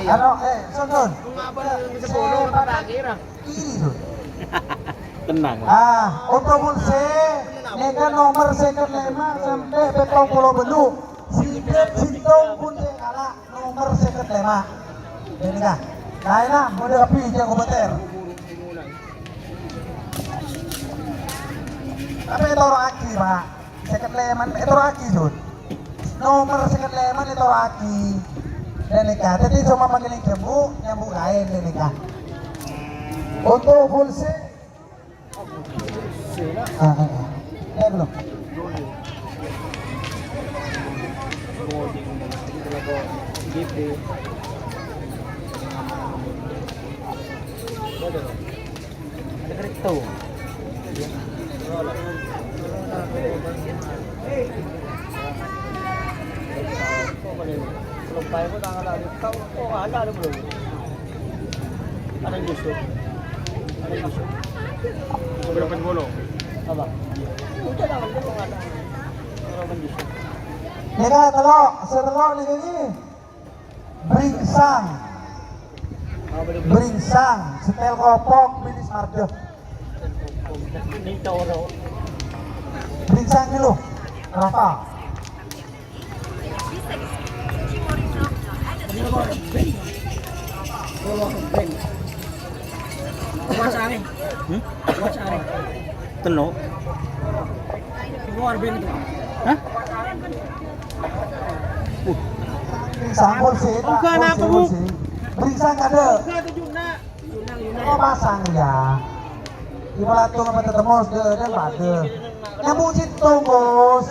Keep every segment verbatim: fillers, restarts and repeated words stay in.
Ano, eh, Son, Son. Kiri, Son. Tenang. Ah, untuk full set, nèka nomer sèket lèma' sampè' pèttong polo bâllu'. Sèket sèttong pun sè kala'. Nomer sèket lèma'. Ghânèka. Laènna bâdâ kabbhi jhâ' kobâtèr. Tapè ètoro'aghi, Pa'. Sèket lèma' ètoro'aghi, Jun. Nomer sèket lèma' ètoro'aghi. Ghânèka. Dhâddhi coma panggilin jambu, jambu laèn ghânèka. Untuk full set, Ah, ah, ah. Ya, belum. Ada yang busuk. Ada yang busuk. Berapa puluh? Apa? Udah lah, udah lah, ada. Berapa busuk? Nèka tello', sè tello' nèka ghi. Bringsang. Bringsang, setel kopok, bilis marjo. Ini coro. Bringsang dulu, Rafa. Hmm? Tello'. Hah? Uh. Sampun sih, Pak. Enggak, sampun sih, Bu? Sampun sih. Bringsang ada. Enggak, tujuh nak. Oh, pasang ya. Di pelatung apa tetemos, deh, deh, pada. Nyambung situ, Bos.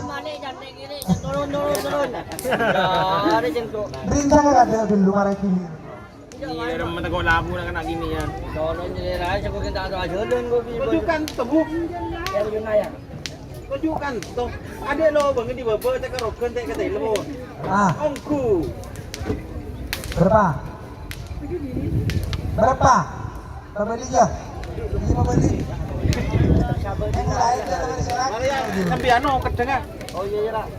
Turun, turun, turun. Ya, ada jentuk. Bringsang ada dulu, marah gini. Iya, udah mentegok labu nak kena gini ya. Turun jadi raya, aku kita ada aja dan gua bisa. Tunjukkan tubuh. Ya, Yunaya. Tunjukkan tuh. Ada lo bang di bawah, cek rogan, cek ke telepon. Ah. Ongku. Berapa? Berapa? Pabali ya? Ini pabali. Yang lain jangan silakan. Sampai anu, kedeng, ah. Oh, iya, iya, Ra.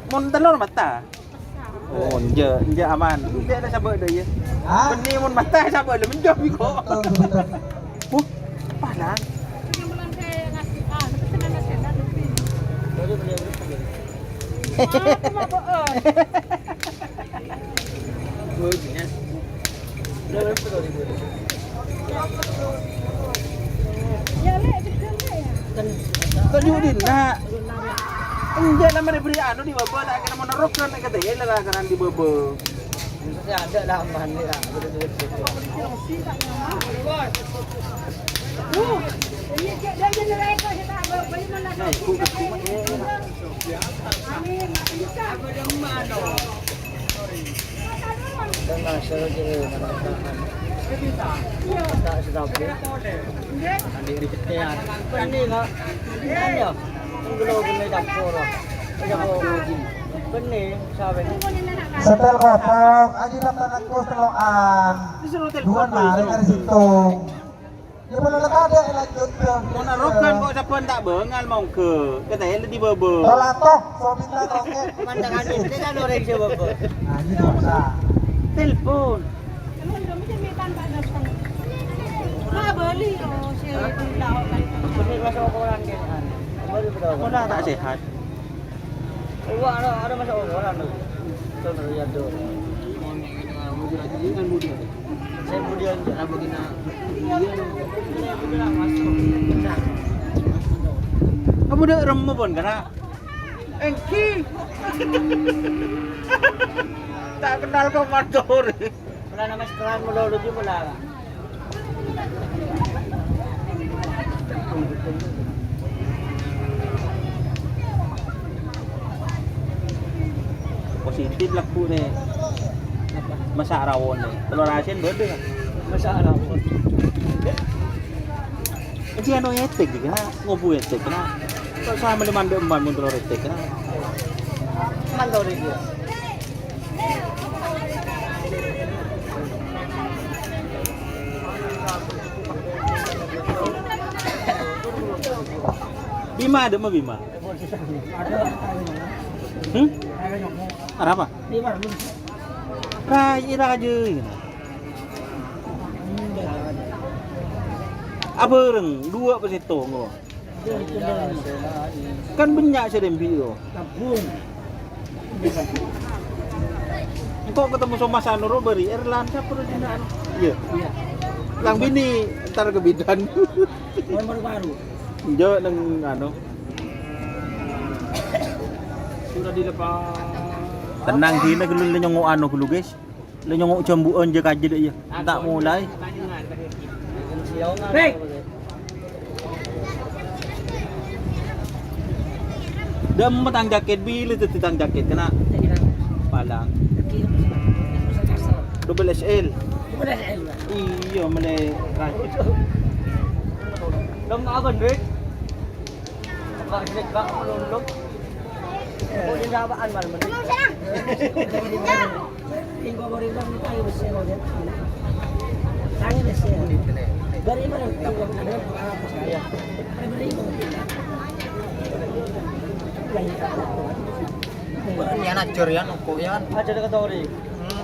Mon tello' mata. Oh, enjâ', enjâ' aman. Enjâ' ada sabâ' dâ' iyâ. Hah? Bânnè mon mata sabâ' lè menjâ' bi' ko'. Betul, betul. Huh, palan. Toju' dinna'. Enjâ' la marè bâri' anu di bâbâ, ta' kèra monerokan ka tèya la lakaran di bâbâ. Maksudnya ada lah, aman nih, lah. Setel kopok, aji daftar aku setelokan. Duan mari dari situ. Ya, bener tadi lanjut ke. Monerokan kok sabbhân ta' bângal mongghâ. Kètaè la di bâbâ. Tolato, sobita toke. Pemandangan ini kan orang siapa, Bu? Nah, ini dosa. Telepon. Nah, bali, oh, si Bener masuk koran kan. Kembali berapa? Aku lah tak sehat. Wah, ada, ada masuk koran tuh. Tuh, lihat tuh. Saya kemudian apa gina? Kamu udah remuk pun, karena Engki. Tak kenal komando. Pala nama sekolah mulu lucu pala. Positif laku nih. Masa rawon nih. Telur asin beda. Masa rawon. Aji anu etik juga, ngobu etik nah. Kok sama lima mandek eman mun telur etik nah. Mandor iki. Bima, ada mah Bima. Hmm? Arapa? Raja, raja. Abâreng, dua apa sèttong, kok? Kan bânnya' sè rembi', kok. Engko' ketemu sama Sanur, bâri' Erlan, sapa roh dinna'? Iyâ. Lang binè', entar ke bidan. Nomor baru. Enjâ' neng anu. Sudah dilepas. Tenang, dinna ghâllu lè nyongngo' anu ghâllu, guys. Lè nyongngo' jambu'ân jâ kajâ dâ' iyâ. Ta' molaè. Hei! Dâmma tang jaket, bilâ dhâddhi tang jaket, kèna? Palang. Double X L. Double X L, Pak. Iyâ, mèlè rajin. Dâmma apa, Ndri? Pak, Ndri, Pak, melulu. Kok dinna' apaan, Mal? Yan ajur, yan, uko, yan. Aja deket ori. Hmm.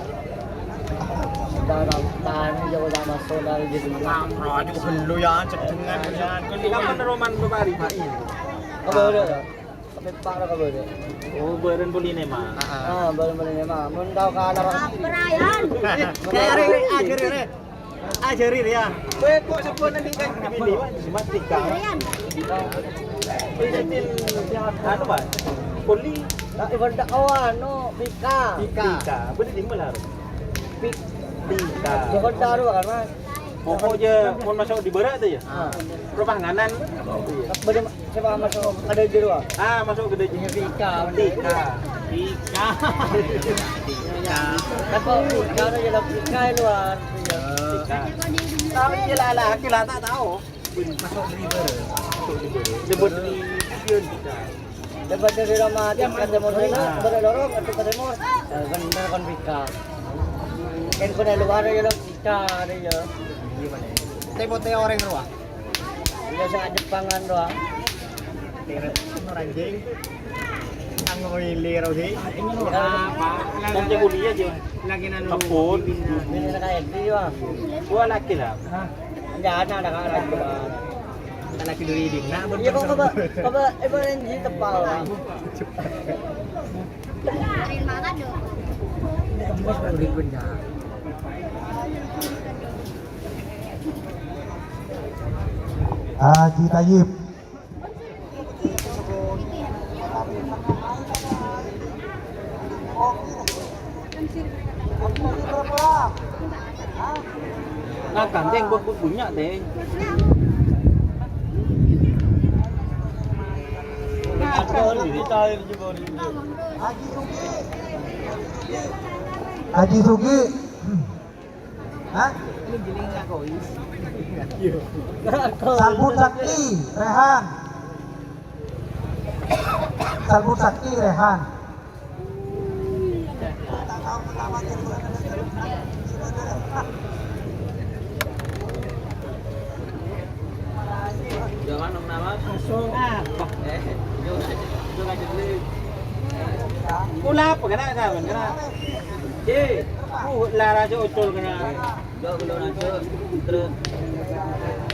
Tani jauh sama solar gitu. Nah, aja bellu, yan, cedengan, yan. Kapan roman kemari, Pak? Apa udah? Tapi Pak, apa udah? Oh, bareng polina, Mak. Ah, bareng polina, Mak. Mun tau kalah, Pak. Apa, Ryan? Ajari, ajari, re. Ajari, ya. Kowe kok sebutan di kan di sini, Mak? Semat tiga. Ryan. Ini anu, Pak. Poli. Nah, ibadah, oh, anu, Pika. Pika. Pika. Bener di mana, Mak? Pik-, Pika. Ibadah, kan, Mas? Pokoknya, mau masuk di barat tuh, ya? Ah. Roh panganan. Bâdâ ma-, sapa masuk ka dâjâ rowa? Ah, masuk ka dâjâ. Pika. Pika. Pika. Pika. Lah kok Pika udah jadi Pika di luar. Pika. Tahu dia lah, lah, aku lah tak tahu. Masuk di mana? Masuk di mana? Nyebut di Pika. Dapat dari rumah, ke timur sana, balik lorong, ke timur. Eh, bener kan Pika. Kan kena luar ya, lo Pika ada ya. Gimana? Teh putih orang rowa. Iya, saya Jepangan doang. Teret, orang jeng. Ang ngoili rohi. Apa? Kan dia kuliah aja. Lagi nanu. Kebun. Ini nak kayak dia. Gua laki lah. Hah? Enggak ada, ada kan lagi. Kita lagi duri di. Nah, iya, kok coba, coba, eh, boleh di tepal. Air mata dong. Haji Tayyib. Nah, kan, Teng, buat, buat bunyak, Teng. Haji Sugi. Hah? Salbut Sakti, Rehan. Salbut Sakti, Rehan. Jangan nama. Kosong apa? Eh, itu aja, itu aja dulu. Pula apa kena, kawan? Kena. Eh, uh, lara aja ucul kena. Dok, belum masuk. Terus.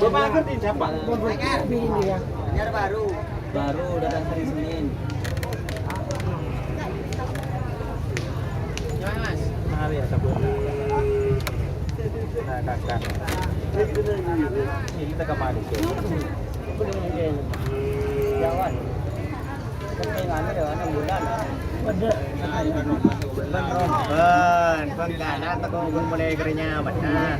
Bapak ngerti siapa? Ini ya. Ini baru. Baru datang hari Senin. Gimana, Mas? Mari ya, sabun. Nah, kakak. Ini kita kemari, sih. Jalan. Bân, bân, bân, kaanna tèko bân molaè kerenya, bân. Iya,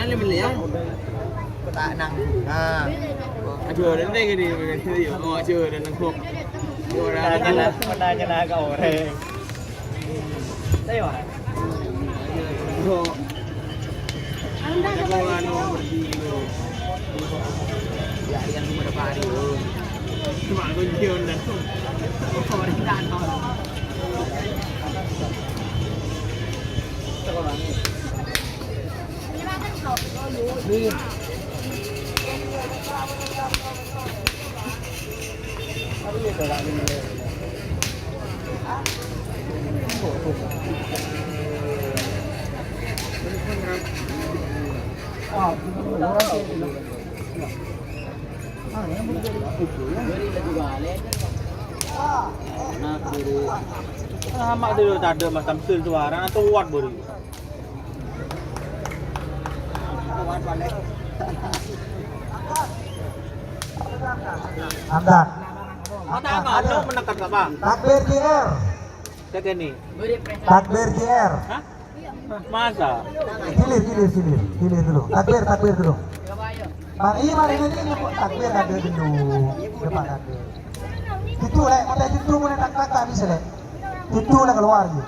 iya, iya. Kok tak nang. Nah. Aduh, ada nih gini, gini, gini. Oh, aduh, ada nang kok. Orang ada. Pernah nyela ka orèng. Ayo. Bro. Anu, ya, yang cuma ada hari, bro. Cuma kunci online. Orang datang. Sama dulu tadi Mas Tamsil suara atau kuat baru. Angkat. Angkat, angkat. Takbir J R. Cek ini. Takbir J R. Hah? Masa? Gilir, gilir, gilir. Gilir dulu. Takbir, takbir dulu. Mari, mari, ini, ini, takbir, takbir dulu. Depan takbir. Itu, Lek. Mau tak itu, mau tak, tak, tak bisa, Lek. Itu, Lek, keluar, ya.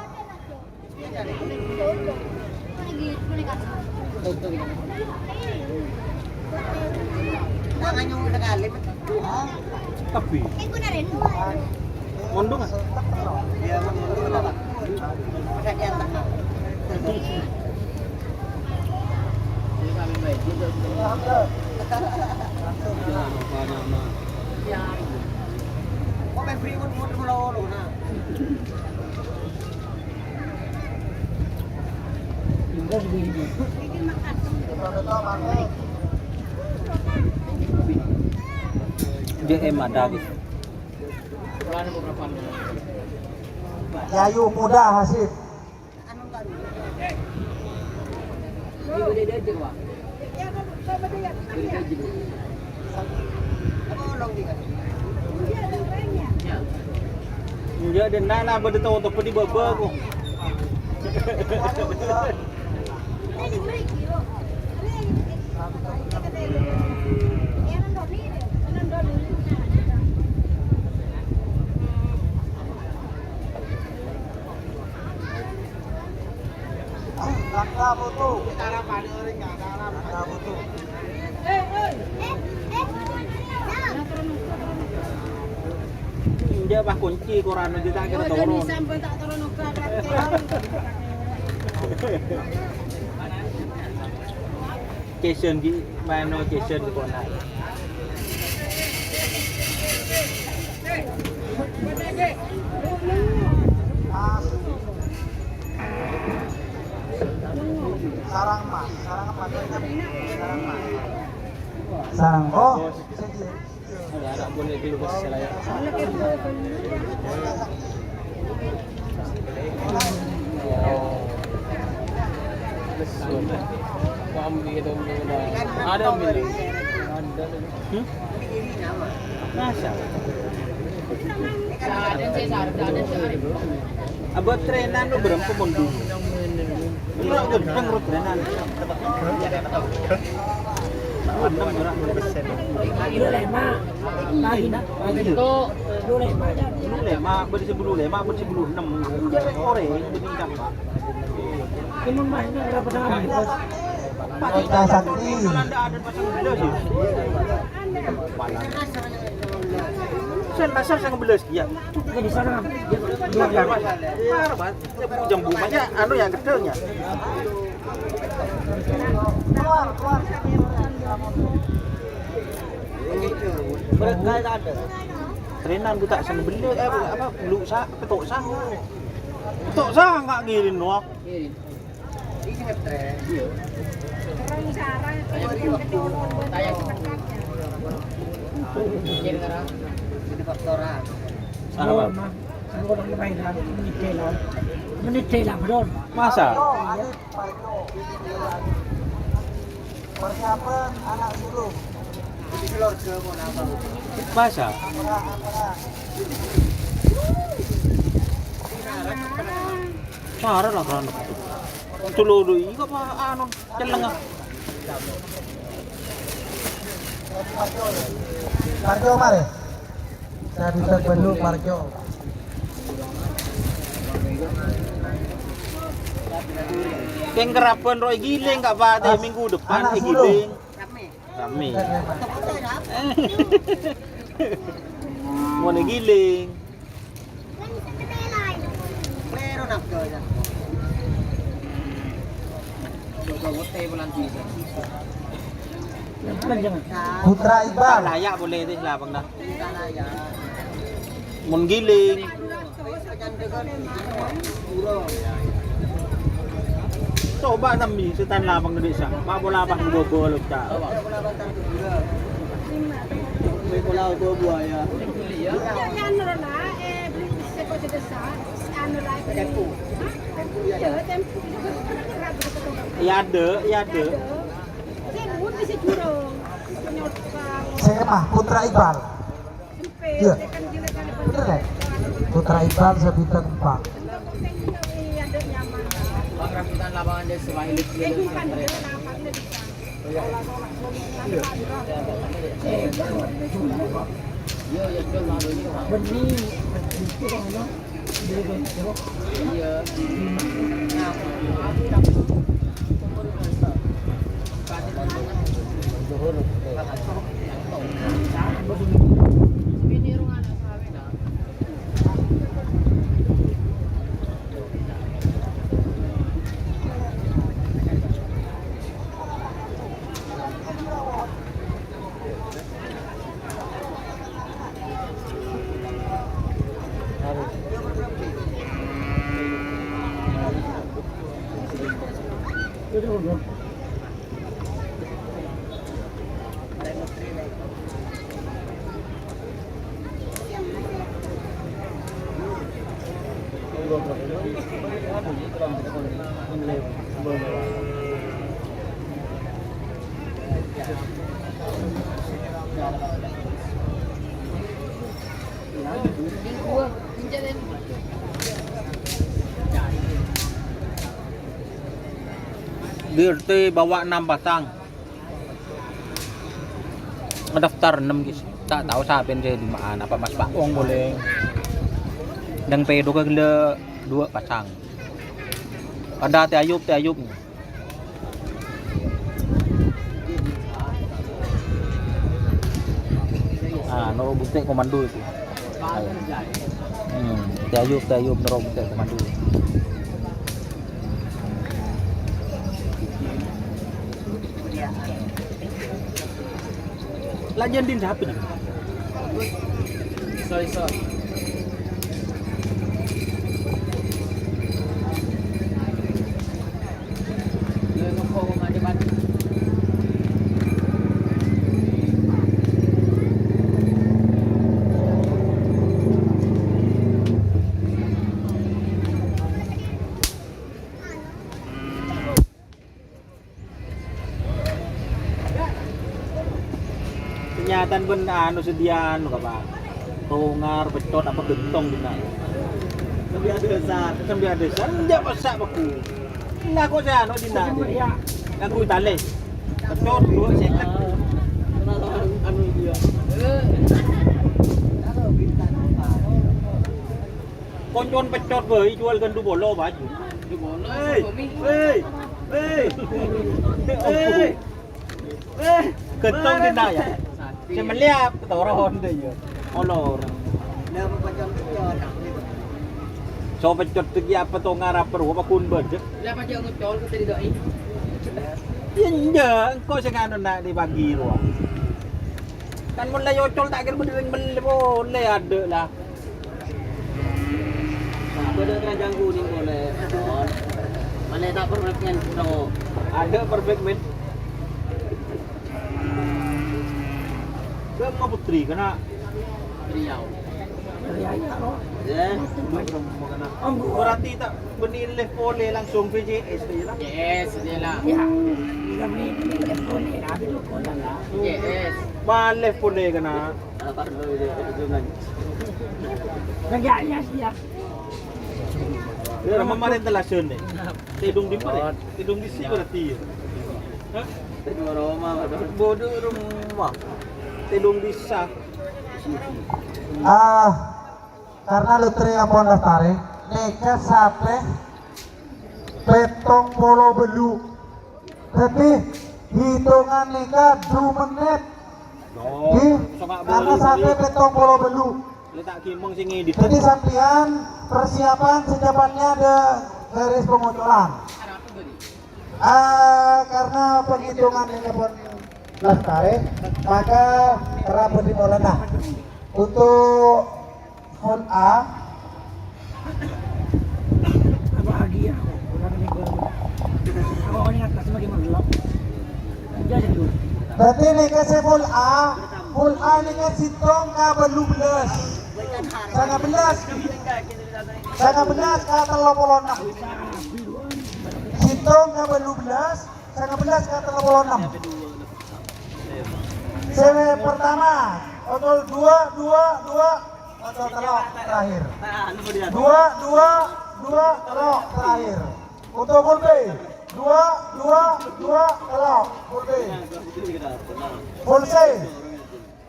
Tapi mondung ah. Kok main berikut muter melulu, nah. J M ada gitu. Yayu Muda Hasid. Enjâ', dâ' enna' la bâdâ tao teppa' è bâbâ, ko. Enjâ', pas kunci koran aja ta' kèra toron. Jason ghi', mano Jason ghi' pona. Sarang emas, sarang emas, sarang emas. Sarang, oh. Ada bilang. Hmm? Masa? Abot trenan lo berempa mondung. Ira gendeng ro trenan. Kilo lima. Pagi nak, pagi. Kilo lima, bâdâ sè bulu lima, bâdâ sè bulu ennem. Ore, bâdâ sè Kocca Sakti. Sen pasar sanga bellâs, iyâ. Jadi sana. Parah, Mas. Jambu, jambu, Mas. Ya, anu yang kecilnya. Trenan ghu ta' sanga bellâs, eh, apa, bulu sa-, petok sanga. Petok sanga ngiring, no. Apa? Masa? Masa? Parah lah kan. Tulului kok, anu, celleng, ah. Parjo mare. Saya bisa belum Parjo. Kèng kerabbhân rowa ègiling, Kak Fatih, minggu depan ègiling. Rame. Mon ègiling. Klèro nafsu, ya. Putra Iqbal. Layak boleh deh lapang dah. Mun giling. Coba sambi setan lapang gede sa. Pak bola apa bobo lo ta. Bola bobo ya. Anu lah, eh, beli seko sedesa, anu lah, tempo. Hah? Iya, tempo. Iya ada, iya ada. Saya nuwun bisa jurong. Saya mah Putra Iqbal. Iya. Bener, ya? Putra Iqbal saya bintang empat. Iya, ada nyaman. Bang, rambutan lapangan desa Wahid. Eh, bukan, dia lapangannya bisa. Dirti bawa enam pasang. Ngedaftar enam, guys. Tak tahu siapa yang jadi mana, apa Mas Pak Wong boleh. Yang pedo ke gila dua pasang. Ada Teh Ayub, Teh Ayub. Ah, Noro Bunte Komando itu. Hmm, Teh Ayub, Teh Ayub, Noro Bunte Komando. Lah, nyandin siapa nih? Iso, iso. Ternyata bân anu sediaan, apa? Tongar, pècot, apa gentong ghi'. Sambiyan desa. Sambiyan desa, enjâ' passa' bhâkal. Lah kok sè anu dinna'? Nganggo talè. Pècot dua sèket. Anu dia. Koncon pècot bhâi juwâl ghân du polo, Pak. Du polo, Hei, Sokomi. Hei, hei. Hei. Hei. Gentong dinna' yâ. Sè mellèya ketoron dâ' iyâ. Olor. So pècot ghi' apa tongar apa rowa apa ghun bâdâ. Lah apa jâ' ngocol ka tadi doi? Iyâ, enjâ', engko' sè nganu na' dibagi rowa. Kan mon la èocol ta' kèra bâdâ rèng mellè polè adâ' la. Bâdâ keranjang kuning polè. Malè ta' perfect men, no. Adâ' perfect men. Bâ' ma' putri kana'. Riau. Riau, ya, no. Ya. Berarti ta' Bânnè live polè langsung V C S, yâ, la? Yes, yâ, la. Yâ, yâ, bânnè, bânnè live polè, la. Yes. Ma' live polè kana'? Apa dulu, yâ, yâ, yâ. Enggak, ya, siap. Yâ, ma' marèn tellasan, nè. Tèdung di mana? Tèdung di sini berarti, yâ? Hah? Tèdung roma, Pak. Bodoh roma. Tèdung bisa. Ah, Karna lotre ampon lastarè, nèka satè pèttong polo bâllu'. Dhâddhi, hitongan nèka du mennit. Di, karna satè pèttong polo bâllu'. Dhâddhi, sampèyan persiapan secepatnya ada garis pengocolan. Ah, karena penghitungan ini pun lastarè, maka rabu dimulana. Untuk full A, bahagia. Orang ini baru. Kalau orang yang atas lagi melelap. Dia aja dulu. Berarti nèka sè full A, full A nèka sèttong ka bâllu bellâs. Sanga bellâs. Sanga bellâs ka tello polo ennem. Sèttong ka bâllu bellâs, sanga bellâs ka tello polo ennem. Sè pertama, ocol dua, dua, dua, ocol tello' terakhir. Dua, dua, dua, tello' terakhir. Untuk full B, dua, dua, dua, tello', full B. Full C,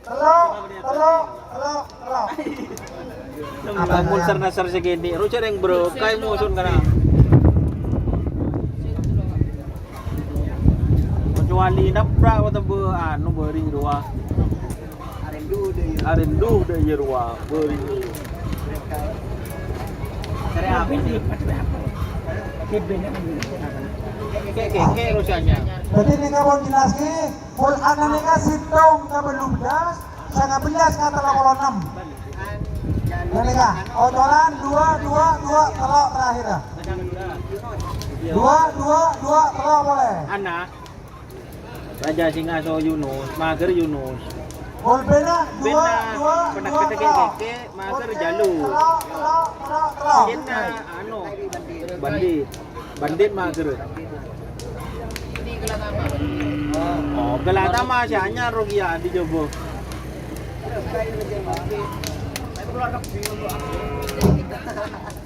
tello', tello', tello', tello'. Apa Abang Nasar sè kènè', roja rèng bro, kaè moson kana. Kecuali naprak atau be-, anu, beri rowa. Arendu deh, iya rowa, beri. Cari apa sih? Keke, keke, rojanya. Jadi ini kapan jelas ki? Full A nèka sèttong ka bâllu bellâs, sanga bellâs ka tello polo ennem. Nèka, ocolan dua, dua, dua, tello' terakhir, ya. Dua, dua, dua, tello' polè. Ana. Raja Singa so Yunus, mager Yunus. Full B-na, dua, dua, dua, tello'. Keke, mager Jalu. Tello', tello', tello', tello'. Anu, Bandit. Bandit mager. Oh, Galatama sè anyar rogi ya, dicoba.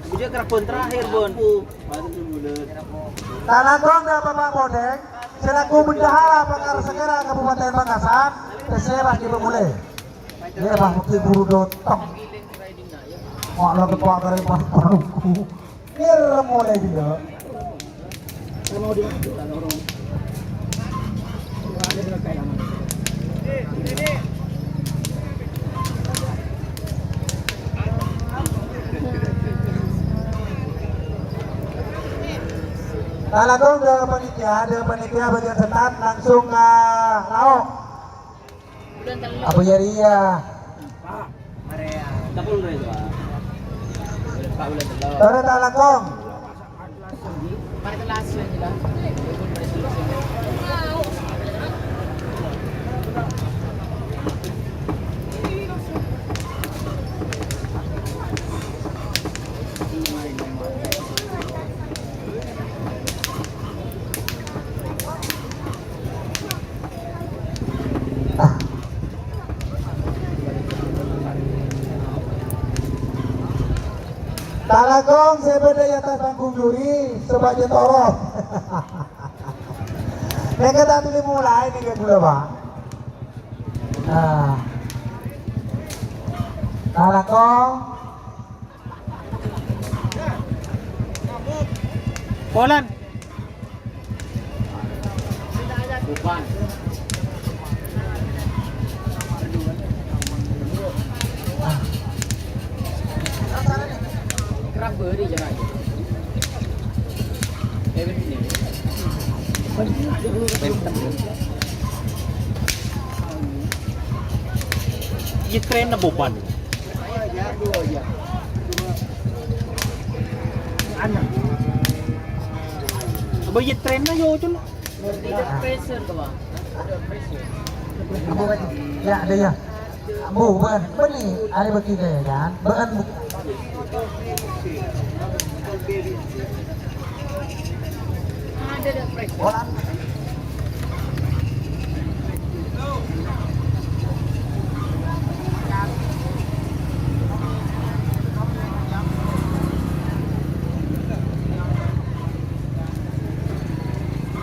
Bujur kerabon terakhir, Bon. Talakong dâ' Bapak Bodeng, selaku bendahara Pakar Sekera Kabupaten Pamekasan, tesè pas dipemulai. Ngghi, pas mesti buru dotong. Mak lo tepak kare pas paruku. Ngghi, mulai dulu. Talakong dâ' panitia, dâ' panitia bagian setan langsung ka laok. Apa ya, Ria? Tara talakong. Talakong sè bâdâ è attas panggung juri, sobâ' jâ' toro. Nèka ta' duli mulai nèka ghulâ, Pak. Nah. Talakong. Polan. Bukan. Kerap beri jalan. Eh, ini. Iya, keren, Boban. Ana. Apa iya trennya ya, Cun? Tidak pressure tuh, Bang. Ada pressure. Ambo kan? Ya, ada ya. Ambo, bukan. Bani, ada bagi gaya, kan? Bukan. Ada, ada pressure. Bola.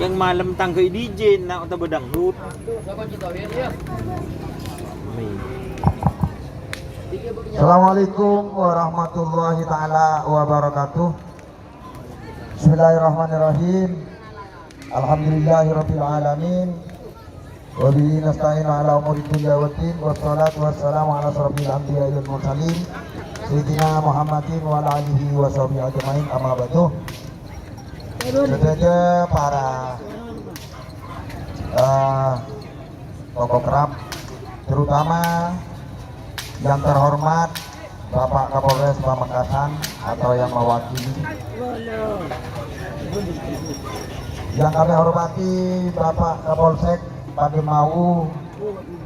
Yang malem tangghâi D J na' otabâ dangdut. Assalamualaikum warahmatullahi taala wabarakatuh. Bismillahirrahmanirrahim. Alhamdulillahirabbil alamin. Wa bihi nasta'inu ala umuri dunya waddin. Wassalatu wassalamu ala asyrafil anbiya'i wal mursalin, Sayyidina Muhammadin wa ala alihi wa sahbihi ajma'in. Amma ba'du. Sadhâjâ para, eh, tokoh kerap, terutama yang terhormat Bapak Kapolres Pamekasan atau yang mewakili. Yang kami hormati Bapak Kapolsek Pademawu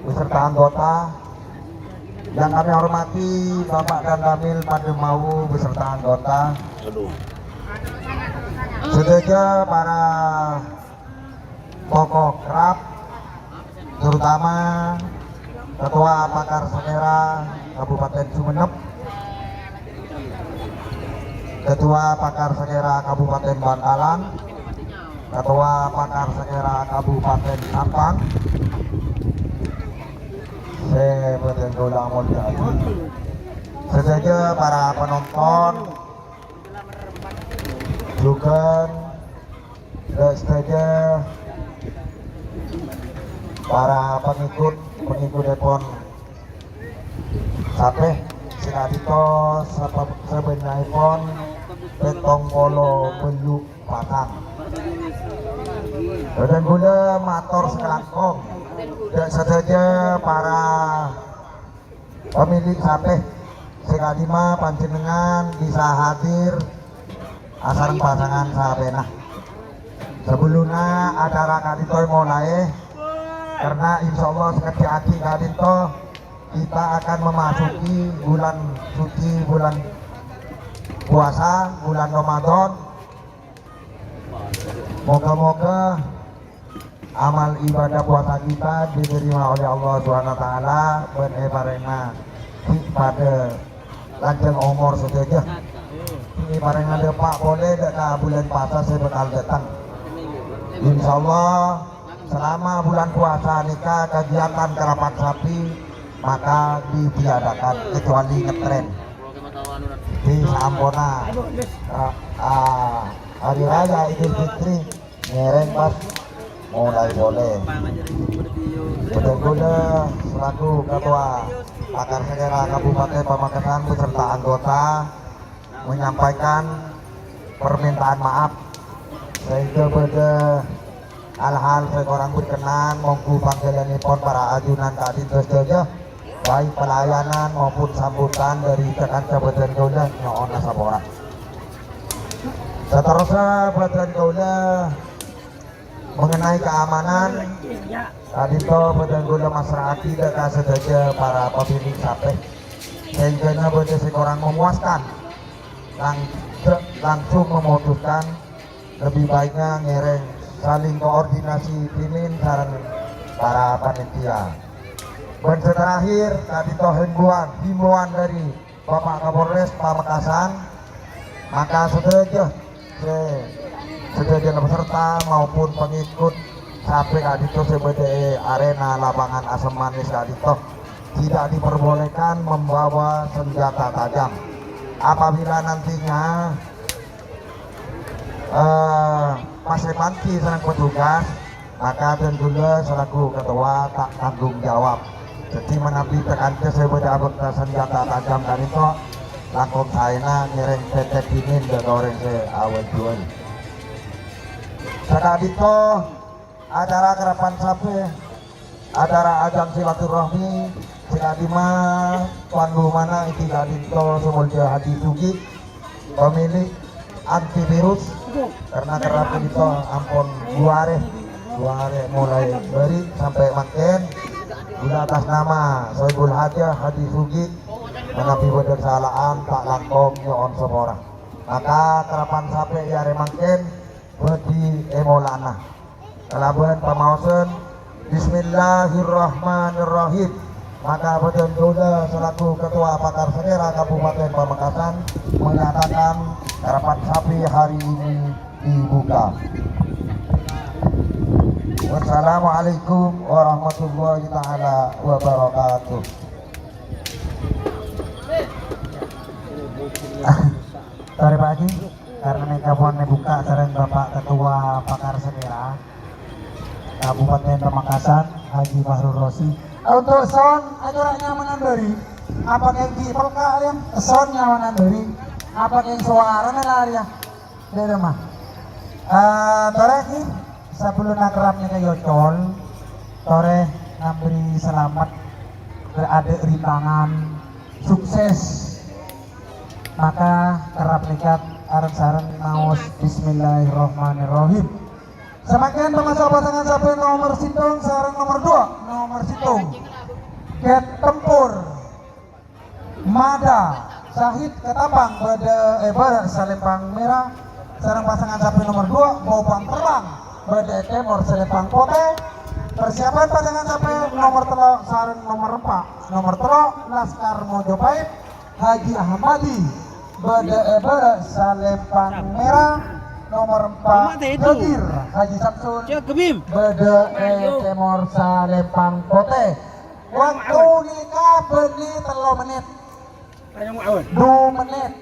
beserta anggota. Yang kami hormati Bapak Danramil Pademawu beserta anggota. Sadhâjâ para tokoh kerap, terutama Ketua Pakar Sakera Kabupaten Sumenep, Ketua Pakar Sakera Kabupaten Bangkalan, Ketua Pakar Sakera Kabupaten Sampang, sè bâdhân kaulâ molja'aghi. Sadhâjâ para penonton, jhughân, sadhâjâ para pengikut, pengikutèpon sapè sè ka'dinto sapa-, sabânnyaèpon pèttong polo bâllu' pasang. Bâdhân kaulâ mator sakalangkong dâ' sadhâjâ para pamilik sapè sè ka'dimma panjhennengngan bisa hadir asareng pasangan sapèna. Sabellunna acara ka'dinto èmolaè, karena insyaallah sakejjhâ' aghi' ka'dinto kita akan memasuki bulan suci, bulan puasa, bulan Ramadan. Moga-moga amal ibadah puasa kita diterima oleh Allah Subhanahu wa Ta'ala bân èparèngana ghi' padâ lanjhâng omor sadhâjâ. Èparèngana dâpa' polè dâ' ka bulân pasa sè bhâkal dâteng. Insyaallah, selama bulan puasa nèka kegiatan karapan sapi maka ditiadakan kecuali ngetren. Di saamponna, eh, ah, Hari Raya Idul Fitri, ngèrèng pas molaè polè. Bâdhân kaulâ selaku Ketua Pakar Sakera Kabupaten Pamekasan beserta anggota menyampaikan permintaan maaf sehingga bâdâ hal-hal sè korang berkenan, mongghu pangghâlânnèpon para ajunan ka'dinto sadhâjâ, baik pelayanan maupun sambutan dari rekan-rekan bâdhân kaulâ, nyo'on sapora. Saterrossa bâdhân kaulâ mengenai keamanan, ka'dinto bâdhân kaulâ massra'aghi dâ' ka sadhâjâ para pamilik sapè. Saèngghâna bâdâ sè korang memuaskan, lang-, langsung memutuskan lebih baiknya ngèrèng saling koordinasi pimpin sareng para panitia. Bân sè terakhir, ka'dinto himbauan, himbauan dari Bapak Kapolres Pamekasan, maka sadhâjâ sè, sadhâjâna peserta maupun pengikut sapè ka'dinto sè bâdâ è arena lapangan Asem Manis ka'dinto tidak diperbolehkan membawa senjata tajam. Apabila nantinya eh, pas èpangghi sareng petugas, maka bâdhân kaulâ selaku ketua ta' tanggung jawab. Dhâddhi, manabi ka-, kanca sè bâdâ abhâkta senjata tajam ka'dinto, langkong saèna ngèrèng pètè dhingèn dâ' ka orèng sè awal-juwal. Saka'dinto, acara karapan sapè, acara ajang silaturahmi sè ka'dimma tuan rumana èngghi ka'dinto Sè Molja Haji Sugi, pemilik antivirus, karena kerap ka'dinto ampon dua arè, dua arè molaè bâri' sampè' mangkèn, guna atas nama Sohibul Hajah Haji Sugi, manabi bâdâ kasala'an ta' langkong nyo'on sapora. Maka karapan sapè è arè mangkèn bhâdhi èmola'ana. Kalabân pamaosan, "Bismillahirrahmanirrahim." Maka bâdhân kaulâ selaku Ketua Pakar Sakera Kabupaten Pamekasan menyatakan karapan sapi hari ini dibuka. Wassalamualaikum warahmatullahi taala wabarakatuh. Torè, Pak Haji, karena nèka pon èbukka' sareng Bapak Ketua Pakar Sakera Kabupaten Pamekasan, Haji Fahrur Rosi. Untuk sound, acara nyamanan bâri'. Apa kèng ghi' pelka' rèya? Sound nyamanan bâri'. Apa kèng sowarana la rèya? Dâ'remma. Eh, torè, sabellunna kerrap nèka èocol, torè ngabri salamet, bârâ' adâ' rintangan, sukses. Maka kerrap nèka areng-sareng maos Bismillahirrahmanirrahim. Samangkèn pamaso' pasangan sapè nomer sèttong sareng nomer duwâ'. Nomer sèttong, Jet Tempur. Mada Sahid Ketapang bâdâ è bârâ' salèmpang mèra, sareng pasangan sapè nomer duwâ', Bau Panterbang bâdâ è tèmor salèmpang potè. Persiapan pasangan sapè nomer tello' sareng nomer empa'. Nomer tello', Laskar Mojopahit, Haji Ahmadi bâdâ è bârâ' salèmpang mèra. Nomer empa', Dagir, Haji Samsul bâdâ è tèmor salèmpang potè. Waktu nèka bânnè tello mennit. Dua menit.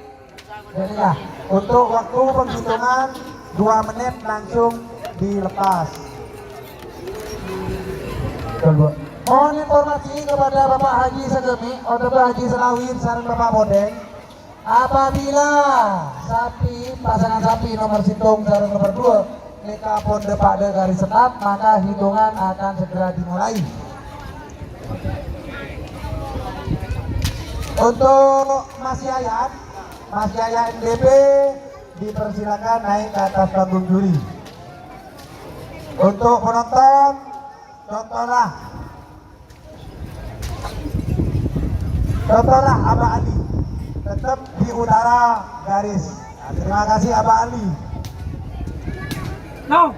Jadi ya, untuk waktu penghitungan dua menit langsung dilepas. Mohon informasi kepada Bapak Haji Segemi, otabâ Haji Selawin, sareng Bapak Bodeng. Apabila sapi, pasangan sapi nomor sèttong sareng nomor dua nèka pon dâpa' dâ' garis start, maka hitungan akan segera dimulai. Untuk Mas Yayan, Mas Yayan D B dipersilakan naik ke atas panggung juri. Untuk penonton, contohlah. Contohlah Abah Ali, tetap di utara garis. Terima kasih Abah Ali. No.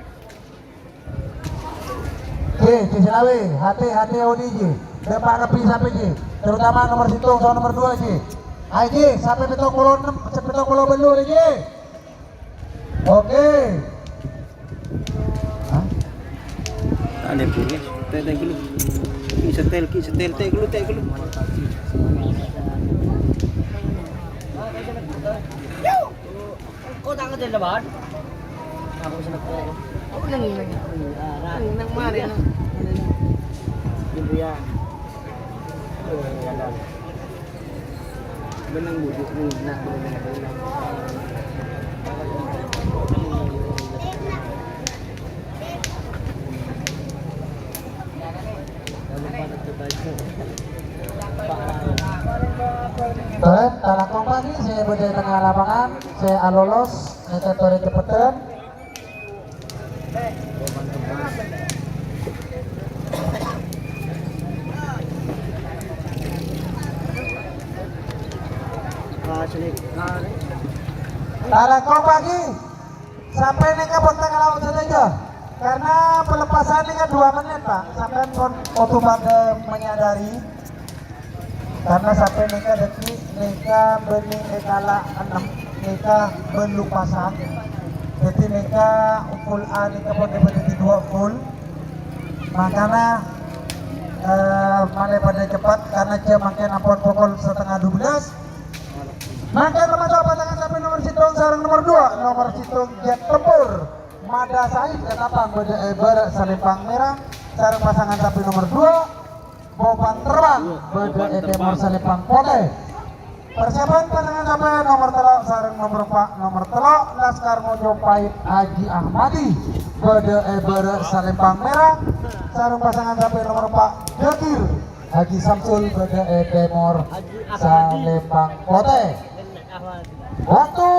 Ji, Ji Selawe, hati-hati Odi, Ji. Dâpa' lebbi sampè', Ji. Terutama nomor sèttong sama nomor dua, Ji. Ayo, Ji, sampè' pètto polo ennem, sampè' pètto polo bâllu, Ji. Oke. Hah? Ada bunyi. Teh, teh dulu. Ki setel, ki setel, teh dulu, teh dulu. Kok tak ngerti, Bang? Aku seneng. Aku neng, neng. Neng, neng mana, neng? Gitu ya. Benang budi, nah, benang, benang. Tolè, talakong pagi, sè bâdâ è tengnga lapangan, sè alolos, nèka torè ceppetan. Talakong pagi. Sampè' nèka pon ta' ngalaok sadhâjâ. Karena pelepasan nèka dua menit, Pak. Sampèyan pon kodhu padâ menyadari. Karena sampè' nèka dhâggi' nèka bânnè è kala' ennem, nèka bâllu' pasang. Dhâddhi nèka full A nèka pon dhâddhi dua full. Makana, eh, malè padâ cepet karena jam mangkèn ampon pokol setengah dua belas. Mangkèn pamaso' pasangan sampè' nomor sèttong sareng nomor dua. Nomor sèttong Jet Tempur. Mada Said Ketapang bâdâ è bârâ' salèmpang mèra sareng pasangan sampè' nomor dua, Bopan Terbang bâdâ è tèmor salèmpang potè. Persiapan pasangan sampè' nomor tello' sareng nomor empa'. Nomor tello', Laskar Mojopahit Haji Ahmadi bâdâ è bârâ' salèmpang mèra sareng pasangan sampè' nomor empa', Dagir Haji Samsul bâdâ è tèmor salèmpang potè. Waktu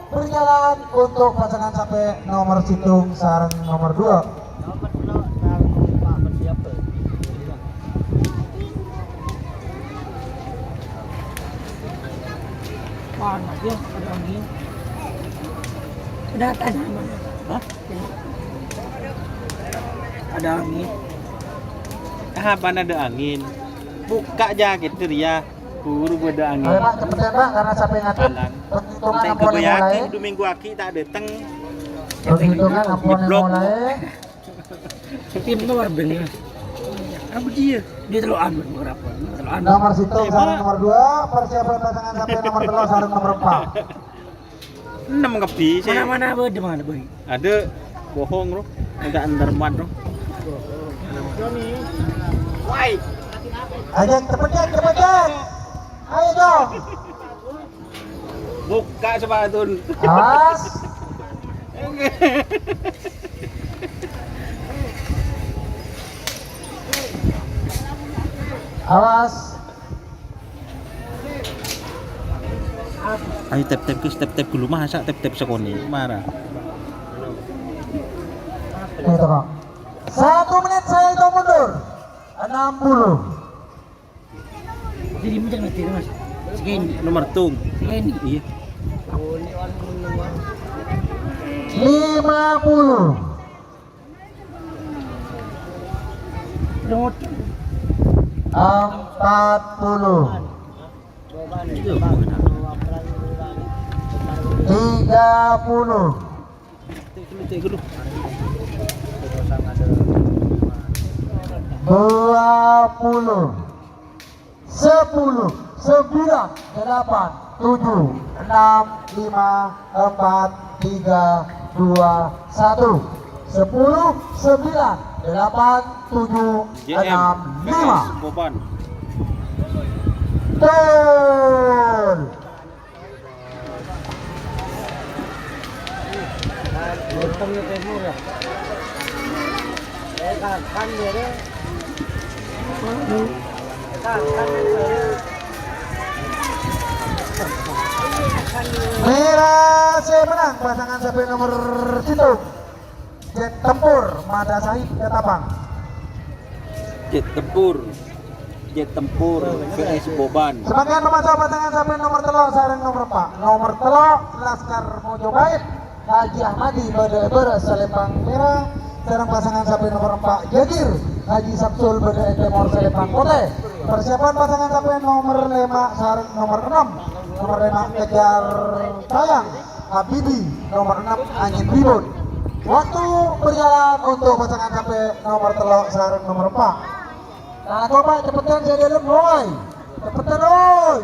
berjalan untuk pasangan sampè' nomor sèttong sareng nomor dua. Panas ya, ada angin. Ada angin. Hah? Ada angin. Kapan ada angin? Buka jaket tuh ya. Buru bâdâ angin. Ayo, Pak, cepet ya, Pak, karena sampai ngadep. Palang. Penghitungan ampon dimulai. Dua minggu lagi tak datang. Penghitungan ampon dimulai. Tim nomor berapa? Dia telokan berapa? Telokan. Nomor sèttong sareng nomor dua, persiapan pasangan sampè' nomor tello' sareng nomor empa'. Ennem kabbhi sih. Mana-mana bâdâ, mana bâdâ. Ada bohong, Bro. Enggak entar mat, Bro. Woi. Ayo, cepet, Jet, cepet, Jet. Ayo, dong. Buka sepatu. Awas. Awas. Ayo tep-tep, guys, tep-tep dulu, masa tep-tep sekonè', mara. Itu kok. Satu menit saya hitung mundur. Enam puluh. Jadi, macam mana, Mas? Segini. Nomor tung. Segini. Iya. Lima puluh. Empat puluh. Tiga puluh. Dua puluh. Sepuluh, sembilan, delapan, tujuh, enam, lima, empat, tiga, dua, satu. Sepuluh, sembilan, delapan, tujuh, enam, lima. Beban. Betul. Mèra sè mennang pasangan sampè' nomer sèttong. Jet Tempur, Mada Sahid, Ketapang. Jet Tempur. Jet Tempur, V S Boban. Samangkèn pamaso pasangan sampè' nomer tello' sareng nomer empa'. Nomer tello', Laskar Mojopahit, Haji Ahmadi, bâdâ è bârâ' Salempang Mèra, sareng pasangan sampè' nomer empa', Jagir, Haji Samsul, bâdâ è tèmor Salempang Potè. Persiapan pasangan sampè' nomer lèma' sareng nomer ennem. Nomer lèma' Kejar Tayang. Habibi, nomer ennem, Angin Ribut. Waktu berjalan untuk pasangan sampè' nomer tello' sareng nomer empa'. Nah, coba cepetan sè dâlem, woi. Cepetan, woi.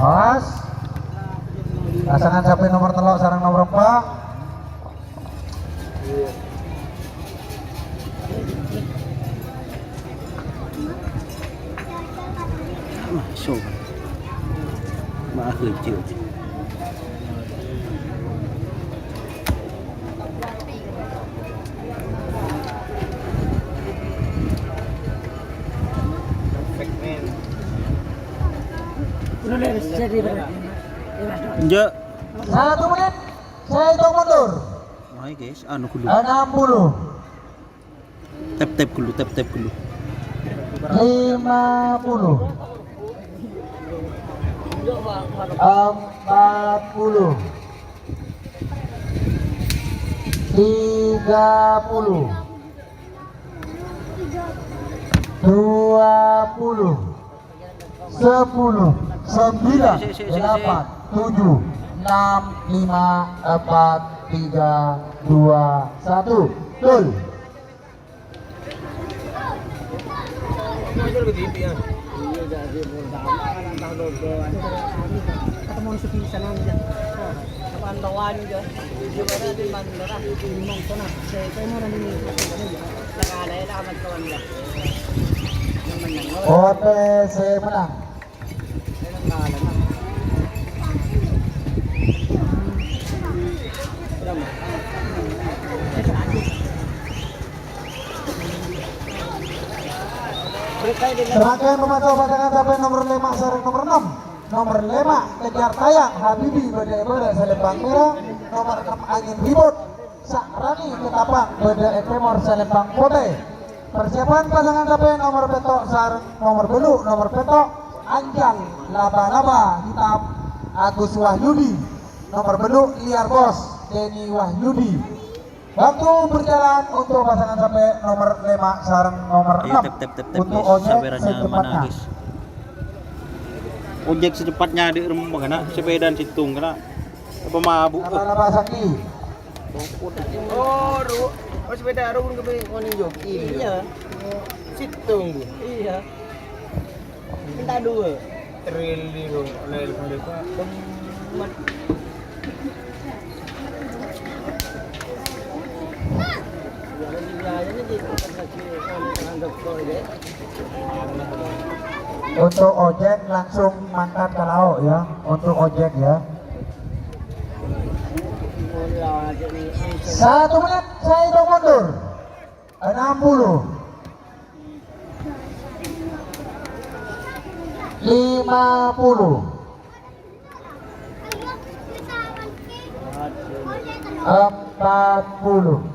Awas. Pasangan sampè' nomer tello' sareng nomer empa'. Masuk. Maaf, lucu. Enjâ'. Satu menit, saya hitung mundur. Mai, guys, anu ghâllu. Enam puluh. Tep-tep ghâllu, tep-tep ghâllu. Lima puluh. Empat puluh. Tiga puluh. Dua puluh. Sepuluh, sembilan, delapan, tujuh, enam, lima, empat, tiga, dua, satu. Gol. Ketemu sepi sana aja. Apaan tawanya aja? Gimana di mana? Di mana sana? Saya, saya mau nanya ini. Ote sè mennang. Serangkaian pamaso pasangan sampè' nomer lèma' sareng nomer ennem. Nomer lèma', Kejar Tayang, Habibi, bâdâ è bârâ' Salempang Mèra. Nomer ennem, Angin Ribut. Sa'rani Ketapang bâdâ è tèmor Salempang Potè. Persiapan pasangan sampè' nomer pètto' sareng nomer bâllu', nomer pètto', Anjal Laba-laba Hitam Agus Wahyudi, nomer bâllu' Liar Bos Denny Wahyudi. Waktu berjalan untuk pasangan sampè' nomer lèma' sareng nomer ennem. Tep, tep, tep, tep, untuk ojek secepatnya. Ojek secepatnya di rumah kena sepeda sèttong kena apa mabuk. Laba-laba Sakti. Oh, ru-, oh, sepeda ru-, ru-, ru-, ngono, Jok. Iya. Sèttong, Bu. Iya. Minta dua. Untuk ojek langsung mangkat ka lao' ya, untuk ojek ya. Satu menit, saya hitung mundur. Enam puluh. Lima puluh. Empat puluh.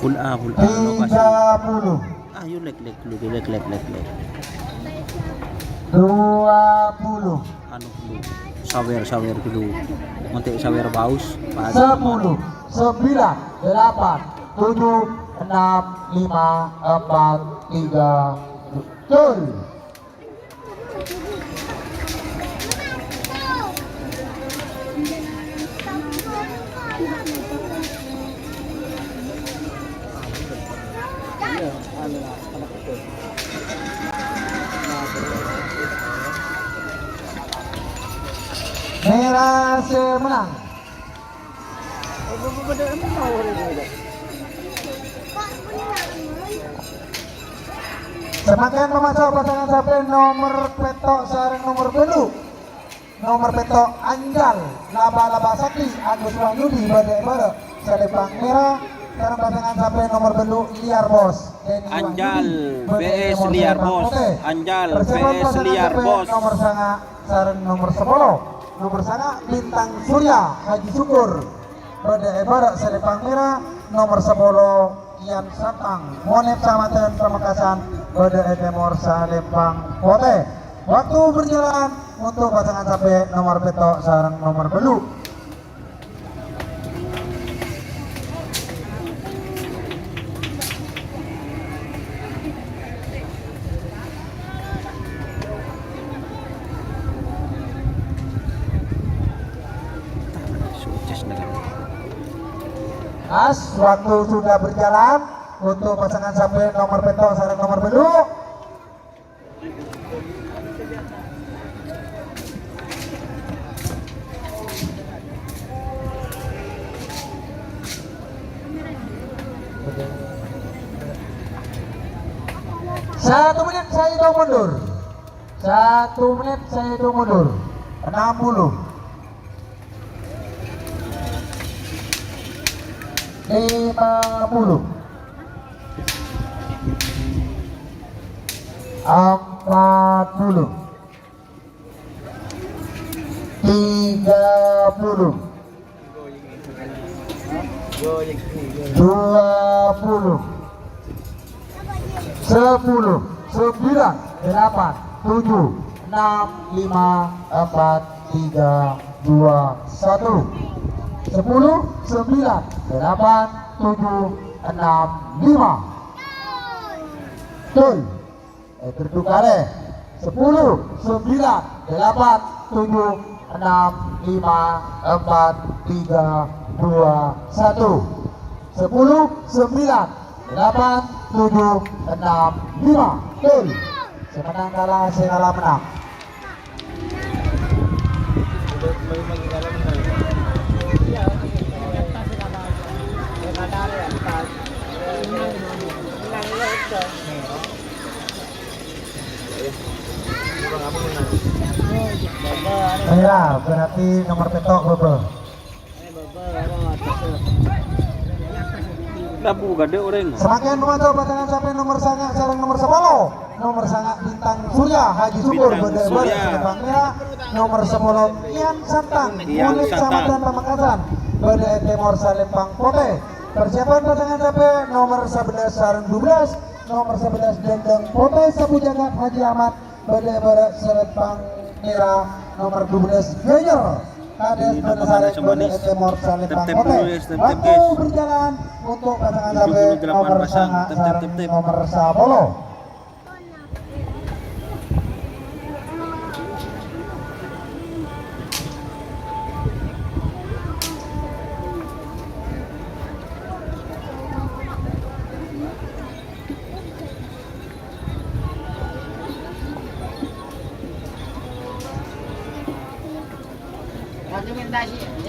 Full A, full A, lokasi. Tiga puluh. Ayo, lek, lek, lek, lek, lek, lek, lek. Dua puluh. Anu, dulu. Sawer, sawer dulu. Nanti sawer paus. Sepuluh, sembilan, delapan, tujuh, enam, lima, empat, tiga, gol. Mèra sè mennang. Samangkèn pamaso' pasangan sampè' nomer pètto' sareng nomer bâllu'. Nomer pètto' Anjal, laba-laba sakti Agus Wahyudi bâdâ è bârâ' salèmpang mèra, sareng pasangan sampè' nomer bâllu' Liar Bos, Denny Anjal Wahyudi bâdâ è B S nomor Liar salèmpang Bos. Potè. Anjal Persiapan B S pasangan Liar sampè' Bos. Nomer sanga' sareng nomer sapolo. Nomer sanga' Bintang Surya Haji Syukur bâdâ è bârâ' salèmpang mèra, nomer sapolo Ian Santang, Monep Samadân Pamekasan bâdâ è tèmor salèmpang potè. Waktu berjalan untuk pasangan sampè' nomer pètto' sareng nomer bâllu'. Pas, waktu sudah berjalan untuk pasangan sampè' nomer pètto' sareng nomer bâllu'. Satu menit saya hitung mundur. Satu menit saya hitung mundur. Enam puluh. Lima puluh. Empat puluh. Tiga puluh. Dua puluh. Sepuluh, sembilan, delapan, tujuh, enam, lima, empat, tiga, dua, satu. Sepuluh, sembilan, delapan, tujuh, enam, lima. Gol. Eh, bertukar, eh. Sepuluh, sembilan, delapan, tujuh, enam, lima, empat, tiga, dua, satu. Sepuluh, sembilan, delapan, tujuh, enam, lima. Gol. Sè mennang kalah, sè kalah mennang. Iya, berarti nomor pètto' bâbâ. Rabu kadâ' orèng. Samangkèn pamaso' pasangan sampè' nomer sanga' sareng nomer sapolo. Nomer sanga' Bintang Surya Haji Syukur bâdâ è bârâ' salèmpang mèra. Nomer sapolo Ian Santang, Ian Monep Santang. Samadân Pamekasan bâdâ è tèmor salèmpang potè. Persiapan pasangan sampè' nomer sabellâs sareng dubellâs. Nomer sabellâs Dendeng Potè Sabu Jagat Haji Ahmad bâdâ è bârâ' salèmpang mèra, nomer dubellâs Gianyar. Kadâ' bân sarè bâdâ è tèmor salèmpang potè. Waktu berjalan untuk pasangan sampè' nomer sanga' sareng nomer sapolo.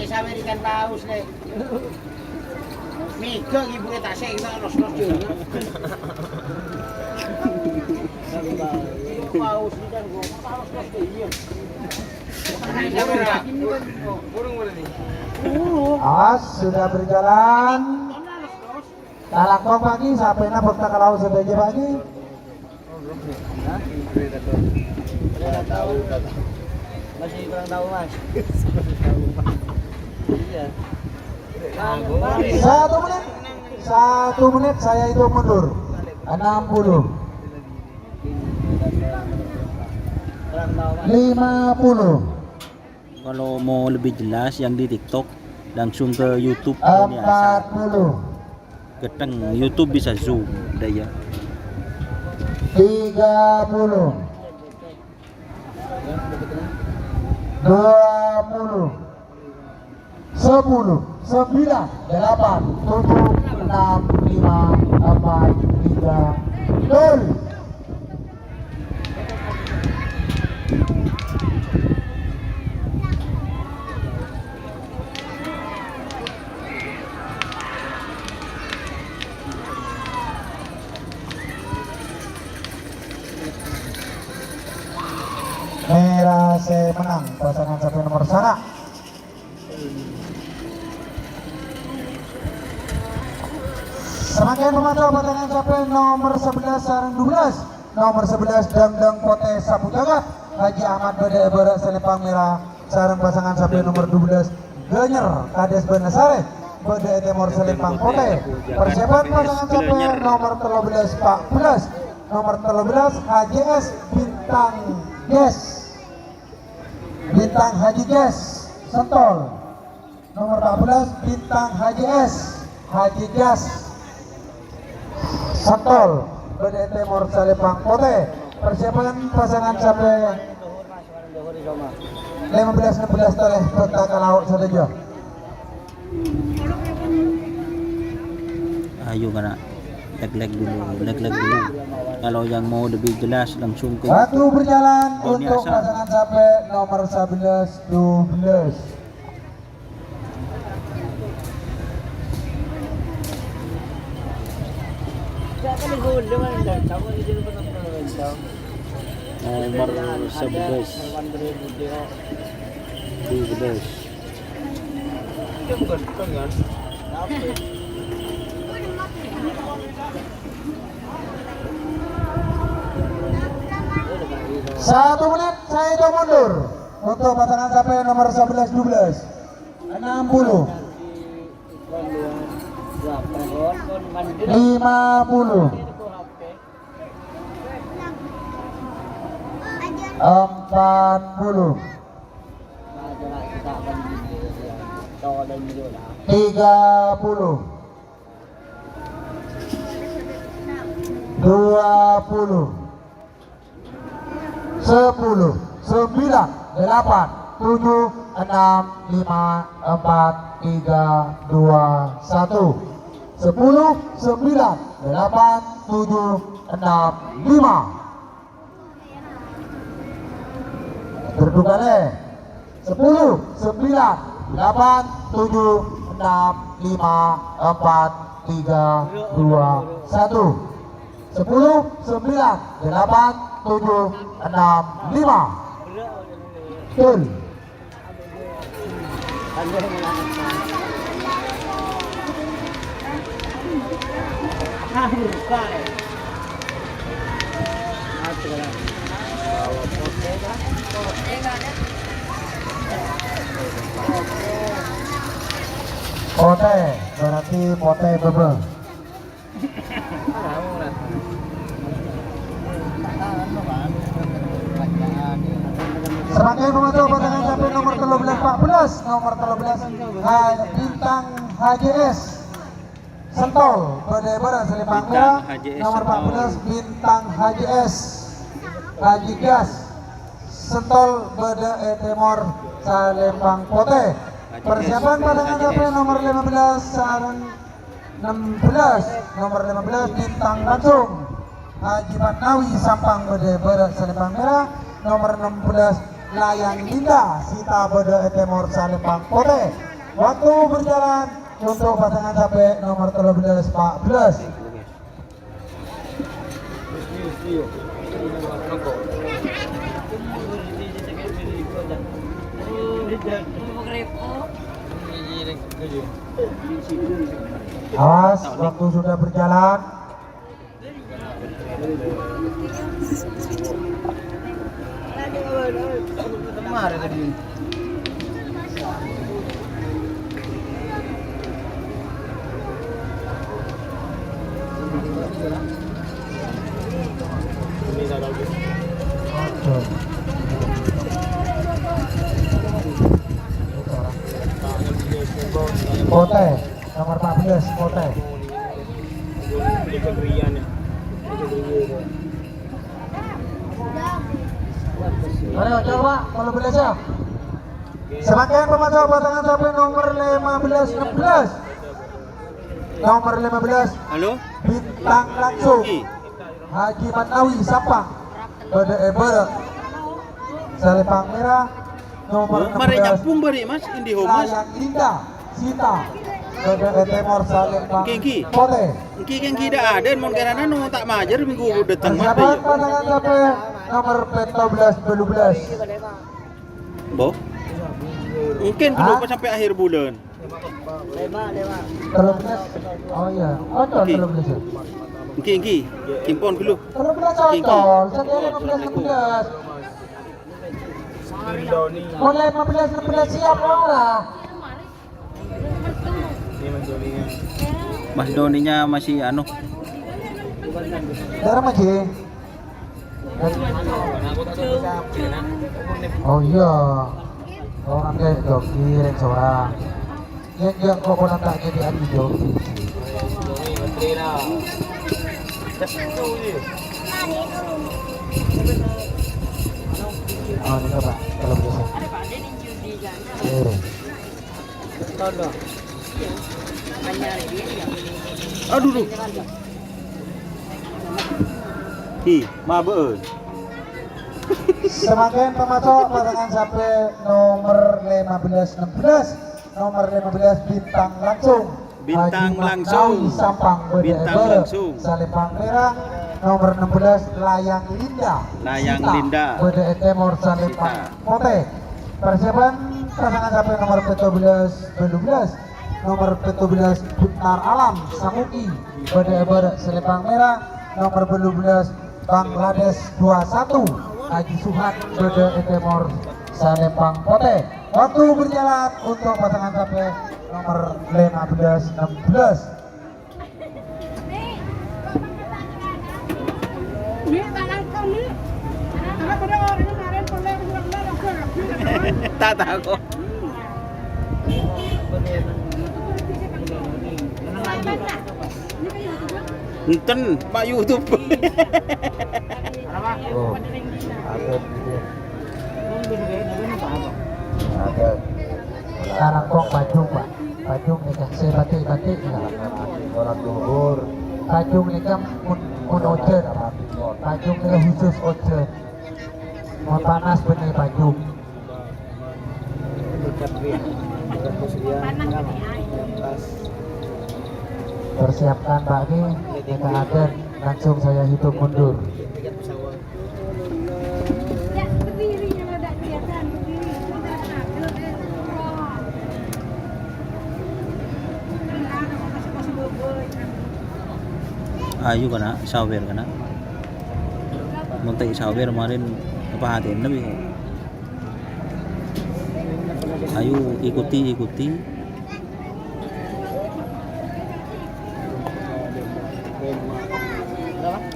Samèyan kan paus, Lè'. Mèga ngibune tasè' kita los-los dulu. Paus ini kan gua los-los dulu, iya. As sudah berjalan. Talakong pagi, sapèna bhâkta ka laok sadhâjâ pagi. Hah? Udah tahu, udah tahu. Masih kurang tahu, Mas. Iya. Satu menit, satu menit saya hitung mundur. Enam puluh. Kurang tahu, Mas. Lima puluh. Kalau mau lebih jelas yang di TikTok, langsung ke YouTube Doni Hasan. Empat puluh. Ghâtèng YouTube bisa zoom, udah ya. Tiga puluh. Dua puluh. Sepuluh, sembilan, delapan, tujuh, enam, lima, empat, tiga, nol. Mèra sè mennang pasangan sampè' nomer sanga'. Samangkèn pamaca pasangan sampè' nomer sebelas sareng dua belas. Nomer sebelas Dangdang Potè Sapu Jagat, Haji Ahmad bâdâ è bârâ' salèmpang mèra, sareng pasangan sampè' nomer dua belas Ganyer Kades Banasarè bâdâ è tèmor salèmpang potè. Persiapan pasangan sampè' nomer tello belas Pa' Belas, nomer tello belas H J S Bintang Gas. Bintang Haji Gas, Sentol. Nomor empat belas, Bintang Haji S, Haji Gas, Sentol. Bâdâ è tèmor salèmpang potè. Persiapan pasangan sampè' lima belas enam belas tolè bhâkta ka laok sadhâjâ. Ayo, kana'. Lag-lag dulu, lag-lag dulu. Kalau yang mau lebih jelas, langsung ke Waktu berjalan Doni untuk Hasan. Pasangan sampè' nomor sebelas dua belas. Nomor sebelas. Dua belas. Satu menit, saya hitung mundur untuk pasangan sampè' nomor sebelas dua belas. Enam puluh. Lima puluh. Empat puluh. Tiga puluh. Dua puluh. Sepuluh, sembilan, delapan, tujuh, enam, lima, empat, tiga, dua, satu. Sepuluh, sembilan, delapan, tujuh, enam, lima. Terbuka lè. Sepuluh, sembilan, delapan, tujuh, enam, lima, empat, tiga, dua, satu. Sepuluh, sembilan, delapan, tujuh, enam, lima. Betul. Potè, berarti potè bâbâ. Samangkèn pamaca pasangan sampè' nomor tello belas empat belas, nomor tello belas, ha-, Bintang H J S. Sentol, bâdâ è bârâ' salèmpang mèra, Bintang H J S nomor Sentol. Empat belas, Bintang H J S. Haji Gas. Sentol, bâdâ è tèmor salèmpang potè. Haji Gas, Persiapan pasangan Haji sampè' Gas. Nomor lima belas sareng enam belas, nomor lima belas Bintang Langsung. Haji Fatnawi Sampang bâdâ è bârâ' salèmpang mèra, nomor enam belas Layang Linda Sita bâdâ è tèmor salèmpang potè. Waktu berjalan untuk pasangan sape nomor tello belas, empat belas. Awas, waktu sudah berjalan. Pote, nomor empat belas, Pote. Ayo, coba, kalau boleh, siap. Samangkèn pamaso' pasangan sape nomor lima belas enam belas. Nomor lima belas, Halo? Bintang Langsung. Haji Manawi Sampang. Bâdâ è bârâ' Salempang Mèra. Nomor Oh, mare enam belas, nyambung bari, Mas, Indiho, Mas. Layang Indah, Sita. Bâdâ è tèmor Salempang Genggi. Potè. Ènggi, ènggi, dâ' adâ, mon karana no ta' majâr minggu dâteng, Mas, Persiapan ya. Pasangan sape nomor pètto belas, bâllu belas. Bo? Mungkin Hah? Belum sampai akhir bulan. Tello belas. Oh iya. Ocol Oke. Tello belas ya. Ènggi, ènggi. Simpon dulu. Tello belas Ènggi, ènggi. Ocol. Saya Assalamualaikum. Lima belas, enam belas. Mulai lima belas, enam belas siap ora? Mas Doninya masih anu. Darah masih. Oh iya. Oh, nanti joki rèng sorang. Ya, ya, kok pernah tak jadi anu joki. Oh, ini coba, kalau bisa. Eh. Aduh, duh. Hi, mabuk. Samangkèn pamaso' pasangan sape nomor lima belas enam belas, nomor lima belas Bintang Langsung. Bintang Haji Langsung. Maknawi Sampang, Bintang Langsung. Salempang Mèra, nomor enam belas Layang Linda. Layang Sita, Linda. Bâdâ è tèmor Salempang Sita. Potè. Persiapan pasangan sape nomor pètto belas, bâllu belas. Nomor pètto belas, Buntar Alam, Samuki, bâdâ è bârâ' Salempang Mèra. Nomor bâllu belas, Bangladesh dua satu, Haji Suhat, bâdâ è tèmor Salempang Potè. Waktu berjalan untuk pasangan sape nomor lima belas enam belas. Tak tahu. Enten, Pak YouTube. Oh, ada. Ada. Sekarang kok Pak Jung, Pak. Pajung nèka sè batik-batik nèka. Pajung nèka mun, mun ojhân. Pajung nèka khusus ojhân. Mun panas bânnè pajung. Persiapkan, Pak, ngghi. Nèka adân, langsung saya hitung mundur. Ayu kana', sawer kana'. Mon ta' sawer marèn apa atèna bi'. Ayu ikuti, ikuti.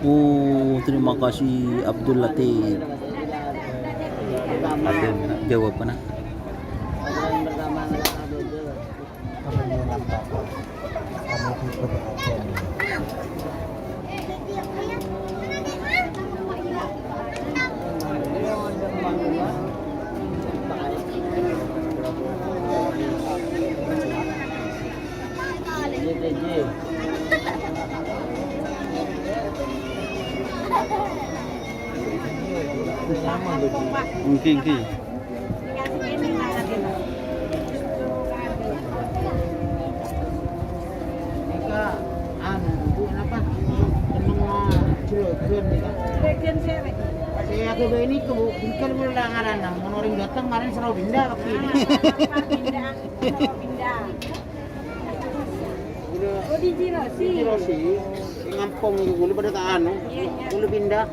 Oh, terima kasih Abdul Latif. Latif, jawab mana? Ngghi, ngghi. Sè aghâbây nèka, Bu, bhungkal kaulâ ngaranna, mon orèng dâteng marèna soro pindah, Pak. Pindah, pindah. Oh, di Cirosi. Di Cirosi. È ngampong nèka kaulâ padâ ta' anu. Iya, iya. Kaulâ pindah.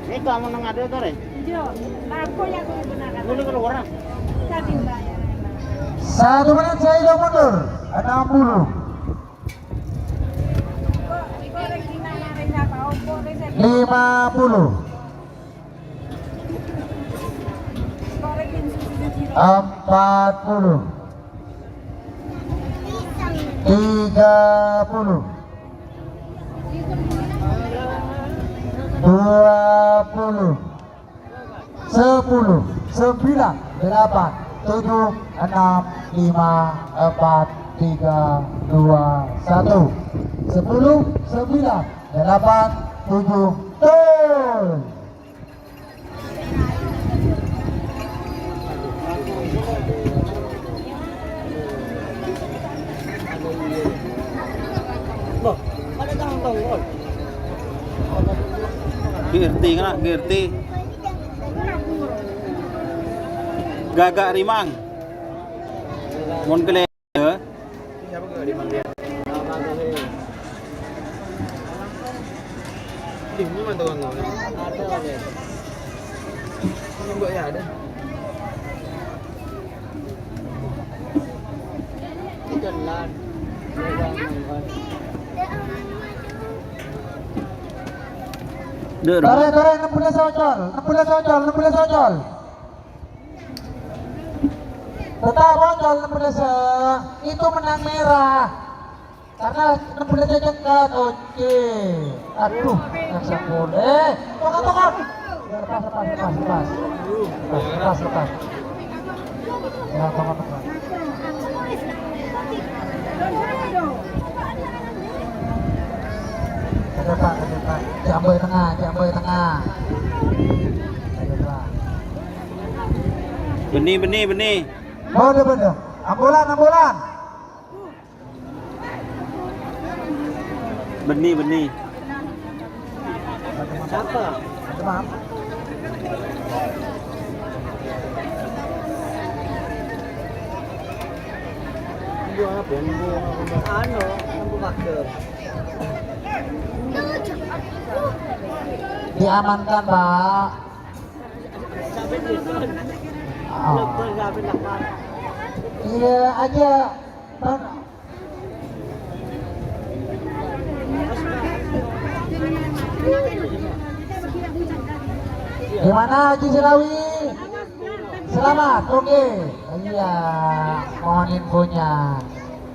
Nèka mon neng adâ' torè. Iya. Aku ya, aku benar. Kaulâ kalowar. Tadi, Mbak, ya. Satu menit saya mundur. Enam puluh. Lima puluh. Empat puluh. Tiga puluh. Dua puluh. Sepuluh, sembilan, delapan, tujuh, enam, lima, empat, tiga, dua, satu. Sepuluh, sembilan, delapan, tujuh, turun. Gerti kena, Gerti. Gagak rimang. Mon kele. Ini mah tuh, tuh. Ini, Mbak, ya ada. Jalan. Dek, Ron. Tarik, tarik, enam belas ocol, enam belas ocol, enam belas ocol. Tetap ocol enam belas, eh, itu menang merah. Karena enam belas cekat, oke. Aduh, nggak bisa boleh. Tokon, tokon. Ya, lepas, lepas, lepas, lepas. Lepas, lepas, lepas. Ya, tokon, tokon. Ada, Pak, ada, Pak. Jamboi tengah, jamboi tengah. Ada, Pak. Beni, beni, beni. Benda, benda. Ambulan, ambulan. Beni, beni. Siapa? Maaf. Anu, lampu pagar. Diamankan, Pak. Oh. Iya aja. Gimana Haji Selawi? Selamat, oke. Iya, mohon infonya.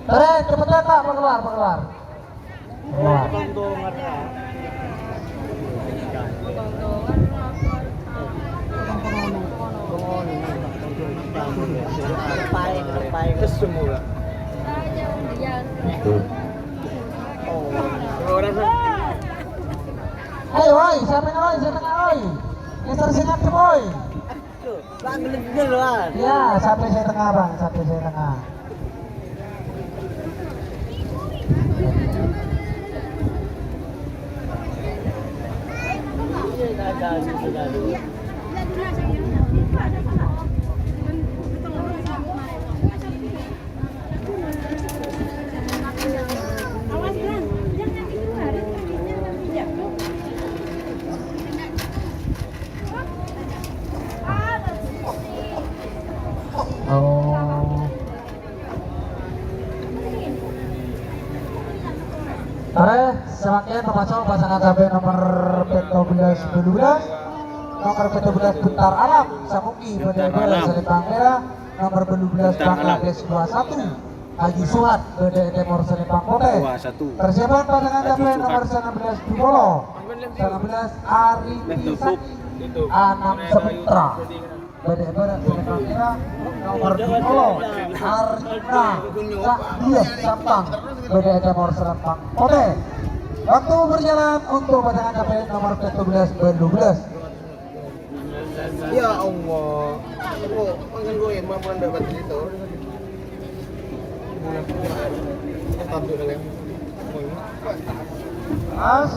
Terus cepetan, Pak, keluar, keluar. Keluar. Ayo, oi, siapa yang oi, siapa yang oi? Mister Sinat, oi. Tuh, Bang, bener-bener, Bang. Ya, sampai saya tengah, Bang, sampai saya tengah. Oh. Arè, samangkèn pamaso' pasangan sampè' nomer pètto bellâs bâllu bellâs, nomer pètto bellâs Bentar Alam, Samuki, Bentar Alam. Bâdâ è bârâ' Salempang Mèra, nomer bâllu bellâs Bentar Alam. Bangladesh dua satu, Haji Suhat, bâdâ è tèmor Salempang Potè. Dua satu. Persiapan pasangan Haji sampè' Suhat. Nomer sangang bellâs Dupolo, sangang bellâs Ari Meh tutup. Pisani, Anam Saputra. Bâdâ è bârâ' Salempang Mèra, nomer dupolo, Arjuna Cahyo Sampang, bâdâ è tèmor Salempang Potè. Waktu berjalan untuk pasangan sampè' nomer pètto bellâs bâllu bellâs. Ya Allah. Kok mangan gue emang bukan dapat itu. Tampil kalian. Pas.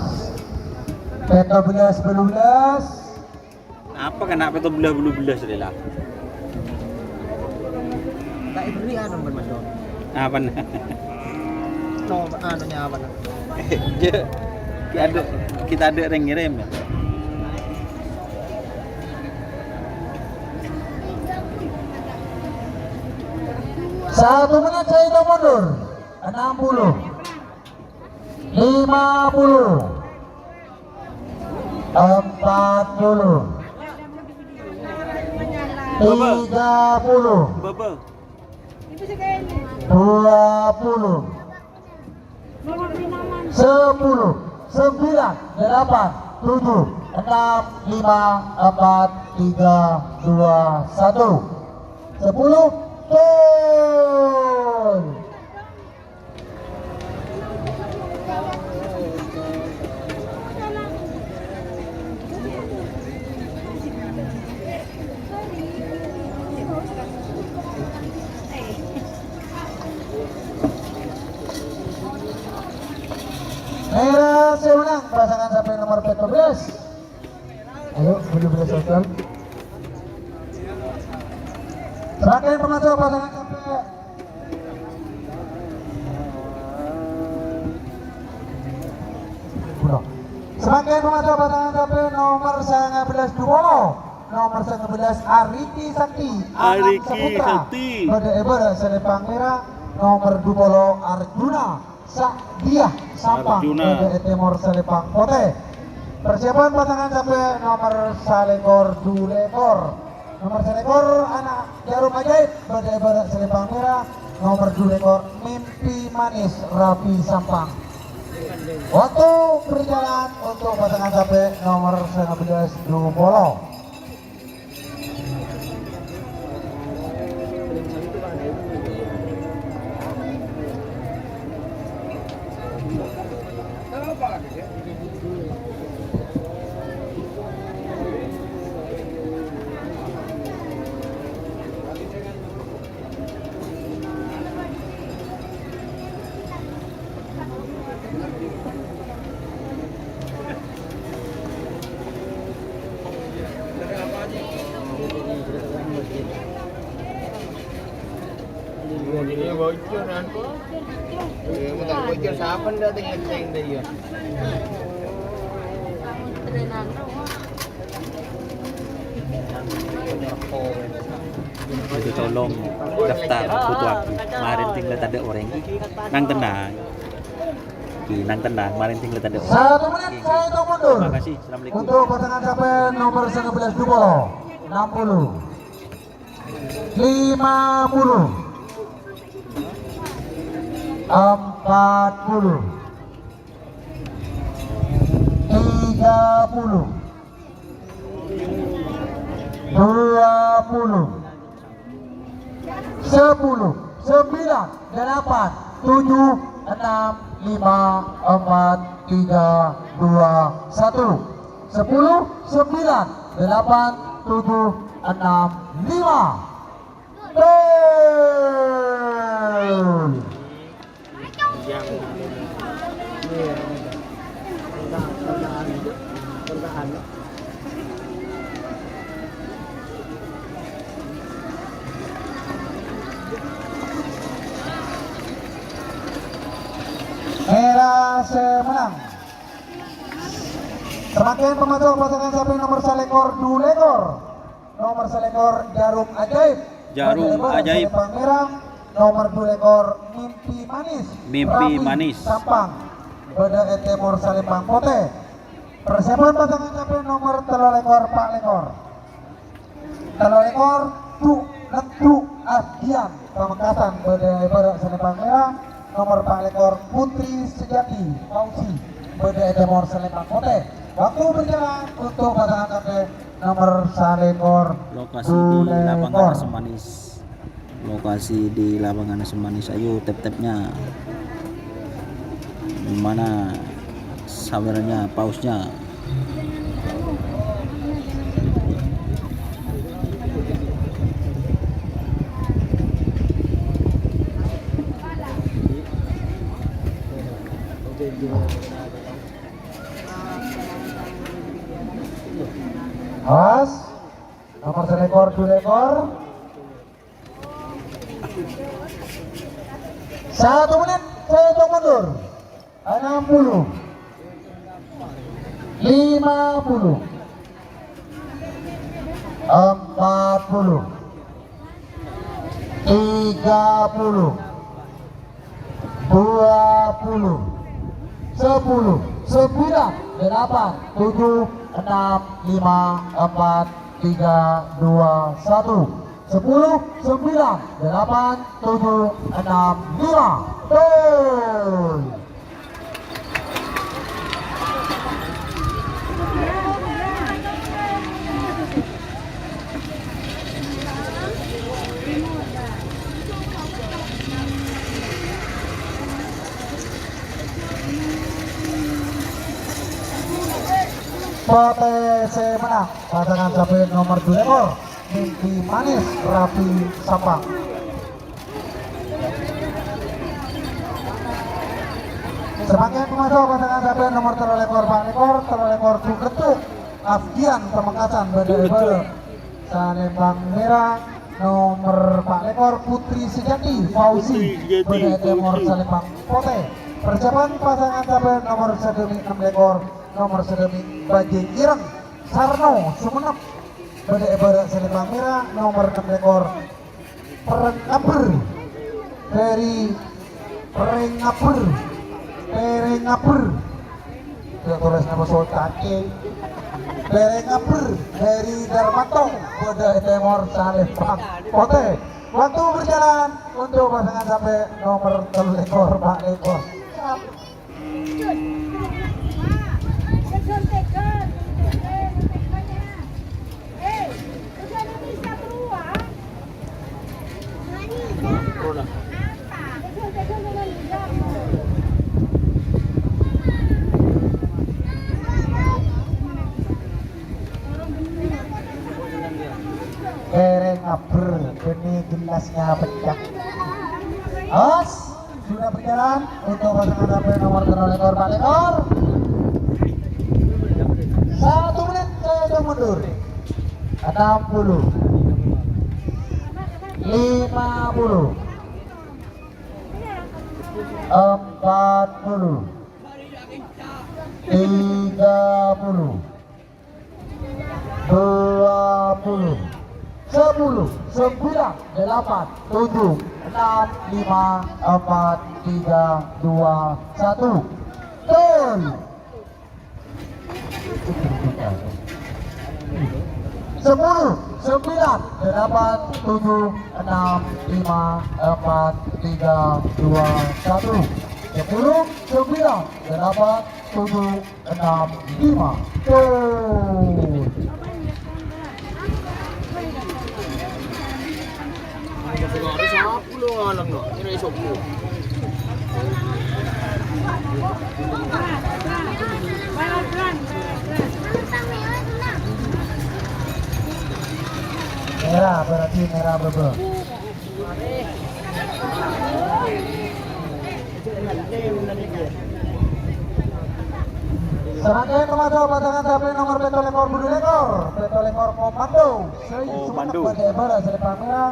Pètto bellâs, bâllu bellâs. Apa kèng pètto bellâs, bâllu bellâs, Rela? Tak diberi anu, Mas. Apa? No, anunya apa? Kita ada, kita ada yang ngirim ya. Satu menit saya itu mundur. Enam puluh. Lima puluh. Empat puluh. Tiga puluh. Dua puluh. Sepuluh. Sembilan. Delapan. Tujuh. Enam. Lima. Empat. Tiga. Dua. Satu. Sepuluh. Gol. Mèra sè mennang pasangan sampè' nomer pètto bellâs. Ayo, bâllu bellâs. Sampè' pamaso pasangan sampè'. Sampè' pamaso pasangan sampè' nomer sanga bellâs Dupolo, nomer sanga bellâs Ariki Sakti, Anam Ariki Saputra, Sakti. Bâdâ è bârâ' salèmpang mèra, nomer Dupolo Arjuna. Sa'diyâ Sampang, Arjuna. Bâdâ è tèmor salèmpang potè. Persiapan pasangan sampè' nomer salèkor dulèkor. Nomer salèkor ana' Jarum Ajaib, bâdâ è bârâ' salèmpang mèra, nomer dulèkor Mimpi Manis Rapi Sampang. Waktu berjalan untuk pasangan sampè' nomer sanga bellâs Dupolo. Ini bocor, kan? Eh, mau tak bocor, siapa ndak ada yang ngerti, ndak, ya? Itu tolong daftar butuh aku. Kemarin tinggal tanda orang. Nang tenang. Ki, nang tenang, kemarin tinggal tanda orang. Satu menit saya itu mundur. Terima kasih. Assalamualaikum. Untuk pasangan sampè' nomer sanga bellâs Dupolo. Enam puluh. Lima puluh. Empat puluh. Tiga puluh. Dua puluh. Sepuluh. Sembilan. Delapan. Tujuh. Enam. Lima. Empat. Tiga. Dua. Satu. Sepuluh. Sembilan. Delapan. Tujuh. Enam. Lima. Gol. Mèra sè mennang. Samangkèn pamaso' pasangan sampè' nomer salèkor dulèkor. Nomer salèkor Jarum Ajaib. Jarum Ajaib. Salèmpang mèra, nomer dulèkor Mimpi Manis. Mimpi Manis. Sampang. Bâdâ è tèmor salèmpang potè. Persiapan pasangan sampè' nomer tellolèkor, pa'lèkor. Tellolèkor, Du, Neddu Adian. Pamekasan bâdâ è bârâ' salèmpang mèra, nomer pa'lèkor Putri Sejati Fauzi, bâdâ è tèmor salèmpang potè. Waktu berjalan untuk pasangan sampè' nomer salèkor. Lokasi di lapangan Asem Manis. Lokasi di lapangan Asem Manis. Ayo, tep-tepnya. Mana sawernya, pausnya? Awas. Nomor salèkor, dulèkor. Satu menit, sèttong mundur. Enam puluh. Lima puluh. Empat puluh. Tiga puluh. Dua puluh. Sepuluh. Sembilan. Delapan. Tujuh. Enam. Lima. Empat. Tiga. Dua. Satu. Sepuluh. Sembilan. Delapan. Tujuh. Enam. Lima. Gol. Potè sè mennang, pasangan sampè' nomer dulèkor, Mimpi Manis Rapi Sampang. Samangkèn pamaso' pasangan sampè' nomer tellolèkor, pa'lèkor, tellolèkor, Gu Kettuk, Afdian Pamekasan, bâdâ è bârâ' salèmpang mèra, nomer pa'lèkor, Putri Sejati Fauzi, bâdâ è tèmor salèmpang potè. Persiapan pasangan sampè' nomer sadhâmi' ennem lèkor, nomer sadhâmi' Bajèng Ireng, Sarno Sumenep, bâdâ è bârâ' salèmpang mèra, nomer ennem lèkor, Pèrèng Ngabber. Pèrèng Ngabber. Pèrèng Ngabber. Yâ, torès napa socacè. Pèrèng Ngabber, Heri Darmanto, bâdâ è tèmor salèmpang potè. Waktu berjalan untuk pasangan sampè' nomer tellolèkor, pa'lèkor. Pèrèng Ngabber, bânnè gelasnya pecah. As. Sudah berjalan untuk pasangan sampè' nomer tellolèkor, pa'lèkor. Satu menit, sèttong mundur. Enam puluh. Lima puluh. Empat puluh. Tiga puluh. Dua puluh. Sepuluh, sembilan, delapan, tujuh, enam, lima, empat, tiga, dua, satu. Gol. Sepuluh, sembilan, delapan, tujuh, enam, lima, empat, tiga, dua, satu. Sepuluh, sembilan, delapan, tujuh, enam, lima. Gol. Merah, berarti merah bebe. Samangkèn pamaso' pasangan sampè' nomer pètto lèkor bâdâ lèkor, pètto lèkor Komando. Komando. Bâdâ è bârâ' salèmpang mèra,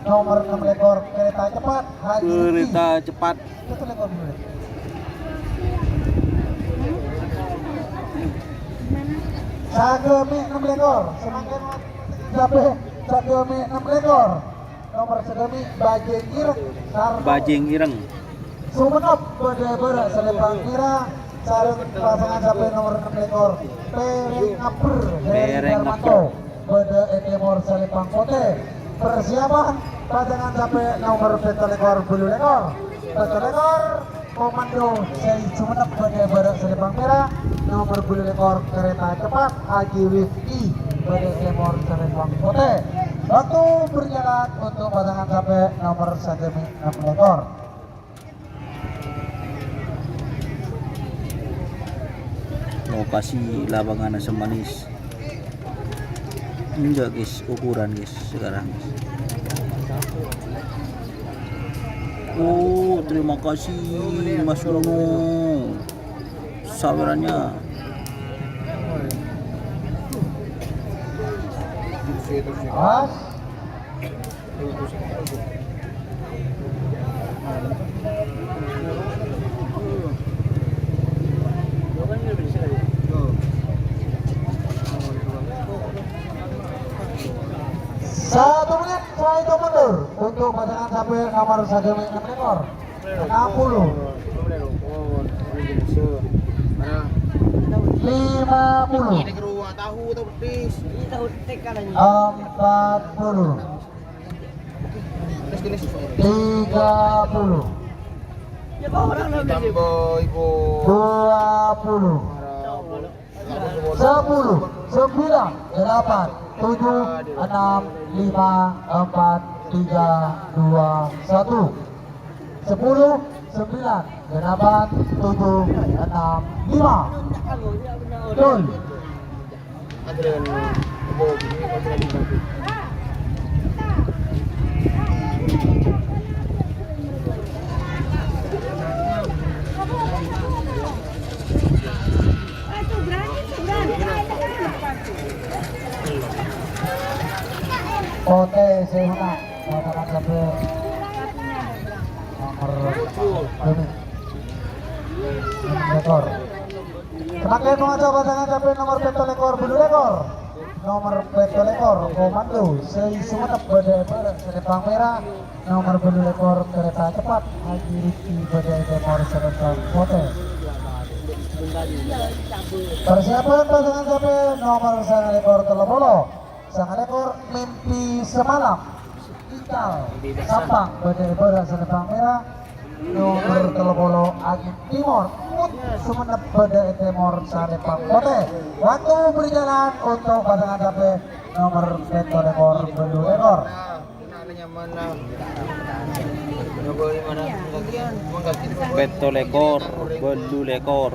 nomer ennem lèkor Kereta Cepat Haji Kereta Sugi. Cepat. Pètto lèkor bâdâ lèkor. Saghâmè' ennem lèkor, samangkèn sampè' saghâmè' ennem lèkor. Nomer saghâmè' Bajèng Ireng, Sar-, Bajèng Ireng. Sumenep bâdâ è bârâ' salèmpang mèra, sareng pasangan sampè' nomer ennem lèkor, Pèrèng Ngabber, Heri Pèrèng Darmanto, Ngabber. Bâdâ è tèmor salèmpang potè. Persiapan pasangan sampè' nomer pètto lèkor, bâllu lèkor. Pètto lèkor. Komando sè Sumenep bâdâ è bârâ' salèmpang mèra, nomer bâllu lèkor Kereta Cepat Haji Wifki bâdâ è tèmor salèmpang potè. Waktu berjalan untuk pasangan sampè' nomer saghâmè' ennem lèkor. Lokasi lapangan Asem Manis. Enggak, guys, ukuran, guys, sekarang, guys. Oh, terima kasih, Mas Nuno. Sawerannya. Awas. Satu menit, saya itu mundur untuk pasangan sapi nomor satu enam ekor. Enam puluh. Lima puluh. Empat puluh. Tiga puluh. Dua puluh. Sepuluh, sembilan, delapan, tujuh, enam, lima, empat, tiga, dua, satu. Sepuluh, sembilan, delapan, tujuh, enam, lima. Gol. Oke, saya menang. Pasangan sapi nomor enam ekor. Samangkèn maca pasangan sapi nomor pètto lèkor, bâllu lèkor. Nomor pètto lèkor, Komando, sè Sumenep bâdâ è bârâ' salèmpang mèra. Nomor bâllu lèkor, Kereta Cepat, Haji Rifki bâdâ è tèmor salèmpang potè. Persiapan pasangan sapi nomor sanga lèkor tello polo. Sanga lèkor Mimpi Semalam. Ical Sampang bâdâ è bârâ' salèmpang mèra. Nomor tello polo Angin Timor. Mut Sumenep bâdâ è tèmor salèmpang potè. Waktu berjalan untuk pasangan sapi nomor pètto lèkor bâllu lèkor. Pètto lèkor, bâllu lèkor.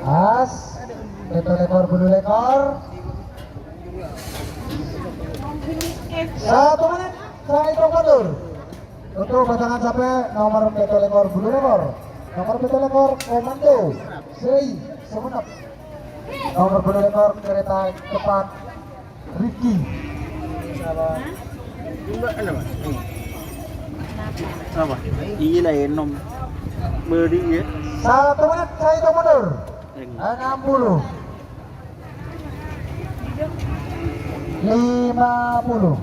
As, pètto lèkor, bâllu lèkor. Satu menit, saya hitung mundur. Untuk pasangan sapi nomor pètto lèkor, bâllu lèkor. Nomor pètto lèkor, Komando, Sei, Sumenep. Nomor bâllu lèkor, Kereta Cepat, Rifki. Apa? Iya lah, enom. Beri ya. Satu menit, saya hitung mundur. Enam puluh. Lima puluh.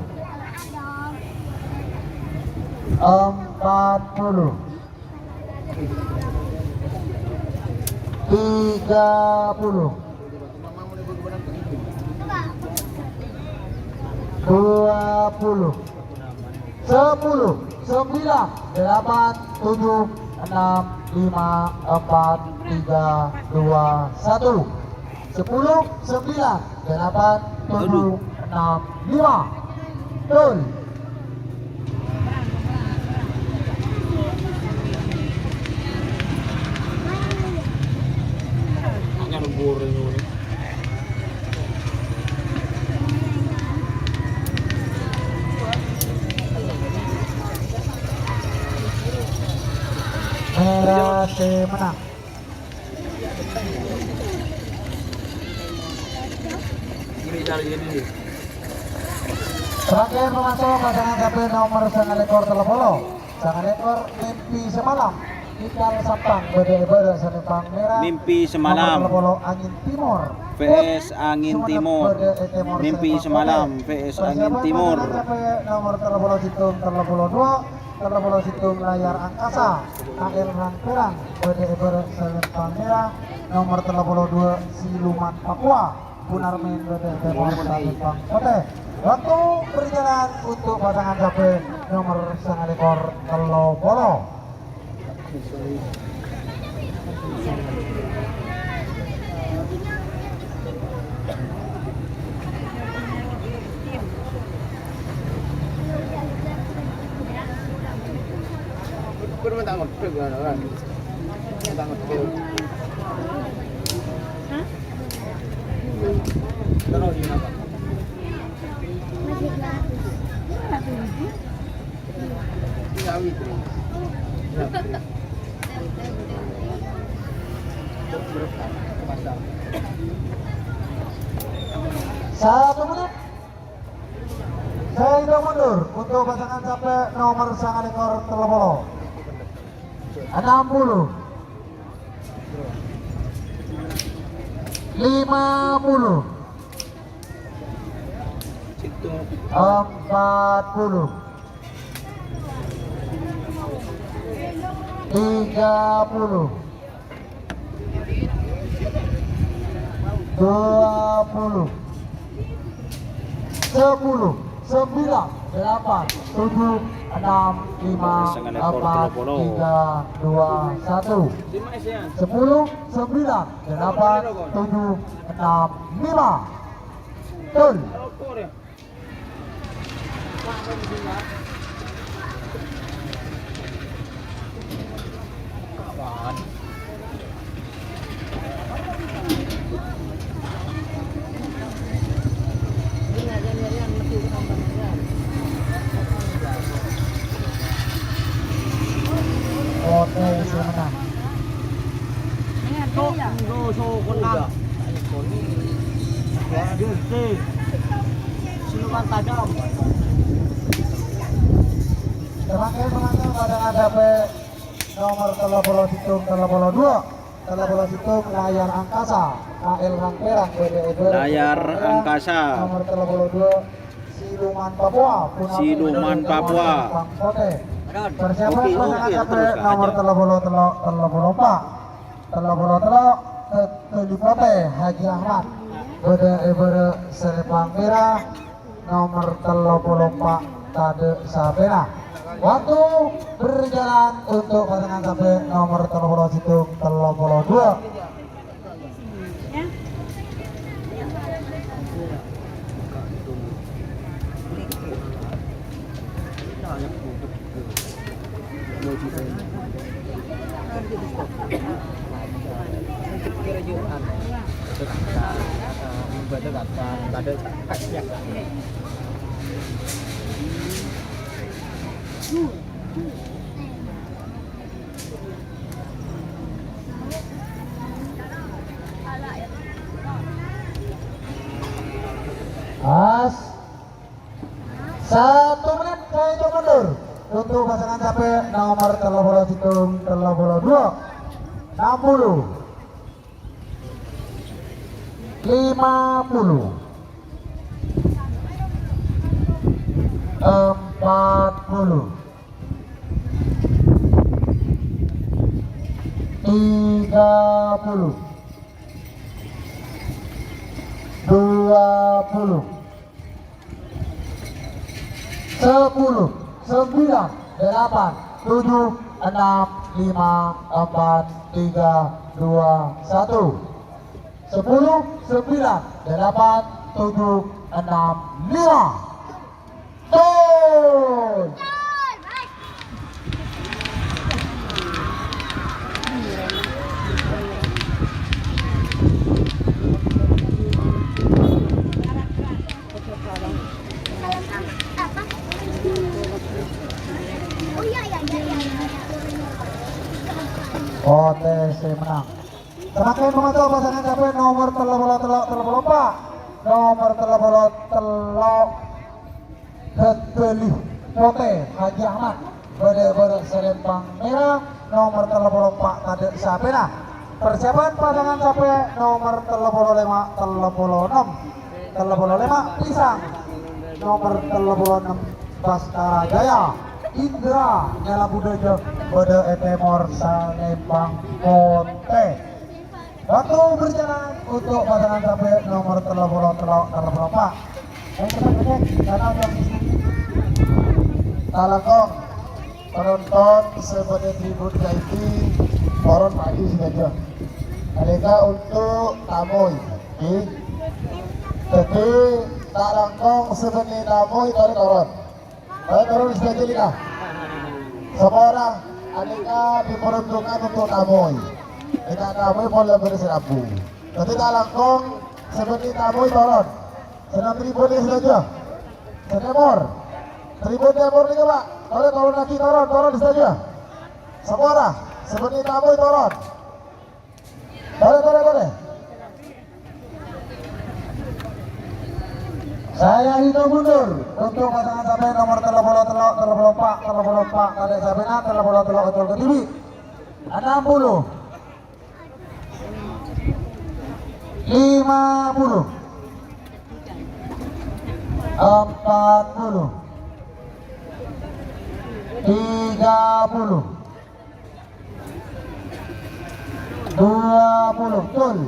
Empat puluh. Tiga puluh. Dua puluh. Sepuluh, sembilan, delapan, tujuh, enam, lima, empat, tiga, dua, satu. Sepuluh, sembilan, delapan, tujuh, enam, lima. Gol. Mèra sè menang. Samangkèn pamaso pasangan sapi nomor sanga lèkor tello polo. Sanga lèkor Mimpi Semalam. Ical Sampang bâdâ è bârâ' salèmpang mèra. Mimpi Semalam. Nomor tello polo Angin Timor. V S Angin Timor. Mimpi Semalam, V S Angin Timor. Pasangan sapi nomor tello polo sèttong, tello polo duwâ', tello polo sèttong Layar Angkasa. K L Rangkèran bâdâ è bârâ' salèmpang mèra. Nomor tello polo duwâ' Siluman Papua. Punarmen bâdâ è tèmor salèmpang potè. Waktu berjalan untuk pasangan sapi nomor sanga lèkor tello polo. Satu menit. Saya hitung mundur untuk pasangan capek nomor sangalekor tello polo. Enam puluh. Lima puluh. Empat puluh. Tiga puluh. Dua puluh. Sepuluh, sembilan, delapan, tujuh, enam, lima, empat, tiga, dua, satu. Sepuluh, sembilan, delapan, tujuh, enam, lima. Betul. Oke, selamat. Siluman tajam. Terima kasih, teman-teman, pada ngadepin nomor tello polo sèttong, tello polo dua, tello polo sèttong, Layar Angkasa, K L Rang Pèrang, B D E Bèrèng, Layar Angkasa. Nomor tello polo dua, Siluman Papua, Siluman Papua. Pang Potè. Persiapan, oke, oke, pasangan capek terus, nomor Hajar. Tello polo tello, tello polo empa'. Tello polo tello, Tèttèli Potè, Haji Ahmad. Bâdâ è bârâ' salèmpang mèra, nomor tello polo empa', tadâ' sapèna. Waktu berjalan untuk pasangan capek nomor tello polo sèttong, tello polo dua. Pas. Satu menit, saya hitung mundur untuk pasangan capek nomor tello polo sèttong, tello polo dua. Enam puluh. Lima puluh. Empat puluh. Tiga puluh. Dua puluh. Sepuluh, sembilan, delapan, tujuh, enam, lima, empat, tiga, dua, satu. Sepuluh, sembilan, delapan, tujuh, enam, lima. Gol! O T S menang. Semakin memacu pasangan capek nomor tello polo tello, tello polo empa'. Nomor tello polo tello, Tèttèli Potè, Haji Ahmad. Bâdâ è bârâ' salèmpang mèra, nomor tello polo empa', tadâ' sapèna. Persiapan pasangan capek nomor tello polo lèma', tello polo ennem. Tello polo lèma', Pisang. Nomor tello polo ennem, Baskara Jaya. Indra, Nyala Budaya, bâdâ è tèmor salèmpang Potè. Waktu berjalan untuk pasangan capek nomor tello polo tello, tello polo empa'. Ayo cepat, cepat, karena udah talangkong penonton sè bâdâ è tribun V I P. Toron pagi sadhâjâ. Alèka untuk tamoy. Oke. Jadi, ta' langkong sè bânnè tamoy, torè toron. Ayo toron sadhâjâ, lika. Sapora, alèka diperuntukkan untuk tamoy. Lika tamoy pon lambâr sè rabu. Jadi, ta' langkong sè bânnè tamoy toron. Sè neng tribun nèka sadhâjâ. Sè tèmor. Tribun tèmor nèka, Pak. Torè toron lagi, toron, toron sadhâjâ. Sapora, sè bânnè tamoy toron. Torè, torè, torè. Saya hitung mundur untuk pasangan sampai nomor tello puluh tello, tello puluh empat, tello puluh empat, tadâ' sampèyan, tello puluh tello, ocol kadhibi'. Enam puluh. Lima puluh. Empat puluh. Tiga puluh. Dua puluh, betul.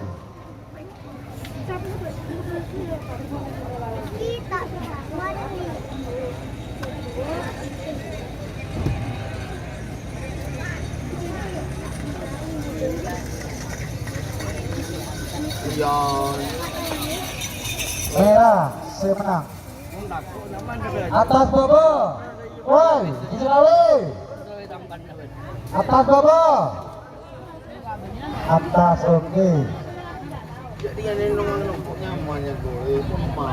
Iya. Merah, sè menang. Attas bâbâ. Woi, di Selawi. Attas bâbâ. Attas, oke. Jadi, ini nunggu-nunggu nyamannya gue, sumpah.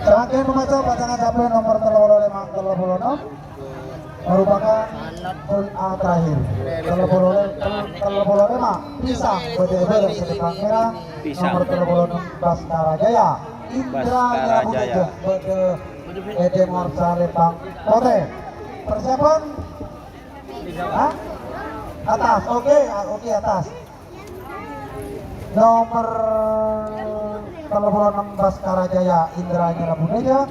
Saking pemaca pasangan sampai nomor tello puluh lèma, tello puluh enam. Merupakan full A terakhir. Tello puluh lè-, tel-, tello puluh lèma, Pisang, bâdâ è bârâ' sè lèbât mèra, Pisang. Nomor tello puluh enam, Baskara Jaya. Indra Baskara Jaya. Jaya, bâdâ è tèmor salèbât potè. Persiapan? Hah? Attas, oke, a-, oke, Attas. Nomor tello puluh enam Baskara Jaya, Indra Nyalabuneja.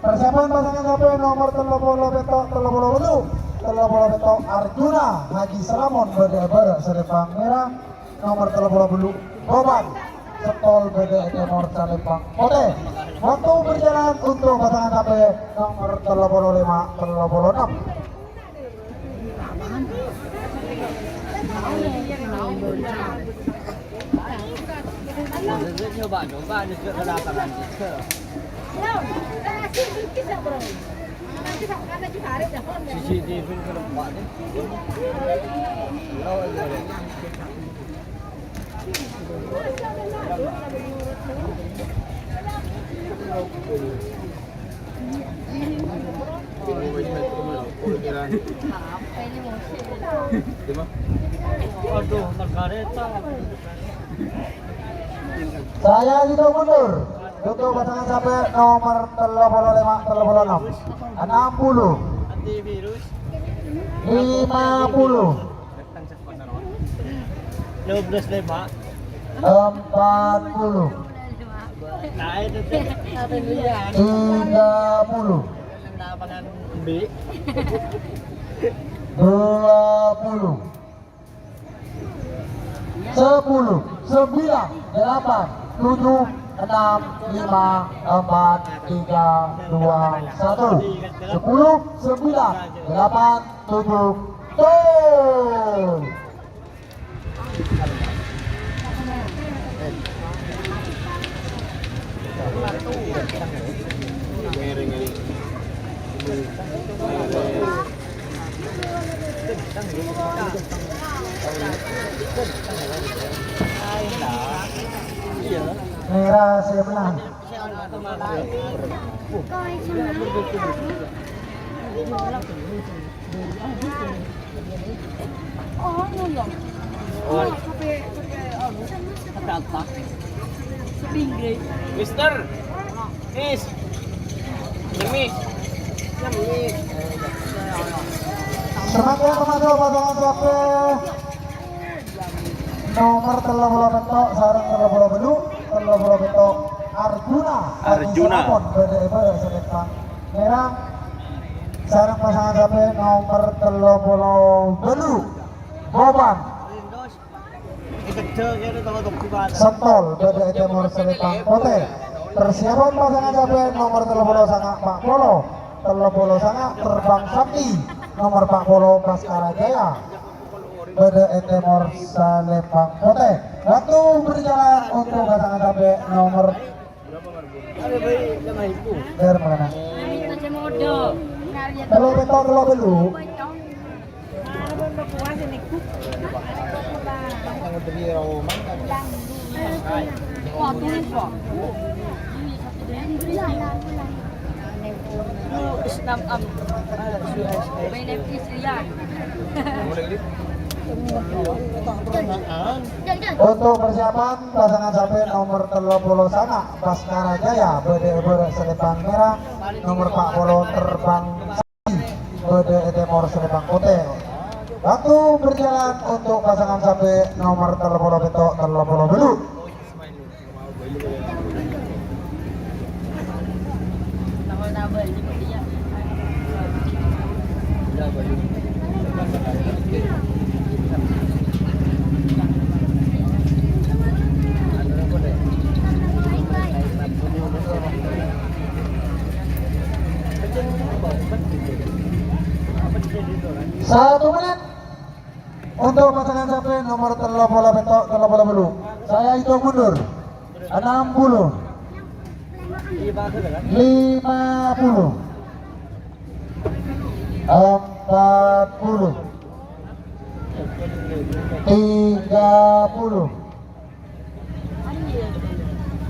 Persiapan pasangan sampai nomor tello puluh pètto, tello puluh pètto, tello puluh pètto Arjuna Haji Salamon bâdâ è bârâ' sè lèbât mèra, nomor tello puluh pètto Boban Setol bâdâ è tèmor salèbât potè. Waktu berjalan untuk pasangan sampai nomor tello puluh lèma, tello puluh enam. Saya hitung mundur untuk pasangan sampai nomor tello puluh lèma, tello puluh enam. Enam puluh. Lima puluh. Dua belas lima. Empat puluh. Nah, itu tuh. Tiga puluh. Bi. Dua puluh. Sepuluh, sembilan, delapan, tujuh, enam, lima, empat, tiga, dua, satu. Sepuluh, sembilan, delapan, tujuh, gol. Mèra sè menang. Oh, no, ya. Oh, sampai, sampai, oh, ada apa? Sepinggir. Mister. Miss. Miss. Miss. Semangat, teman-teman, pasangan siapa? Nomor tello puluh pètto sareng tello puluh bâllu', tello puluh pètto Arjuna. Arjuna. Haji Salamon, bâdâ è bârâ' sè lèbât mèra. Sareng pasangan sampai nomor tello puluh bâllu', Boban Setol, bâdâ è tèmor sè lèbât potè. Persiapan pasangan sampai nomor tello puluh sanga', empat puluh. Tello puluh sanga', Terbang Sakti. Nomor empat puluh, Baskara Jaya. Bâdâ è tèmor salèmpang potè. Waktu berjalan untuk pasangan sampè' nomor. Biar mana? Tello' pètto', tello' bâllu'. My name is Riyad. Untuk persiapan pasangan sampè' nomor tello polo sanga' Baskara Jaya bâdâ è bârâ' salèmpang mèra, nomor empat polo Terbang Sakti bâdâ è tèmor salèmpang potè. Waktu berjalan untuk pasangan sampè' nomor tello polo pètto', tello polo bâllu'. Satu menit. Untuk pasangan sampè' nomor tello polo pètto', tello polo bâllu'. Saya hitung mundur. Enam puluh. Lima puluh. Empat puluh. Tiga puluh.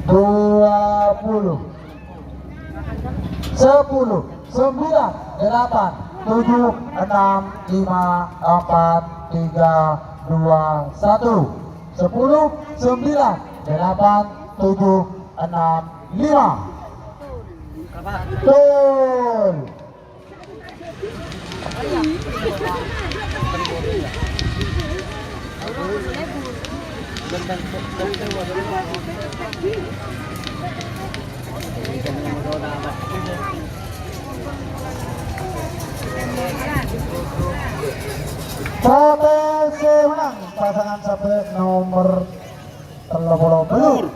Dua puluh. Sepuluh, sembilan, delapan, tujuh, enam, lima, empat, tiga, dua, satu. Sepuluh, sembilan, delapan, tujuh, enam, lima. Betul. Potè sè menang pasangan sampè' nomor tello polo bâllu'.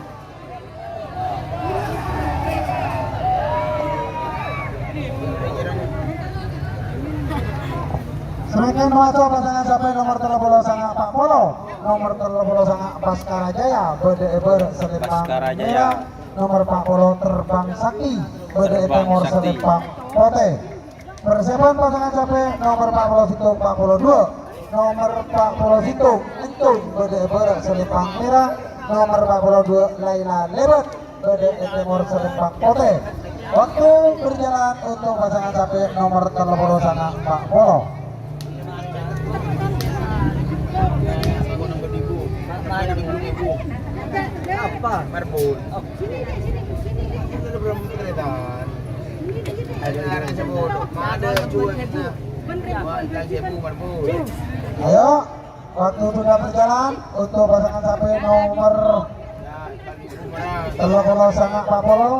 Samangkèn maso' pasangan sampè' nomor tello polo sanga' empat polo, nomor tello polo sanga' Baskara Jaya, bâdâ è bârâ' salèmpang mèra, nomor empat polo Terbang Sakti, bâdâ è tèmor salèmpang potè. Persiapan pasangan sampè' nomor empat puluh sèttong, empat puluh dua. Nomor empat puluh sèttong, Entung, bâdâ è bârâ' salèmpang mèra. Nomor empat puluh dua, Laila Lebat, bâdâ è tèmor salèmpang potè. Waktu berjalan untuk pasangan sampè' nomor tello polo sanga' empat puluh. Apa? Marbun. Ada orang sebut. Ada juga kita. Wah, ikan sebu, marbun. Ayo, waktu sudah berjalan untuk pasangan sampè' nomor tello polo sanga' empat puluh.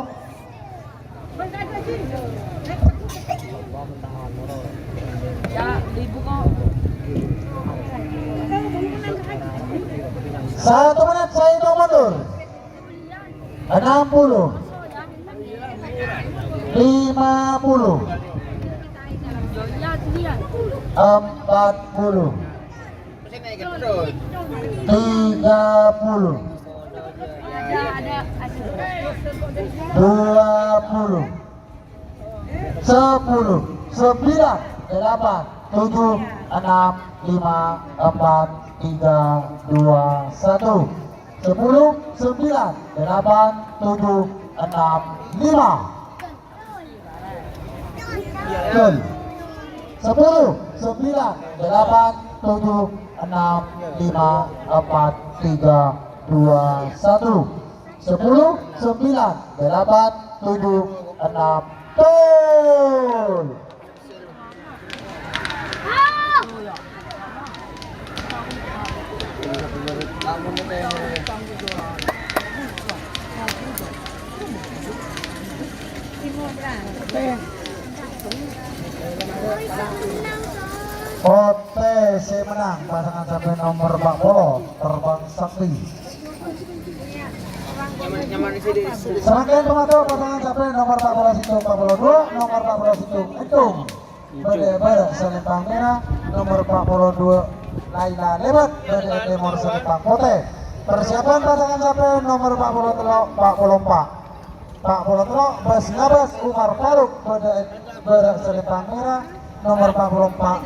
Satu menit saya hitung mundur. Enam puluh. Lima puluh. Empat puluh. Tiga puluh. Dua puluh. Sepuluh, sembilan, delapan, tujuh, enam, lima, empat, tiga, dua, satu. Sepuluh, sembilan, delapan, tujuh, enam, lima. Betul. Sepuluh, sembilan, delapan, tujuh, enam, lima, empat, tiga, dua, satu. Sepuluh, sembilan, delapan, tujuh, enam, betul. Potè sè menang pasangan sampè' nomor empat puluh, Terbang Sakti. Samangkèn pamaso' pasangan sampè' nomor empat puluh sèttong, empat puluh dua, nomor empat puluh sèttong, Entung. Bâdâ è bârâ' salempang mèra, nomer empat puluh dua, Laila Lebat, bâdâ è tèmor salempang potè. Persiapan pasangan sampè' nomer empat puluh tello', empat puluh empat. Empat puluh tello', bâs ngabâs, Umar Faruk, bâdâ è bârâ' salempang mèra, nomer empat puluh empat,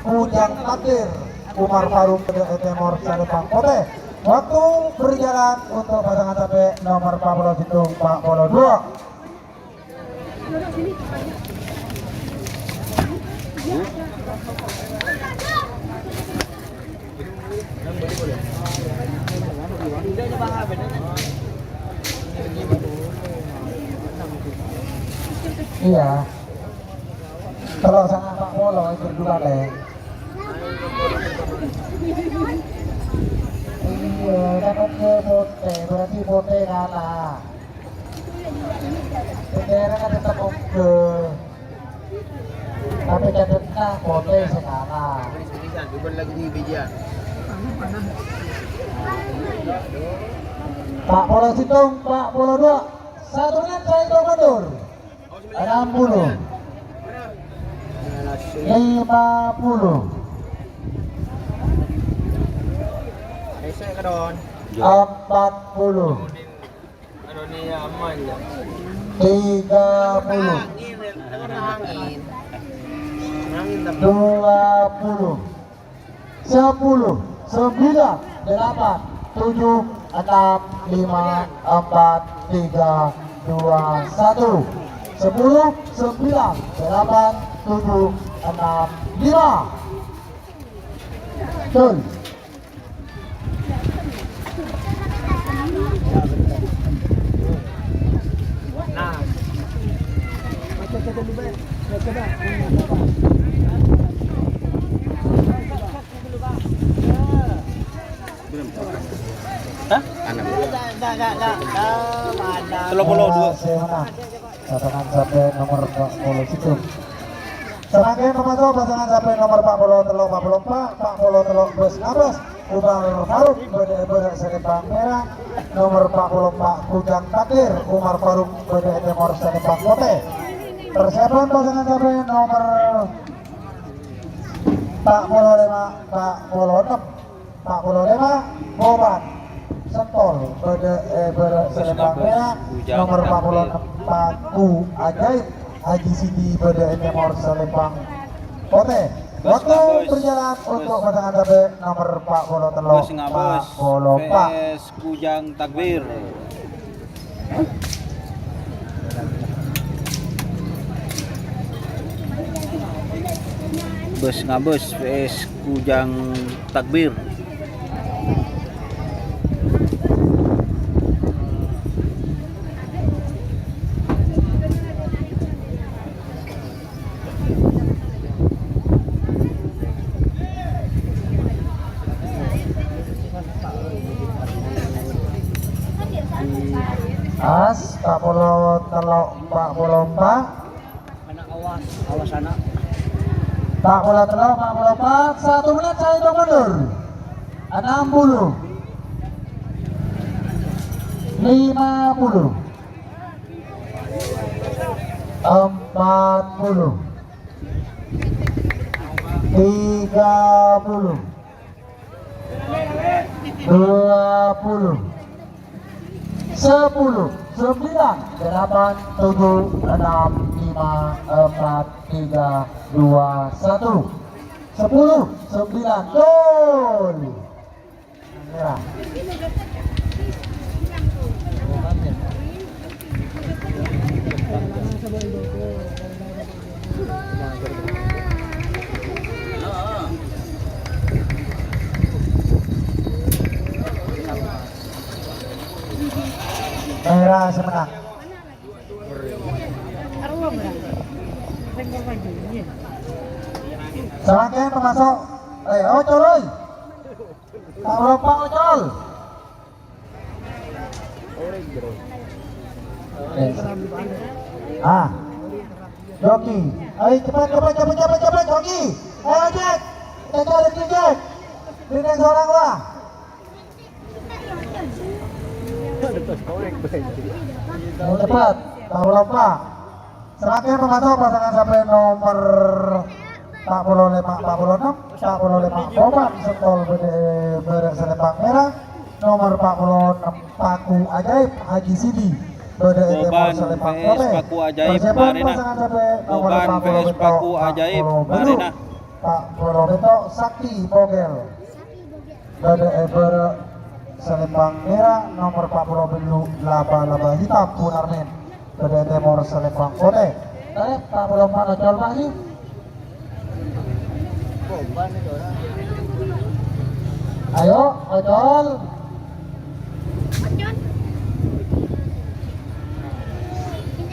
Kujang Takdir, Umar Faruk, bâdâ è tèmor salempang potè. Waktu berjalan untuk pasangan sampè' nomer empat puluh sèttong, empat puluh dua. Iyâ. Tello' sanga empat puluh, berdua, Lè'. Iyâ, kan oke potè, berarti potè kalah. Bendera kan tetep oke. Tapi catatan potè sè kalah. Empat puluh sèttong, empat puluh dua. Satu menit saya hitung mundur. Enam puluh. Lima puluh. Empat puluh. Tiga puluh. Dua puluh. Sepuluh, sembilan, delapan, tujuh, enam, lima, empat, tiga, dua, satu. Sepuluh, sembilan, delapan, tujuh, enam, lima. Betul. Hah? Tello puluh dua. Pasangan sampè' nomer empat puluh sèttong. Samangkèn pamaso pasangan sampè' nomer empat puluh tello', empat puluh empat, empat puluh tello' bâs ngabâs, Umar Faruk bâdâ è bârâ' salempang mèra, nomer empat puluh empat Kujang Takdir, Umar Faruk bâdâ è tèmor salempang potè. Persiapan pasangan sampè' nomer empat puluh lima, empat puluh enam. Empat puluh lima, Boban Sentol, bâdâ è bârâ' salempang mèra, nomer empat puluh empat, Ajaib, Haji Sidi, bâdâ è tèmor salempang potè. Waktu berjalan untuk pasangan sampè' nomer empat puluh tello', empat puluh empat. Kujang Takbir. Bâs ngabâs, P S Kujang Takbir. As, empat puluh tello', empat puluh empat. Empat puluh tello', empat puluh empat, satu menit saya hitung mundur. Enam puluh. Lima puluh. Empat puluh. Tiga puluh. Dua puluh. Sepuluh, sembilan, delapan, tujuh, enam, lima, empat, tiga, dua, satu. Sepuluh, sembilan, gol. Merah. Merah sè mennang. Samangkèn pamaso'. Eh, Ocol, oi. Tao lompa, Ocol. Eh. Ah. Joki. Ayo, cepet, cepet, cepet, cepet, cepet, Joki. Ayo, Jack. Kejar, kejar, Jack. Bintang seorang lah. Ayo, cepet. Tao lompa. Samakèn pamaso' pasangan sampè' nomer pa' polo lèma', pa' polo ennem, pa' polo lèma' Boban Sentol bâdâ è bârâ' salèmpang mèra, nomer pa' polo ennem Paku Ajaib Haji Sidi bâdâ è tèmor salèmpang potè. Paku Ajaib. Pasangan sampè' nomer pa' polo petto', Paku Ajaib pa' polo petto', Marina. Pa' polo petto' Sakti Bogel. Bâdâ è bârâ' salèmpang mèra, nomer pa' polo bellu' Laba-laba Hitam Punarmin. Bâdâ è tèmor salèmpang potè. Tarè, pa' polo empa' Ocol, Pak, nih. Ayo, Ocol.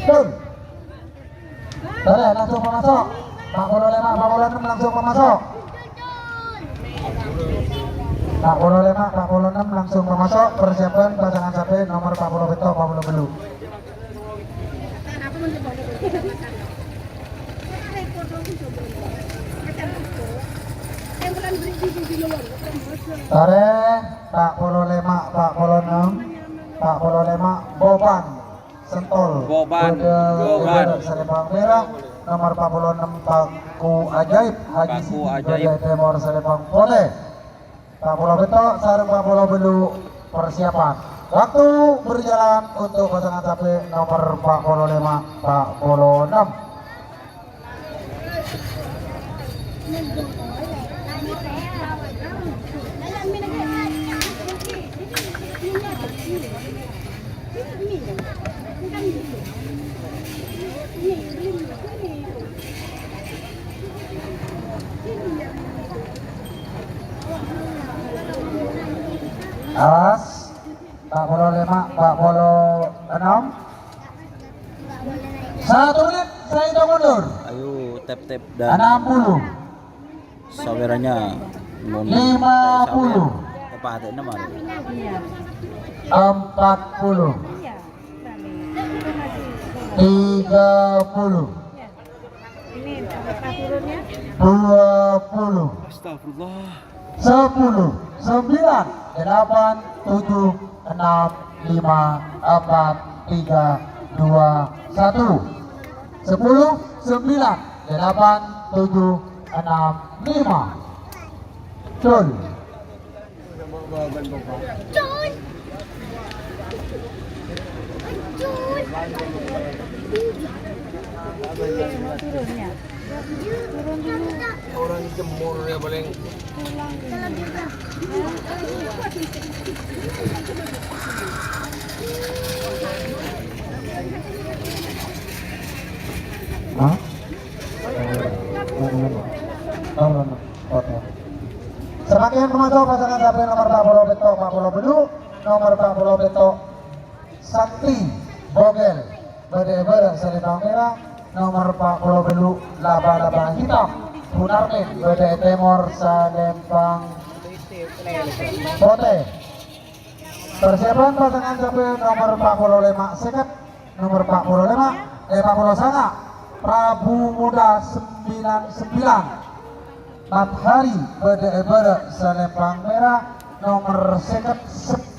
Dul. Tarè, langsung pamaso'. Pa' polo lèma', pa' polo ennem langsung pamaso'. Pa' polo lèma', pa' polo ennem langsung pamaso'. Persiapan pasangan sampè' nomer pa' polo petto', pa' polo bellu'. Tarè, pa' polo lèma', pa' polo ennem, pa' polo lèma', Boban. Sentol. Boban, bâdâ Boban. È bârâ' salèmpang mèra, nomer pa' polo ennem Paku Ajaib Haji Sidi, Paku Ajaib. Bâdâ è tèmor salèmpang potè. Pa' polo petto' sareng pa' polo bellu' persiapan. Waktu berjalan untuk pasangan sampè' nomer pa' polo lèma', pa' polo ennem. Awas, pa' polo lèma', pa' polo ennem. Satu menit, saya hitung mundur. Ayo, tep-tep dan enam puluh. Saweranya mundur. Lima puluh. Apa hati enam hari? Empat puluh. Tiga puluh. Dua puluh. Astagfirullah. Sepuluh, sembilan, delapan, tujuh, enam, lima, empat, tiga, dua, satu. Sepuluh, sembilan, delapan, tujuh, enam, lima. Cul. Orang jemur ya paling. Hah? Samakèn pamaso' pasangan sampè' nomer pa' polo petto', pa' polo bellu', nomer pa' polo petto', Sakti Bogel, bâdâ è bârâ' salèmpang mèra, nomer pa' polo bellu', Laba-laba Hitam Punarmin, bâdâ è tèmor salèmpang potè. Persiapan pasangan sampè' nomer pa' polo lèma' sèket, nomer pa' polo lèma', eh, pa' polo sanga', Prabu Muda sembilan sembilan. Mathari bâdâ è bârâ' salèmpang mèra, nomer sèket, Sep-,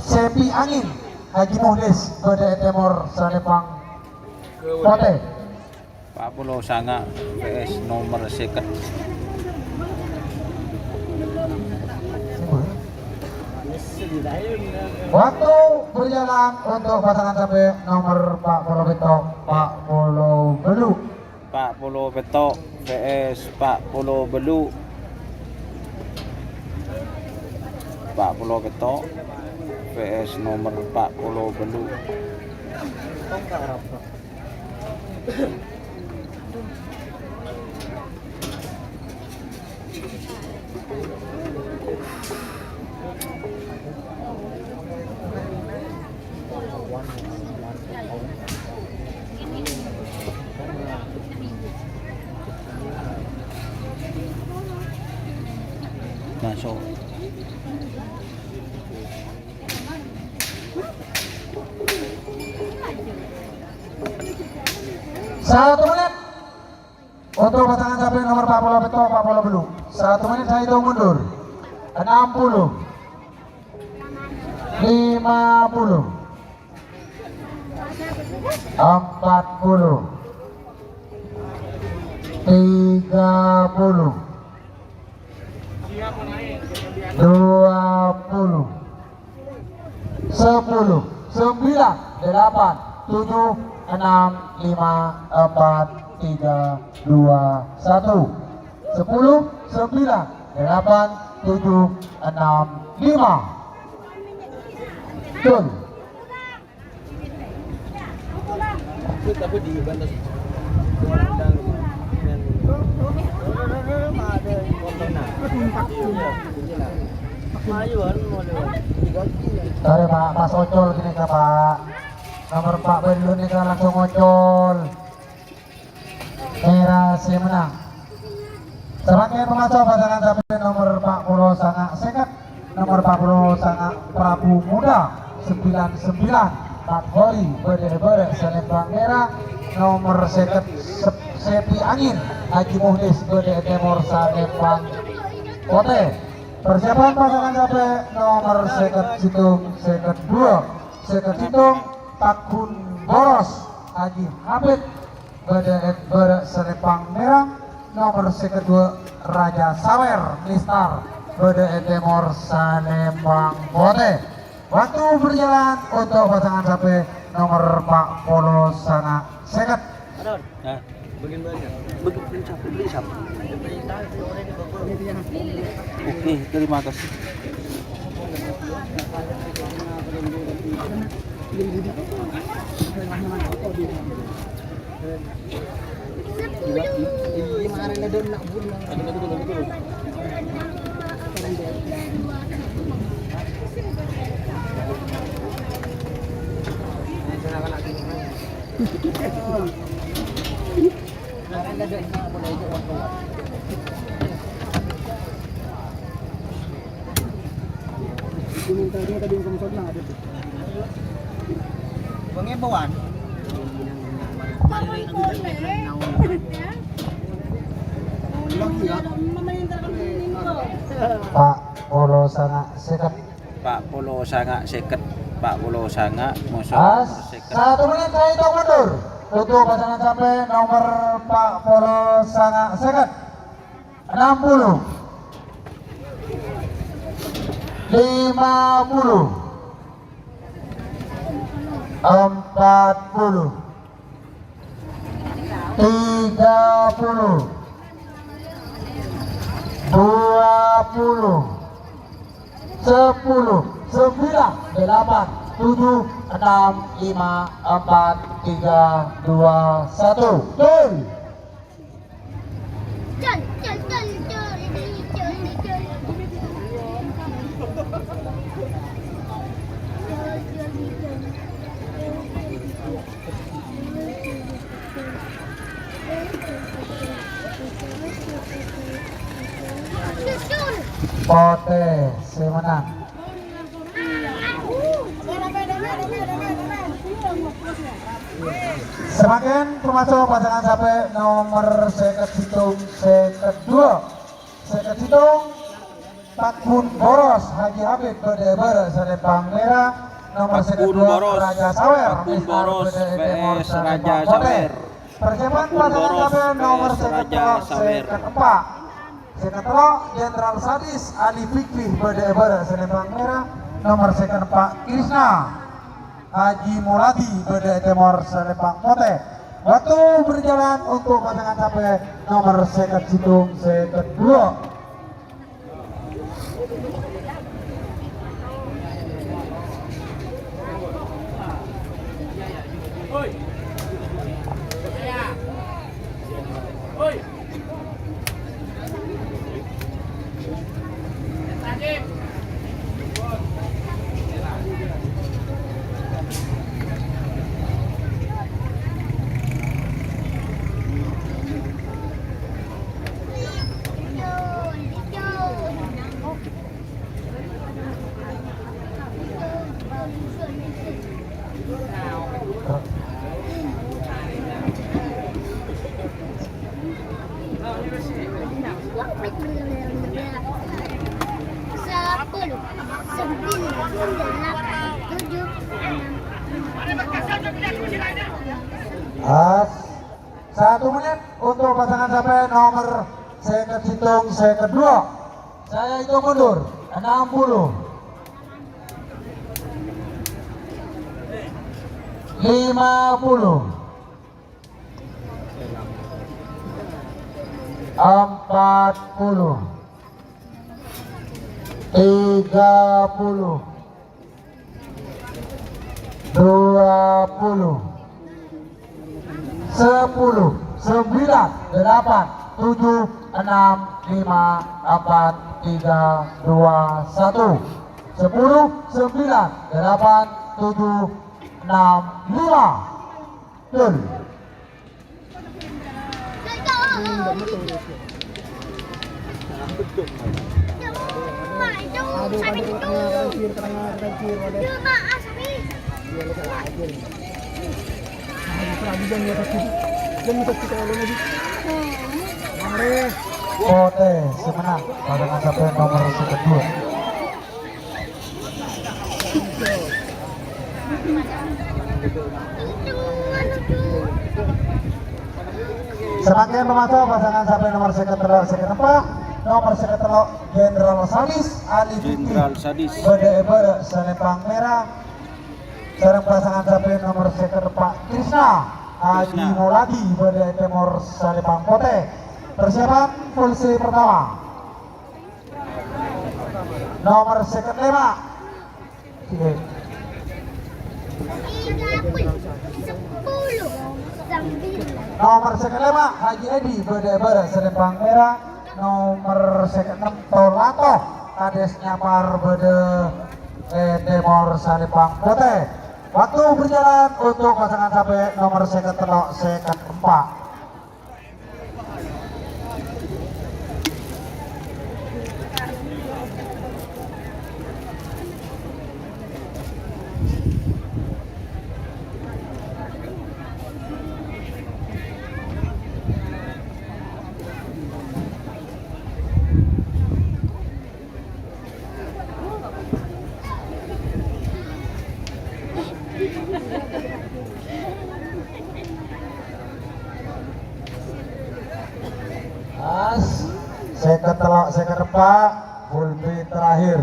Sepi Angin, Haji Muhlis, bâdâ è tèmor salèmpang potè. Pa' polo sanga' P S nomer sèket. Waktu berjalan untuk pasangan sampè' nomer pa' polo petto', pa' polo bellu'. Pa' polo petto', P S pa' polo bellu'. Pa' polo petto', P S nomer pa' polo bellu'. Masuk. Satu menit. Untuk pasangan sampè' nomer pa' polo petto', pa' polo bellu'. Satu menit saya hitung mundur. Enam puluh. Lima puluh. Empat puluh. Tiga puluh. Dua puluh. Sepuluh. Sembilan, delapan, tujuh, enam, lima, empat, tiga, dua, satu. Sepuluh, sembilan, delapan, tujuh, enam, lima. Betul. Sorry, Pak, pas Ocol gini, Pak. Nomor empat belas ini kan langsung Ocol. Mèra sè mennang. Samangkèn pamaso pasangan sampè' nomer empat puluh sanga' sèket, nomer empat puluh sanga' Prabu Muda, sembilan sembilan, Mat Hori, bâdâ è bârâ' Salembang Mèra, nomer sèket Sep-, Sepi Angin, Haji Muhlis, bâdâ è tèmor Salembang Potè. Persiapan pasangan sampè' nomer sèket sèttong, sèket dua, sèket sèttong, Tagun Boros, Haji Habib, bâdâ è bârâ' Salembang Mèra, nomer sèket dua Raja Sawer, Mistar, bâdâ è tèmor Salembang Potè. Waktu berjalan untuk pasangan sampè' nomer empat puluh sanga' sèket. Hah? Oke, terima kasih. Pak, polo sanga' sèket. Empat puluh sanga' sèket, empat puluh sanga' moso As, sèket. Satu menit saya hitung mundur untuk pasangan sampè' nomer empat puluh sanga' sèket. Enam puluh. Lima puluh. Empat puluh. Tiga puluh. Dua puluh. Sepuluh. Sembilan, delapan, tujuh, enam, lima, empat, tiga, dua, satu. Gol. Potè sè mennang. Samangkèn pamaso pasangan sampè' nomer sèket sèttong, sèket dua. Sèket sèttong, Tagun Boros, Haji Habib, bâdâ è bârâ' Salembang Mèra, nomer sèket dua, Raja Sawer, Mistar, bâdâ è tèmor Salembang Potè. Persiapan pasangan sampè' nomer sèket tello', sèket empa'. Sèket tello', Jenderal Sadis, Ali Fikri, bâdâ è bârâ' Salembang Mèra, nomer sèket empa', Krisna. Haji Muladi bâdâ è tèmor Salembang Potè. Waktu berjalan untuk pasangan sampè' nomer sèket sèttong, sèket dua. Sepuluh, sembilan, delapan, tujuh, enam, lima, empat, tiga, dua, satu. As. Satu menit untuk pasangan sampè' nomor sèket sèttong, sèket duwâ'. Saya hitung mundur. Enam puluh. Lima puluh. Empat puluh. Tiga puluh. Dua puluh. Sepuluh, sembilan, delapan, tujuh, enam, lima, empat, tiga, dua, satu. Sepuluh, sembilan, delapan, tujuh, enam, lima. Betul. Potè sè mennang, pasangan sampè' nomor sèket duwâ'. Samangkèn pamaso pasangan sampè' nomor sèket tello', sèket empa', nomor sèket tello' Jenderal Sadis Ali Fikri. Jenderal Sadis. Bâdâ è bârâ' salèmpang mèra. Sareng pasangan sampè' nomor sèket empa' Krisna Haji Krisna. Moladi bâdâ è tèmor salèmpang potè. Persiapan full sè pertama. Nomor sèket lèma'. Iya. Nomor sèket lèma' Haji Edi bâdâ è bârâ' salèmpang mèra. Nomor sèket ennem Tolato Kades Nyapar bâdâ è tèmor salèmpang potè. Waktu berjalan untuk pasangan sampè' nomor sèket tello', sèket empa'. Pas, sèket tello', sèket empa', full beat terakhir.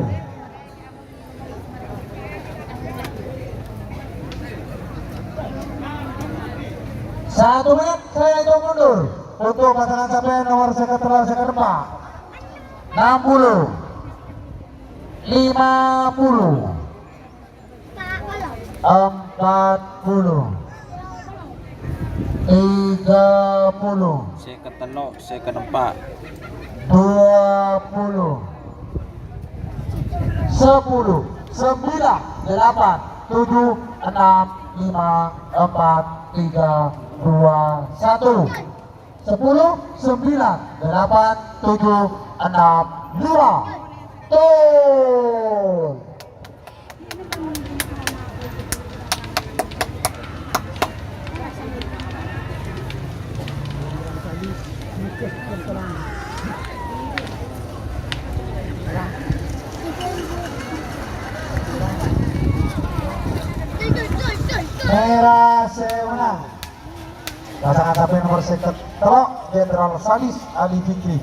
Satu menit, saya hitung mundur untuk pasangan sampè' nomor sèket tello', sèket empa'. Enam puluh. Lima puluh. Empat puluh. Tiga puluh. Sèket tello', sèket empa'. Dua puluh. Sepuluh, sembilan, delapan, tujuh, enam, lima, empat, tiga, dua, satu. Sepuluh, sembilan, delapan, tujuh, enam, lima. Tol. Mèra sè mennang. Pasangan sampè' nomor sèket tello', Jenderal Sadis Ali Fikri.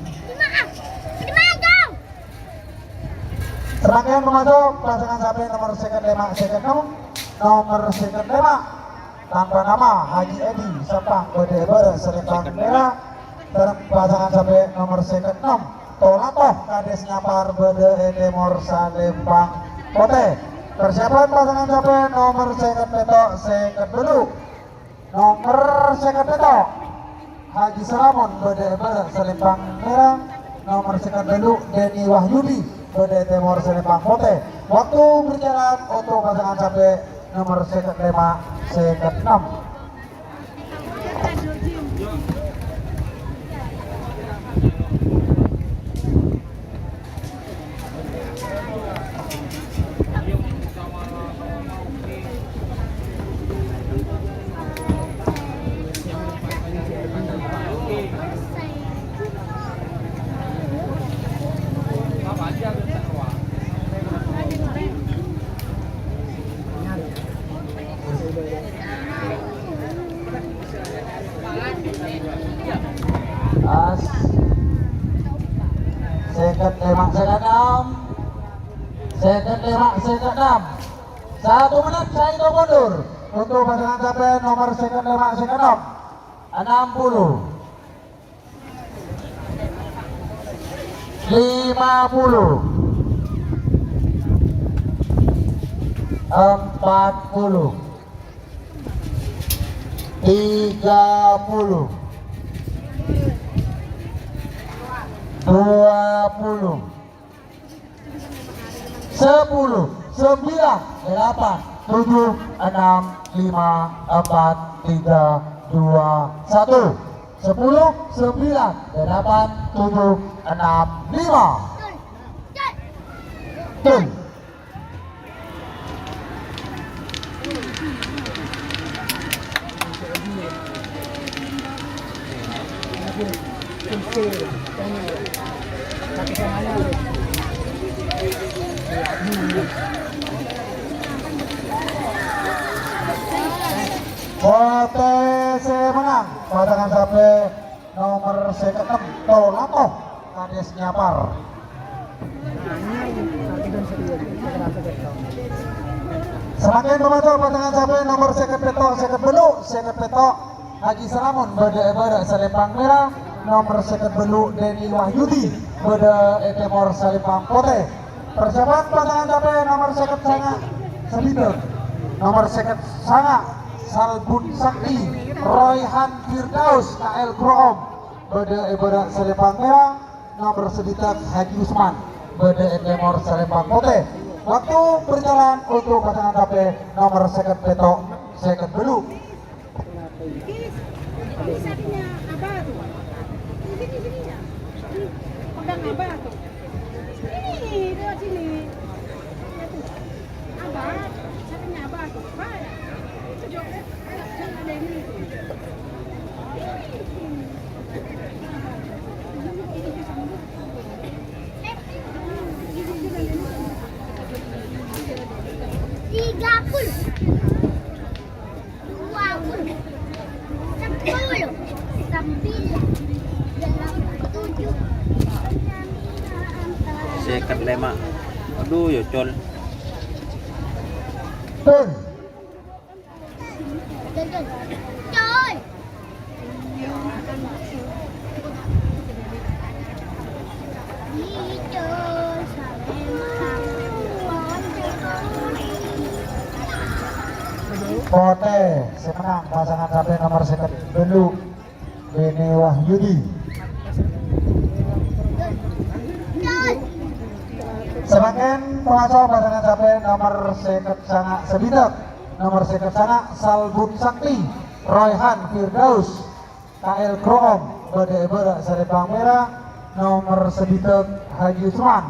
Samangkèn pamaso pasangan sampè' nomor sèket lèma', sèket ennem, nomor sèket lèma', tanpa nama, Haji Edi, Sampang, bâdâ è bârâ' salèmpang mèra, sareng pasangan sampè' nomor sèket ennem, Tolato Kades Nyapar, bâdâ è tèmor salèmpang potè. Persiapan pasangan sampè' nomor sèket pètto', sèket bâllu'. Nomor sèket pètto', Haji Salamon bâdâ è bârâ' salèmpang mèra. Nomor sèket bâllu', Deni Wahyudi bâdâ è tèmor salèmpang potè. Waktu berjalan untuk pasangan sampè' nomor sèket lèma', sèket ennem. Sèket lèma', sèket ennem. Satu menit saya hitung mundur untuk pasangan capè nomor sèket lèma', sèket ennem. Enam puluh. Lima puluh. Empat puluh. Tiga puluh. Dua puluh. Sepuluh, sembilan, delapan, tujuh, enam, lima, empat, tiga, dua, satu. Sepuluh, sembilan, delapan, tujuh, enam, lima. Tuh. Potè sè mennang, pasangan capè nomer sèket ennem, Tolato, Kades Nyapar. Samangkèn pamaso pasangan capè nomer sèket pètto', sèket bâllu', sèket pètto', Haji Salamun bâdâ è bârâ' salèmpang mèra, nomer sèket bâllu' Deni Wahyudi bâdâ è tèmor salèmpang potè. Persiapan pasangan capè nomer sèket sanga' Sabidek, nomer sèket sanga' Salbut Sakti, Royhan Firdaus K L Kro'om, bâdâ è bârâ' salèmpang mèra, nomer sabidek Haji Usman, bâdâ è tèmor salèmpang potè. Waktu berjalan untuk pasangan capè nomer sèket pètto', sèket bâllu'. Ini sapinya Abah tuh. Di sini, sini ya. Pegang Abah tuh. Ini, lewat sini. Lihat tuh. Abah, sapinya Abah tuh. Abah ya. Itu juga. Yang ada ini tuh. Tiga puluh. Dua puluh. Sepuluh. Sembilan. Delapan. Tujuh. Sèket lèma'. Aduh, ya, Col. Pun. Col. Potè sè mennang pasangan capè nomer sèket bâllu', Deni Wahyudi. Samangkèn pamaso pasangan capè nomer sèket sanga' Sabidek, nomer sèket sanga' Salbut Sakti, Royhan Firdaus. K L Kro'om, bâdâ è bârâ' salèmpang mèra, nomer sabidek Haji Usman,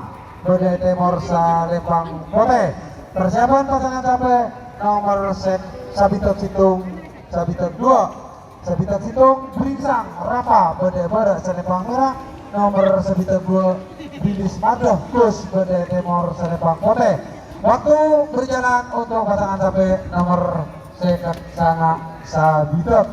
bâdâ è tèmor salèmpang potè. Persiapan pasangan capè nomer sèk-, sabidek sèttong, sabidek duwâ', sabidek sèttong Bringsang Rapa, bâdâ è bârâ' salèmpang mèra, nomer sabidek duwâ' Bilis Madoh Gus, bâdâ è tèmor salèmpang potè. Waktu berjalan untuk pasangan capè nomer sèket sanga' Sabidek.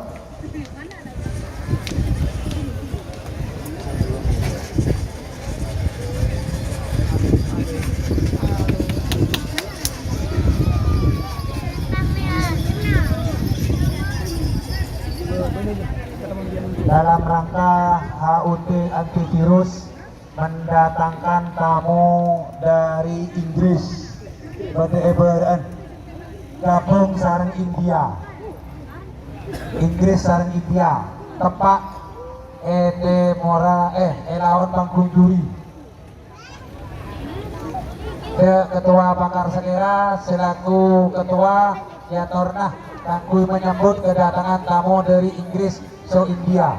Dalam rangka H U T antivirus, mendatangkan tamu dari Inggris. Bâdâ è bârâ'ân. Gabung sareng India. Inggris sareng India. Teppa' è tèmorra, eh, è laot Panggunjuri. Dâ' Ketua Pakar Sakèra selaku ketua èyatorra kaangghuy menyambut kedatangan tamu dari Inggris so India.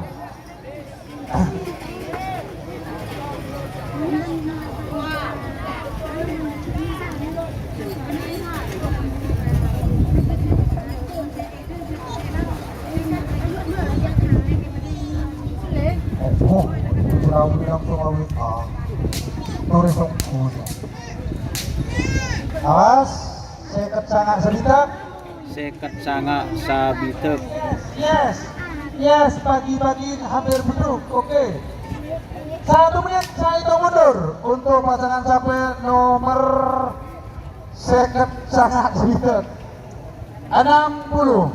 Oh, kurang bilang sama W A. Tulis dong. Awas, sèket sanga' Sabidek. Sèket sanga' Sabidek. Yes, yes, pagi-pagi hampir beduk. Oke. Satu menit saya hitung mundur untuk pasangan sampè' nomer sèket sanga' Sabidek. Enam puluh.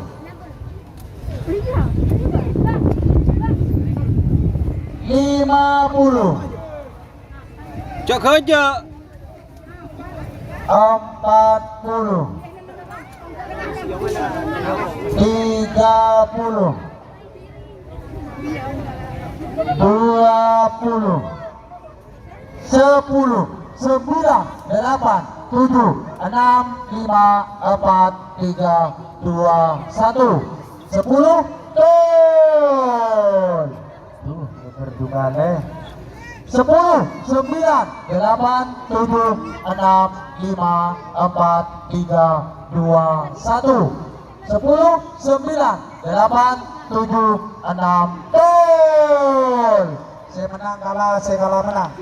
Lima puluh. Jâ'-ghâjâ'. Empat puluh. Tiga puluh. Dua puluh. Sepuluh. Sembilan, delapan, tujuh, enam, lima, empat, tiga, dua, satu. Sepuluh, tol. Tuh, bener juga, lè. Sepuluh, sembilan, delapan, tujuh, enam, lima, empat, tiga, dua, satu. Sepuluh, sembilan, delapan, tujuh, enam, tol. Sè mennang kala, sè kala mennang.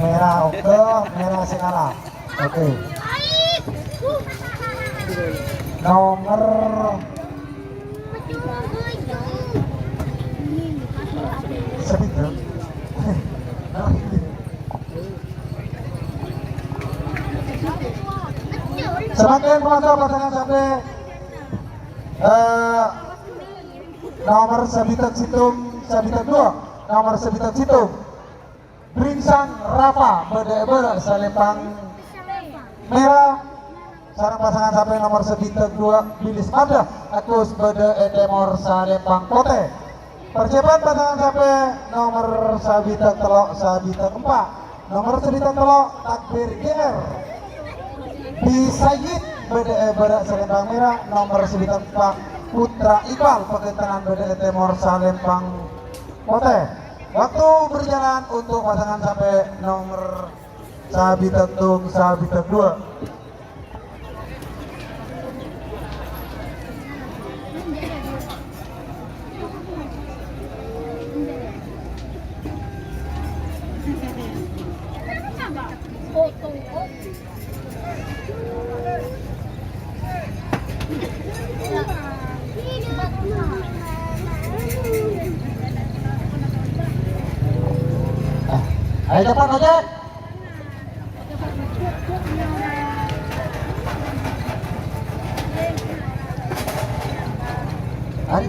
Mèra oke, mèra sè kala. Oke. Nomer Sabidek. Samangkèn, pemirsa, pasangan sampè', eh, nomer Sabidek sèttong, Sabidek dua, nomer Sabidek sèttong. Bringsang Rafa bâdâ è bârâ' salèmpang mèra, sareng pasangan sampè' nomer Sabidek dua, Bilis Mada Agus bâdâ è tèmor salèmpang potè. Persiapan pasangan sampè' nomer Sabidek tello', Sabidek empa', nomer Sabidek tello', Takbir G R. Bi Sayyid bâdâ è bârâ' salèmpang mèra, nomer Sabidek empa', Putra Iqbal Pagentenan bâdâ è tèmor salèmpang potè. Waktu berjalan untuk pasangan sampè' nomer Sabidek sèttong, Sabidek dua. Ayo cepat, Ojek. Ayo.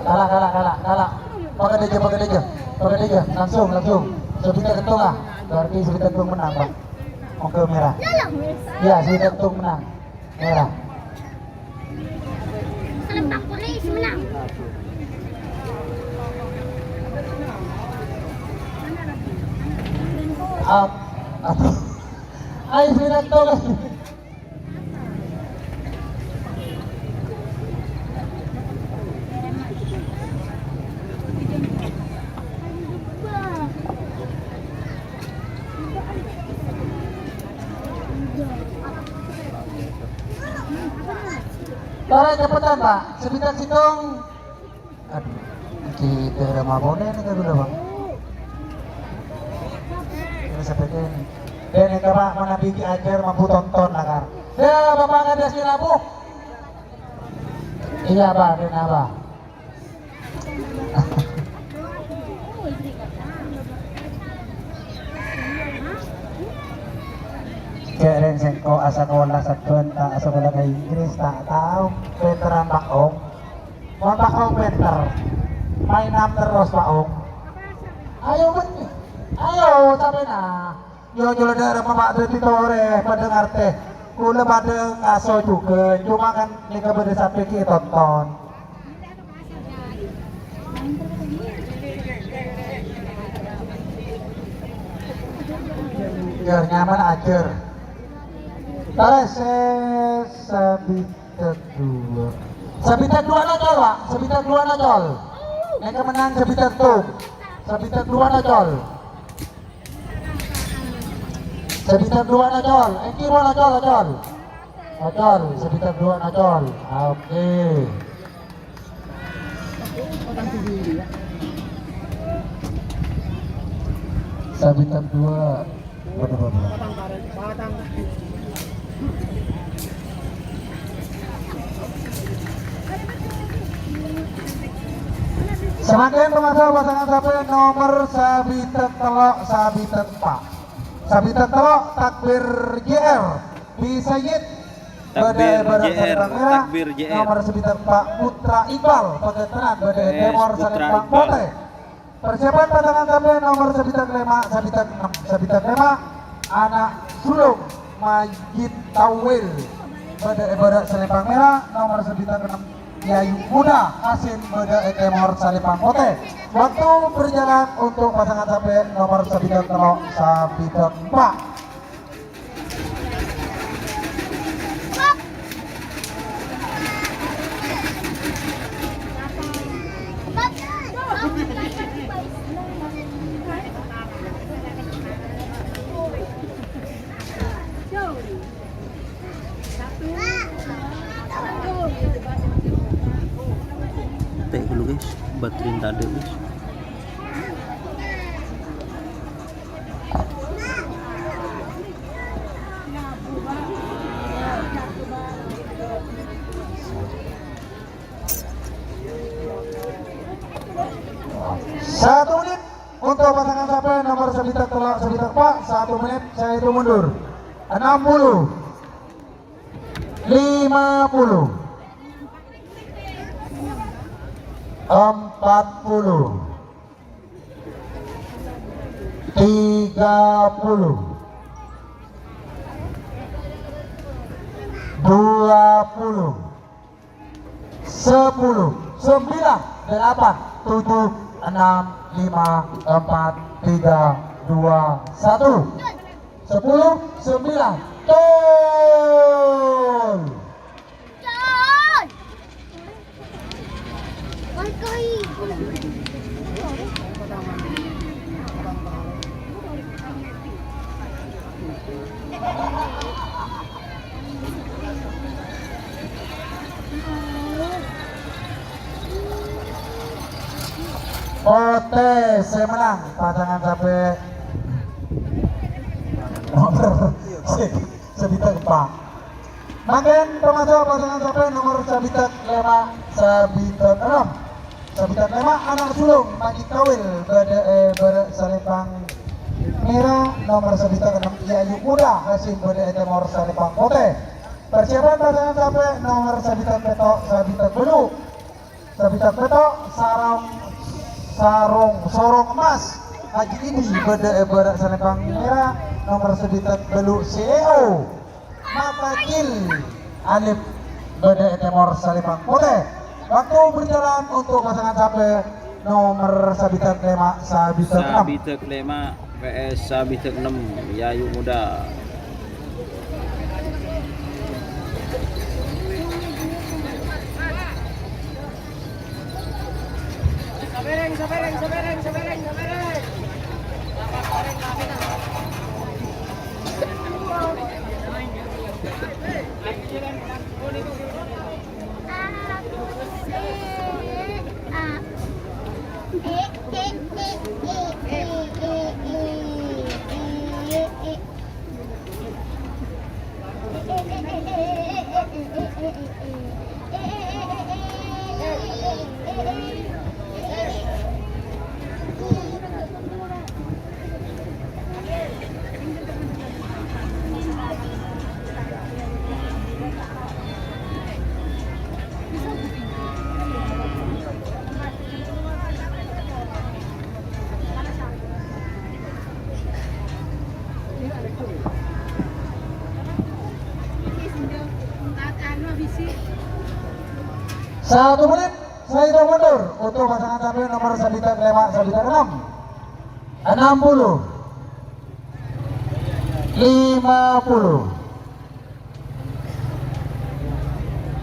Kala', kala', kala', kala'. Paket aja, paket aja. Paket aja. Langsung, langsung. Sabidek sèttong lah. Berarti Sabidek sèttong mennang, Pak. Monggo mèra. Iya, Sabidek sèttong mennang. Mèra. Salèmpang polè sè mennang. Ap-, aduh. Ayo, Sabidek sèttong. Tara cepetan, Pak. Sabidek sèttong. Aduh, kita ada mabone nih, kagak, Bang. Ini sampai ke ini. Dene, Pak, mana bigi ajar mampu tonton, nakar. Ya, Bapak Kades Kinabu. Iya, Pak, dene, Pak. Jaren sengko' asakola sabbhân ta' asakola ka Inggris, ta' tao pènterran Pak Ong. Mon Pak Ong pènter, mainan terros Pak Ong. Ayo, bânnya. Ayo, sampèyan. Yo, jhâlâ dhârâmma, Pak, dhâddhi torè, padâ ngartè. Kaulâ padâ ngaso jhughân, coma kan nèka bâdâ sampè' ghi' ètonton. Jar, nyaman ajar. Terros, eh, Sabidek dua. Sabidek dua nocol, Pak. Sabidek dua nocol. Nèka mennang Sabidek sèttong. Sabidek dua nocol. Sabidek dua nocol. Èngghi, Pak, nocol, nocol. Nocol, sabidhâk duwâ' nocol. Oke. Sabidhâk duwâ'. Samangkèn, pamaso pasangan sapè nomer sabidhâk tello', sabidhâk empa'. Sabidhâk tello', Takbir J R, Bi Sayyid, bâdâ è bârâ' salempang mèra. Takbir J R. Nomer sabidhâk empa', Putra Iqbal, Pagâtengan, bâdâ è tèmor salempang potè. Persiapan pasangan sapè nomer sabidhâk lèma', sabidhâk ennem, sabidhâk lèma', ana' sulung Majid Tawil, bâdâ è bârâ' salempang mèra, nomer sabidhâk ennem, Yayu Muda Hasim, bâdâ è tèmor salempang potè. Waktu berjalan untuk pasangan sapè nomer sabidhâk tello', sabidhâk empa'. Tè' ghâllu, guys, baterèna tadâ', guys. Satu menit untuk pasangan sapè nomer sabidhâk tello', sabidhâk empa', satu menit saya hitung mundur. Enam puluh, lima puluh, empat puluh, tiga puluh, dua puluh, sepuluh, sembilan, delapan, tujuh, enam, lima, empat, tiga, dua, satu. Sepuluh, sembilan, gol! Potè sè mennang, pasangan sapè nomer sè-, sabidhâk empa'. Mangkèn pamaso pasangan sapè nomer sabidhâk lèma', sabidhâk ennem. Sabidhâk lèma', ana' sulung Majid Kawil, bâdâ è bârâ' salempang mèra, nomer sabidhâk ennem, Yayu Muda Hasim, bâdâ è tèmor salempang potè. Persiapan pasangan sapè nomer sabidhâk pètto', sabidhâk bâllu'. Sabidhâk pètto', sarong, sarong, sorong emas Haji Idi, bâdâ è bârâ' salempang mèra, nomer sabidhâk bâllu' C E O. Makacil Alif, bâdâ è tèmor salempang potè. Waktu berjalan untuk pasangan sapè nomer sabidhâk lèma', sabidhâk ennem. Sabidhâk lèma'. P S sabidhâk ennem, Yayu Muda. Satu menit, saya hitung mundur untuk pasangan sapè nomer sabidhâk lèma', sabidhâk ennem. Enam puluh. Lima puluh.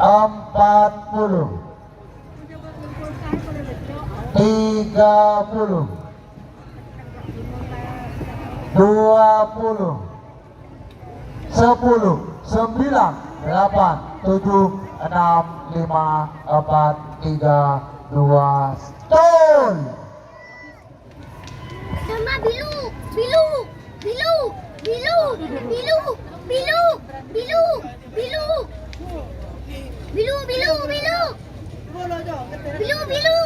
Empat puluh. Tiga puluh. Dua puluh. Sepuluh. Sembilan. Delapan, tujuh, enam, lima, empat, tiga, dua, stop. Dhamma bilu, bilu, bilu, bilu, bilu, bilu, bilu, bilu, bilu, bilu, bilu. Bilu, bilu.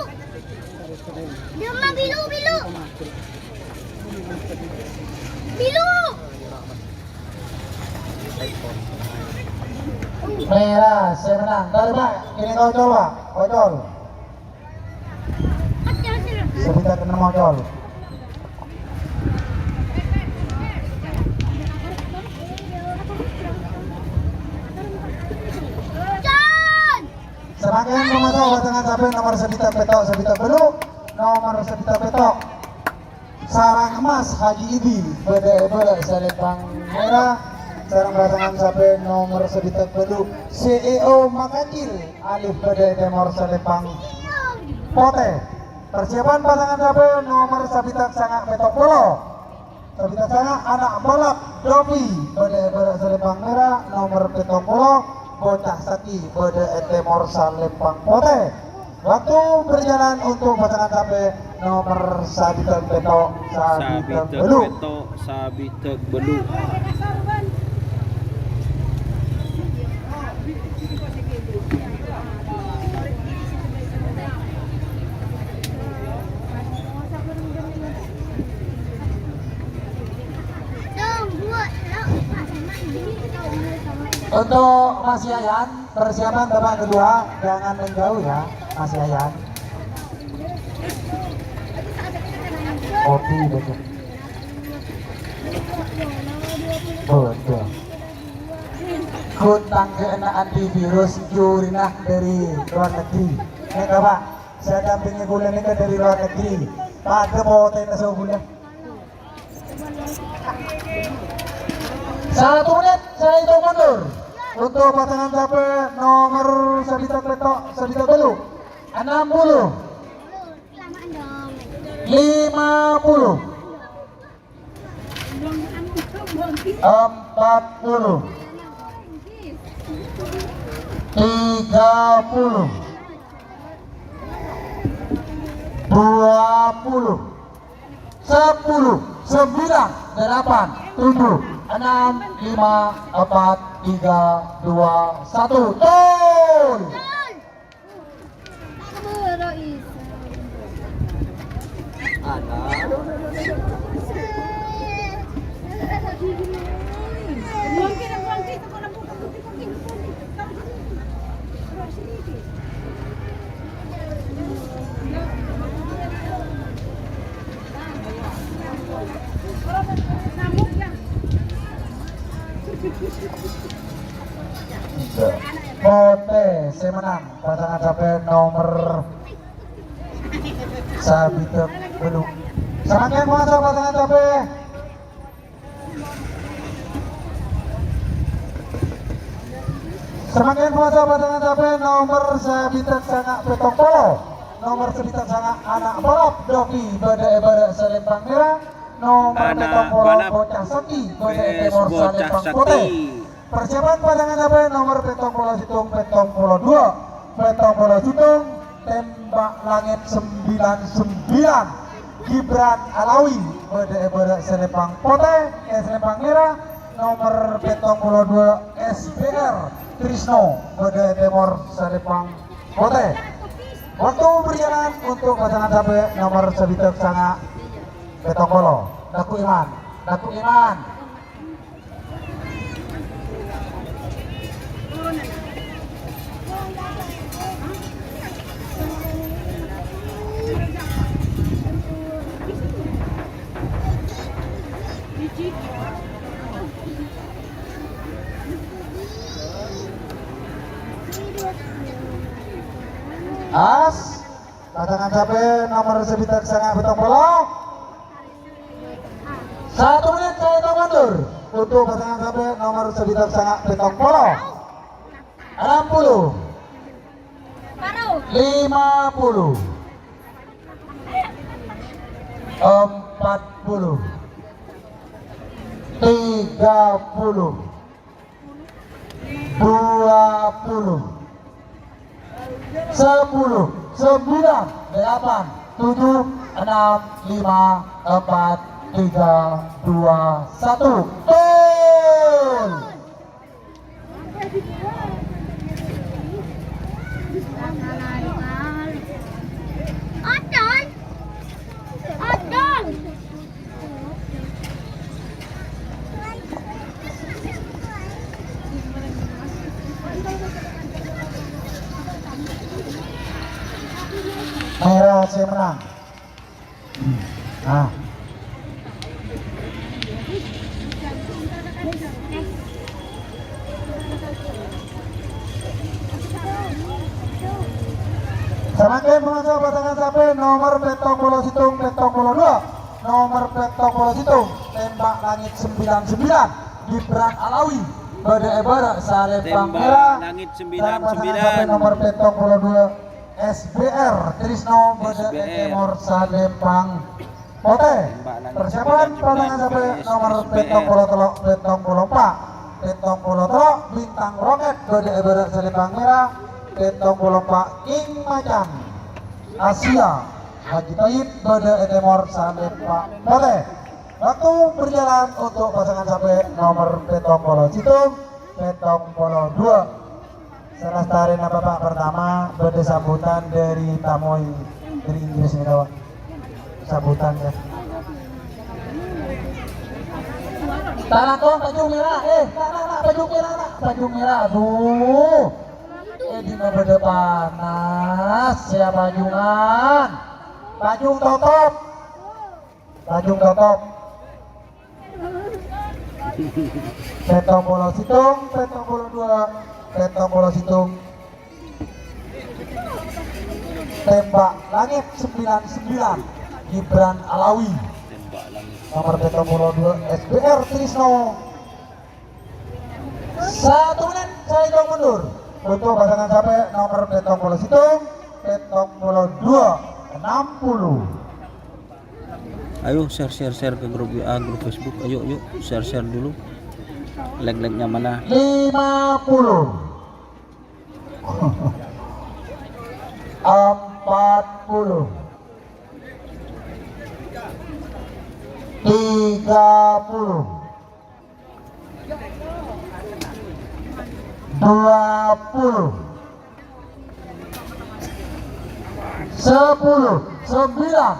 Dhamma bilu, bilu. Bilu. Mèra, sè mennang. Tarik, Pak. Kènè' kocol, Pak. Kocol. Sabitèk kènè' kocol. Samangkèn, pamaso, bâtengan sampè' nomer sabitèk pètto', sabitèk bâllu', nomer sabitèk pètto'. Sarang Emas Haji Idi bâdâ è bârâ' salèmpang mèra, sareng bâtengan sampè' nomer sabitèk bâllu', C E O Makacil Alif bâdâ è tèmor salèmpang potè. Persiapan bâtengan sampè' nomer sabitèk sanga' pètto' polo. Sabitèk sanga' ana' balap Dopi bâdâ è bârâ' salèmpang mèra nomer pètto' polo, Bocah Saki bâdâ è tèmor salèmpang potè. Waktu berjalan untuk bâtengan sampè' nomer sabitèk pètto', sabitèk bâllu'. Sabitèk pètto', sabitèk bâllu'. Untuk Mas Yayan, persiapan babak kedua, jangan menjauh ya, Mas Yayan. Kopi betul. Betul. Ghun tangghâ'na antivirus, jurina dâri luar negeri. Nèka, Pak, sè dampingè ghulâ nèka dâri luar negeri. Padâ potèna so ghulâ. Satu menit, saya hitung mundur. Untuk bâtengan sampè' nomer sabitèk pètto', sabitèk bâllu'. Enam puluh. Lima puluh. Empat puluh. Tiga puluh. Dua puluh. Sepuluh. Sembilan. Delapan. Tujuh. Enam. Lima. Empat. Tiga. Dua. Satu. Gol! Potè sè mennang, bâtengan sampè' nomer sabitèk bâllu'. Samangkèn maso' bâtengan sampè'. Samangkèn maso' bâtengan sampè' nomer sabitèk sanga' pètto' polo. Nomer sabitèk sanga' ana' balap Dopi bâdâ è bârâ' salèmpang mèra. Nomer pètto' polo Bocah Saki bâdâ è tèmor salèmpang potè. Persiapan bâtengan sampè' nomer pètto' polo sèttong, pètto' polo duwâ', pètto' polo sèttong, Tembak Langit sembilan sembilan, Gibran Alawi, bâdâ è bârâ' salèmpang potè, eh, salèmpang mèra, nomer pètto' polo duwâ', S B R Trisno, bâdâ è tèmor salèmpang potè. Waktu berjalan untuk bâtengan sampè' nomer sabitèk sanga' pètto' polo. Daku Iman, Daku Iman. As, bâtengan sampè' nomer sabitèk sanga' pètto' polo. Satu menit saya hitung mundur untuk bâtengan sampè' nomer sabitèk sanga' pètto' polo. Enam puluh. Lima puluh. Empat puluh. Tiga puluh. Dua puluh. Sepuluh, sembilan, delapan, tujuh, enam, lima, empat, tiga, dua, satu. Gol! Odon! Odon! Mèra sè mennang. Ah. Samangkèn pamirsa, pasangan sapè nomer pèttong polo sèttong, pèttong polo dua. Nomer pèttong polo sèttong, Tembak Langit sembilan sembilan, Gibran Alawi, bâdâ è bârâ' salèmpang mèra. Tembak Langit sembilan sembilan. Sareng pasangan sapè nomer pèttong polo dua, S B R Trisno, bâdâ è tèmor salèmpang potè. Persiapan pasangan sapè nomer pèttong polo tello', pèttong polo empa'. Pèttong polo tello', Bintang Roket, bâdâ è bârâ' salèmpang mèra. Pèttong polo empa', King Macan Asia, Haji Thayyib, bâdâ è tèmor salèmpang potè. Waktu berjalan untuk pasangan sapè nomer pèttong polo sèttong, pèttong polo dua. Salastarèna babak pertama, bâdâ sambutan dâri tamoy dâri Inggris nèka, Pak. Sambutan, ya. Ta' langkong, pajung mèra, eh, ta', ta', ta', pajung mèra, ta', pajung mèra, aduh. Eh, dimma bâdâ panas, ya, pajungan. Pajung totop. Pajung totop. Pèttong polo sèttong, pèttong polo dua, pèttong polo sèttong. Tembak Langit sembilan sembilan, Gibran Alawi. Nomor pèttong polo dua, S B R Trisno. Satu menit saya hitung mundur untuk pasangan sapè nomor pèttong polo sèttong, pèttong polo dua, enam puluh. Ayo share, share, share ke grup W A, grup Facebook. Ayo, yuk, share, share dulu. Like, like-nya mana? Lima puluh. Empat puluh. Tiga puluh. Dua puluh. Sepuluh, sembilan,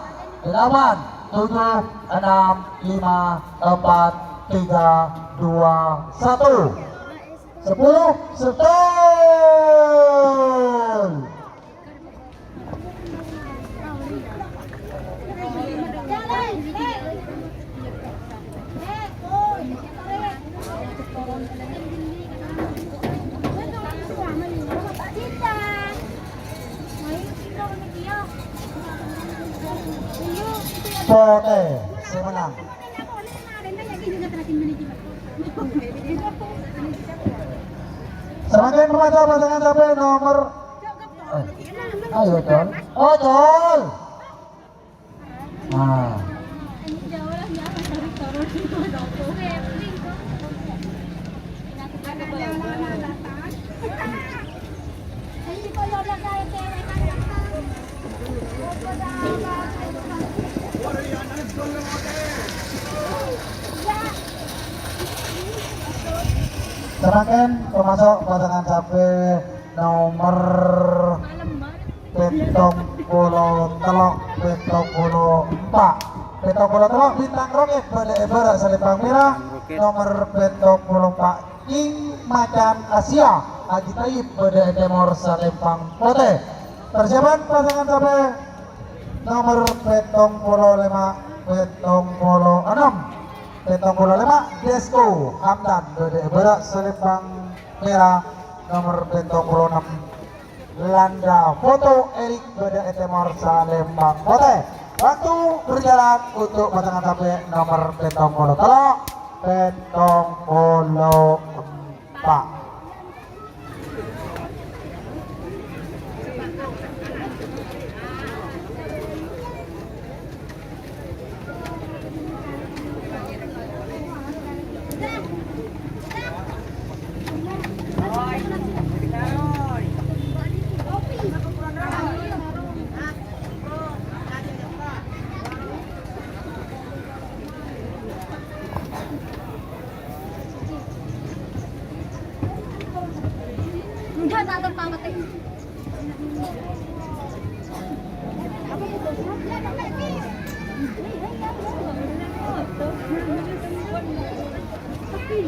delapan, tujuh, enam, lima, empat, tiga, dua, satu. Sepuluh, setol. Potè sè menang. Samangkèn pamaso pasangan sapè nomer, eh, ayo, Col. Oh, Col. Nah. Samangkèn pamaso pasangan sapè nomer pèttong polo tello', pèttong polo empa'. Pèttong polo tello', Bintang Roket, bâdâ è bârâ' salèmpang mèra. Nomer pèttong polo empa', King Macan Asia, Haji Thayyib, bâdâ è tèmor salèmpang potè. Persiapan pasangan sapè nomer pèttong polo lèma', pèttong polo ennem. Pèttong polo lèma', Desko Hamdan, bâdâ è bârâ' salèmpang mèra. Nomer pèttong polo ennem, Landa Foto Erik, bâdâ è tèmor salèmpang potè. Waktu berjalan untuk pasangan sapè nomer pèttong polo tello', pèttong polo empa'. Yo,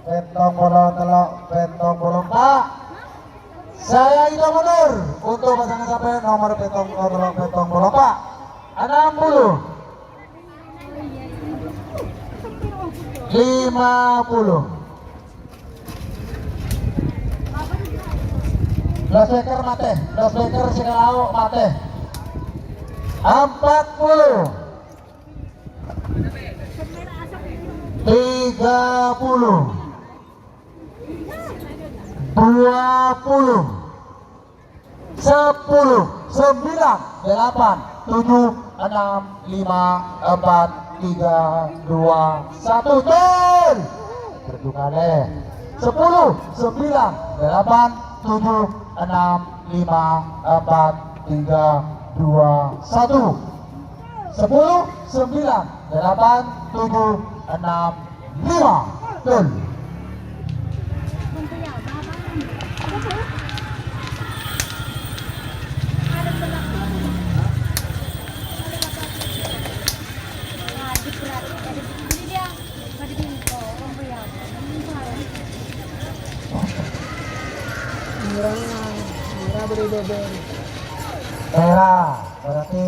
pèttong polo tello', pèttong polo empa'. Saya hitung mundur untuk pasangan sampè' nomor pèttong polo tello', pèttong polo empa'. Enam puluh. Lima puluh. Loudspeaker matè, loudspeaker sè kalao matè. Empat puluh. Tiga puluh. Dua puluh. Sepuluh, sembilan, delapan, tujuh, enam, lima, empat, tiga, dua, satu, tol. Satu kali. Sepuluh, sembilan, delapan, tujuh, enam, lima, empat, tiga, dua, satu. Sepuluh, sembilan, delapan, tujuh, enam, lima, tol. Merah, merah beri bobor. Merah, berarti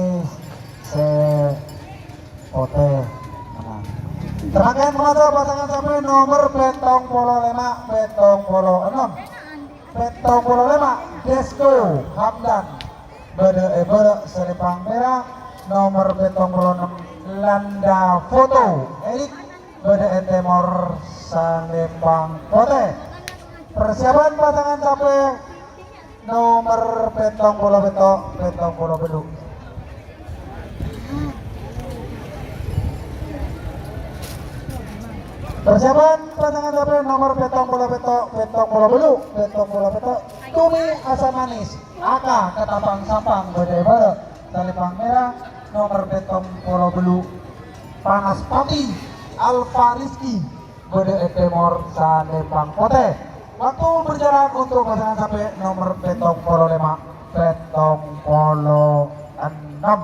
se- Potè. Nah. Samangkèn pamaso pasangan sampè' nomer pèttong polo lèma', pèttong polo ennem. Pèttong polo lèma', Desko Hamdan. Bâdâ è bârâ' salèmpang mèra, nomer pèttong polo ennem, Landa Foto Erik. Bâdâ è tèmor salèmpang potè. Persiapan pasangan sampè' Nomer pèttong polo pètto', pèttong polo bâllu'. Persiapan pasangan sampè' nomer pèttong polo pètto', pèttong polo bâllu', pèttong polo pètto'. Tumi Asam Manis, A K Ketapang Sampang bâdâ è bârâ', salèmpang mèra, nomer pèttong polo bâllu', Panas Pati, Alfa Rizky, bâdâ è tèmor salèmpang potè. Waktu berjalan untuk pasangan sampè' nomer pèttong polo lèma', pèttong polo ennem.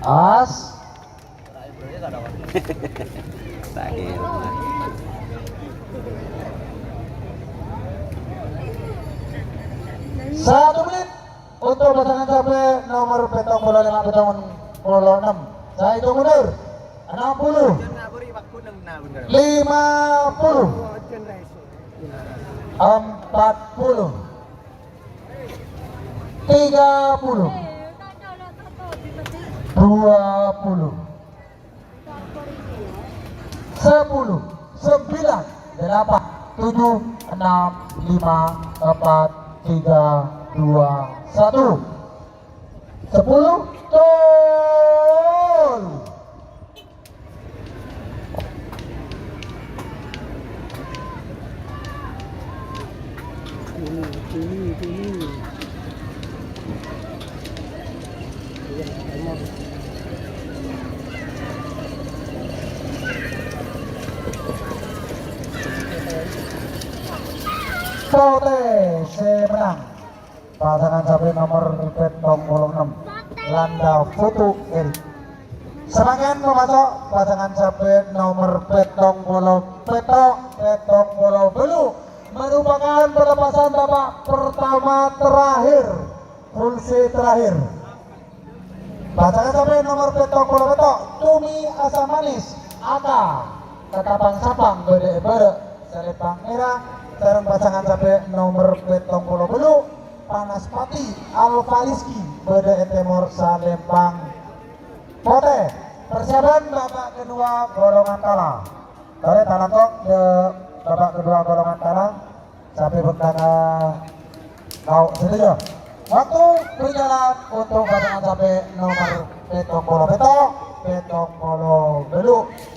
As. Terakhir. Satu menit untuk pasangan sampè' nomer pèttong polo lèma', pèttong polo ennem. Saya hitung mundur. Enam puluh. Lima puluh. Empat puluh. Tiga puluh. Dua puluh. Sepuluh, sembilan, delapan, tujuh, enam, lima, empat, tiga, dua, satu. Sepuluh, tol. Potè sè mennang. Pasangan sampè' nomer pèttong polo ennem, Landa Foto Erik. Samangkèn pamaso' pasangan sampè' nomer pèttong polo pètto', pèttong polo bâllu', merupakan pelepasan babak pertama terakhir, full set terakhir. Pasangan sampè' nomer pèttong polo pètto', Tumi Asam Manis, A K. Katapang Sapang bâdâ è bârâ' Salempang Mèra, sareng pasangan sapè nomer pèttong polo bâllu', Panaspati Alfa Rizky bâdâ è tèmor Salempang Potè. Persiapan babak kedua golongan tala. Torè talangkong dâ' babak kedua golongan tala. Sampai bertanya kau setuju? Waktu berjalan untuk pasangan sapè nomer pèttong polo pètto', pèttong polo bâllu'.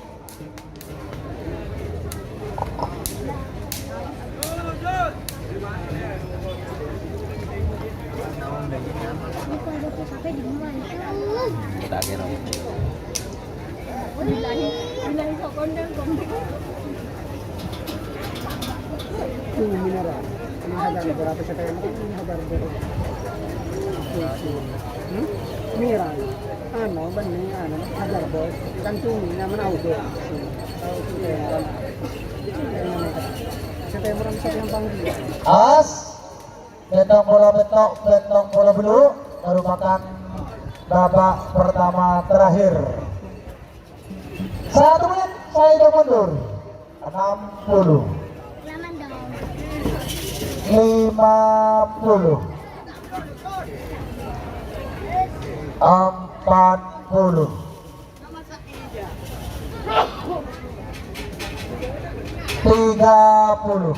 Ini mineral. Ini hajar berapa setengah? Ini hajar berapa? Hmm? Mineral. Anu, bening, anu, hajar bos. Kan cumi, namanya auto. Setengah orang satu yang panggil. As. Pèttong polo pètto', pèttong polo bâllu' merupakan babak pertama terakhir. Satu menit, saya hitung mundur. Enam puluh. Lima puluh. Empat puluh. Tiga puluh.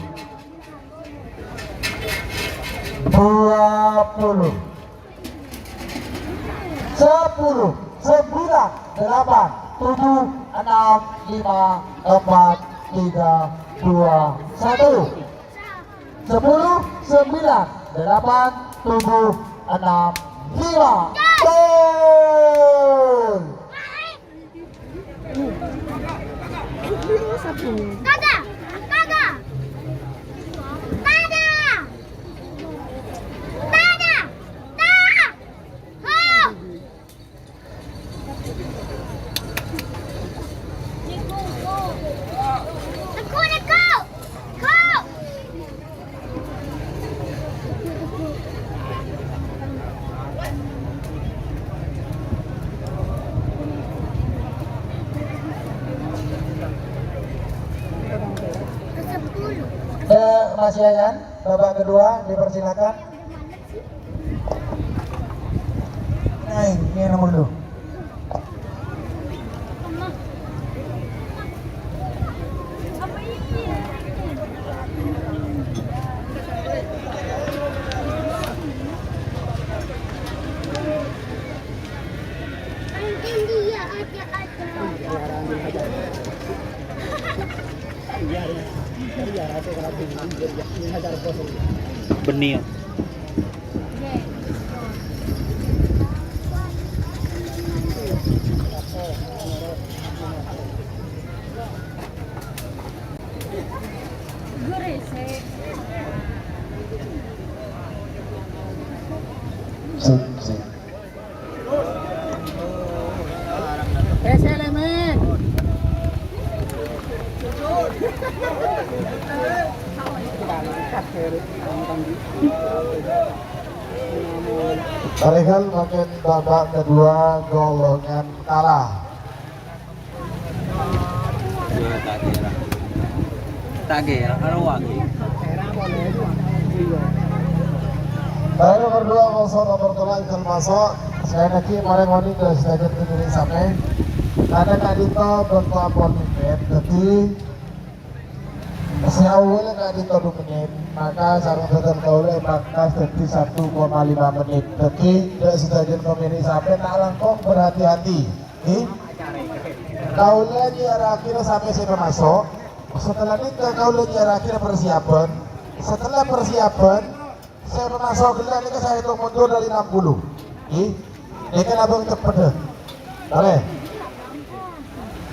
Dua puluh. Sepuluh, sembilan, delapan, tujuh, enam, lima, empat, tiga, dua, satu. Sepuluh, sembilan, delapan, tujuh, enam, lima. Gol! Kada! Kada! Kada! Kada! Kada! Ho! Neko, neko! Neko! Eh, Mas Yayan, babak kedua, dipersilakan. Nah, ini nomor dua. Bânnè, yâ. Sip, sip. Tarehan makin babak kedua golongan kalah. Iya, tak kira. Tak kira, karo wangi. Baru kedua, masuk nomor tulang, masuk. Sekali lagi, mari ngoning ke sedikit kiri sampai. Karena tadi to bentuk apa nih, jadi saya awalnya tadi to dua menit, maka sarang sadar kaula pangkas jadi satu koma lima menit. Jadi, tidak sebagian pemilik sampai tak langkong berhati-hati. Nggih. Kaula nyiar akhir sampai saya masuk. Setelah niki kaula nyiar akhir persiapan. Setelah persiapan, saya masuk gella niki saya hitung mundur dari enam puluh. Nggih. Niki abang cepet deh. Boleh.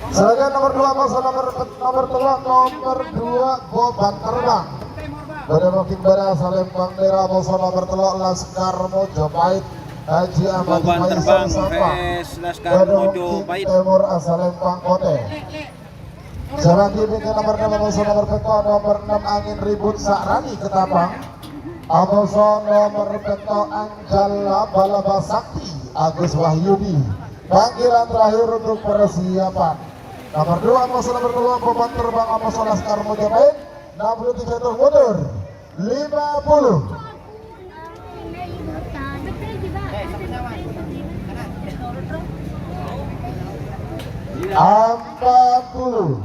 Silakan nomor dua, masuk nomor, nomor tello', nomor dua, Boban Terbang. Pada mungkin bara Salempang Mèra, masuk nomor tello', Laskar Mojopahit. Haji Ahmad Boban Faisal Terbang, Sampang. Wes, Laskar Pada mungkin Mojopahit. Timur Salempang Kote. Selanjutnya nomor enam, masuk nomor pètto', nomor enam, Angin Ribut Sa'rani Ketapang. Amoso nomor pètto', Anjal Laba-Laba Sakti, Agus Wahyudi. Panggilan terakhir untuk persiapan. Nomor dua, amoso nomor tello', Boban Terbang, amoso Laskar Mojopahit. Nomor tiga, hitung mundur. Lima puluh. Empat puluh.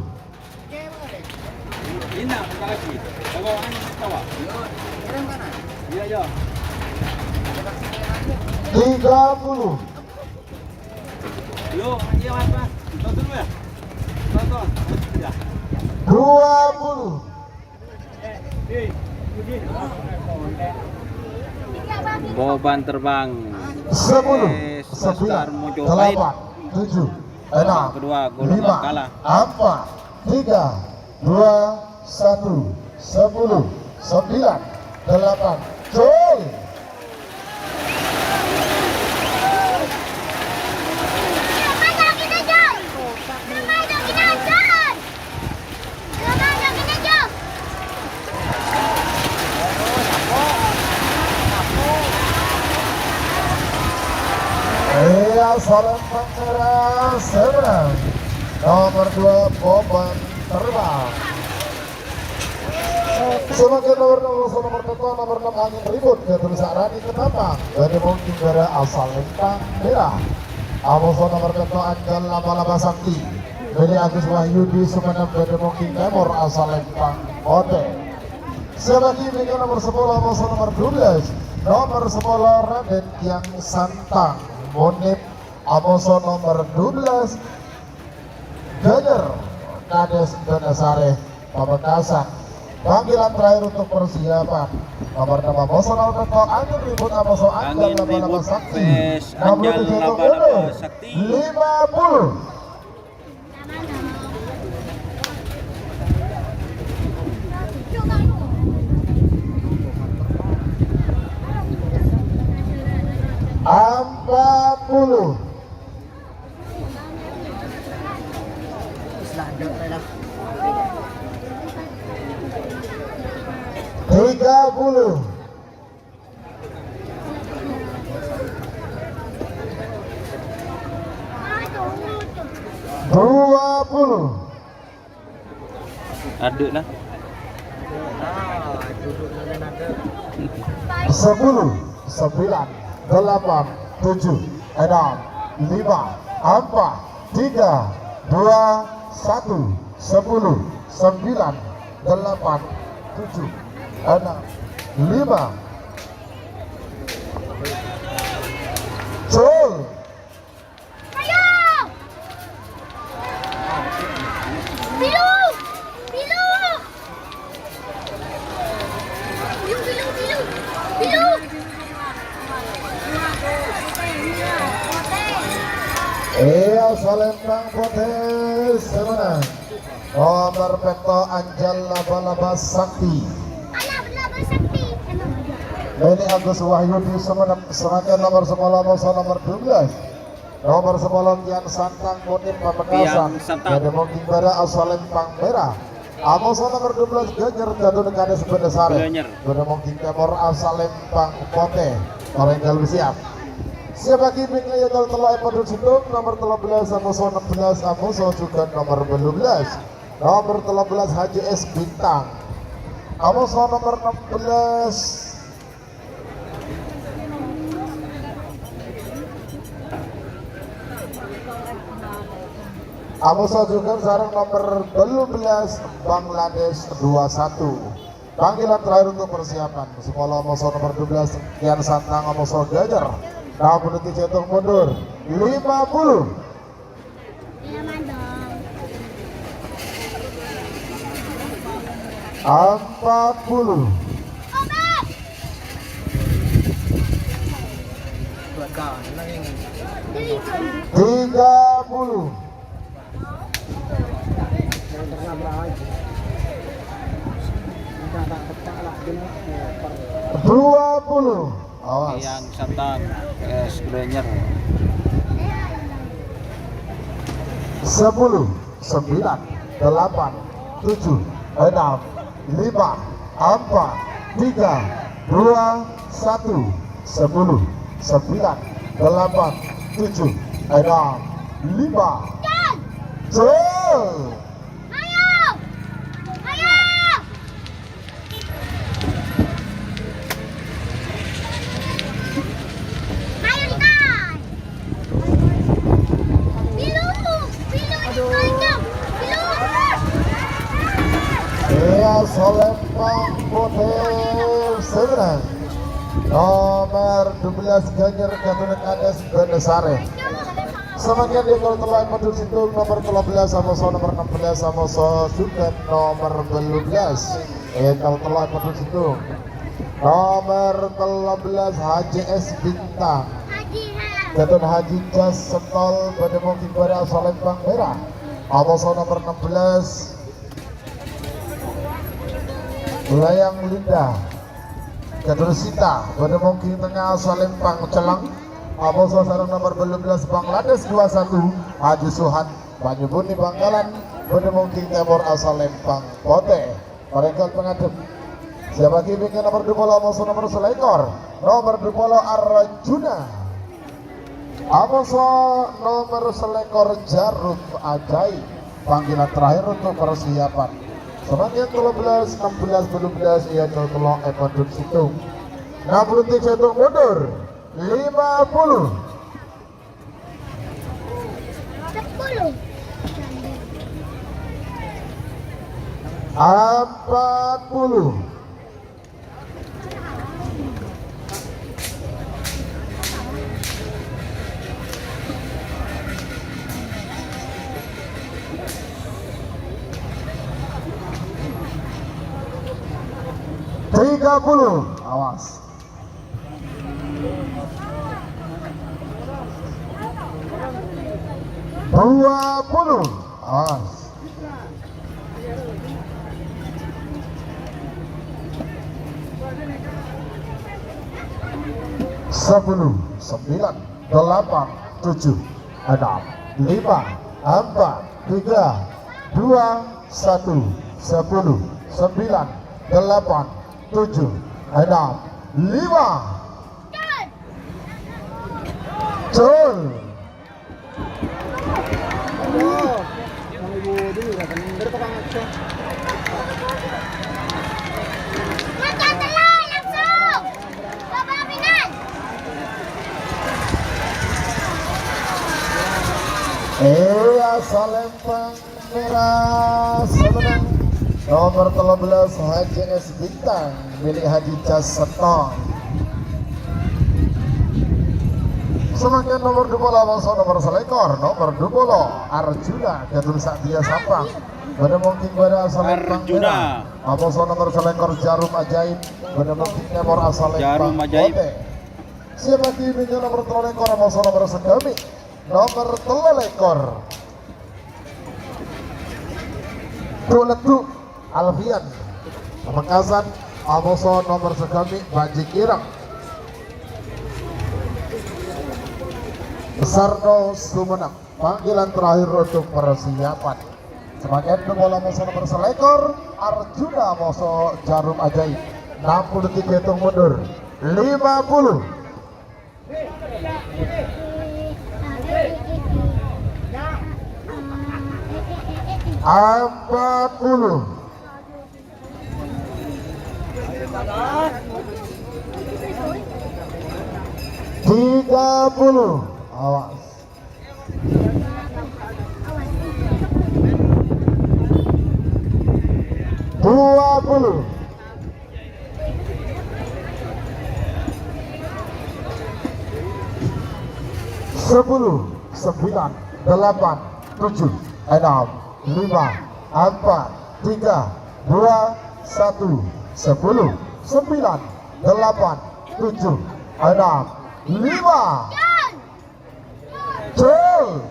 Tiga puluh. Dua puluh. Boban Terbang. Sepuluh, eh, sembilan, delapan, tujuh, enam, kedua, golongan lima, kalah. Empat, tiga, dua, satu, sepuluh, sembilan, delapan. Coy! Iya, salam pangeran, seberang. Nomor dua, Boban Terbang. Semakin nomor nomor nomor nomor enam, Angin Ribut, Gadul Sa'rani Ketapang. Bâdâ Mongking Bârâ' asal Lempang Merah. Amoso nomor petto' Anjal Laba-laba Sakti. Bâdâ Agus Wahyudi Sumenep, Bâdâ Mongking Tèmor asal Lempang Potè. Sè bâgi bingka nomor sepolo, amoso nomor dua belas. Nomor sepolo Raden Kiang Santang Monep, amoso nomor dua belas. Ganyer, Kades Benesare, Pamekasan. Panggilan terakhir untuk persiapan. Nomor enam, amoso nomor petto', Angin Ribut, amoso Anjal Laba-laba Sakti. Anjal Laba-laba Sakti. Lima puluh. Empat puluh. Tiga puluh. Dua puluh. Aduk lah. Sepuluh, sembilan, delapan, tujuh, enam, lima, empat, tiga, dua, satu, sepuluh, sembilan, delapan, tujuh, enam, lima. Cul. Ayo! Pilu! Pilu! Pilu, pilu, pilu! Pilu! Iya, Salempang Potè, sè menang. Nomor petto' Anjal Laba-laba Sakti. Laba-laba Sakti. Bâdâ Agus Wahyudi Sumenep, sè mangkèn nomor sepolo, amoso nomor dua belas. Nomor sepolo Kian Santang Monep Pamekasan. Kian Santang. Bâdâ Mongking Bârâ' asal Lempang Merah. Amoso nomor dua belas Ganyer Gadun Kades Benesare. Ganyer. Bâdâ Mongking Tèmor asal Lempang Potè. Orèng kalu siap. Siap bâgi bingka ya tol tello' è Padun Sèttong, nomor tello belas, amoso ennem belas, amoso jhughân nomor tello belas. Nomor tello belas Haji S Bintang. Amoso nomor ennem belas. Amoso jhughân sareng nomor tello belas Bangladesh dua satu. Panggilan terakhir untuk persiapan. Sepolo amoso nomor dua belas Kian Santang, amoso Ganyer. Nah, menit hitung mundur. Lima puluh. Empat puluh. Tiga puluh. Dua puluh. Awas. Kian Santang, S Ganyer. Sepuluh, sembilan, delapan, tujuh, enam, lima, empat, tiga, dua, satu, sepuluh, sembilan, delapan, tujuh, enam, lima. Cek. Ayo! Ayo! Ayo, Nikan! Pilu! Pilu, Nikan! Pilu! Iyâ, Salempang Potè sè mennang. Nomer dua belas Ganyer Gatotkaca Bendasari. Samangkèn è kol tello' è paddhun sèttong nomer tello belas, amoso nomer ennem belas, amoso jhughân nomer tello belas. È kol tello' è paddhun sèttong. Nomer tello belas Haji S Bintang. Ghâtotkaca Sentol bâdâ mongghi bârâ' Salempang Mèra. Amoso nomer ennem belas Layang Linda. Ghâtotkaca Sita, bâdâ mongghi tengnga Salempang Celleng. Amoso sareng nomer tello belas Bangladesh dua satu, Haji Suhan, Banyubuni Bangkalan, bâdâ mongghi tèmor Salempang Potè. Parèngkat pangadhep. Siap ghi bingkèn nomer dua puluh, amoso nomer salèkor. Nomer dua puluh Arjuna. Amoso nomer salèkor Jarum Ajaib. Panggilan terakhir untuk persiapan. Samangkèn tello belas, ennem belas, tello belas, iyâ, tello è paddhun sèttong. Ennem puluh detik sèttong mundur. Lima puluh. Sepuluh. Empat puluh. Tiga puluh. Awas. Dua puluh. Awas. Sepuluh, sembilan, delapan, tujuh, enam, lima, empat, tiga, dua, satu, sepuluh, sembilan, delapan, tujuh, enam, lima. Cul. Iyâ, Salempang Mèra sè mennang. Nomer tello belas Haji S Bintang, milik Haji Cas Settong. Samangkèn nomer dua puluh, amoso nomer salèkor, nomer dua puluh Arjuna, Gadun Satria Sampang. Bâdâ mongghi bârâ' Salempang Arjuna. Mèra. Amoso nomer salèkor Jarum Ajaib, bâdâ mongghi tèmor Salempang Jarum Ajaib. Potè. Siap ghi bingkèn nomer tello lèkor, amoso nomer sagâmè'. Nomer tello lèkor. Duleddu Alfian. Pamekasan, amoso nomer sagâmè' Bajik Ireng. Sarno Sumenep. Panggilan terakhir untuk persiapan. Samangkèn dua puluh, amoso nomer salèkor, Arjuna, amoso Jarum Ajaib. Ennem puluh detik hitung mundur. Lima puluh. Empat puluh. Tiga puluh. Awas. Dua puluh. Sepuluh, sembilan, delapan, tujuh, enam, lima, empat, tiga, dua, satu, sepuluh, sembilan, delapan, tujuh, enam, lima. Cul.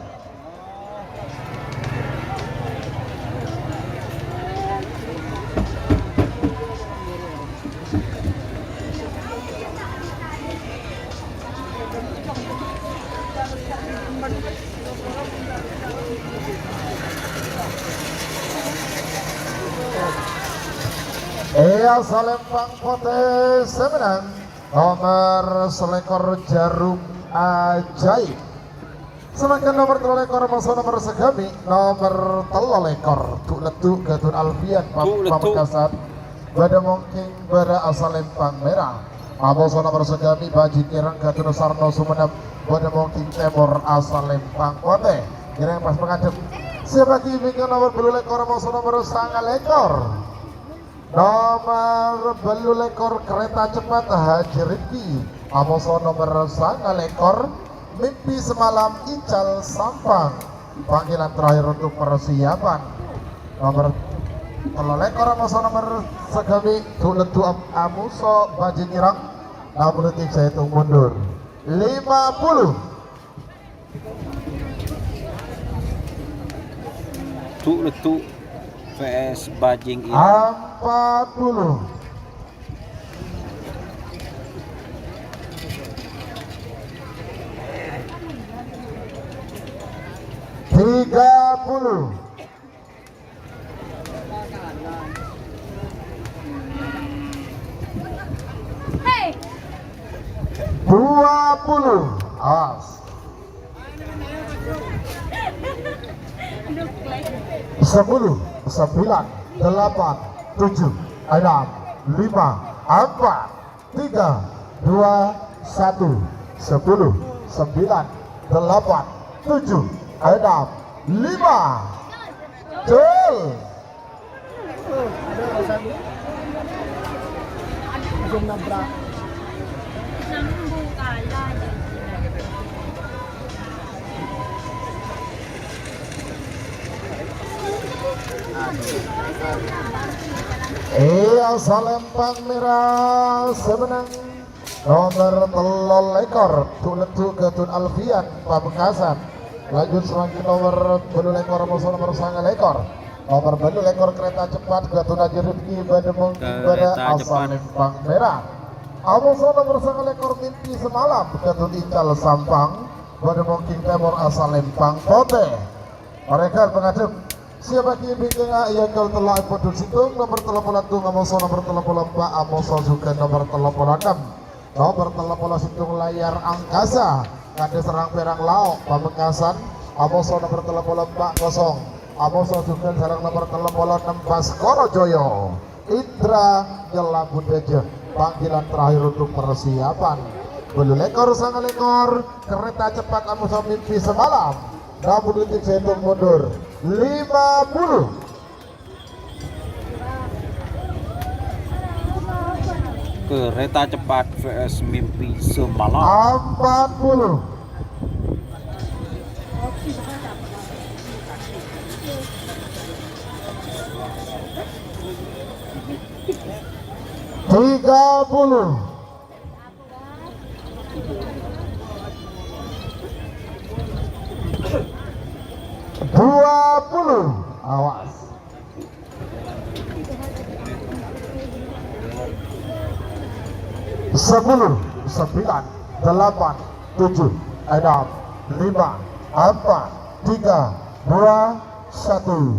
Iyâ, Salempang Potè sè mennang. Nomer salèkor Jarum Ajaib. Samangkèn nomer tello lèkor, moso nomer sagâmè', nomer tello lèkor. Du' leddhu' Gadun Alfian, pam-, Du' leddhu'. Pamekasan. Bâdâ mongking bârâ' asalèmpang mèra. Amoso nomer sagâmè', Bajing Ireng Gadun Sarno Sumenep. Bâdâ mongking tèmor asalèmpang potè. Ngèrèng pas pangadhep. Siap bâgi bingkèng nomer bâllu lèkor, moso nomer sanga lèkor. Nomer bâllu lèkor, Kereta Cepat Haji Rifki. Amoso nomer sanga lèkor, Mimpi Semalam Ical Sampang. Panggilan terakhir untuk persiapan. Nomer tello lèkor, amoso nomer sagâmè', Du' leddhu' am-, amoso Bajing Ireng. Enam puluh detik saya hitung mundur. Lima puluh. Du' leddhu' V S Bajing Ireng. Empat puluh. Tiga puluh. Hei. Dua puluh. Awas. Sepuluh, sembilan, delapan, tujuh, enam, lima, empat, tiga, dua, satu. Sepuluh, sembilan, delapan, tujuh, enam, lima. Cul. Iyâ, salèmpang mèra sè mennang. Nomer tello lèkor, Du' leddhu' Gadun Alfian, Pamekasan. Lanjut samangkèn nomer bâllu lèkor, moso nomer sanga lèkor. Nomer bâllu lèkor, Kereta Cepat Gadun Haji Rifki, bâdâ mongking bârâ' Kereta Cepat. Asalèmpang mèra. Amoso nomer sanga lèkor, Mimpi Semalam Gadun Ical Sampang, bâdâ mongking tèmor asalèmpang potè. Parèksa pangadhep. Siap bâgi bingkèng, iyâ, kol tello ampon du' sèttong, nomer tello polo sèttong, amoso nomer tello polo empa', amoso jhughân nomer tello polo ennem. Nomer tello polo sèttong, Layar Angkasa, kanḍhâ sareng Pèrang Lao', Pamekasan, amoso nomer tello polo empa' kosong, amoso jhughân sareng nomer tello polo ennem, Baskoro Joyo, Indra Jala Budajâ, panggilan terakhir untuk persiapan. Bâllu lèkor, sanga lèkor, Kereta Cepat amoso Mimpi Semalam. Enam puluh detik saya hitung mundur. Lima puluh. Kereta Cepat V S Mimpi Semalam. Empat puluh. Tiga puluh. Dua puluh. Awas. Sepuluh, sembilan, delapan, tujuh, enam, lima, empat, tiga, dua, satu.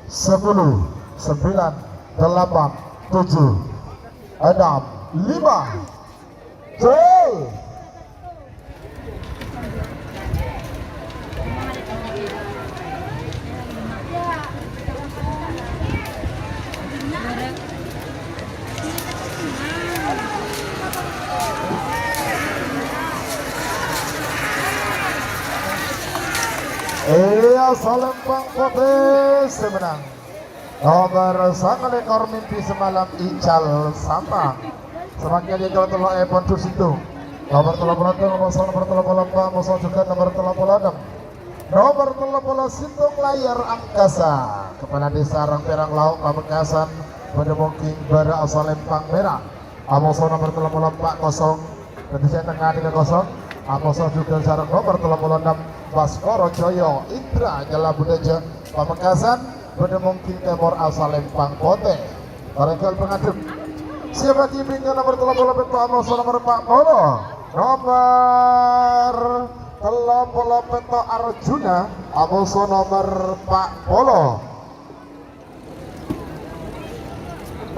Sepuluh, sembilan, delapan, tujuh, enam, lima. Jai. Iyâ, salèmpang potè sè mennang. Nomer sanga lèkor, Mimpi Semalam Ical Sampang. Samangkèn èkol tello ampon du' sèttong. Nomer tello polo sèttong, amoso nomer tello polo empa', amoso jhughân nomer tello polo ennem. Nomer tello polo sèttong, Layar Angkasa. Kepala Desa Rangpèrang Lao', Pamekasan, bâdâ mongking bârâ' asalèmpang mèra. Amoso nomer tello polo empa' kosong, dhâddhi sè tengnga tiga kosong. Amoso jhughân sareng nomer tello polo ennem, Baskoro Joyo, Indra Jala Budajâ, Pamekasan, bâdâ mongking tèmor asalèmpang potè. Parèksa pangadhep. Siap bâgi bingkèng nomer tello polo pètto', amoso nomer empa' polo. Nomer tello polo pètto', Arjuna, amoso nomer empa' polo.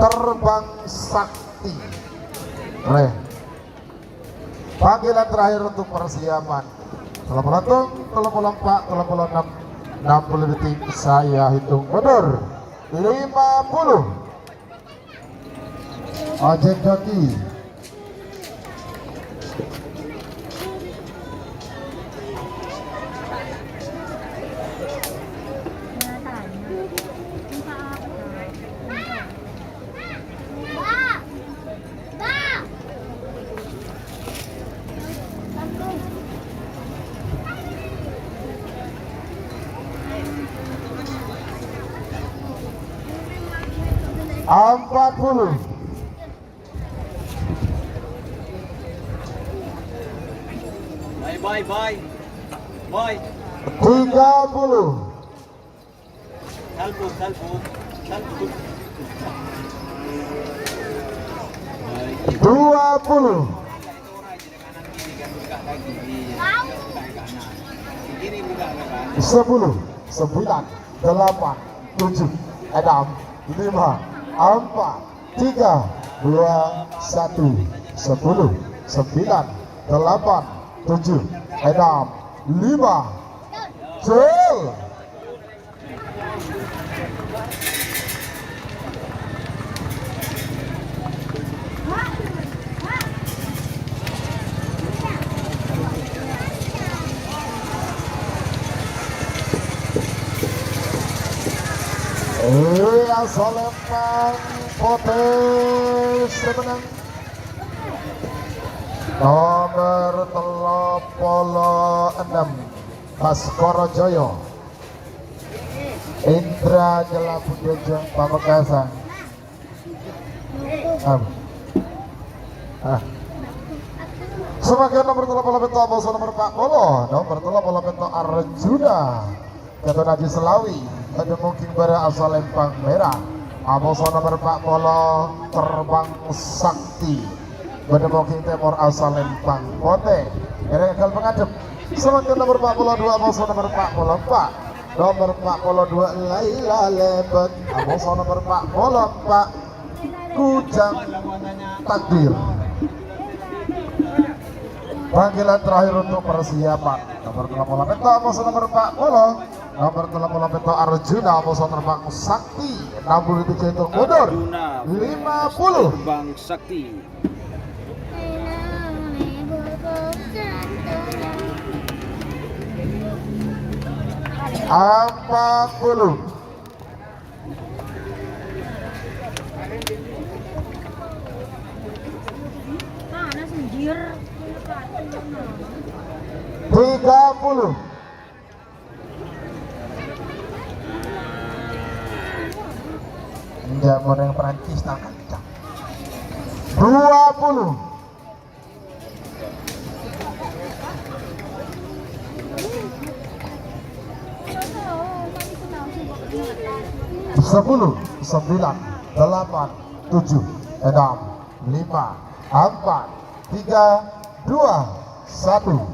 Terbang Sakti. Reh. Panggilan terakhir untuk persiapan. Tello polo tello, tello polo empa', tello polo ennem, ennem polo detik, saya hitung mundur. Lima puluh. Ojek kaki. Empat puluh. Bye, bye, bye. Bye. Tiga puluh. Salvo, salvo, salvo. Dua puluh. Sepuluh, sembilan, delapan, tujuh, enam, lima, empat, tiga, dua, satu, sepuluh, sembilan, delapan, tujuh, enam, lima. Gol. Iya, Salempang Potè sè mennang. Nomer tello polo ennem, Baskoro Joyo. Indra Jelabudojo Pamekasan. Am. Ah. Samangkèn nomer tello polo pètto', amoso nomer pa' polo. Nomer tello polo pètto' Arjuna. Keton Haji Selawi, bâdâ Mongging Bârâ' Asalempang Mèra. Amoso nomer pa' polo Terbang Sakti. Bâdâ Mongging Tèmor Asalempang Potè. Èrèng ghâl pangadhep. Samangkèn nomer pa' polo duwâ', amoso nomer pa' polo empa'. Nomer pa' polo duwâ' Laila Lebet. Amoso nomer pa' polo empa'. Kujang Takdir. Panggilan terakhir untuk persiapan. Nomer tello polo pètto', amoso nomer pa' polo. Nomer tello polo pètto' Arjuna, amoso Terbang Sakti. Enam puluh detik saya hitung mundur. Arjuna, lima puluh. Terbang Sakti. Empat puluh. Tiga puluh. Enggak, orang Perancis tak kencang. Dua puluh. Sepuluh, sembilan, delapan, tujuh, enam, lima, empat, tiga, dua, satu.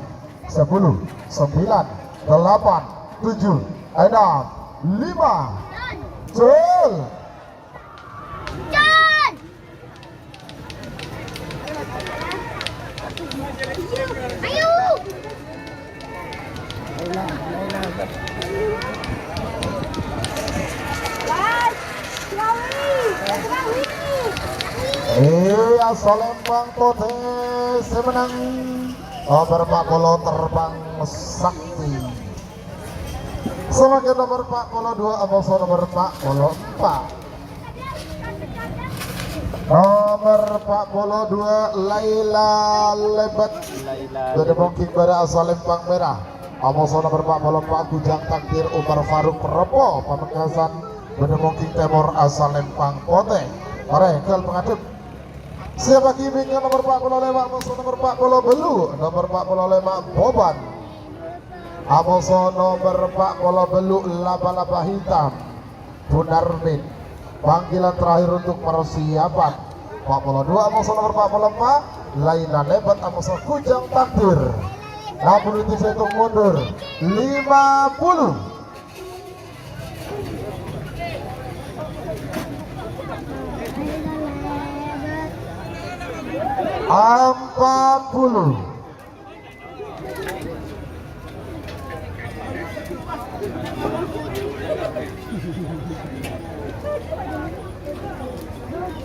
Sepuluh, sembilan, delapan, tujuh, enam, lima. Gol. John! Ayo! Iya, Salempang Potè sè mennang. Nomer empat puluh Terbang Sakti. Samangkèn nomer pa' polo duwâ', amoso nomer pa' polo empa'. Nomer pa' polo duwâ', Laila Lebet. Laila Bâdâ Lebet. Mongging Bârâ' Asalempang Mèra. Amoso nomer pa' polo empa', Kujang Takdir Umar Faruk Repo, Pamekasan. Bâdâ Mongging Tèmor Asalempang Potè. Marè, ghâl pangadhep. Siap bâgi bingkèn nomer pa' polo lèma', amoso nomer pa' polo bâllu', nomer pa' polo lèma' Boban. Amoso nomer pa' polo bâllu', Laba-laba Hitam, Bunarmin. Panggilan terakhir untuk persiapan. Pa' polo duwâ', amoso nomer pa' polo empa', Laila Lebet, amoso Kujang Takdir. Enam puluh detik saya hitung mundur. Lima puluh. Empat puluh.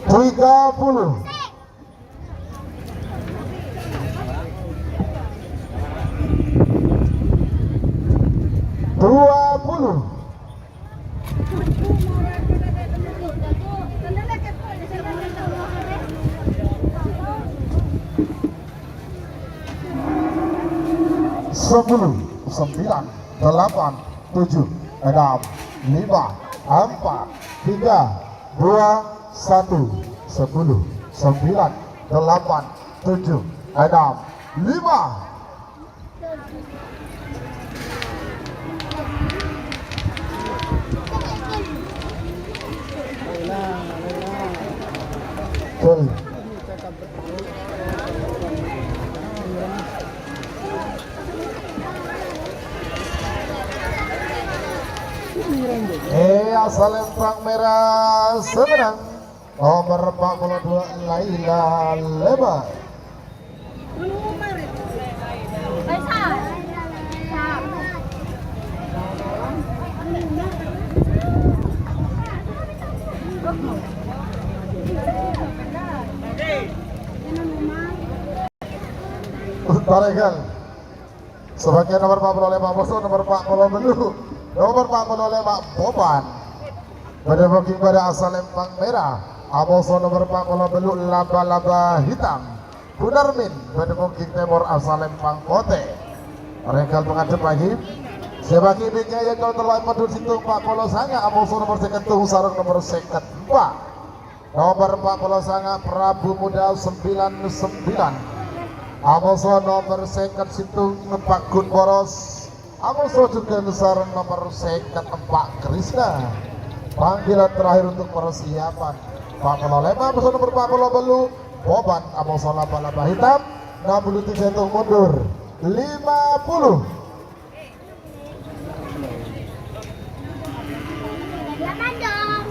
Tiga puluh. Dua puluh. Sepuluh, sembilan, delapan, tujuh, enam, lima, empat, tiga, dua, satu, sepuluh, sembilan, delapan, tujuh, enam, lima. Betul. Eh, asal empang merah semenang. Nomer empat puluh dua, Laila Lebar. Tarekan. Sebagai nomer empat puluh lima, bos, nomer empat puluh lima. Nomer empat puluh lima, Boban. Bâdâ booking bâdâ asal empang merah. Amoso nomer empat puluh lima, Laba-laba Hitam. Bunarmin, bâdâ booking tèmor asal empang potè. Rèngkal pangadhep lagi. Sè bâgi bingkaya kol terwai padul situ empat puluh sanga, amoso nomer sèket tong sareng nomer sèket empa'. Nomer empat puluh sanga, Prabu Muda sembilan sembilan. Amoso nomer sèket situ Pagun Boros. Amoso jhughân sareng nomer sèket empa' Krisna. Panggilan terakhir untuk persiapan. Empat puluh lima, amoso nomer empat puluh telu, Boban, amoso Laba-laba Hitam. Enam puluh tiga hitung mundur. Lima puluh.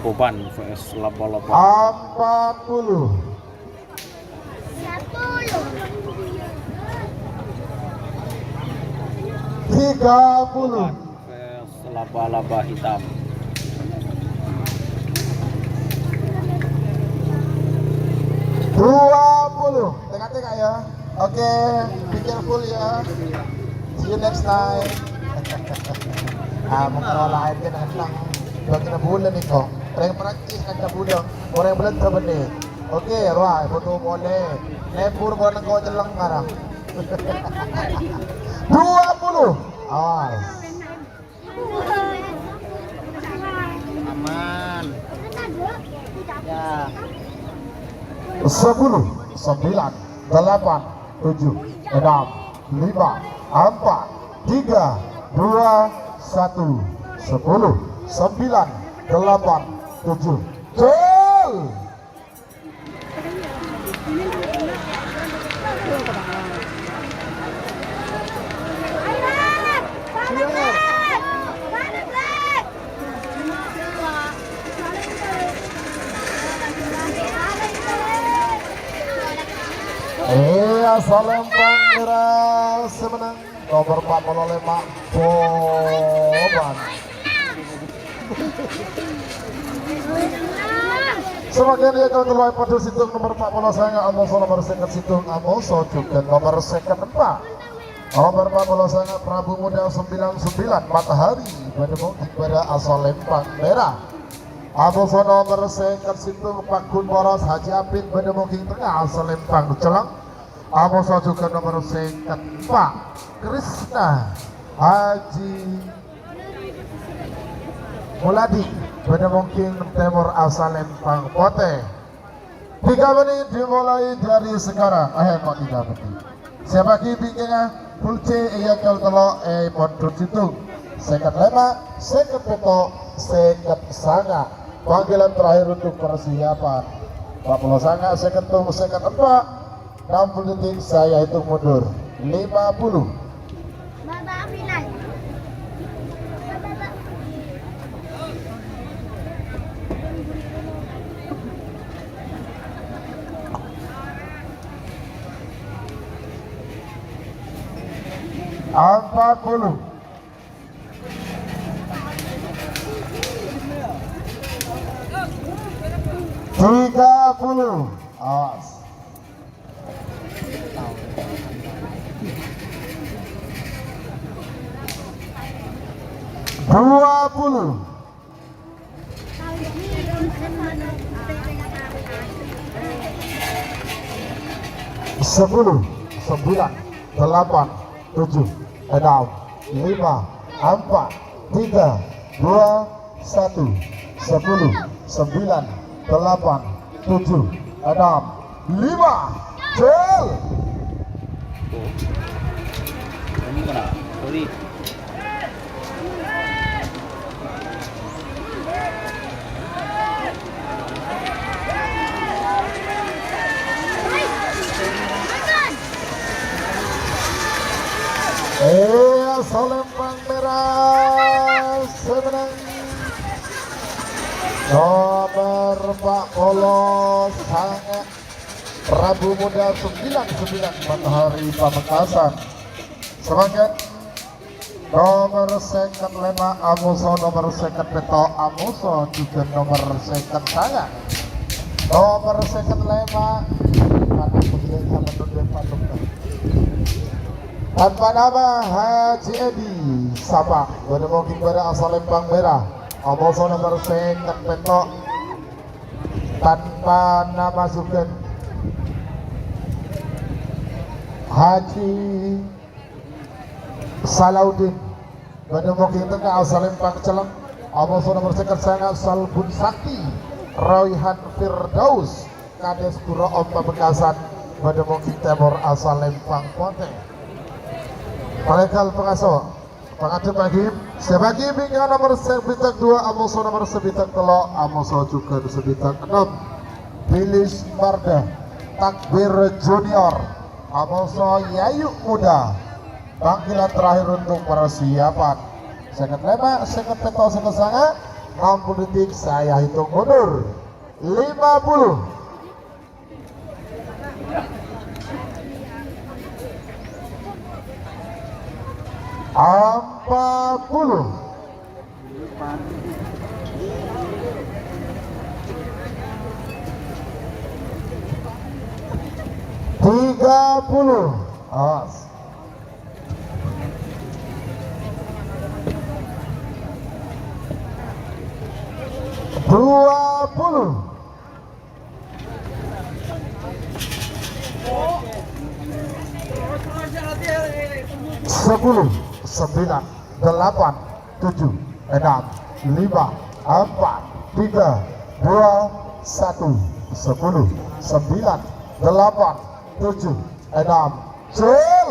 Boban V S Laba-laba. Empat puluh. Tiga puluh. Laba-laba hitam. Dua puluh. Tengah-tengah ya. Oke, be careful ya. See you next time. Ah, mengko laèn kan dateng. Bâkto bulâ nèko. Rèng Prancis kan bulâ. Orèng Belanda bânnè. Oke, rowa foto polè. Lebur polè nèko celleng ngarang. Dua puluh. Awas. Aman. Ya. Sepuluh, sembilan, delapan, tujuh, enam, lima, empat, tiga, dua, satu, sepuluh, sembilan, delapan, tujuh. Gol! Iyâ, Salempang Merah sè mennang. Nomer empat puluh lima, Boban. Sabagian iyâ kol terwai padul situ nomer empat puluh sanga, amoso nomer sèket situ, amoso jhughân nomer sèket empa'. Nomer empat puluh sanga, Prabu Muda sembilan sembilan, Matahari, bâdâ booking bâdâ asal Lempang Merah. Amoso nomer sèket situ, Pagun Boros, Haji Apit, bâdâ booking tengah asal Lempang Celleng. Amoso jhughân nomer sèket empa', Krisna Haji Muladi, bâdâ booking tèmor asal Lempang Potè. Tiga menit dimulai dari sekarang. Eh, kok tiga menit? Sè bâgi bingkaya, full C, iyâ kol tello', eh, mondhut situ. Sèket lèma', sèket pètto', sèket sanga'. Panggilan terakhir untuk persiapan. Empat puluh sanga', sèket tong, sèket empa'. Enam puluh detik, saya hitung mundur. Lima puluh. Empat puluh. Tiga puluh. Awas. Dua puluh. Sepuluh, sembilan, delapan, tujuh, enam, lima, empat, tiga, dua, satu, sepuluh, sembilan, delapan, tujuh, enam, lima, gol. Tuh. Ini kena. Sorry. Eh, Salempang Merah, sè mennang. Nomer empat puluh sanga', Prabu Muda sembilan sembilan, Matahari Pamekasan. Semangat. Nomer sèket lèma', amoso nomer sèket pètto', amoso jhughân nomer sèket sanga'. Nomer sèket lèma', tanpa nama Haji Edi Sapa, bâdâ mongkèng bâdâ asal Lèmpang Merah, amoso nomer sèket pètto', tanpa nama jhughân Haji Salaudin, bâdâ mongkèng tengngâ asal Lèmpang Celleng, amoso nomer sèket sanga' Salbun Sakti, Raihan Firdaus, Kades Pura Om Pamekasan, bâdâ mongkèng tèmor asal Lèmpang Potè. Palegal pangaso, pangadhep aghi, sè bâgi bingkana nomer sabidhâk dua, amoso nomer sabidhâk tello', amoso jhughân sabidhâk ennem. Bilis Marda, Takbir Junior, amoso Yayu Muda, panggilan terakhir untuk persiapan. Sèket lèma', sèket pètto', sèket sanga', enam puluh detik saya hitung mundur. Lima puluh. Empat puluh. Tiga puluh. Awas. Dua puluh. Sepuluh, sembilan, delapan, tujuh, enam, lima, empat, tiga, dua, satu, sepuluh, sembilan, delapan, tujuh, enam, gol.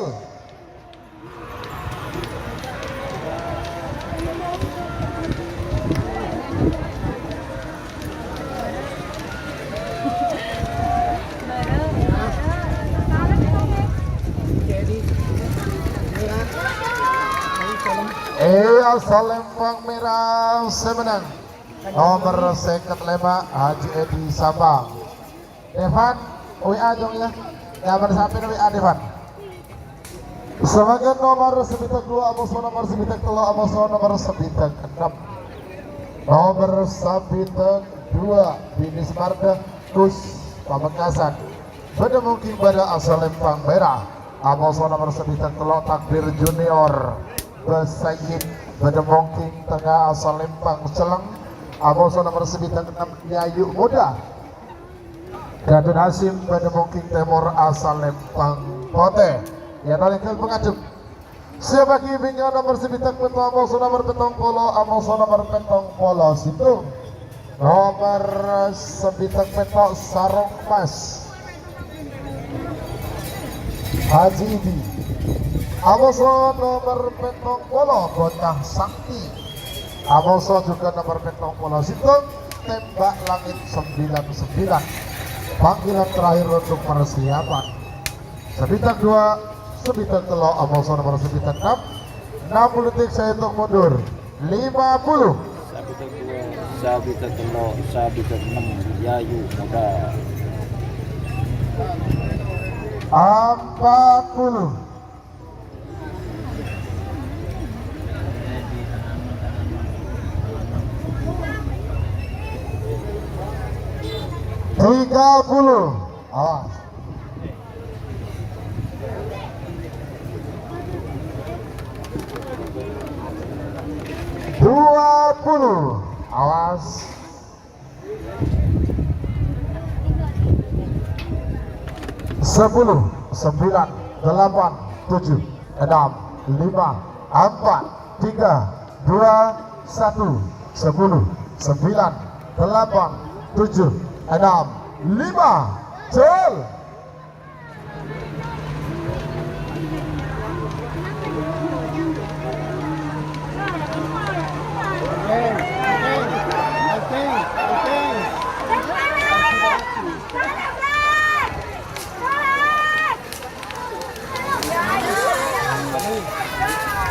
Iyâ, Salempang Merah sè mennang. Nomer sèket lèma', Haji Edi Sampang. Devan, W A dong ya. Nyaman sampeyan W A Devan. Sebagian nomer sabidhâk dua, amoso nomer sabidhâk tello', amoso nomer sabidhâk ennem. Nomer sabidhâk dua, Binis Marda, Gus Pamekasan. Bâdâ mongkèng bâdâ asal Lèmpang Merah. Amoso nomer sabidhâk tello', Takbir Junior, Bas Sayyid. Bâdâ mongkèng tengngâ asal Lèmpang Celleng. Amoso nomer sabidhâk ennem, Yayu Muda. Gadun Hasyim bâdâ mongkèng tèmor asal Lèmpang Potè. Iyâ, talèngghâl pangadhep. Sè bâgi bingkana nomer sabidhâk pètto', amoso nomer pèttong polo, amoso nomer pèttong polo sèttong. Nomer sabidhâk pètto', Sarong Emas, Haji Idi. Amoso nomer pèttong polo, Bocah Sakti. Amoso jhughân nomer pèttong polo sèttong, Tembak Langit sembilan sembilan. Panggilan terakhir untuk persiapan. Sabidhâk dua, sabidhâk tello', amoso nomer sabidhâk ennem. Ennem puluh detik saya hitung mundur. Lima puluh. Sabidhâk dua, sabidhâk tello', sabidhâk ennem, Yayu Muda. Empat puluh. Tiga puluh. Awas. Dua puluh. Awas. Sepuluh, sembilan, delapan, tujuh, enam, lima, empat, tiga, dua, satu, sepuluh, sembilan, delapan, tujuh, enam, lima, cel.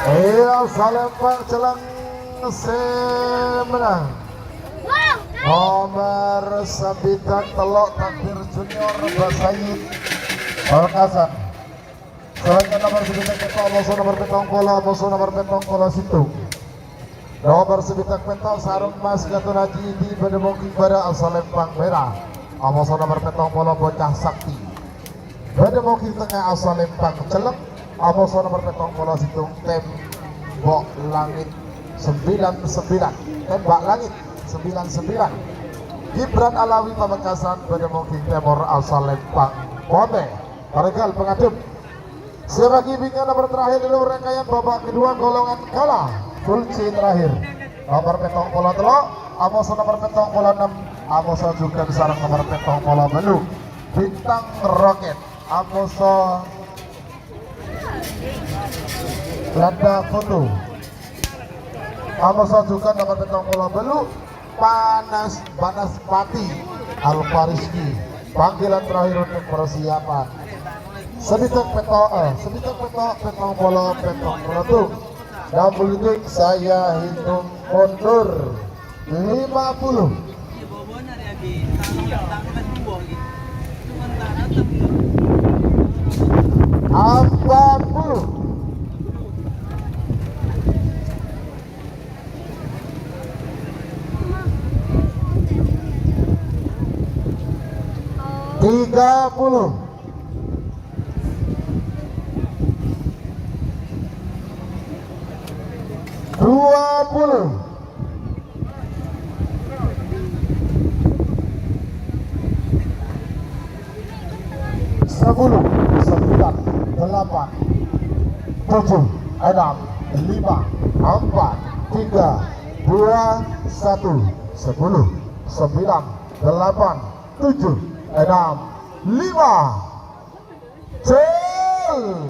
Iyâ, Salempang Celleng sè mennang. Nomer sabidhâk tello' Takdir Junior Basayid Pamekasan. Salanjutnya nomer sabidhâk pètto', amoso nomer pèttong polo, amoso nomer pèttong polo sèttong. Nomer sabidhâk pètto', sarong emas Gatun Haji Idi, bâdâ Mongking Bârâ' Salempang Mèra. Amoso nomer pèttong polo, Bocah Sakti. Bâdâ Mongking Tengnga Salempang Celleng, amoso nomer pèttong polo sèttong, Tembok Langit sembilan sembilan, Tembak Langit sembilan sembilan. Gibran Alawi Pamekasan, bâdâ Mongking Tèmor Salempang Potè. Parèngghâl pangadhep. Sè bâgi bingkana nomer terakhir dalam rangkaian babak kedua golongan kala. Kunci terakhir. Nomer pèttong polo tello', amoso nomer pèttong polo ennem, amoso jhughân sareng nomer pèttong polo bâllu'. Bintang Roket, amoso Landa Foto. Amoso jhughân nomer pèttong polo bâllu', Panas, Panas Pati, Alfa Rizky. Panggilan terakhir untuk persiapan. Sabidhâk pètto', eh, sabidhâk pètto', pèttong polo, pèttong polo sèttong. Enam puluh detik saya hitung mundur. Lima puluh. Empat puluh. Tiga puluh. Dua puluh. Sepuluh, sembilan, delapan, tujuh, enam, lima, empat, tiga, dua, satu, sepuluh, sembilan, delapan, tujuh, enam, lima. Cel.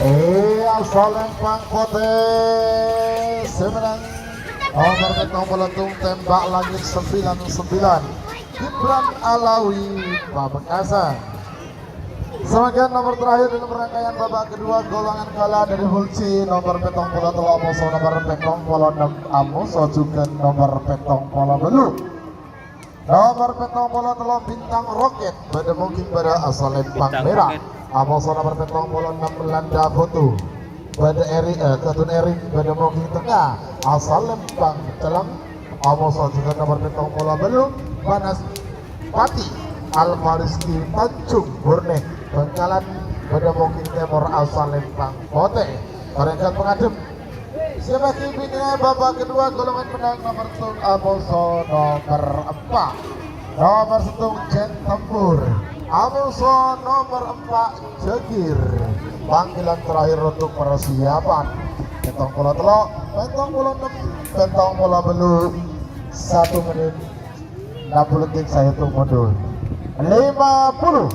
Iyâ, Salempang Potè sè mennang. Nomer pèttong polo sèttong, Tembak Langit sembilan sembilan. Gibran Alawi, Pamekasan. Sabagian nomer terakhir dalam rangkaian babak kedua, golongan kala dari Hulci, nomer pèttong polo tello', amoso nomer pèttong polo ennem, amoso jhughân nomer pèttong polo bâllu'. Nomer pèttong polo tello', Bintang Roket, bâdâ Mongking Bârâ' Salempang Mèra. Amoso nomer pèttong polo ennem, Landa Foto, bâdâ Eri, eh, Gatun Eri, bâdâ Mongking Tengnga Salempang Celleng. Amoso jhughân nomer pèttong polo bâllu', Panas Pati, Alfa Rizky, Tanjung Burne, Bangkalan, bâdâ Mongking Tèmor Salempang Potè. Parèngghâl pangadhep. Sè bâgi bingkana babak kedua, golongan mennang nomer sèttong, amoso nomer empa'. Nomer sèttong, Jen Tempur. Amoso nomer empa', Jagir. Panggilan terakhir untuk persiapan. Pèttong polo tello', pèttong polo ennem, pèttong polo bâllu'. Satu menit, enam puluh detik saya hitung mundur. Lima puluh.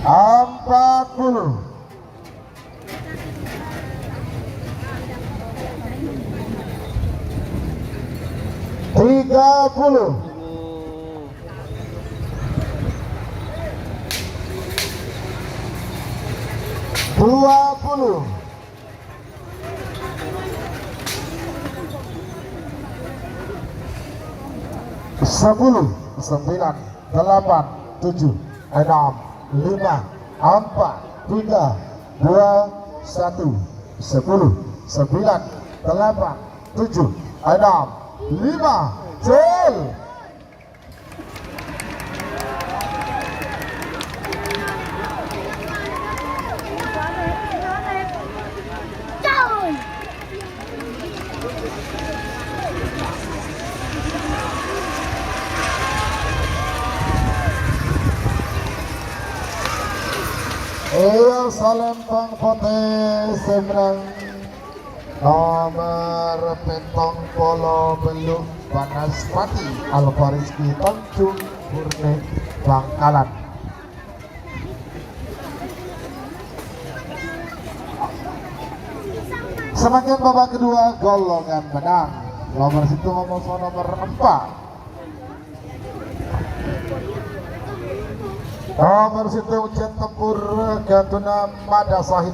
Empat puluh. Tiga puluh. Dua puluh. Sepuluh, sembilan, delapan, tujuh, enam, lima, empat, tiga, dua, satu, sepuluh, sembilan, delapan, tujuh, enam, lima, gol. Iyâ, Salempang Potè sè mennang nomer pèttong polo bellu', Banaspati Alfarizki Tanjung Purni, Bangkalan. Samangkèn babak kedua, golongan mennang. Nomer sèttong, amoso nomer empat. Nomer sèttong, Jan Tempur, ghântona Mada Sahid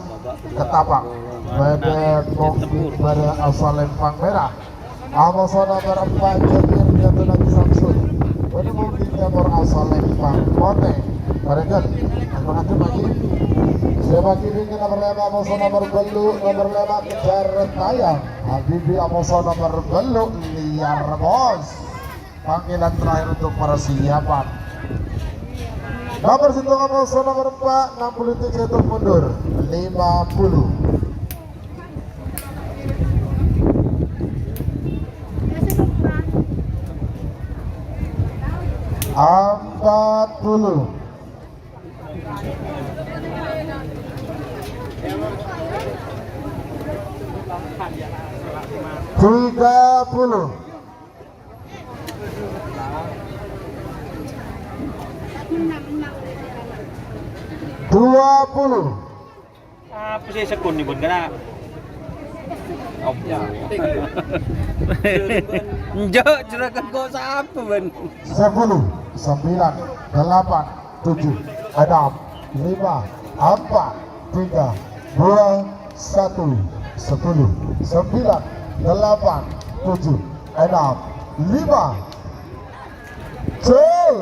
Ketapang. Bâdâ Mukti Bara Salempang Mèra. Amoso nomer empat, Jabir, ghântona Haji Samsul. Bâdâ Mukti Tèmor Salempang Potè. Parèngghâl. Ngadhep lagi. Sè lagi ring nomer lèma', amoso nomer bellu', nomer lèma', Kejar Tayang. Habibi, amoso nomer bellu', Liar Bos. Panggilan terakhir untuk persiapan. Nomer sèttong, amoso nomer empat, enam puluh detik sèttong mundur. Lima puluh. Empat puluh. Tiga puluh. Dua puluh. Apa sih sekon nih, Bun? Kena. Apa? Enjak, juragan kok sapa, Bun? Sepuluh, sembilan, delapan, tujuh, enam, lima, empat, tiga, dua, satu, sepuluh, sembilan, delapan, tujuh, enam, lima. Gol.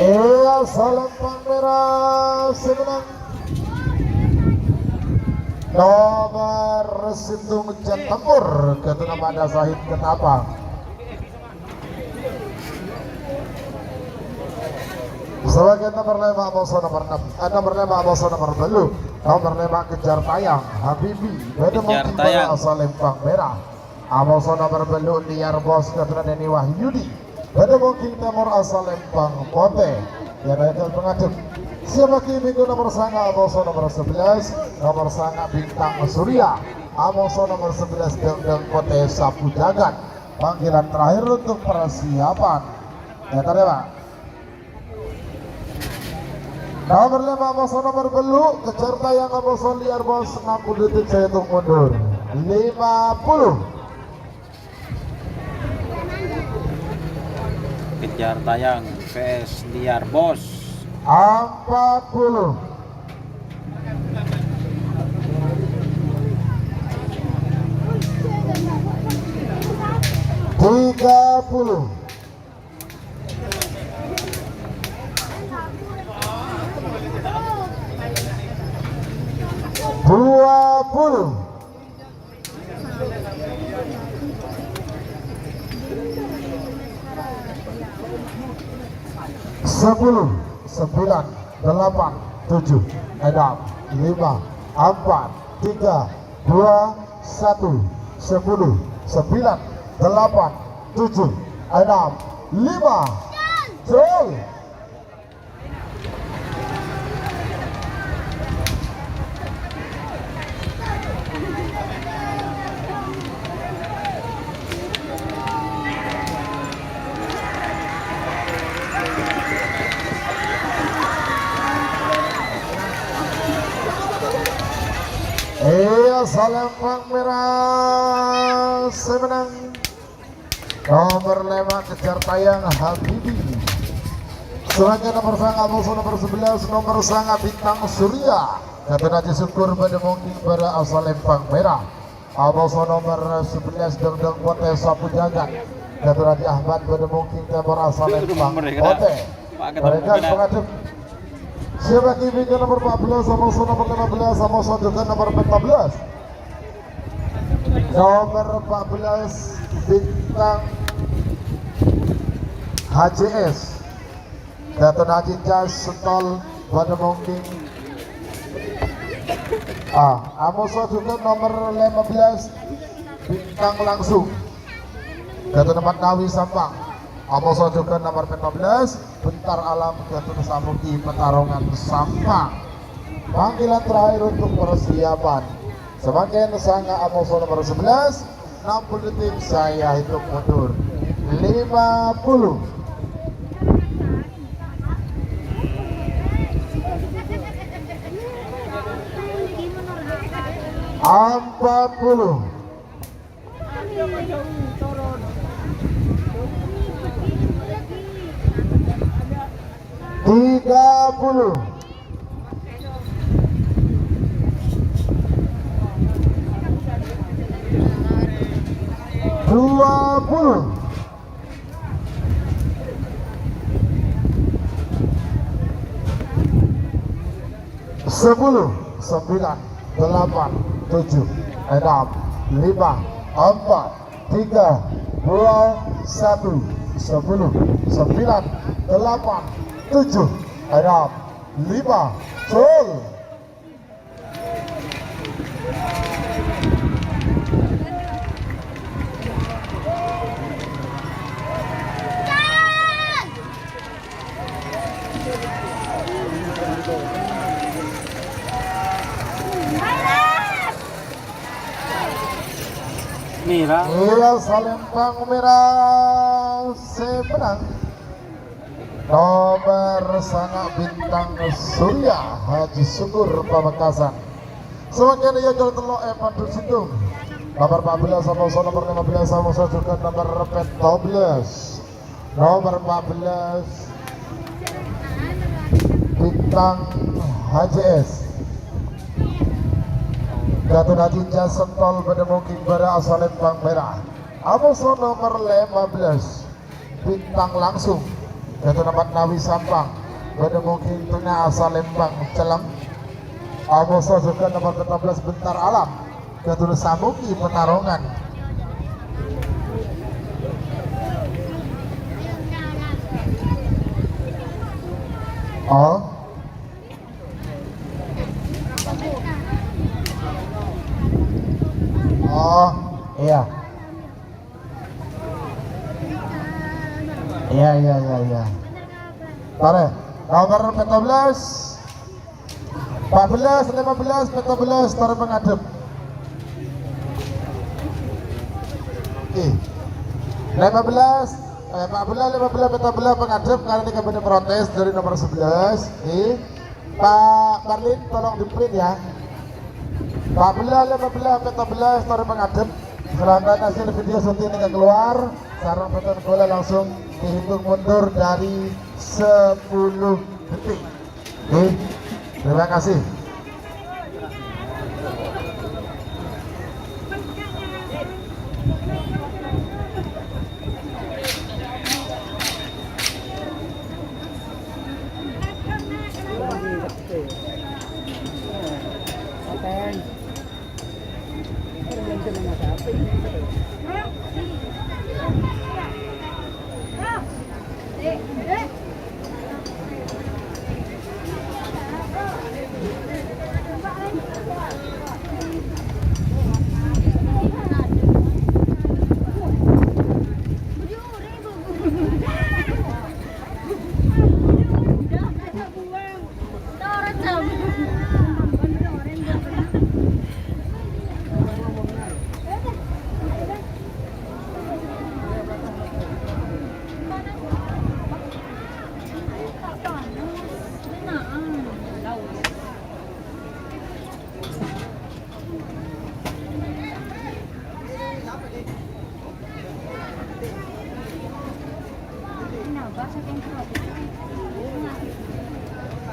Iyâ, Salempang Mèra sè mennang. Nomer sèttong, Jan Tempur, ghântona Mada Sahid Ketapang. Sabagian nomer lèma', amoso nomer ennem. Eh, nomer lèma', amoso nomer bellu'. Nomer lèma', Kejar Tayang, Habibi. Bâdâ Kejar Mukti Tayang. Bara Salempang Mèra. Amoso nomer bellu', Liar Bos, ghântona Deni Wahyudi. Bâdâ Mukti Tèmor Salempang Potè. Yâ, rèkal pangadhep. Sè lagi minggu nomer sanga', amoso nomer sebelas. Nomer sanga', Bintang Surya. Amoso nomer sebelas, Dangdang Potè Sapu Jagat. Panggilan terakhir untuk persiapan. Nèka rèya, Pak. Nomer lèma', amoso nomer bellu', Kejar Tayang, amoso Liar Bos, enam puluh detik sèttong mundur. Lima puluh. Kejar Tayang, P S Liar Bos. Empat puluh. Tiga puluh. Dua puluh. Sepuluh, sembilan, delapan, tujuh, enam, lima, empat, tiga, dua, satu, sepuluh, sembilan, delapan, tujuh, enam, lima. Gol. Iyâ, Salempang Mèra sè mennang. Nomer lèma', Kejar Tayang Habibi. Selanjutnya nomer sanga', amoso nomer sebelas, nomer sanga' Bintang Surya. Katon Haji Syukur bâdâ mongking bârâ' asal Empang Merah. Amoso nomer sebelas, Dengdeng Potè Sapu Jagat. Katon Haji Ahmad bâdâ mongking tèmor asal Empang Potè. Bhârengghân pangadhep. Siap lagi bingkèn nomer empat belas, amoso nomer lèma bellâs, amoso jhughân nomer pèttobellâs. Nomer empat belas, Bintang H C S. Katon Haji Cas Sentol bâdâ mongking. Ah, amoso jhughân nomer lèma bellâs, Bintang Langsung. Katon Mat Nawi Sampang. Amoso jhughân nomer pèttobellâs, Bentar Alam, katon Samuki Petarongan Sampang. Panggilan terakhir untuk persiapan. Samangkèn sanga' amoso nomer sebelas, enam puluh detik saya hitung mundur. Lima puluh. Empat puluh. Tiga puluh. Dua puluh. Sepuluh, sembilan, delapan, tujuh, enam, lima, empat, tiga, dua, satu, sepuluh, sembilan, delapan, tujuh, enam, lima, full. Mira. Iya, Salempang Mira sè mennang. Nomer sanga' Bintang Surya Haji Syukur Pamekasan. Samangkèn èyocol tello' è Pandhu Sindung. Nomer empat belas amoso, nomer lima belas amoso, jhughân nomer pèttobellâs. Nomer empat belas, Bintang H C S. Katon Haji Cas Sentol bâdâ mongking bârâ' asal Empang Merah. Amoso nomer lima belas, Bintang Langsung. Katon Mat Nawi Sampang bâdâ mongking tengnga asal Empang Celleng. Amoso jhughân nomer pèttobellâs, Bentar Alam. Katon Samuki Petarongan. Oh. Oh, iya. Iya, iya, iya, iya. Tarè, nomer pèttobellâs. Empat belas, lima belas, pèttobellâs, torè pangadhep. Oke. Lima belas, eh, empat belas, lima belas, pèttobellâs, pangadhep, karena ini kabinet protes dari nomor sebelas. Oke. Pak Marlin, tolong di-print ya. Empat belas, lima belas, pèttobellâs, torè pangadhep. Sedangkan hasil video syuting ini keluar, sareng bhâdhân kaulâ langsung dihitung mundur dari sepuluh detik. Oke, terima kasih.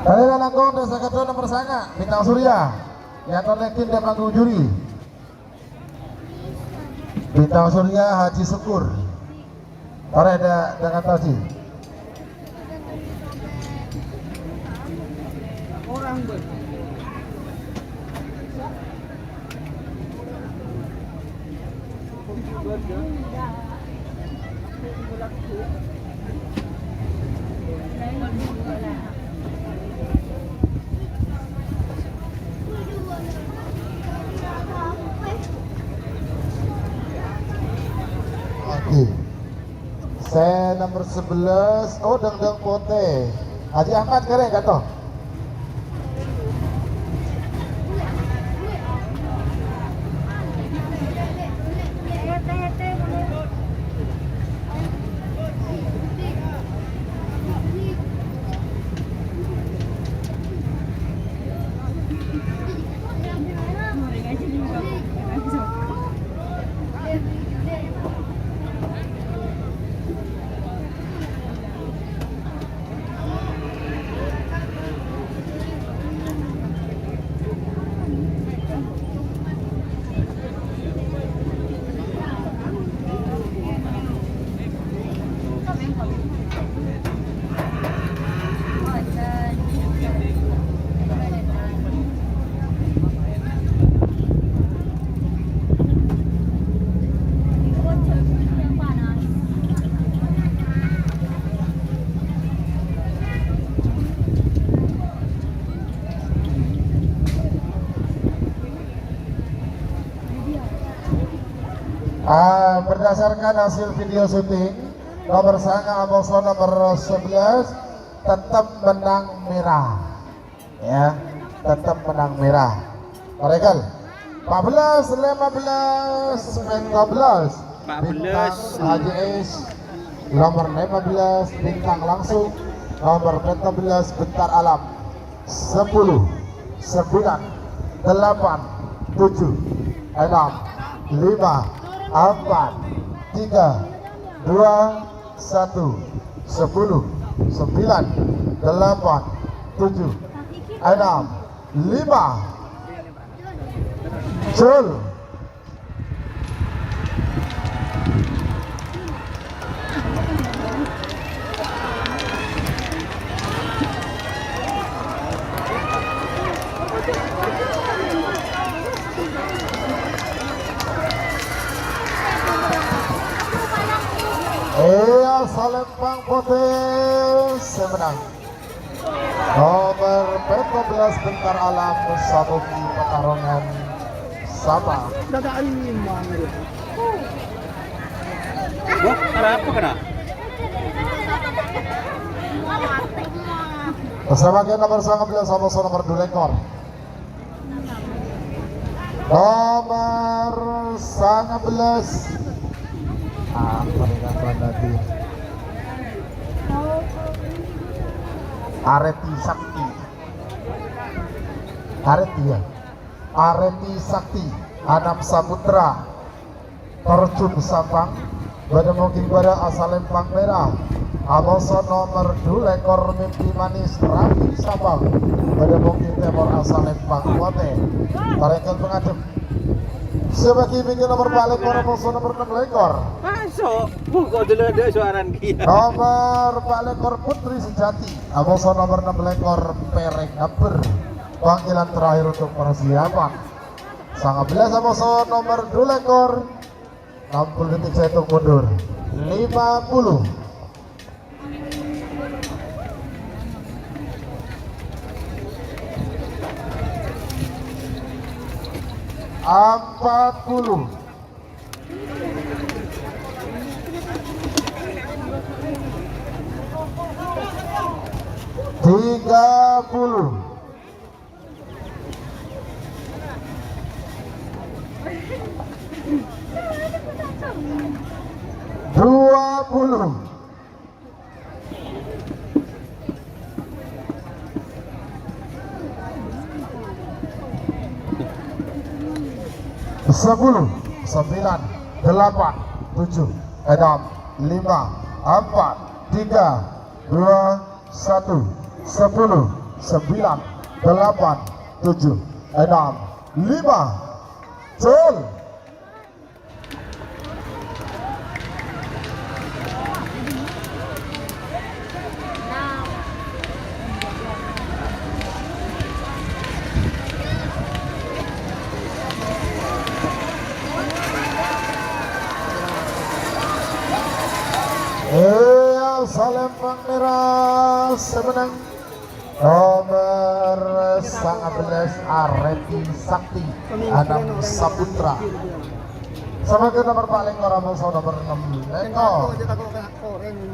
Tadâ' langkong dâ' sakaddhâ nomer sanga', Bintang Surya. Èyatorè dâ' panggung juri. Bintang Surya Haji Syukur. Torè dâ', dâ' kanta Haji. Oke. Sè nomer sebelas, oh, dângdâng potè. Haji Ahmad karè, ka'dinto. Ah, berdasarkan hasil video syuting, nomer sanga' amoso nomer sebelas tetep mennang mèra. Ya, tetep mennang mèra. Paregal. Empat belas, lima belas, pènta belas. Empat belas. Bintang Haji Is. Nomor lima belas, Bintang Langsung. Nomor pènta belas, Bentar Alam. Sepuluh, sembilan, delapan, tujuh, enam, lima, empat, tiga, dua, satu, sepuluh, sembilan, delapan, tujuh, enam, lima. Jul. Iyâ, Salempang Potè sè mennang. Nomer pènta belas Bentar Alam, sabugi pertarungan sama. Wah, kenapa kena? Bersama dengan nomor sembilan belas sama nomor dua lekor. Nomor sangabelas. Ah, peringatan lagi. Areti Sakti. Areti, ya. Areti Sakti, Anam Saputra. Terjun Sampang, bâdâ monggi bârâ' asalempang mèra. Amoso nomer dua lekor Mimpi Manis Rafi Sampang, bâdâ monggi tèmor asalempang potè. Parèngkat pangadhep. Sè bâgi minggu nomer empat lekor, amoso nomer enam lekor. Masuk. Buka dulu ada suaran dia. Nomer empat lekor Putri Sejati, amoso nomer enam lekor Pereng Ngebber. Panggilan terakhir untuk persiapan. Sangabelas amoso nomer dua lekor. Enam puluh detik saya hitung mundur. Lima puluh. Empat puluh. Tiga puluh. Dua puluh. Sepuluh, sembilan, delapan, tujuh, enam, lima, empat, Tiga, dua, satu, sepuluh, sembilan, delapan, tujuh, enam, lima. Gol. Iya, Salempang Merah sè mennang. Nomer sangabelas Areti Sakti Anam Saputra. Sabagian nomer palèng ora mangsa nomer ennem lèkor.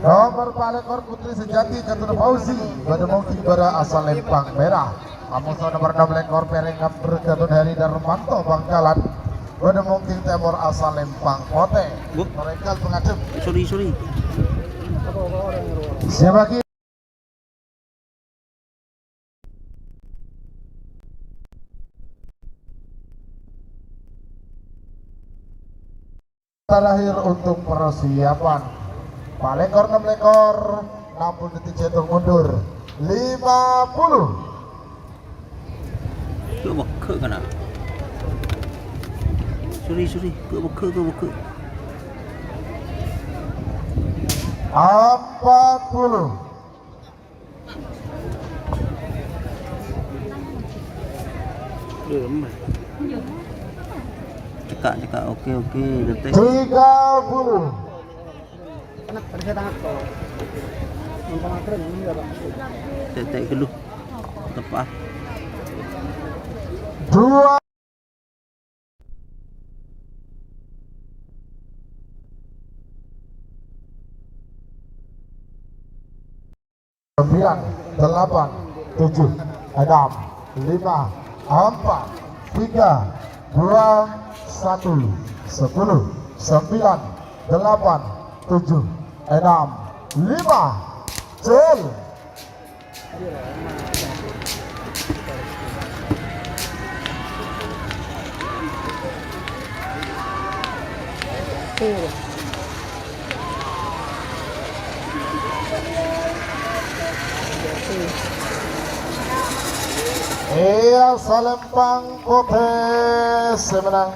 Nomer palèng ora Putri Sejati Katun Fauzi, bâdâ mongking bârâ asal Lempang Merah. Amangsa nomer ennem lèkor Pereng Ngabber Katun Heri Darmanto Bangkalan, bâdâ mongking tèmor asal Lempang Potè. Bu. Mereka pengadep. Sorry, sorry. Siapa lagi? Terakhir untuk persiapan. Palèkor ennem lèkor, enam puluh detik jatuh mundur. Lima puluh. Gak wegek kana. Sorry, sorry. Gak wegek, gak wegek. Empat puluh. Cekak, cekak. Oke, oke. Detik. Tiga puluh. Tetek dulu. Tepat. Dua. Sembilan, delapan, tujuh, enam, lima, empat, tiga, dua, satu, sepuluh, sembilan, delapan, tujuh, enam, lima. Gol. Iya, Salempang Potè sè mennang.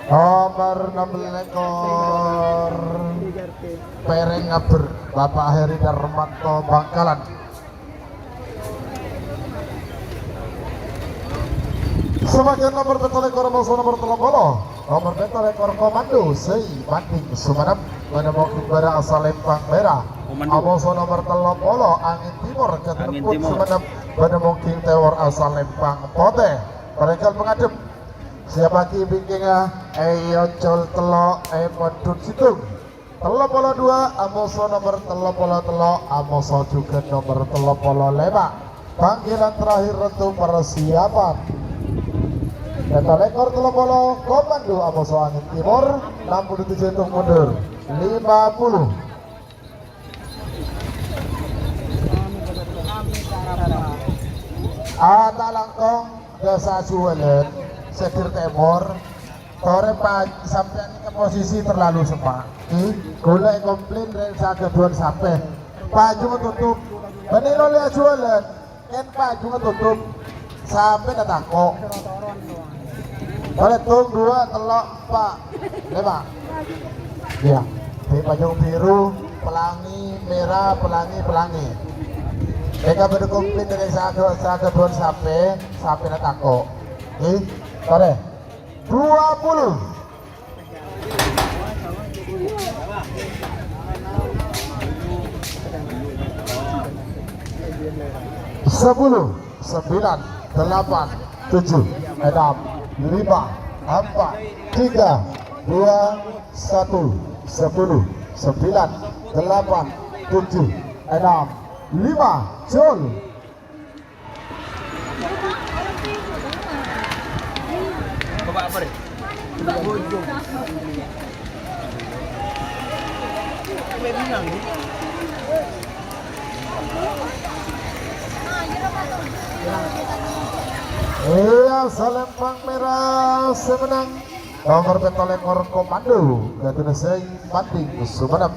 Nomer ennem lèkor. Pereng Ngabber, Bapak Heri Darmanto Bangkalan. Sabagian nomer pètto lèkor, mangsa nomer tello polo. Nomer pètto lèkor Komando Sei Banding Sumenep, bâdâ mongking bârâ asal Lempang Merah. Komando. Amangsa nomer tello polo Angin Timor, Angin Keterput Timor. Sumenep, bâdâ mongking tèmor asal Lempang Potè. Mereka pengadep. Siapa lagi bingkinga? Ayo col tello, eh, pedut situng. Tello polo dua, amangsa nomer tello polo tello, amangsa jhughân nomer tello polo lèma'. Panggilan terakhir untuk persiapan. Pètto lèkor tello polo, Komando Amangsa Angin Timor, enam puluh tujuh hitung mundur, lima puluh. Ah, ta' langkong, dâ' sajuwâlân, Sedir Tèmor, Torè, Pa', sampèyan nèka posisi terlalu semma'. Ih, kaulâ èkomplain rèng saghâdhuwân sapè. Pajungnga totop. Bânnè lolè ajuwâlân. Kèng pajungnga totop. Sapèna tako'. Torè, tong, duwâ', tello', empa', lèma'. Iyâ. Bi' pajung biru, pelangi, mèra, pelangi, pelangi. Nèka bâdâ komplain rèng saghâ-, saghâdhuwân sapè, sapèna tako'. Ih, torè. Dua puluh. Sepuluh, sembilan, delapan, tujuh, enam, lima, empat, tiga, dua, satu, sepuluh, sembilan, delapan, tujuh, enam, lima, gol. Iyâ, Salempang Merah sè mennang. Nomer pètto lèkor Komando, Gadunna Sai Manding Sumenep.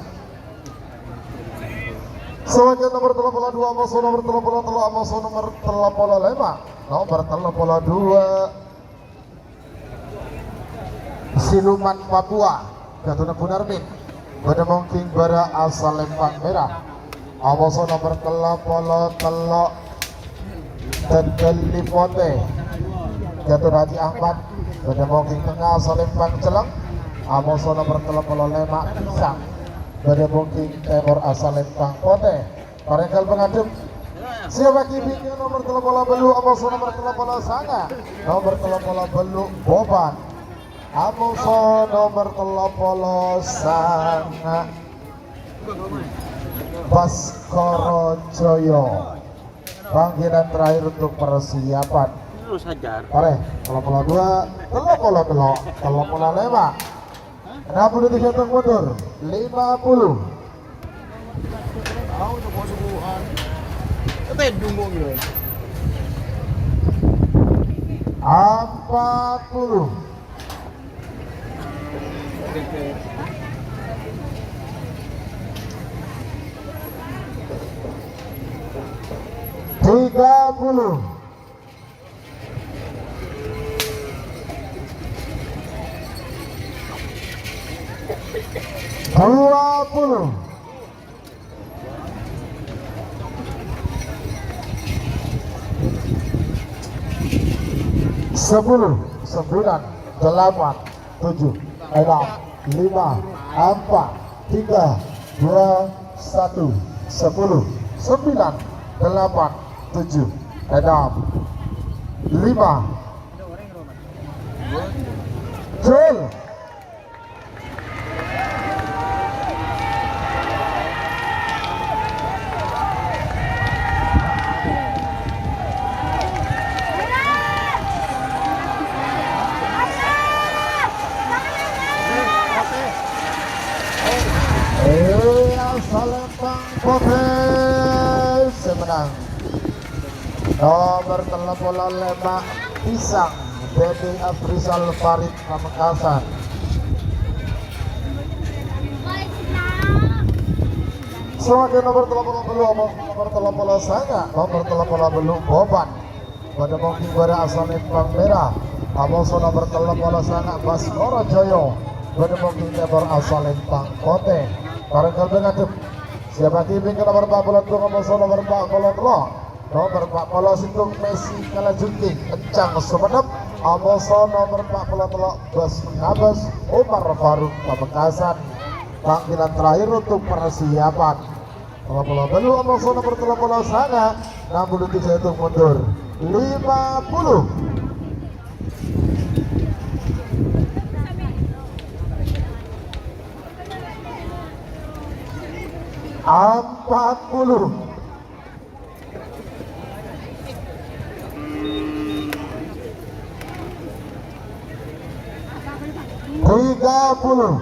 Sawaghiyân nomer tello polo dua, amoso nomer tello polo tello', amoso nomer tello polo lèma'. Nomer tello polo dua, Siluman Papua, Ghâtona Gunarmin. Bâdâ Mongging Bârâ' asal Lèmpang Mèra. Amoso nomer tello polo tello', Tendel Lipote, Ghâtona Haji Ahmad. Bâdâ Mongging Tengnga asal Lèmpang Celleng. Amoso nomer tello polo lèma', Pisang. Bâdâ Mongging Tèmor asal Lèmpang Potè. Parèngghâl pangadhep. Siap bâgi bingkèn nomer tello polo bellu', amoso nomer tello polo sanga'. Nomer tello polo bellu', Boban. Amoso nomer tello polo sanga', Baskoro Joyo. Panggilan terakhir untuk persiapan. Terus hajar. Parè, tello polo dua, tello polo tello', tello polo lèma'. Enam puluh tiga hitung mundur. Lima puluh. Tahu tuh kok subuhan. Ketedung kok gitu. Empat puluh. Tiga puluh. Dua puluh. Sepuluh, sembilan, delapan, tujuh, enam, lima, empat, tiga, dua, satu, sepuluh, sembilan, delapan, tujuh, enam, lima. Jul. Iya, Salempang Potè sè menang. Nomer tello polo lèma', Pisang, Dedi Afrizal Farid Pamekasan. Sawaghiyân nomer tello polo tello', nomer tello polo sanga', nomer tello polo tello', Boban. Bâdâ Mongging Bârâ' asal Lèmpang Mèra. Amoso nomer tello polo sanga', Baskoro Joyo. Bâdâ Mongging Tèmor asal Lèmpang Potè. Parèngghâl pangadhep. Siap bâgi bingkèn nomer empat polo dua, amoso nomer empat polo tello'. Nomer empat polo sèttong, Messi Kalajengking, Kencang Sumenep. Amoso nomer empat polo tello', Bas Ngabas, Umar Faruk Pamekasan. Panggilan terakhir untuk persiapan. Tello polo tello', amoso nomer tello polo sanga', enam puluh tiga hitung mundur. Lima puluh. Empat puluh. Tiga puluh.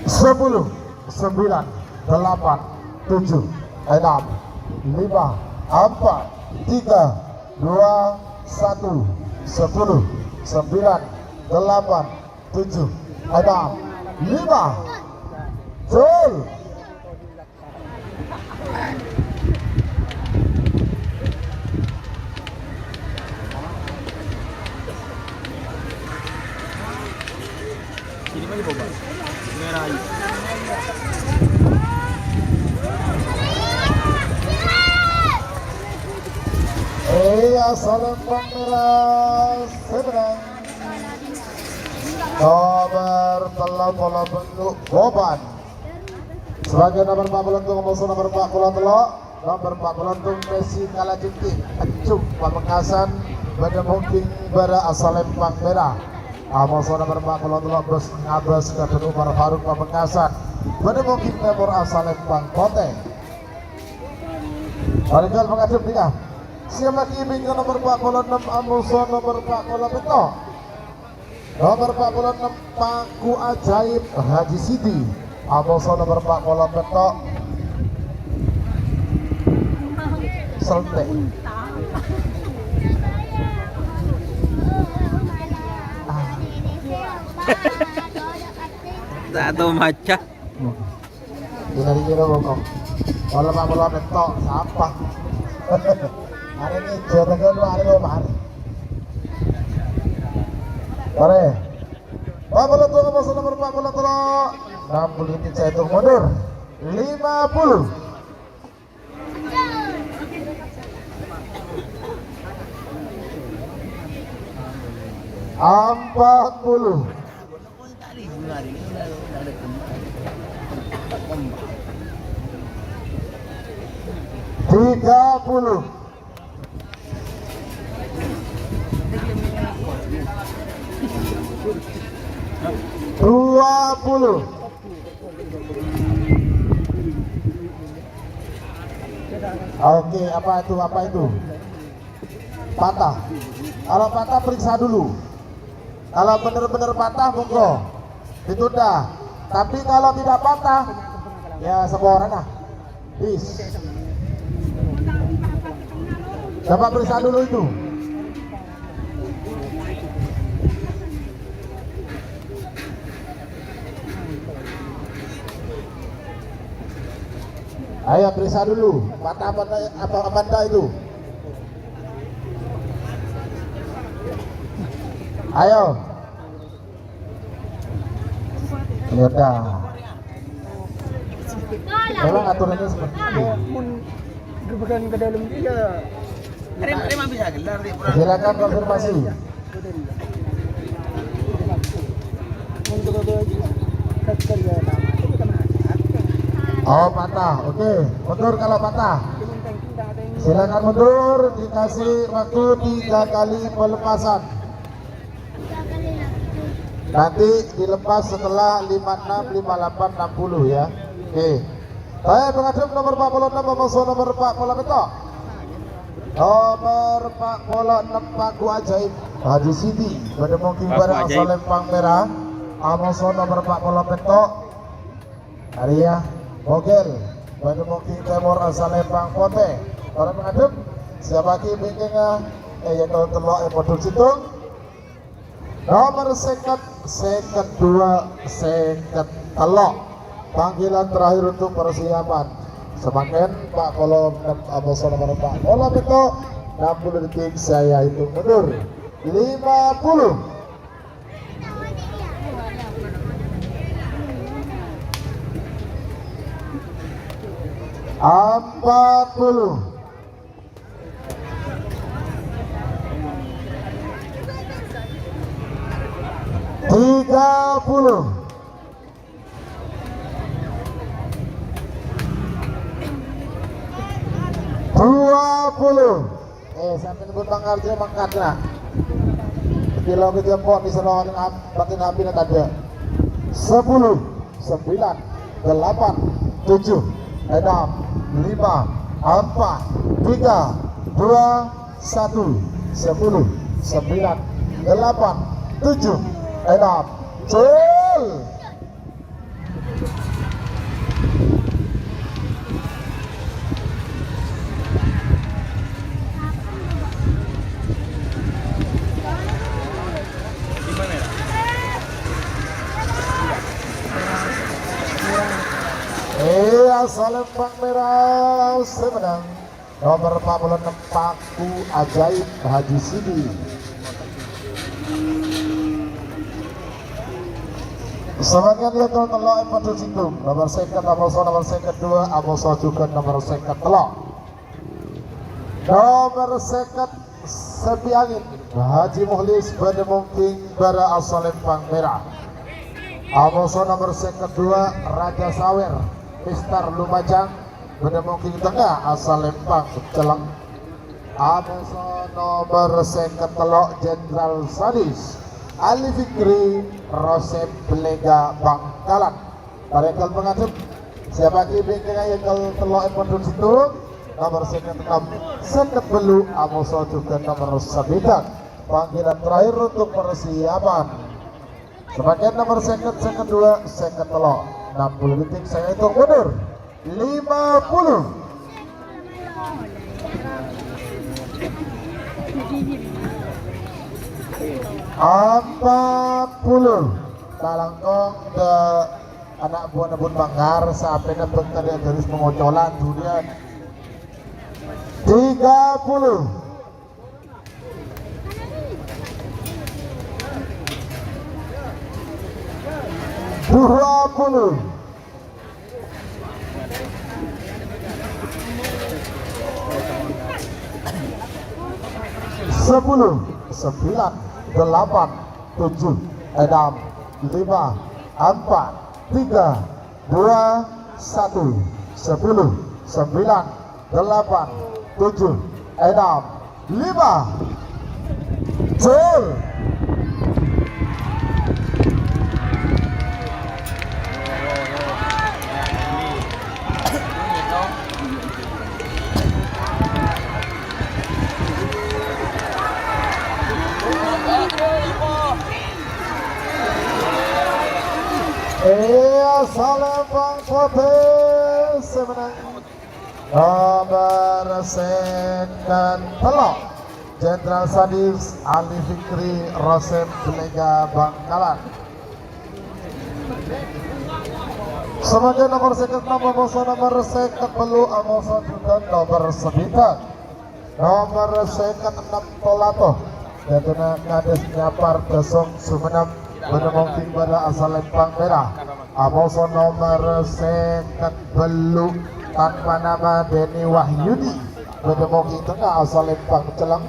Sepuluh, sembilan, delapan, tujuh, enam, lima, empat, tiga, dua, satu, sepuluh, sembilan, delapan, tujuh, enam, lima. Jul. Sini aja, Boba. Merah aja. Iya, Salempang Mèra sè menang. Nomer tello polo tello', Boban. Sawaghiyân nomer empat polo tello', amoso nomer empat polo tello'. Nomer empat polo tello', Messi Kalajengking, Kencang Pamekasan. Bâdâ Mongging Bârâ' asal Lèmpang Mèra. Amoso nomer empat polo tello', Bas Ngabas, Kadun Umar Faruk Pamekasan. Bâdâ Mongging Tèmor asal Lèmpang Potè. Parèngghâl pangadhep nèka. Siap bâgi bingkèn nomer empat polo ennem, amoso nomer empat polo pètto'. Nomer empat polo ennem, Paku Ajaib, Haji Sidi. Amoso nomer empa' polo pètto'. Selte. Ah. Satu maca. Dinari kira bokong. Kalau empa' polo pètto', sapa? Hari ini, Jawa Tengah, hari lo, hari. Mari. Empa' polo dua, amoso nomer empa' polo tello'. Enam puluh detik saya hitung mundur. Lima puluh. Empat puluh. Tiga puluh. Dua puluh. Oke, apa itu, apa itu? Patah. Kalau patah, periksa dulu. Kalau benar-benar patah, monggo ditunda. Tapi kalau tidak patah, ya, saporana. Bis. Coba periksa dulu itu. Ayo, periksa dulu. Patah apa, apa, apa enggak itu? Ayo. Ya udah. Memang aturannya seperti itu. Mun gerbek ke dalam dia. Rem, rem bisa gelar, rem. Silakan konfirmasi. Oh, patah. Oke, mundur kalau patah. Silakan mundur, dikasih waktu tiga kali pelepasan. Nanti dilepas setelah lima enam, lima delapan, enam puluh ya. Oke. Saya pengadep nomor empat puluh enam, amoso nomor empat puluh pètto'. Nomor empat puluh enam, Paku Ajaib, Haji Siti, bâdâ mongking bârâ' Asalempang Mèra. Amoso nomor empat puluh pètto'. Arèya Mogel, bâdâ mongking Tèmor, Asalempang Potè. Para pengadep, siap bâgi bingkèngnga, eh, ya, kalau tello' è Poduk Situng. Nomor sèket, sèket dua, sèket tello'. Panggilan terakhir untuk persiapan. Samangkèn, Pak Kolom, amoso nomor Pak Kolom itu enam puluh detik saya hitung mundur. Lima puluh. Empat puluh. Tiga puluh. Dua puluh. Eh, sampai nyebut Bang Arjo mangkat, nah. Kilo ke jempol di seloan ap-, batin api na tadâ'. Sepuluh, sembilan, delapan, tujuh, enam, lima, empat, tiga, dua, satu, sepuluh, sembilan, delapan, tujuh, enam, cil. Iya, Asalempang Mèra sè mennang. Nomor empat puluh enam, Paku Ajaib Haji Sidi. Samangkèn yâ, tello' è Poduk Situng. Nomor sèket, amoso nomor sèket dua, amoso jhughân nomor sèket tello'. Nomor sèket, Sepi Angin, Haji Mukhlis, bâdâ mongking bârâ' Asalempang Mèra. Amoso nomor sèket dua, Raja Sawer, Mister Lumajang. Bâdâ mongking tengnga, Asalempang Celleng. Amoso nomor sèket tello', Jenderal Sadis, Ali Fikri, Rosep Belega Bangkalan. Para èngkal pangadhep, siap bâgi bingkèngnga èngkal tello' è Poduk Situng, nomor sèket ennem, sèket tello', amoso jhughân nomor sabidhâk. Panggilan terakhir untuk persiapan. Samangkèn nomor sèket, sèket dua, sèket tello'. Enam puluh detik, saya hitung mundur. Lima puluh. Empat puluh. Talangkong ke anak buah nebun banggar, sampai nebeng tadi garis pengocolan, kemudian tiga puluh. Dua puluh. Sepuluh, sembilan, delapan, tujuh, enam, lima, empat, tiga, dua, satu, sepuluh, sembilan, delapan, tujuh, enam, lima. Jul. Iyâ, Salempang Potè sè mennang. Nomer sèket tello', Jenderal Sadis Ali Fikri, Rosem Belega, Bangkalan. Samangkèn nomer sèket ennem amoso nomer sèket tello', amoso jhughân nomer sabidhâk. Nomer sèket ennem Tolato, dhâddhina Kades Nyapar Dasong Sumenep, bâdâ mongking bâdâ asal Lèmpang Mèra. Amoso nomer sèket tello', tanpa nama Denny Wahyudi, bâdâ mongking tengnga asal Lèmpang Celleng.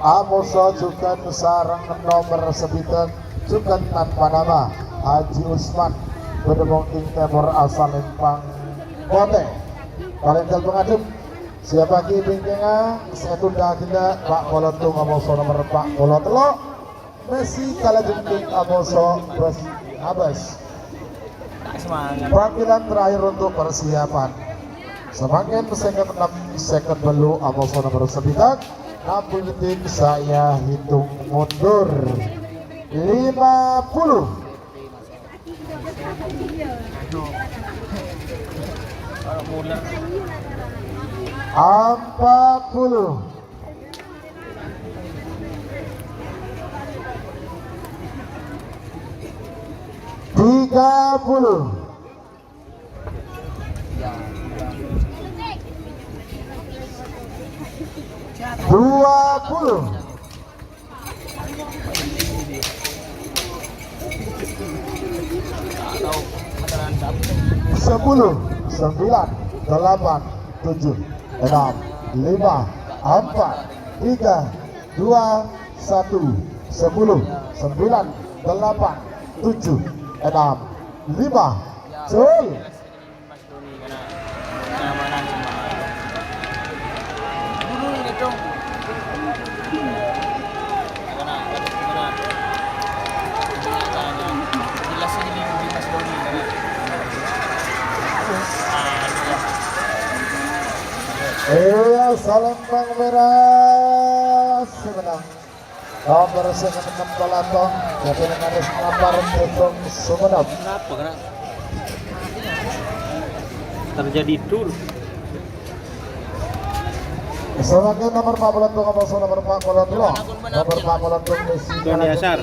Amoso jhughân sareng nomer sabidhâk, jhughân tanpa nama Haji Usman, bâdâ mongking tèmor asal Lèmpang Potè. Palèng ghâl pangadhep. Siap ghi' bingkèngnga, sè tunda ghellâ' Pa' Polotung amoso nomer pa' polo tello', Messi Kalajengking amoso Bas Abas. Panggilan terakhir untuk persiapan. Samangkèn sèket ennem, sèket tello' amoso nomer sabidhâk, ennem puluh detik saya hitung mundur. Lima puluh. Empat puluh. Tiga puluh. Dua puluh. Sepuluh, sembilan, delapan, tujuh, enam, lima, empat, tiga, dua, satu, sepuluh, sembilan, delapan, tujuh, enam, lima. Jul. Iyâ, Salempang Mèra sè mennang. Nomer sèket ennem Tolato, dhâddhina Kades Nyapar Dasong Sumenep. Kenapa, kenapa? Terjadi tur. Samangkèn nomer pa' polo tello', nomer pa' polo tello'. Nomer pa' polo tello' Messi Doni Asar.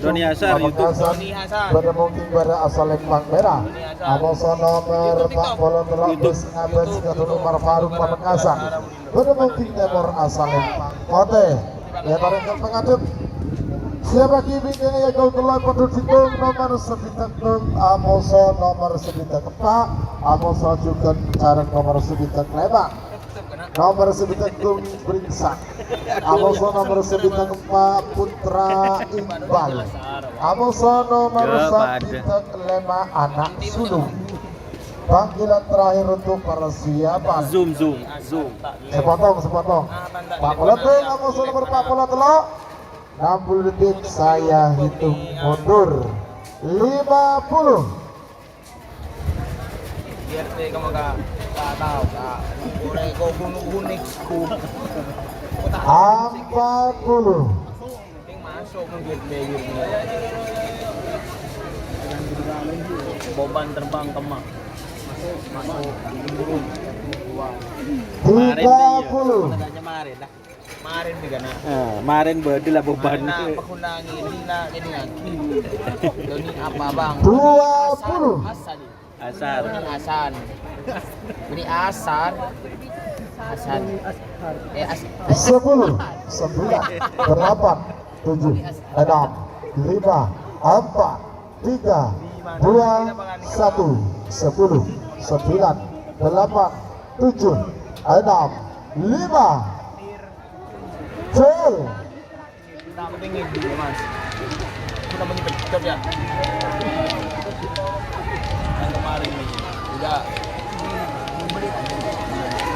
Doni Asar, YouTube. Pamekasan, bâdâ mongking bâdâ asal Lèmpang Mèra. Amoso nomer pa' polo tello', Messi Abas, Gatot Umar Faruk, Pamekasan. Bâdâ mongking tèmor asal Lèmpang Potè. Iyâ, parèng ghâl pangadhep. Siap ghi' bingkèngnga, iyâ, ghâl tello' padhâ sèttong, nomer sabidhâk tello', amoso nomer sabidhâk empa', amoso jhughân sareng nomer sabidhâk lèma'. Nomer sabidhâk tello' Bringsak. Amoso nomer sabidhâk empa' Putra Iqbal. Amoso nomer sabidhâk lèma' Anak Sulung. Panggilan terakhir untuk persiapan. Zoom, zoom, zoom. Sepotong, sepotong. Pa' polo tello', amoso nomer pa' polo tello'. Ennem puluh detik saya hitung mundur. Lima puluh. Empat puluh. Boban terbang kemma. Masuk, masuk, turun. Tiga puluh. Kemarin nih, kan, nah. Kemarin nih, kan, nah. Eh, kemarin badhe lah boban. Kemarin, nah, pengulangin, ini, nah, ini, nah. Doni apa, Bang? Dua puluh. Asal, asal. Asal. Ini asal. Ini asal. Asal. Eh, as- Sepuluh, sembilan, delapan, tujuh, enam, lima, empat, tiga, dua, satu, sepuluh, sembilan, delapan, tujuh, enam, lima. Gol. Yang kemarin nih. Udah.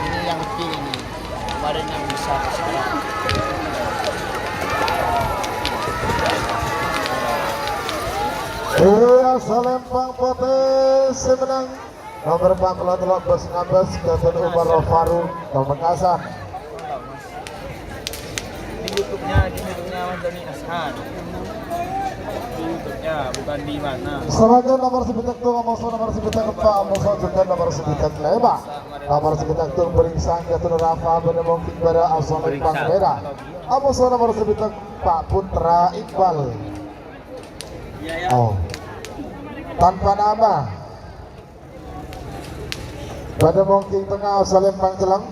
Ini yang kecil ini. Kemarin yang besar sekarang. Iyâ, Salempang Potè sè mennang. Nomer empat puluh tello, bos ngabas, Gatot Umar Faru, Pamekasan. Di YouTube-nya, di YouTube-nya Mas Doni Ashan. Di YouTube-nya, bukan di mana. Selanjutnya nomer sè bhidhâk tello, amoso nomer sè bhidhâk empa', amoso jhughân nomer sè bhidhâk lèma'. Nomer sè bhidhâk tello, Baringsang, Gatot Rafa, bâdâ Mongking Bara, Asalempang Mèra. Amoso nomer sè bhidhâk empa', Putra Iqbal. Oh. Tanpa nama. Bâdâ Mongking Tengnga, Asalempang Celleng.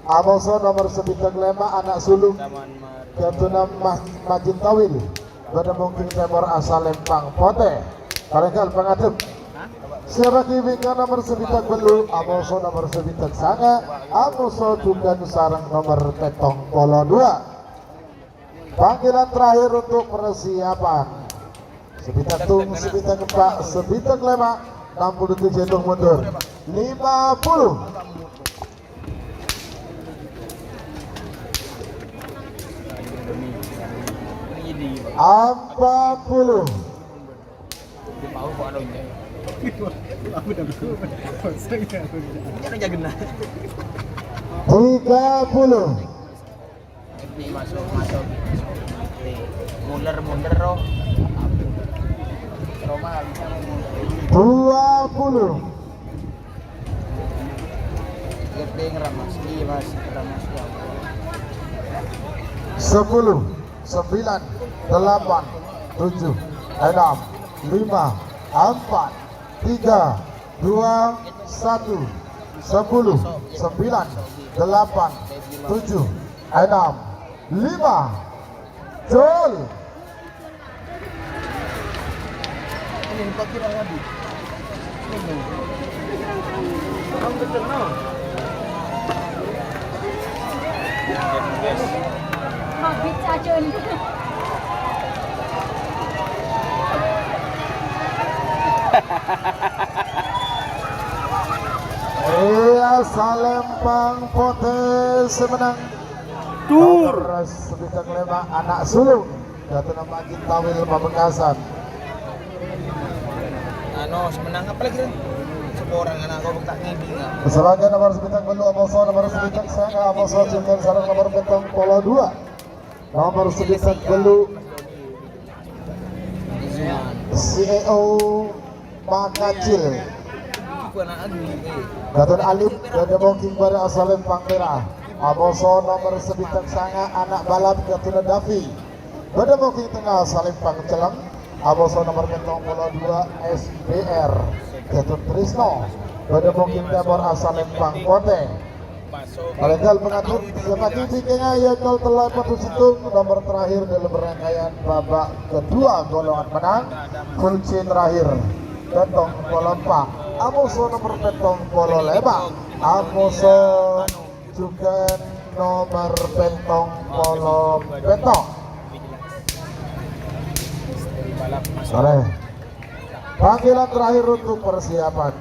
Amoso nomer sè bhidhâk lèma', ana' sulung. Ghâdhuna Ma-, Majid Tawil. Bâdâ Mongking Tèmor, Asalempang Potè. Kalèngghâl pangadhep. Sè bâghi bingka nomer sè bhidhâk tello, amoso nomer sè bhidhâk sanga', amoso jhughân sareng nomer pèttong polo duwâ'. Panggilan terakhir untuk persiapan. Sè bhidhâk tello, sè bhidhâk empa', sè bhidhâk lèma', enam puluh tujuh hitung mundur. Lima puluh. Empat puluh. Tiga puluh. Ini masuk, masuk. Muler, muler, roh. Roma, bisa. Dua puluh. Gede ngeramas. Iya, Mas, ngeramas, ya. Sepuluh, sembilan, delapan, tujuh, enam, lima, empat, tiga, dua, satu, sepuluh, sembilan, delapan, tujuh, enam, lima. Gol. Habis cajun. Iyâ, Salempang Potè sè mennang. Tur. Nomor sè bhidhâk lèma', ana' sulung. Ghâdhuna Majid Tawil, Pamekasan. Anu, sè mennang apa lagi, Ren? Seporang anak kau tak ngibing, ya. Selanjutnya nomor sè bhidhâk tello, amoso nomor sè bhidhâk sanga', amoso jhughân sareng nomer pèttong polo duwâ'. Nomor sè bhidhâk tello, C E O Makacil. Ghâdhuna Alif, bâdâ Mongking Bara, Asalempang Mèra. Amoso nomor sè bhidhâk sanga', ana' balap, ghâdhuna Davi. Bâdâ Mongking Tengnga, Asalempang Celleng. Amoso nomor pèttong polo duwâ', S B R, Gatot Trisno. Bâdâ Mongking Tèmor, Asalempang Potè. Kalèngghâl pangadhep, sè bâghi bingkana, iyâ, gol tello padu sèttong, nomor terakhir dalam rangkaian babak kedua, golongan menang, full C terakhir, pèttong polo empa', amoso nomor pèttong polo lèma', amoso jhughân nomor pèttong polo pèttong. Sorè. Panggilan terakhir untuk persiapan.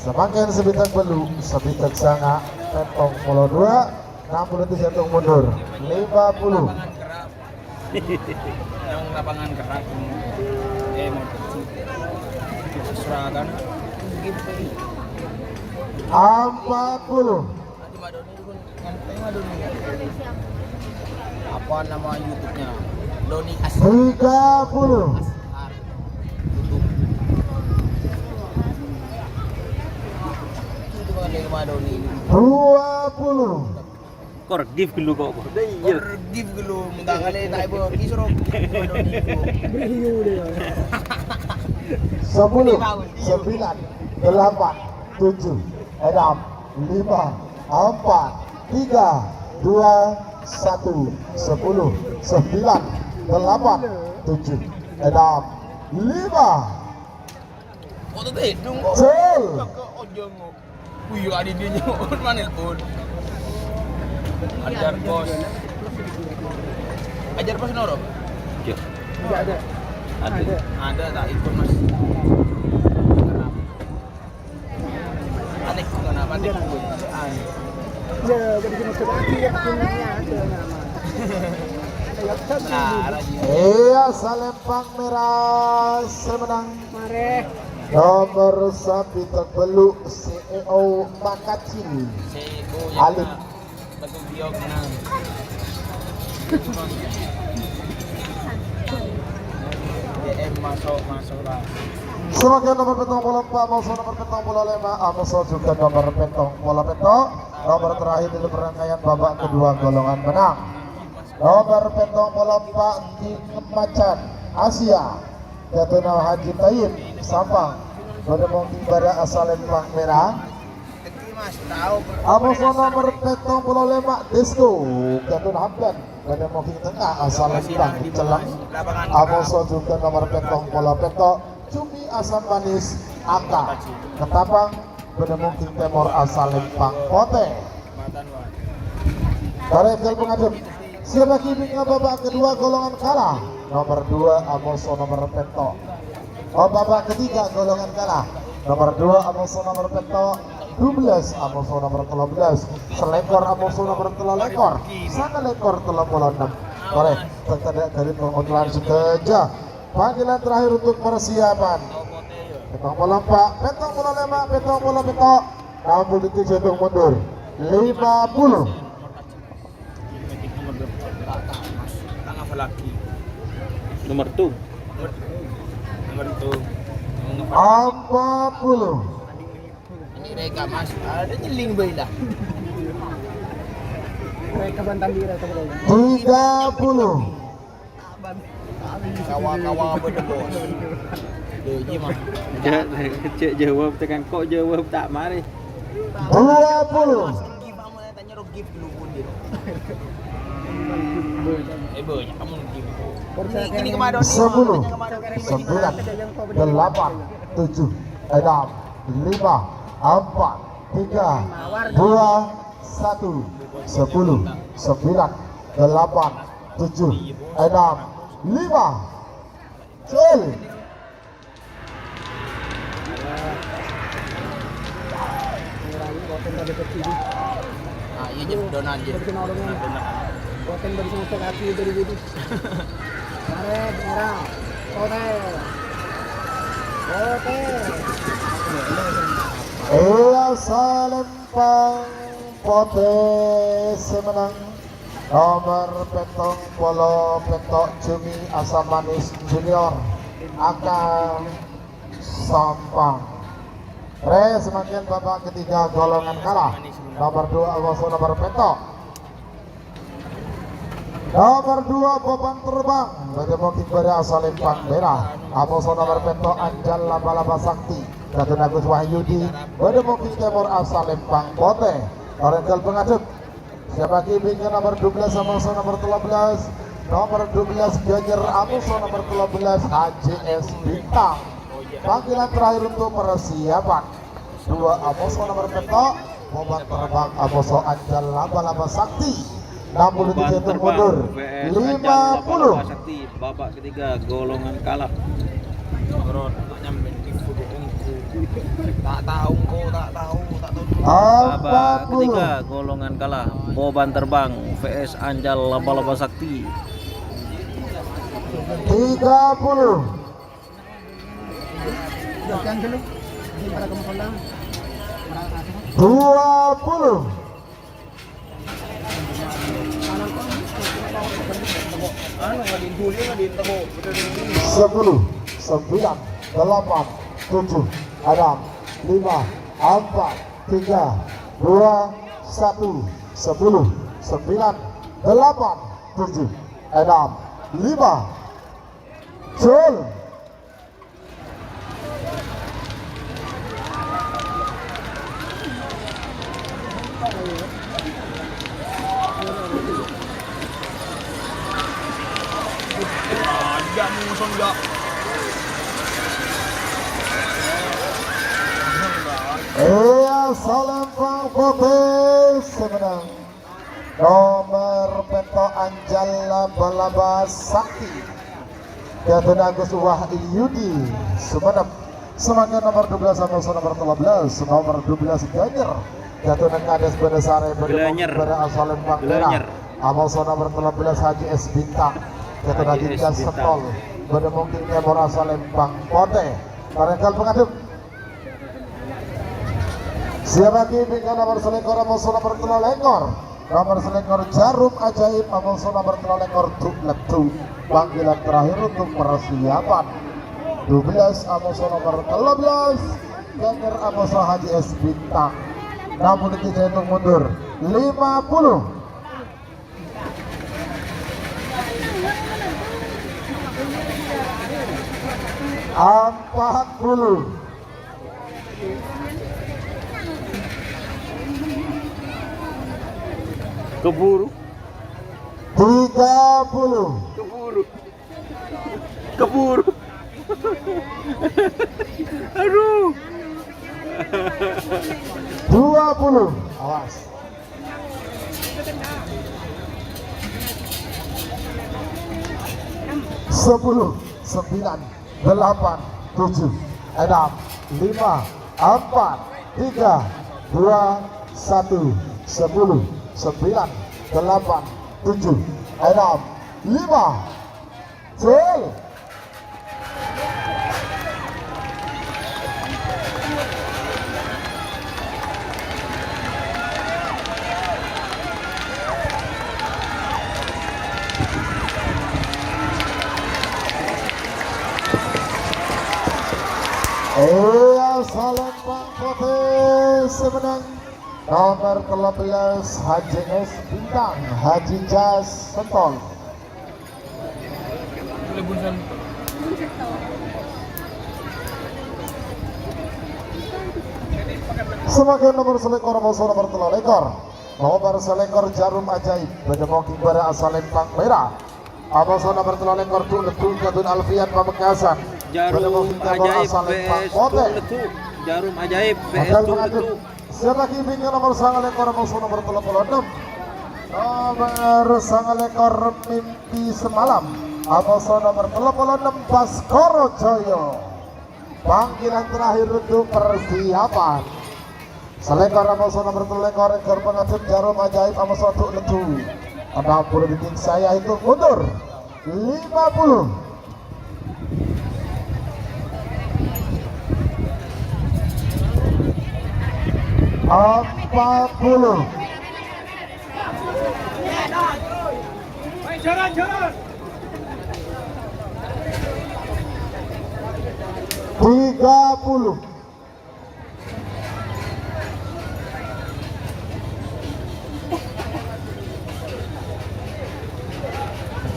Samangkèn sè bhidhâk tello, sè bhidhâk sanga', pèttong polo duwâ', enam puluh tujuh hitung mundur, lima puluh. Yang lapangan kerak. Eh, mau seragam. Empat puluh. Apa nama YouTube-nya? Doni As-, tiga puluh. Asar. YouTube. Dua puluh. Kor gift ghâllu kok. Kor gift ghâllu, mènta kalè ta' èbâghi soro. Sepuluh, sembilan, delapan, tujuh, enam, lima, empat, tiga, dua, satu, sepuluh, sembilan, delapan, tujuh, enam, lima. Kok tetep hidung kok? Cel. Kok ojong kok? Wih, adi dia nyamuk, mana nelpon? Ajar bos. Ajar bos noro? Iya. Enggak ada. Ada. Ada. Ada tak ikut, Mas? Aneh, kenapa aneh? Aneh. Ya, jadi maksud aku ya, sebenarnya ada nama. Iya, Salempang Merah sè mennang. Mare. Nomor sabitek bellu' C E O Makacil. C E O ya, Alif. Batu Biok, nah. D M masuk, masuk, Pak. Sebagai nomor petong puluh empat, musuh nomor petong puluh lima, ah, musuh juga nomor petong puluh petto. Nomor terakhir dalam rangkaian babak kedua golongan menang. Nomor petong puluh empat, King Macan Asia. Jatuh nama Haji Tayyib, Sampang. Pada mungkin pada asal Empang Merah. Amoso nomor petong puluh lima, Disko Gadun Hamdan. Pada mungkin tengah asal Empang Celeng. Amoso juga nomor petong puluh petto, Cumi Asam Manis, Aka Ketapang. Pada mungkin temor asal Empang Pote. Tarik ke pengadep. Siapa kibing babak kedua golongan kalah? Nomor dua, Amoso nomor petto. Oh, babak ketiga golongan kalah. Nomor dua, Amoso nomor petto. Dua belas, Amoso nomor tello belas. Selekor, Amoso nomor tello lekor. Sanga lekor, tello puluh enam. Oleh, terkadang dari penguntulan sengaja. Panggilan terakhir untuk persiapan. Petong puluh empat, petong puluh lima, petong puluh petto. Enam puluh detik hitung mundur. Lima puluh. Tak ngapa lagi. Nomor two. Nomor two. Empat puluh. Ini reka, Mas. Ada nyeling bae lah. Reka bantan di reka bae. Tiga puluh. Kawa-kawa apa tuh, Bos? Lho, iki mah. Cek, cek jawab tekan kok jawab tak mari. Dua puluh. Tanya Rogif dulu pun dia. Eh, banyak kamu Rogif. Ini, ini kemarin. Sepuluh, sembilan, delapan, tujuh, enam, lima, empat, tiga, dua, satu, sepuluh, sembilan, delapan, tujuh, enam, lima. Cul. Ah, iya, Jep, Donald, Jep. Donald, Donald. Konten bagi semua kaki dari gitu. Mare, merah. Oke. Oke. Iya, Salempang Pote sè menang. Nomor petong polo petto' Jumi Asam Manis Junior, A K Sampang. Re, samangkèn babak ketiga golongan kalah. Nomor dua, Amoso nomor petto'. Nomor dua, Boban Terbang. Bâdâ mungkin bâdâ asal Empang Merah. Amoso nomor petto', Anjal Laba-Laba Sakti. Kadun Agus Wahyudi. Bâdâ mungkin temor asal Empang Potè. Orèng ghâl pangadhep. Siapa kibingnya nomor dua belas, Amoso nomor tello belas. Nomor dua belas, Ganyer Amoso nomor tello belas, H J S Bintang. Panggilan terakhir untuk persiapan. Dua Amoso nomor petto', Boban Terbang Amoso Anjal Laba-Laba Sakti. Enam puluh tujuh Boban Terbang mundur. V S Anjal Laba-Laba Sakti. Babak ketiga, golongan kalah. Bro, tak nyampe di foto engko. Tak tahu engko, tak tahu, tak tahu. Babak ketiga, golongan kalah. Boban Terbang V S Anjal Laba-Laba Sakti. Tiga puluh. Dua puluh. Sepuluh, sembilan, delapan, tujuh, enam, lima, empat, tiga, dua, satu, sepuluh, sembilan, delapan, tujuh, enam, lima. Jul. Iyâ, Salempang Putih sè mennang. Nomer pètto' Anjalla Balabas Sakti. Ghâdhuwânna Agus Wahyudi Sumenep. Samangkèn nomer dua belas, amoso nomer tello belas, nomer dua belas Ganyèr. Ghâdhuwânna Kades Bendasari, Bendasari. Ganyèr. Bendasari Asalem Makmura. Ganyèr. Amoso nomer tello belas Haji S Bintang. Ghâdhuwânna Haji Haji S Jas Bintang. Sentol. Bendasari Mungkin Timur Asalem Pang Pote. Parèngal pangadhep. Siyabbhâghi bingkana nomer salèkor, amoso nomer tello lèkor. Nomer salèkor Jarum Ajaib, amoso nomer tello lèkor Duk Leddu. Panggilan terakhir untuk persiapan. Dua belas, amoso nomer tello belas. Ganyèr, amoso Haji S Bintang. Namun kita hitung mundur. Lima puluh. Empat puluh. Keburu. Tiga puluh. Keburu. Keburu. Aduh. Dua puluh. Awas. Sepuluh, sembilan, delapan, tujuh, enam, lima, empat, tiga, dua, satu, sepuluh, sembilan, delapan, tujuh, enam, lima. Jul. Iyâ, Salempang Putih sè mennang. Nomer tello belas, Haji S Bintang, Haji Jas Sentol. Samangkèn nomer salèkor, amoso nomer tello lèkor. Nomer salèkor Jarum Ajaib, bâdâ Mongking Bara Asalempang Mèra. Amoso nomer tello lèkor Duk Leddu, Ghâdhuwânna Alfian Pamekasan. Bâdâ Mongking Timur Asalempang Pote. Jarum Ajaib, P S Duk Leddu. Siyabbhâghi bingkana nomer sanga lèkor, amoso nomer tello polo ennem. Nomer sanga lèkor Mimpi Semalam. Amoso nomer tello polo ennem Baskoro Joyo. Panggilan terakhir untuk persiapan. Salèkor, amoso nomer tello lèkor, èngghi pangadhep Jarum Ajaib, amoso Duk Leddu. Enam puluh detik saya hitung mundur. Lima puluh. Empat puluh. Tiga puluh.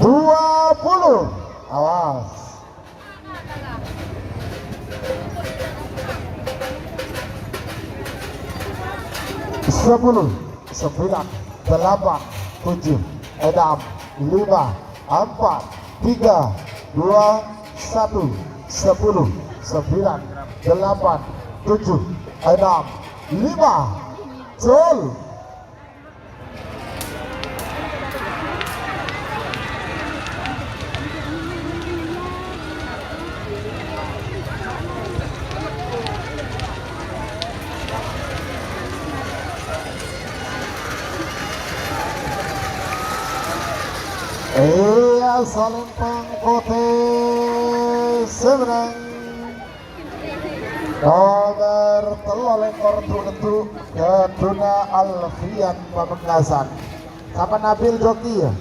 Dua puluh. Awas. Sepuluh, sembilan, delapan, tujuh, enam, lima, empat, tiga, dua, satu, sepuluh, sembilan, delapan, tujuh, enam, lima. Jul. Iyâ, Salempang Putih sè mennang. Nomer tello lèkor Duk Leddu, Ghâdhuwânna Alfian Pamekasan. Sapa Nabil joki ya?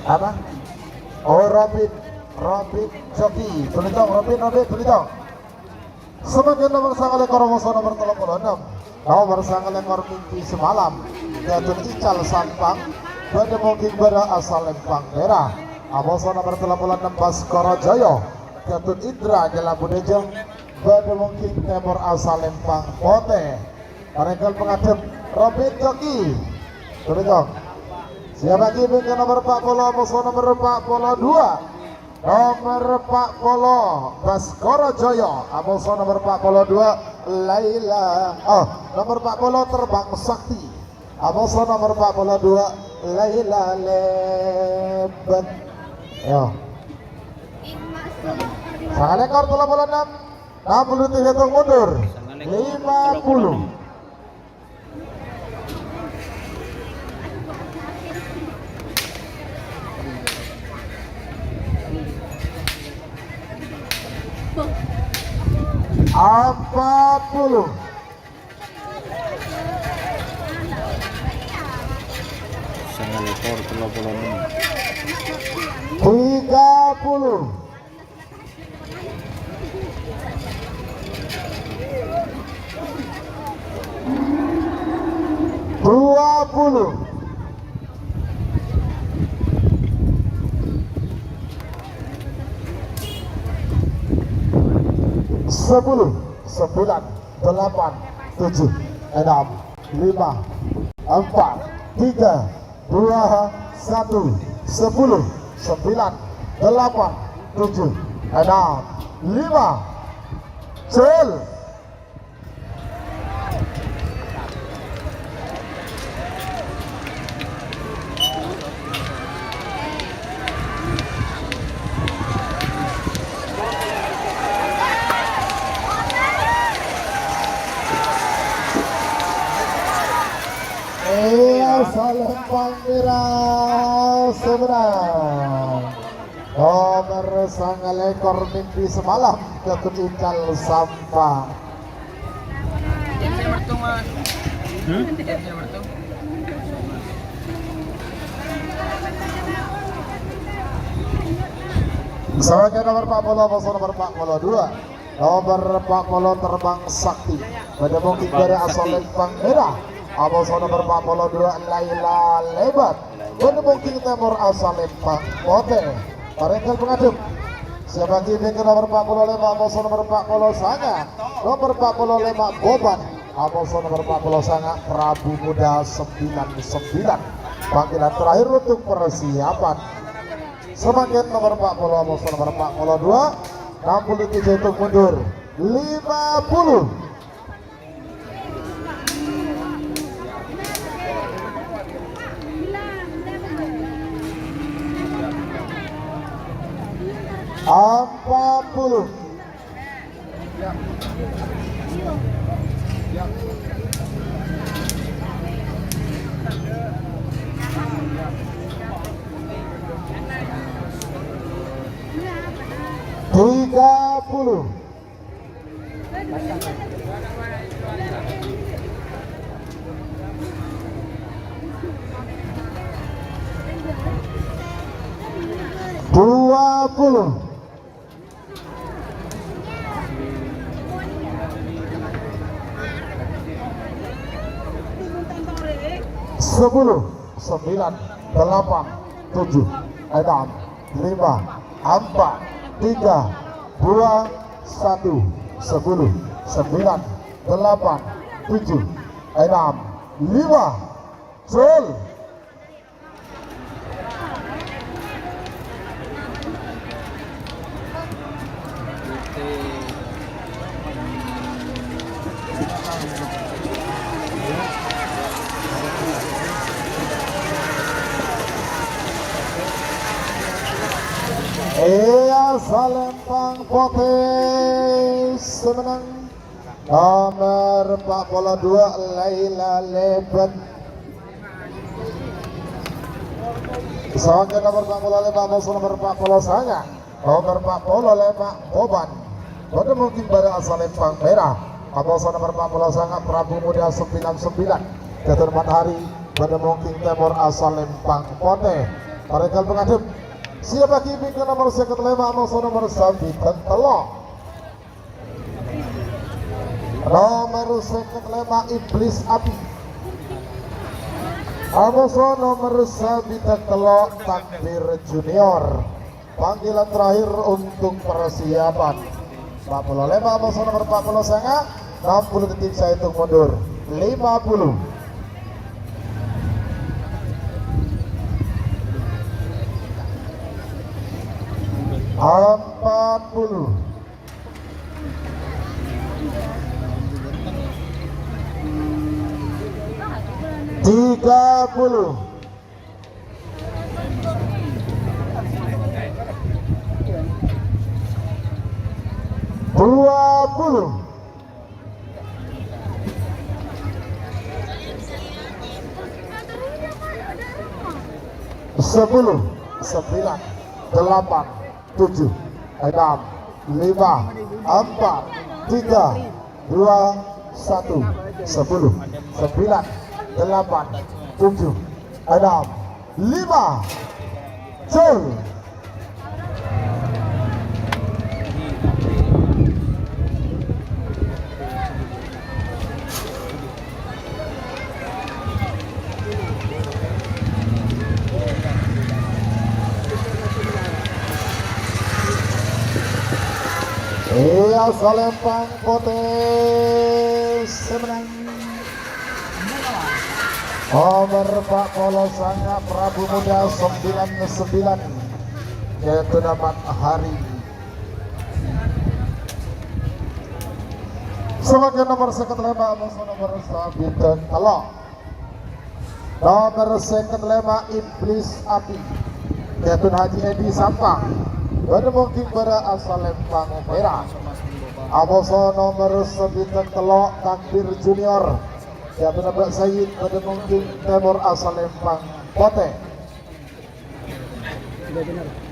Apa? Oh, Robin. Robin joki. Tulitong, Robin, Robin, tulitong. Samangkèn nomer sanga lèkor, amoso nomer tello polo ennem. Nomer sanga lèkor Mimpi Semalam. Ghâdhun Ical Sampang. Bâdâ Mongking Bara asal Lèmpang Mèra. Amoso nomer tello polo ennem Baskara Jaya. Ghâdhun Indra Jala Budajeng. Bâdâ Mongking Tèmor asal Lèmpang Potè. Parèngkal pangadhep Robin Joki. Tolong, Jong. Siap lagi bingkai nomer empat puluh, amoso nomer empat puluh dua. Nomer empat puluh, Baskara Jaya. Amoso nomer empat puluh dua, Laila. Oh, nomer empat puluh, Terbang Sakti. Amoso nomer empat puluh dua, Laila Lebet. Yo. Sanga lèkor tello polo ennem. Namun itu hitung mundur. Lima puluh. Empat puluh. Sanga lèkor tello polo ennem. Tiga puluh. Dua puluh. Sepuluh, sembilan, delapan, tujuh, enam, lima, empat, tiga, dua, satu, sepuluh, sembilan, delapan, tujuh, enam, lima. Cel. Iya, Salempang Mèra sè mennang. Nomer sanga lèkor Mimpi Semalam, Ghâdhun Ical Sampang. Samangkèn nomer empat puluh, amoso nomer empat puluh dua. Nomer empat puluh, Terbang Sakti. Bâdâ Mongking Bara asal Lèmpang Mèra. Amoso nomer empat puluh dua, Laila Lebet. Bâdâ Mongking Tèmor asal Lèmpang Potè. Parèngkal pangadhep. Siap lagi bingkai nomer empat puluh lèma', amoso nomer empat puluh sanga. Nomer empat puluh lèma', Boban. Amoso nomer empat puluh sanga, Prabu Muda sembilan sembilan. Panggilan terakhir untuk persiapan. Samangkèn nomer empat puluh, amoso nomer empat puluh dua, enam puluh tujuh hitung mundur, lima puluh. Empat puluh. Tiga puluh. Dua puluh. Sepuluh, sembilan, delapan, tujuh, enam, lima, empat, tiga, dua, satu, sepuluh, sembilan, delapan, tujuh, enam, lima. Cel. Iyâ, Salempang Potè sè mennang. Nomer empat puluh dua, Laila Lebet. Samangkèn nomer empat puluh lèma', amoso nomer empat puluh sanga. Nomer empat puluh lèma', Boban. Bâdâ Mongking Bara asal Lèmpang Mèra. Amoso nomer empat puluh sanga, Prabu Muda sembilan sembilan. Ghâdhun Matahari, Bâdâ Mongking Tèmor asal Lèmpang Potè. Parèngkal pangadhep. Siap lagi bingkai nomer sèket lèma', amoso nomer sambilan tello'. Nomer sèket lèma', Iblis Api. Amoso nomer sabidhâk tello', Takbir Junior. Panggilan terakhir untuk persiapan. Empat puluh lima, amoso nomer empat puluh sanga, enam puluh detik saya hitung mundur. Lima puluh. Empat puluh. Tiga puluh. Dua puluh. Sepuluh, sembilan, delapan, tujuh, enam, lima, empat, tiga, dua, satu, sepuluh, sembilan, delapan, tujuh, enam, lima, col. Iyâ, Salempang Potè sè mennang. Nomer empat puluh sanga, Prabu Muda sembilan sembilan. Yaitu nama hari. Sebagai nomer sèket lèma', amoso nomer sabidhâk tello'. Nomer sèket lèma', Iblis Api. Yaitu Haji Edi Sampang. Bâdâ mongkèn bârâ' asal Lèmpang Mèra. Amoso nomer sabidhâk tello', Takbir Junior. Yaitu Mbak Sayyid, bâdâ mongkèn tèmor asal Lèmpang Potè.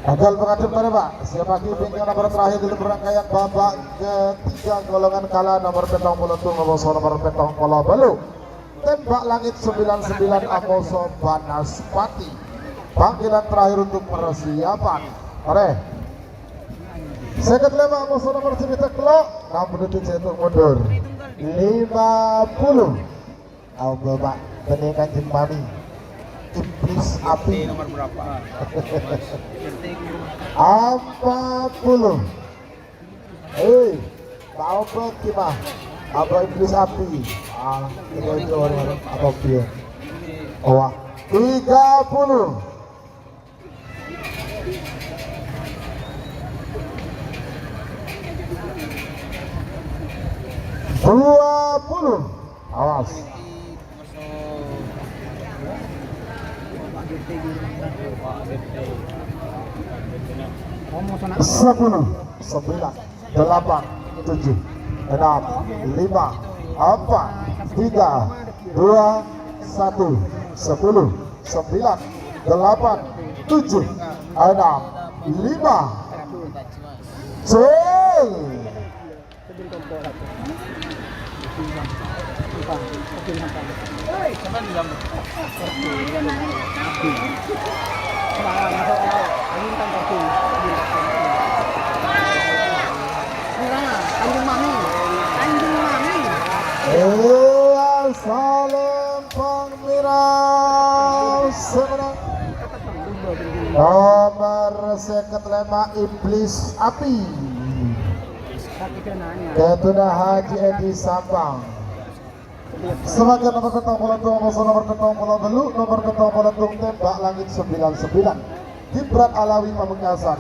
Anggal pangadhep mara, Pak. Siapaghi bingkana nomor terakhir dalam rangkaian babak ketiga golongan kala, nomor pèttong polo tello' amoso nomor pèttong polo tello'. Tembak Langit sembilan sembilan amoso Banaspati. Panggilan terakhir untuk persiapan. Mari. Sèket lèma' amoso nomor sabidhâk tello', enam detik saya hitung mundur. Lima puluh. Aoba, Pak, bânnè Kanjeng Mami. Iblis Api. Nomor berapa? Empat puluh. Hei, Pak, aoba, gimana? Apa Iblis Api? Ah, itu, itu, apa dia? Wah, tiga puluh. Dua puluh. Awas. Sepuluh, sembilan, delapan, tujuh, enam, lima, empat, tiga, dua, satu, sepuluh, sembilan, delapan, tujuh, enam, lima. Cek. Iyâ, Salempang Mèra sè mennang. Nomor sèket lèma', Iblis Api. Kaètona Haji Edi Sampang. Sebagai nomor pèttong polo tello', nomor pèttong polo tello', nomor pèttong polo tello', Tembak Langit sembilan sembilan. Gibran Alawi Pamekasan.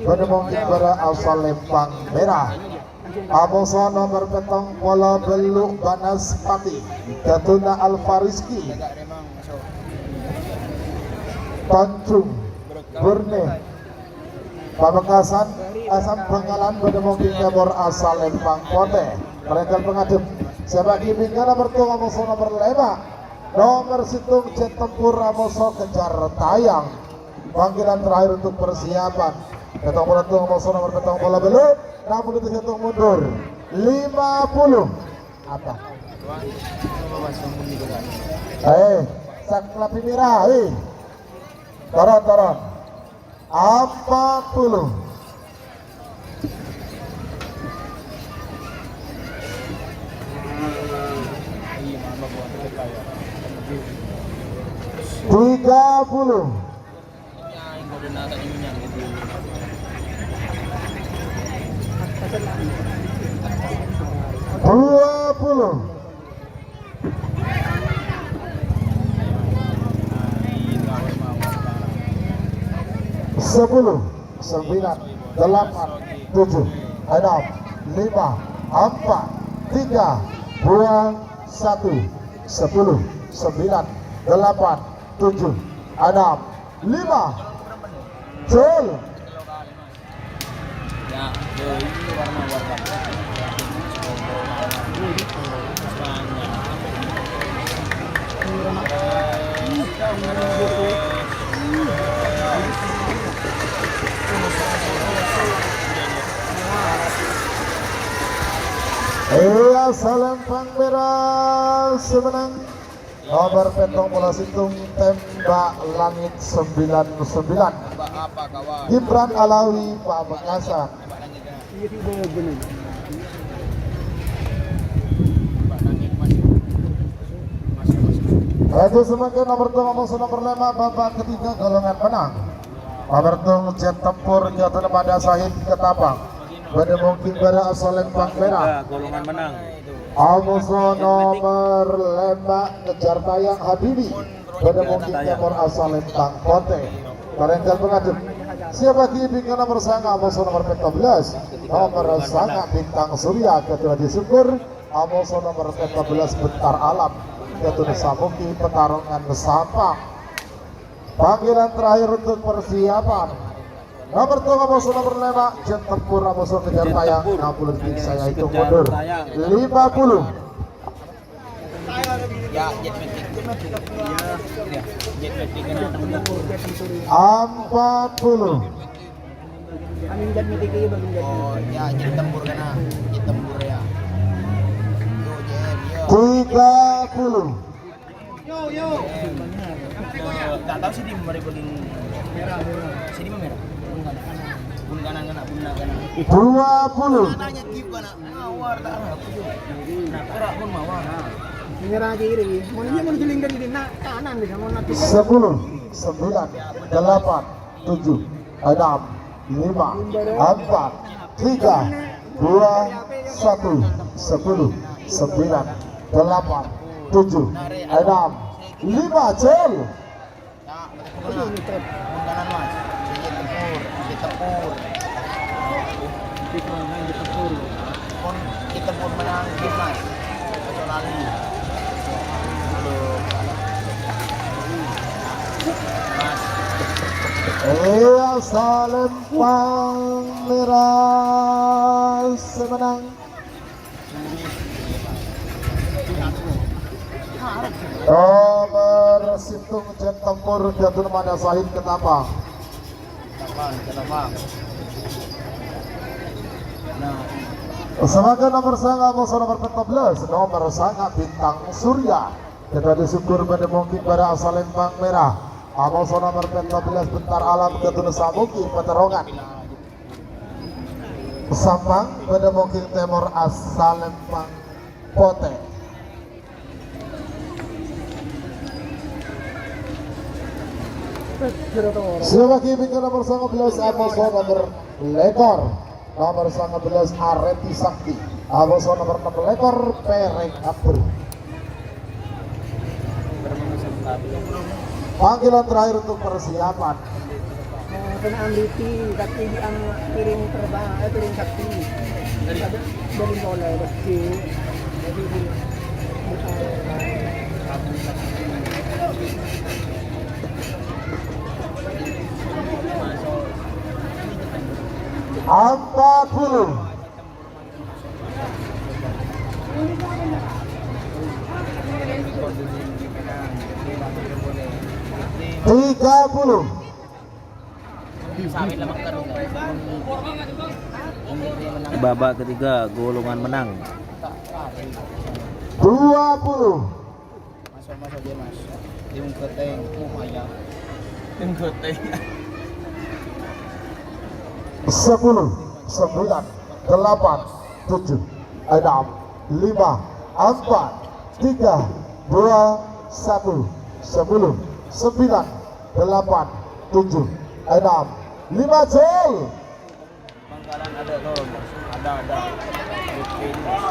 Bâdâ mongkèn bârâ' asal Lèmpang Mèra. Amoso nomor pèttong polo tello', Banaspati. Kaètona Alfa Rizky. Tanjung Burne. Pamekasan, Asam Bangkalan, bâdâ mongkèn tèmor asal Lèmpang Potè. Mereka pengadhep. Siapaghi bingkana nomor tello' amoso nomor lèma'. Nomor sèttong Jet Tempur amoso Kejar Tayang. Panggilan terakhir untuk persiapan. Pèttong polo tello' amoso nomor pèttong polo tello'. Enam puluh sèttong mundur. Lima puluh. Apa? Eh, sak lampu merah, eh. Turun, turun. Empat puluh. Puluh. Dua puluh. Sepuluh, sembilan, delapan, tujuh, enam, lima, empat, tiga, dua, satu. Sepuluh, sembilan, delapan, tujuh, enam, lima. Gol. Iya, Salempang Merah sè mennang. Nomer pèttong polo sèttong, tembak langit sembilan sembilan. Gibran Alawi, Pamekasan. Raju samangkèn nomer dua, nomer lèma', babak ketiga, golongan menang. Nomer dua, Jet Tempur, Jatuh Pada Sahid, Ketapang. Bâdâ Mongking Bârâ' Salempang Merah. Golongan menang. Amoso nomer lèma', Kejar Tayang Habibi. Bâdâ Mongking Tèmor Salempang Potè. Parèntal pangadhep. Siap bâgi bingkana nomer sanga', amoso nomer pètto bellâs. Nomer sanga' Bintang Surya, Ketua Disukur. Amoso nomer pètto bellâs Bentar Alam. Ketua Samuki, pertarungan Sampang. Panggilan terakhir untuk persiapan. Nomer dua, amoso nomer lèma', Jet Tempur, amoso Kejar Tayang, enam puluh detik saya hitung mundur. Lima puluh. Ya, Jet Matic, Jet Matic. Ya, Jet Matic kena. Empat puluh. Amin, Jet Matic, iya, Bang, Jet. Oh, ya, Jet Tempur kena. Jet Tempur, ya. Yo, Jet, yo. Tiga puluh. Yo, yo. Enggak tahu sih di mana, sih di mana? Bun kanan, bun kanan kena, bun kanan. Dua puluh. Tanya Gib, anak. Mawar, tak ada. Nah, perak pun mawar. Nah. Nyerah aja iri. Mau ini, mau giling dari di nak kanan, bisa mau nanti. Sepuluh, sembilan, delapan, tujuh, enam, lima, empat, tiga, dua, satu, sepuluh, sembilan, delapan, tujuh, enam, lima, gol. Ya, betul, betul. Bun kanan, Mas. Sedikit tempur, sedikit tempur. Pon, kita pun menang, Mas. Boyolali. Halo. Mas. Iya, Salempang Merah sè mennang. Nomer sèttong, Jet Tempur, Jatuh Pada Sahid, Ketapang. Samangkèn nomer sanga', amoso nomer pètto bellâs, nomer sanga' Bintang Surya. Ketua Disukur, bâdâ Mongking Bârâ' Salempang Merah. Amoso nomer pètto bellâs, Bentar Alam, Ketua Samuki, pertarungan Sampang, bâdâ Mongking Tèmor, Salempang Potè. Siap bâgi bingkana nomer sanga' bellâs, amoso nomer lèkor. Nomer sanga' bellâs, Areti Sakti. Amoso nomer ennem lèkor, Pèrèng Abdul. Panggilan terakhir untuk persiapan. Eh, kena amriti, tapi di am-, piring terbang, eh, piring sakti. Dari? Ada dari Soleh, Besti. Jadi, di, di, Empat puluh. Tiga puluh. Babak ketiga, golongan menang. Dua puluh. Masuk, masuk dia, Mas. Tim goteng, oh, ayah. Tim goteng. Sepuluh, sembilan, delapan, tujuh, enam, lima, empat, tiga, dua, satu, sepuluh, sembilan, delapan, tujuh, enam, lima, jol. Bangkalan ada tuh, Bos. Ada, ada. Oke, Bos.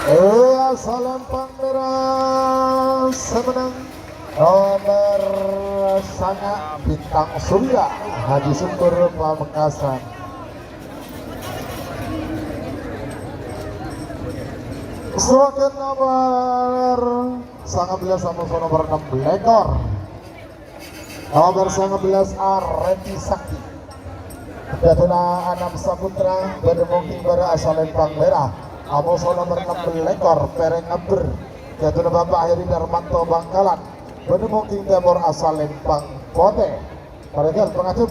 Iya, Salempang Merah sè mennang. Nomer sanga' Bintang Surya, Haji Suntur Pamekasan. Soghen nomer sanga' bellas, amoso nomer ennem lèkor. Nomer sanga' bellas, Areti Sakti. Dhâddhina Anam Saputra, bâdâ mongking bârâ' Salempang Merah. Amoso nomer ennem lèkor, Pèrèng Abber. Dhâddhina Bapak Heri Darmanto Bangkalan, bâdâ mongking tèmor Salempang Potè. Parèngghâl pangajhep.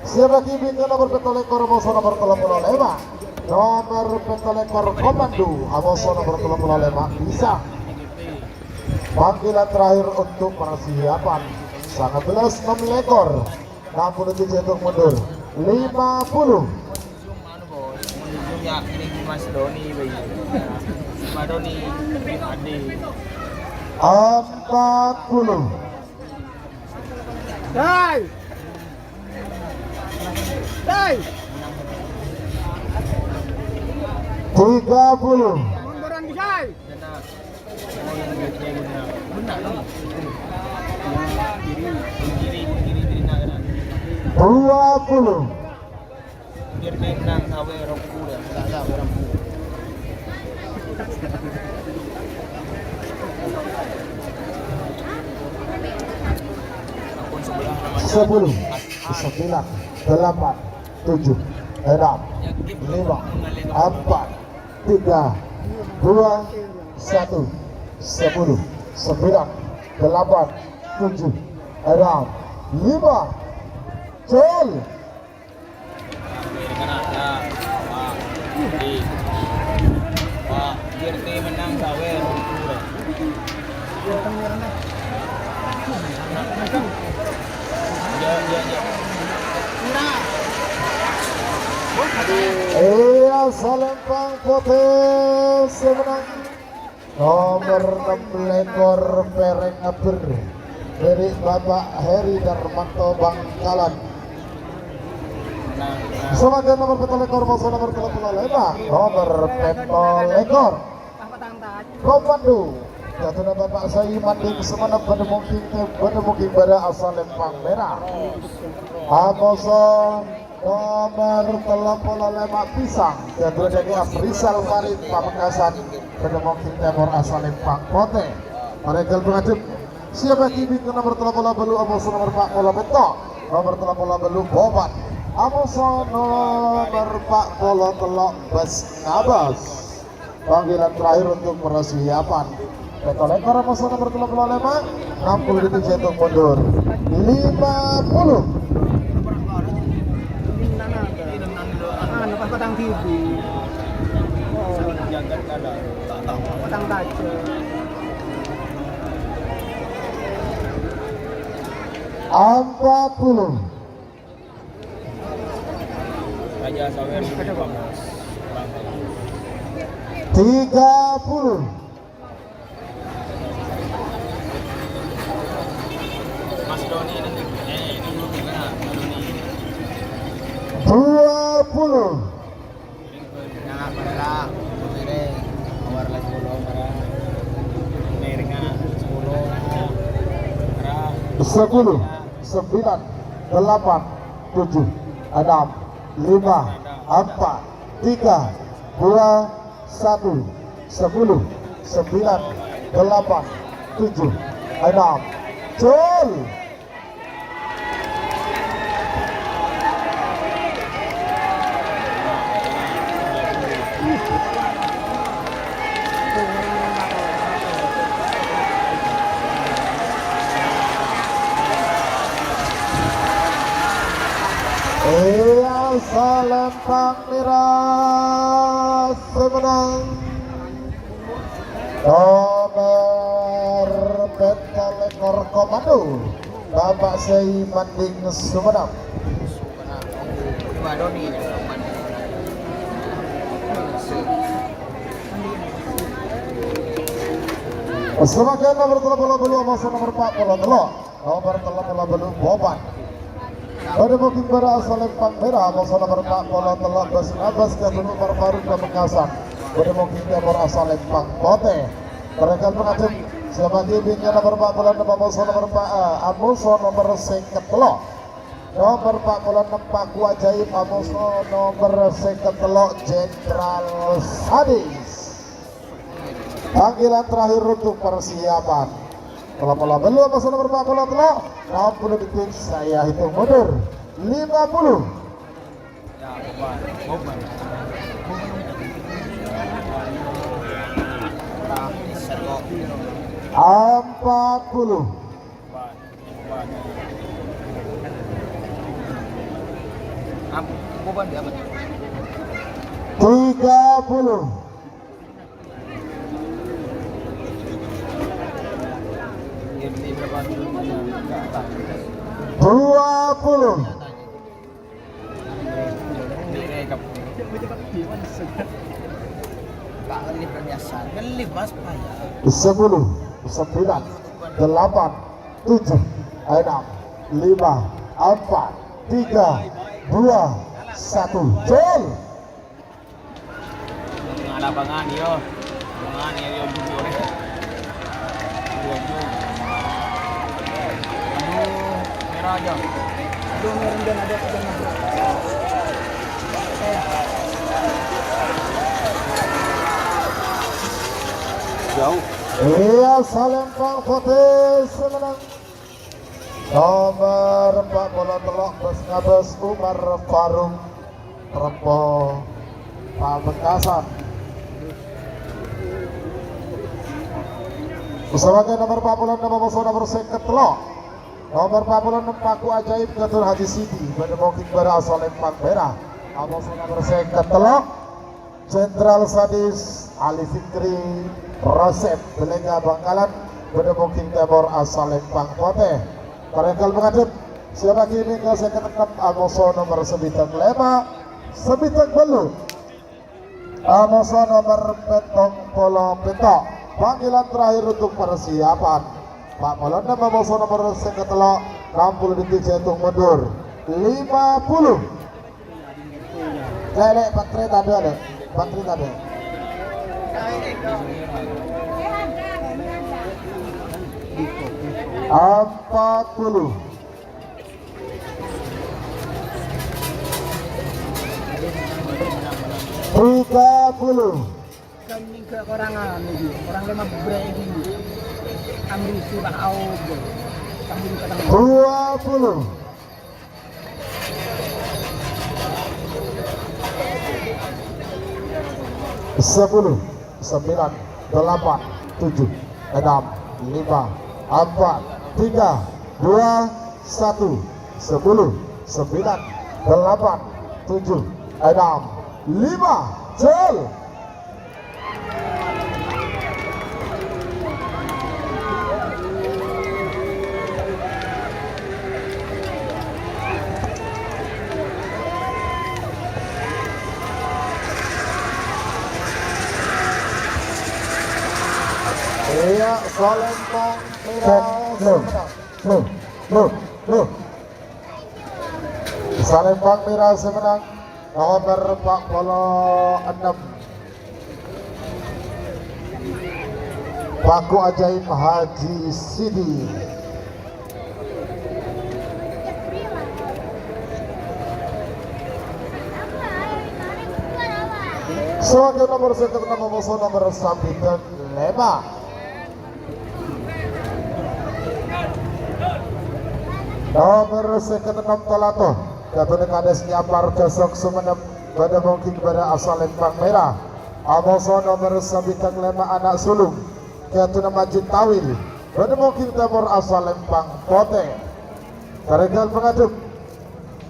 Siap lagi bingkâ nomer pètto lèkor, amoso nomer tello polo lèma'. Nomer pètto lèkor Komando, amoso nomer tello polo lèma' Pisang. Panggilan terakhir untuk persiapan. Sanga' bellas ennem lèkor. Ampon, itu jatuh mundur. Lima puluh. Empat puluh. Dai. Dai. Tiga puluh. Munduran, Dai. Dua puluh. Sepuluh, sembilan, delapan, tujuh, enam, lima, empat, tiga, dua, satu, sepuluh, sembilan, delapan, tujuh, enam, lima, jol. Iya, Salempang Potè sè mennang. Nomer ennem lèkor, Pèrèng Abber, dâri Bapak Heri Darmanto Bangkalan. Salanjutnya nomer pètto lèkor, amoso nomer tello polo lèma'. Nomer pètto lèkor. Komando. Dhâddhina Bapak Sai Manding Semenep, bâdâ mongking, bâdâ mongking bârâ' Salempang Merah. Amoso nomer tello polo lèma' Pisang, dhâddhina dâri Afrizal Farid Pamekasan, bâdâ mongking tèmor Salempang Potè. Parèngghâl pangajhep. Siap lagi bingkâ nomer tello polo bâllu', amoso nomer empat polo pètto', nomer tello polo bâllu' Boban, amoso nomer empat polo tello' Bas Ngabas. Panggilan terakhir untuk persiapan. Pètto lèkor, amoso nomer tello polo lèma', enam puluh detik jatuh mundur. Lima puluh. Anu, pas patang bibi. Patang taja. Empat puluh. Raja Sawer. Tiga puluh. Mas Doni nanti. Eh, ini dulu gimana? Mas Doni. Dua puluh. Nah, para, para, para, para, para, para. Sepuluh, sembilan, delapan, tujuh, enam, lima, empat, tiga, dua, satu, sepuluh, sembilan, delapan, tujuh, enam. Jol! Iya, Salempang Merah sè mennang. Nomer pètto lèkor Komando. Bapak Sey Manding Sumenep. Samangkèn nomer tello polo bâllu', amoso nomer pa' polo tello'. Nomer tello polo bâllu', Boban. Bâdâ bokèng bârâ' asal lempang mèra, amoso nomer pa' polo tello', Bas Abbas, Kabulu Parparu, Pamekasan. Bâdâ bokèng tèmor asal lempang potè. Tarètan pangadhep, sè bâgi bingkana nomer pa' polo ennem, amoso nomer pa', eh, amoso nomer sèket tello'. Nomer pa' polo ennem, Paku Ajaib, amoso nomer sèket tello', Jenderal Sadis. Panggilan terakhir untuk persiapan. Kalau pola belum, amoso nomer pa' polo tello', enam puluh detik saya hitung mundur. Lima puluh. Empat puluh. Tiga puluh. Dua puluh. Sepuluh, sembilan, delapan, tujuh, enam, lima, empat, tiga, dua, satu. Gol. Lapangan, yo. Lapangan, yo, yo, yo, yo. Yo, yo. Aduh, merah aja. Aduh, merah dan ada, ada. Jauh. Iyâ, salempang potè sè mennang. Nomer empat puluh tello', Bas Ngabas Umar Faruk, Rempo, Pamekasan. Usahakan nomer empat puluh ennem, amoso nomer sèket tello'. Nomer empat puluh ennem, Paku Ajaib, Gatot Haji Sidi, bâdâ bokèng bârâ' asal lempang mèra. Amoso nomer sèket tello'. Jenderal Sadis, Ali Fikri, Rasep, Belenga Bangkalan, bâdâ bokèng tèmor asal lempang potè. Tarètan pangadhep, sè bâgi bingkana sèket ennem, amoso nomer sabidhâk lèma', sabidhâk bâllu'. Amoso nomer pèttong polo pètto'. Panggilan terakhir untuk persiapan. Pa' polo ennem, amoso nomer sèket tello', enam puluh detik saya hitung mundur. Lima puluh. Lè', lè', patri tadâ', lè'. Patri tadâ'. Empat puluh. Tiga puluh. Kan minggu korangan ini, orang lima belas ini. Ambil surah Aub. Sambil ketemu. Dua puluh. Sepuluh, sembilan, delapan, tujuh, enam, lima, empat, tiga, dua, satu. Sepuluh, sembilan, delapan, tujuh, enam, lima. Gol. Iyâ, salempang mèra. Loh, loh, loh, loh. Salempang mèra sè mennang nomer empat puluh ennem. Paku Ajaib Haji Sidi. Sewakil nomer sèket ennem, amoso nomer sabidhâk lèma'. Nomer sèket ennem Talato, Gatot Kades Nyapar Gasok Sumenep, bâdâ bokèng bârâ' asal lempang mèra. Amoso nomer sabidhâk lèma' Ana' Sulung, Gatot Majid Tawil, bâdâ bokèng tèmor asal lempang potè. Tarètan pangadhep.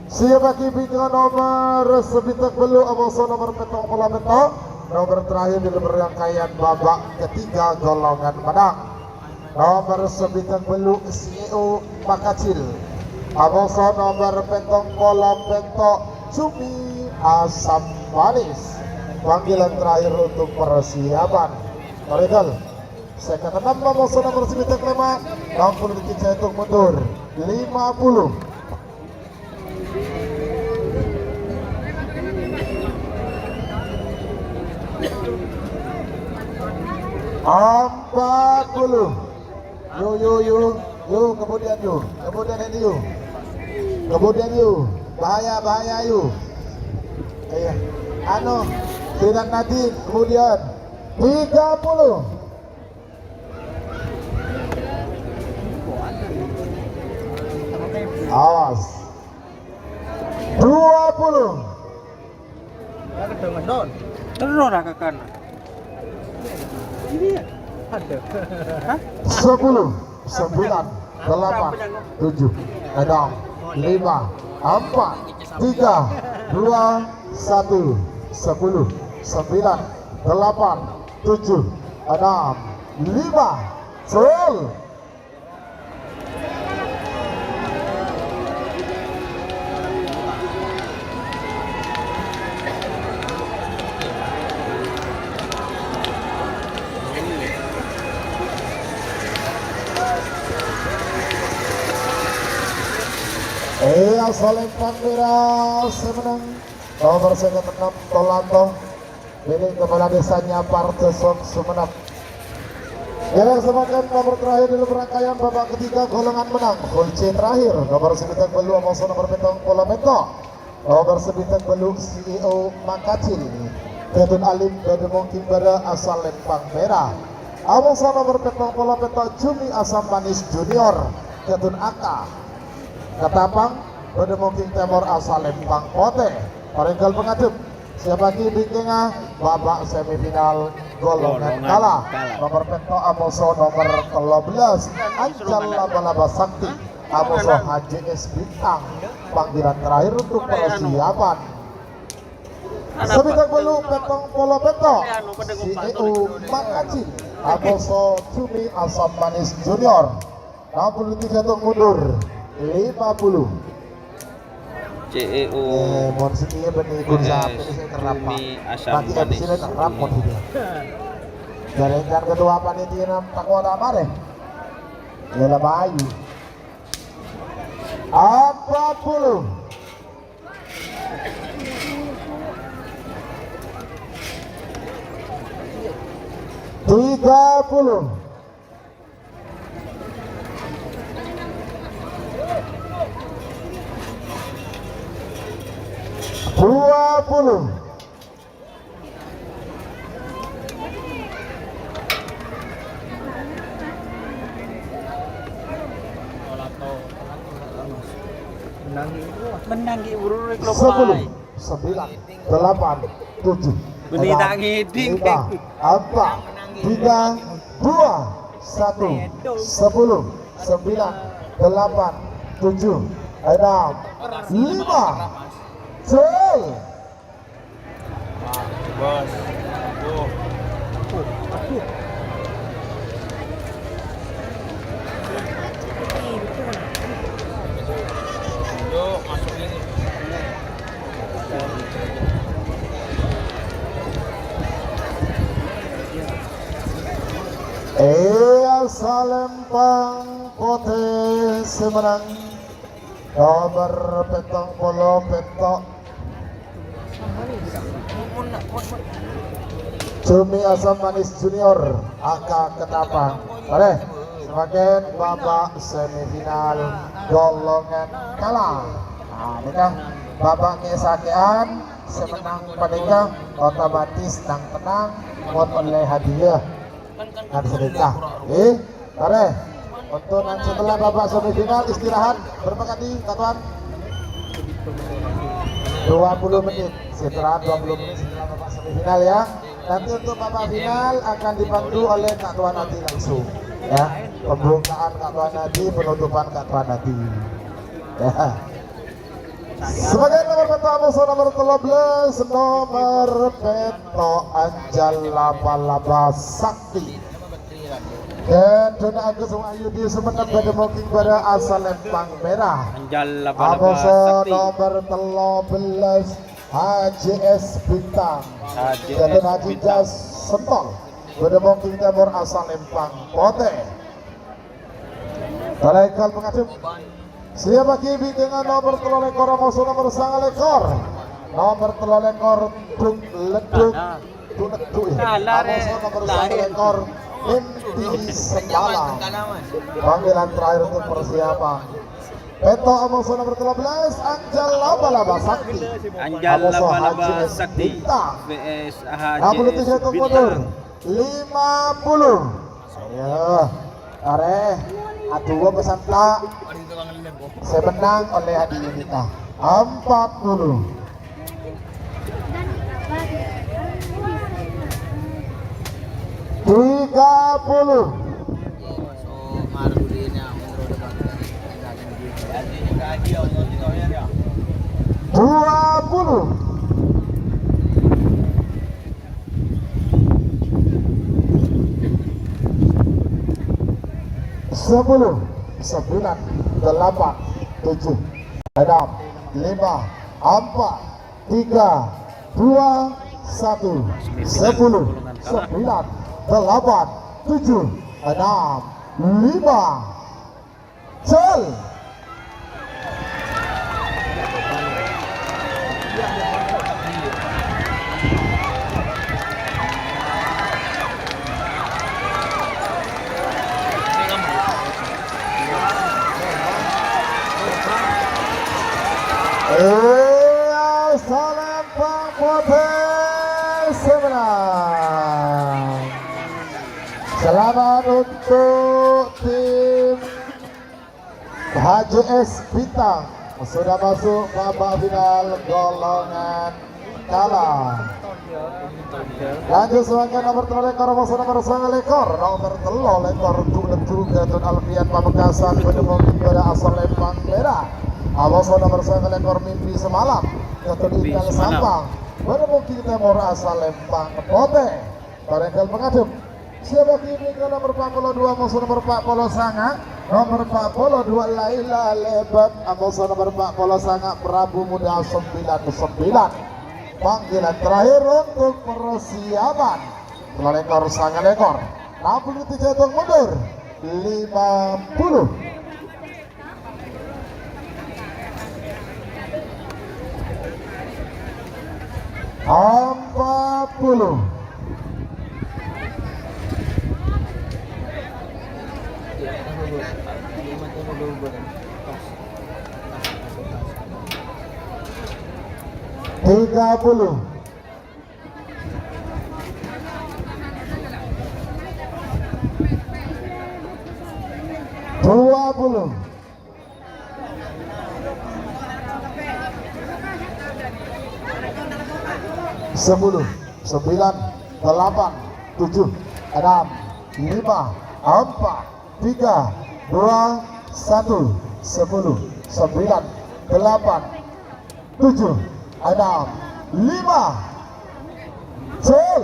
Sè bâgi bingkana nomer sabidhâk bâllu', amoso nomer pèttong polo pètto', nomer terakhir dalam rangkaian babak ketiga golongan menang. Nomer sabidhâk bâllu' C E O Makacil. Amoso nomer pèttong polo pètto' Jumi Asam Manis. Panggilan terakhir untuk persiapan. Parèngal. Sèket ennem amoso nomer sabidhâk lèma'. Ennem puluh detik sèttong mundur. Lima puluh. Empat puluh. Yu, yu, yu. Yu, kemudian, yu. Kemudian ini, yu. Kemudian, yu. Bahaya, bahaya, yu. Iya. Anu, Rinat Nadine, kemudian tiga puluh. Awas. Dua puluh. Terus ora kakan. Ini ya. Ada. Hah? Sepuluh, sembilan, delapan, tujuh, enam, lima, empat, tiga, dua, satu, sepuluh, sembilan, delapan, tujuh, enam, lima. Gol. Iya, Salempang Merah sè mennang. Nomer sèket ennem, Tolanto. Milik Kepala Desanya Parcosok Sumenep. Yang semakin nomor terakhir dalam rangkaian babak ketiga golongan menang. Full C terakhir. Nomor sabidhâk bâllu' amoso nomor pèttong polo pètto'. Nomor sabidhâk bâllu' C E O Makacil. Ghedhun Alim Bâdâ Mongking Bârâ asal Lempang Merah. Amoso nomor pèttong polo pètto' Jumi Asam Manis Junior. Ghedhun Aka. Ketapang Bâdâ Mongking Tèmor asal Lempang Potè. Parèngal pangadhep. Siapaghi bingkèngnga babak semifinal golongan kala. Nomor pètto' amoso nomor tello bellas, Ancal Laba-Laba Sakti, amoso H J S Bintang, panggilan terakhir untuk persiapan. Sabidhâk bâllu' pèttong polo pètto', C E O Makacil, amoso Jumi Asam Manis Junior. Enam puluh tiga tok mundur. Lima puluh. C E O. Eh, mon setia bani ikut eh, sapi saya kerap, Pak. Jumi Asam Mati Manis. Sini kerap, mon dia. Dari kan ketua panitia nam tak kuat apa deh. Ya lah, bayu. Empat puluh. Tiga puluh. Dua puluh. Menang gitu. Menang gitu, bro, rek lo. Sepuluh, sembilan, delapan, tujuh, enam, lima, empat, tiga, dua, satu, sepuluh, sembilan, delapan, tujuh, enam, lima. Gol. Bos. Tuh. Yuk, masuk ini. Iya, Salempang Potè sè menang. Nomer pèttong polo pètto'. Jumi Asam Manis Junior, Aka Ketapang. Boleh, semakin babak semifinal golongan kala. Nah, ini kan babak kè-sakè'an, sè menang panèka otomatis nang-tenang, mon ollè hadiah. Kan sedekah. Eh, Tare. Untuk nanti setelah babak semifinal istirahat berapa kali, Kak Tuan? Dua puluh menit. Istirahat dua puluh menit setelah babak semifinal ya. Nanti untuk babak final akan dipandu oleh Kak Tuan Adi langsung. Ya, pembukaan Kak Tuan Adi, penutupan Kak Tuan Adi. Ya. Sebagai nomor pètto' amoso nomor tello bellas, nomor pètto' Anjal Laba-Laba Sakti. Ghâdhuwânna Agus Wahyudi Sumenep bâdâ mongking bârâ asal Empang Merah. Anjal laba-laba Amoso sakti. Nomor tello bellas H J S Bintang. H J S Ghâdhuwânna Haji Bintang. Jas Sentol bâdâ mongking tèmor asal Empang Potè. Talèkal pangadhep. Siapaghi bintang nomor tello lèkor, amoso nomor sanga lèkor. Nomor tello lèkor, Duk Leduk. Duk Leduk, ya. Amoso nomor sanga lèkor, Mimpi Semalam. Panggilan terakhir untuk persiapan. Pètto' amoso nomor tello bellas, Anjal Laba-laba Sakti. Anjal Laba-laba Sakti. Bintang. V S H J S Bintang. Lima puluh. Ayo, arè, adu'a peserta sè mennang ollè hadiah nèka. Empat puluh. Tiga puluh. Dua puluh. Sepuluh, sembilan, delapan, tujuh, enam, lima, empat, tiga, dua, satu, sepuluh, sembilan, delapan, tujuh, enam, lima. Cel. Iya, salam Bang Bote Semarang. Selamat untuk tim H J S Bintang sudah masuk babak final golongan kala. Lanjut, selanjutnya nomor tello lèkor, nomor sanga lèkor, nomor tello lèkor, Duk Leduk, Gatun Alfian Pamekasan, bâdâ mongking bârâ asal Empang Merah. Amoso nomor sanga lèkor, Mimpi Semalam, Gatun Mimpi Intan Semalam. Sampang, bâdâ mongking tèmor asal Empang Potè. Parèngghâl pangadhep. Siapaghi bintang nomor empat puluh dua, amoso nomor empat puluh sanga. Nomor empat puluh dua, Laila Lebat, amoso nomor empat puluh sanga, Prabu Muda sembilan sembilan. Panggilan terakhir untuk persiapan. Tello lèkor, sanga lèkor. Enam puluh detik, hitung mundur. Lima puluh. Empat puluh. Tiga puluh. Dua puluh. Sepuluh, sembilan, delapan, tujuh, enam, lima, empat, tiga, dua, satu, sepuluh, sembilan, delapan, tujuh, enam, lima. Cel.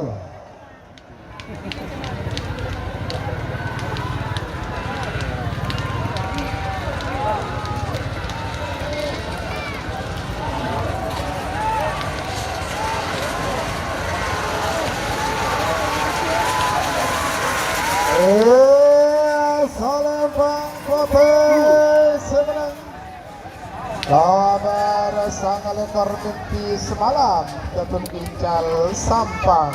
Eh, salam Bang Kote, sè mennang. Nomor sanga lèkor Mimpi Semalam, Gatun Intan Sampang.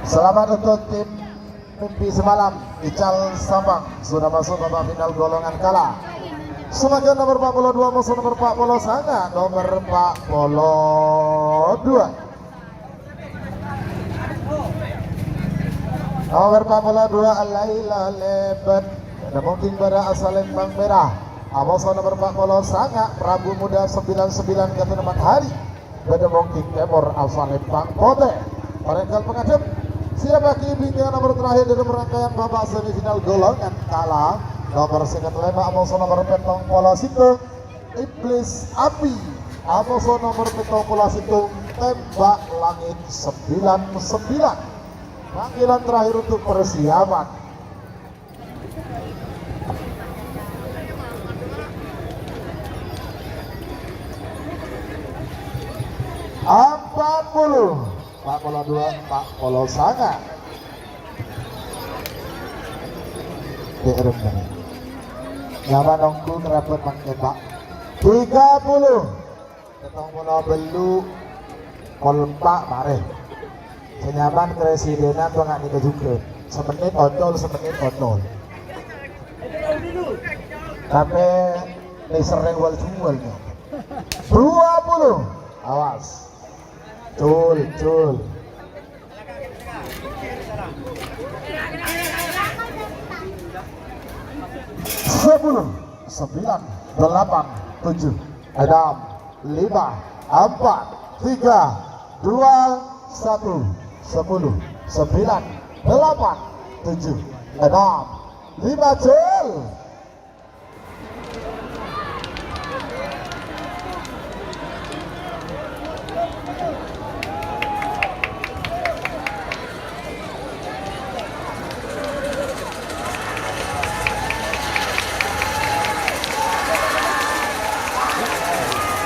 Selamat untuk tim Mimpi Semalam, Intan Sampang, sudah masuk babak final golongan kala. Selanjutnya nomor empat puluh dua, musuh nomor empat puluh sanga, nomor empat puluh dua. Nomor empat puluh dua, Laila Lebat. Ada mungkin pada asal Lembang Merah. Amoso nomor empat puluh sanga, Prabu Muda sembilan sembilan, Keturunan Hari. Pada mungkin Timur asal Lembang Kote. Parenggal pengadep. Siapaghi bingkai nomor terakhir dalam rangkaian babak semifinal golongan kala. Nomor seket lima, amoso nomor petong puluh satu. Iblis Api, amoso nomor petong puluh satu, Tembak Langit sembilan sembilan. Panggilan terakhir untuk persiapan. Empat puluh, empat puluh dua, empat puluh sanga. Nyaman ongghu kerabhât mangkèn, Pak. Tiga puluh. Pèttong polo bellu' kol empa' marè. Sè nyaman presidenna panganèka jhughân. Samennit ocol, samennit ocol. Tapè nèserrè wal-juwal, ya. Dua puluh. Awas. Cul, cul. Sepuluh, sembilan, delapan, tujuh, enam, lima, empat, tiga, dua, satu, sepuluh, sembilan, delapan, tujuh, enam, lima, cul.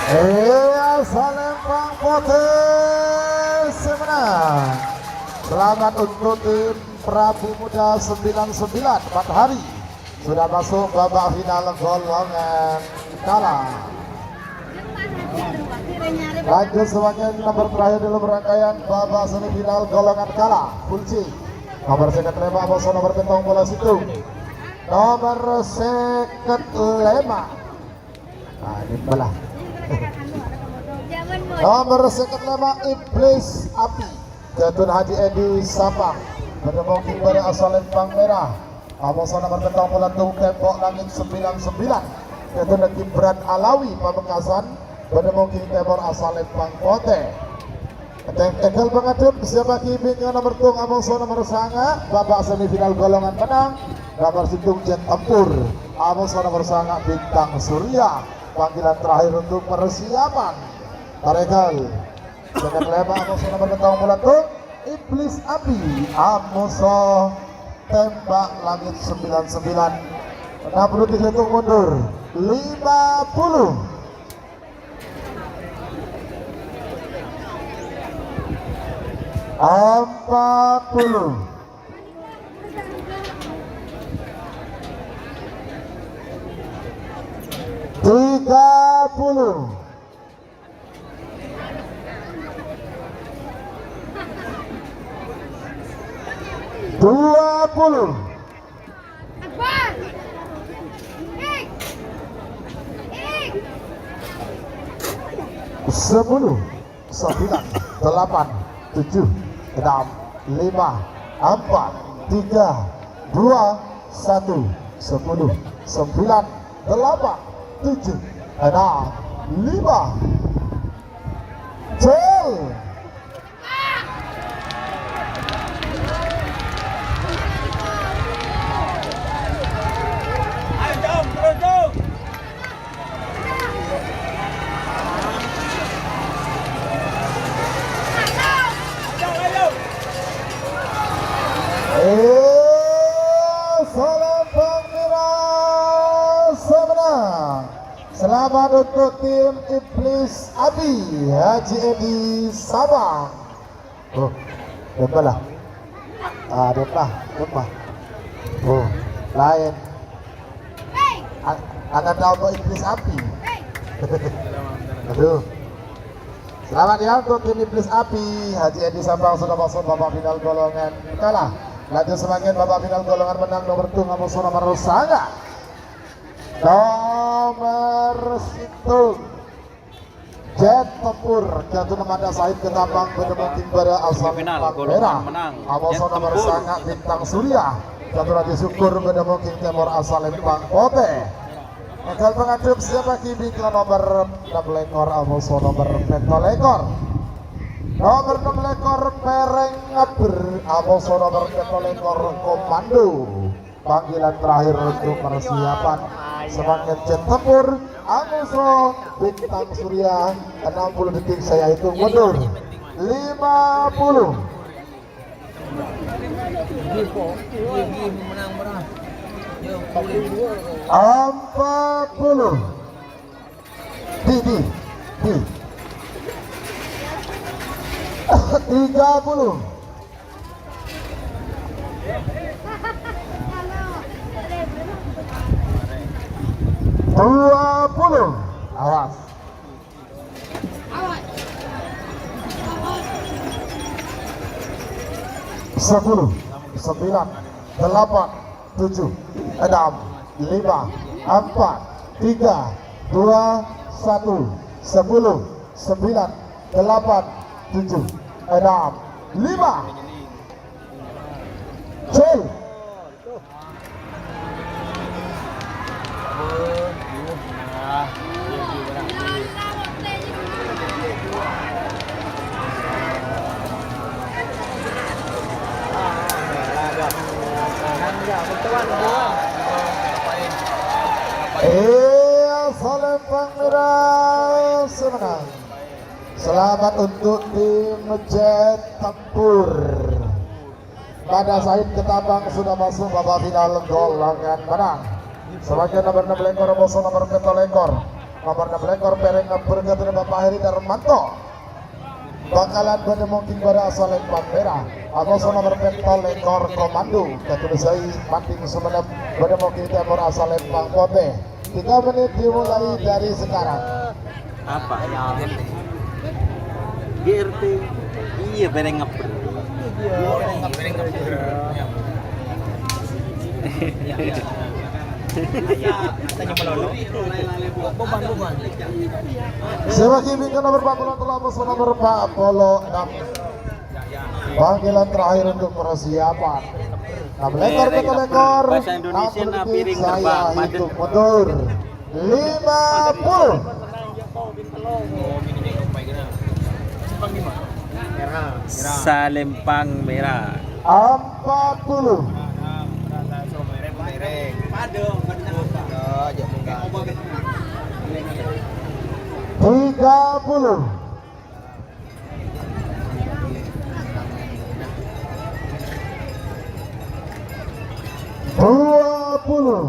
Iyâ, Salempang Potè sè mennang. Selamat untuk tim Prabu Muda sembilan sembilan, empat hari. Sudah masuk babak final golongan kala. Lanjut sebagai nomor terakhir dalam rangkaian babak semifinal golongan kala, full C. Nomor seket lèma', bâso nomor pèttong polo sèttong. Nomor seket lèma'. Nah, ini belah. Nomor seket lèma', Iblis Api. Jadun Haji Edi Sapang, bâdâ mongkèn bârâ' asal Lèmpang Mèra. Amoso nomor pèttong polo sèttong, Tembak Langit sembilan sembilan. Jadun Gibran Alawi Pamekasan, bâdâ mongkèn tèmor asal Lèmpang Potè. Tèng-, tèngghâl pangadhep, siapaghi bingkèng nomor sèttong, amoso nomor sanga', babak semifinal golongan mennang, nomor sèttong Jet Tempur, amoso nomor sanga' Bintang Surya. Panggilan terakhir untuk persiapan. Parèghâl. Seket lèma' amoso nomor pèttong polo sèttong, Iblis Api, amoso Tembak Langit sembilan sembilan. Enam puluh tiga sèttong mundur. Lima puluh. Empat puluh. Tiga puluh. Dua puluh. Sepuluh, sembilan, delapan, tujuh, enam, lima, empat, tiga, dua, satu, sepuluh, sembilan, delapan, tujuh, enam, lima. Cul. Eh, Salempang Mèra sè mennang. Selamat untuk tim Iblis Api, Haji Edi Sabang. Oh, dâpa' la. Ah, dâpa', dâpa'. Oh, laèn. A-, akan tao kok Iblis Api. Aduh. Selamat ya untuk tim Iblis Api. Haji Edi Sabang sudah masuk babak final golongan kala. Lanjut semangat babak final golongan mennang nomor sèttong, amoso nomor sanga'. Nomor sèttong. Jet Tempur, jadun Mada Said Ketapang, bâdâ mongkèn bârâ' asal Lèmpang Mèra. Amoso nomor sanga' Bintang Surya, jadun Raja Syukur, bâdâ mongkèn tèmor asal Lèmpang Potè. Tèngghâl pangadhep, siapaghi bingkèng nomor ennem lèkor, amoso nomor pètto lèkor. Nomor ennem lèkor, Pèrèng Ngabber, amoso nomor pètto lèkor, Komando. Panggilan terakhir untuk persiapan semangat Jet Tempur. Amoso Bintang Surya, enam puluh detik saya hitung mundur. Lima puluh. Empat puluh. Di, di, di. Tiga puluh. Dua puluh. Awas. Sepuluh, sembilan, delapan, tujuh, enam, lima, empat, tiga, dua, satu, sepuluh, sembilan, delapan, tujuh, enam, lima. Gol. Iya, Salempang Merah sè menang. Selamat untuk tim Jet Tempur. Pada Said Ketapang sudah masuk babak final golongan menang. Selanjutnya nomor enam lekor, musuh nomor pitu lekor. Nomor enam lekor, pèrèng berkat dari Bapak Heri Darmanto. Bangkalan bâdâ mongking bâdâ asal Lempang Merah. Amoso nomor pitu lekor, Komando. Katerro Sai Pating Sumenep bâdâ mongking tèmor asal Lempang Potè. Tiga menit dimulai dari sekarang. Apa? G R T. Iya, pèrèng ngeper. Sè maghi bingkana nomor empat puluh tello, nomor empat puluh enam. Panggilan terakhir untuk persiapan. Enam lekor, pitu lekor. Bahasa Indonesia, enam na piring saya terbang. Hitung mundur. Lima puluh. Salempang Merah. Empat puluh. Tiga puluh. Dua puluh.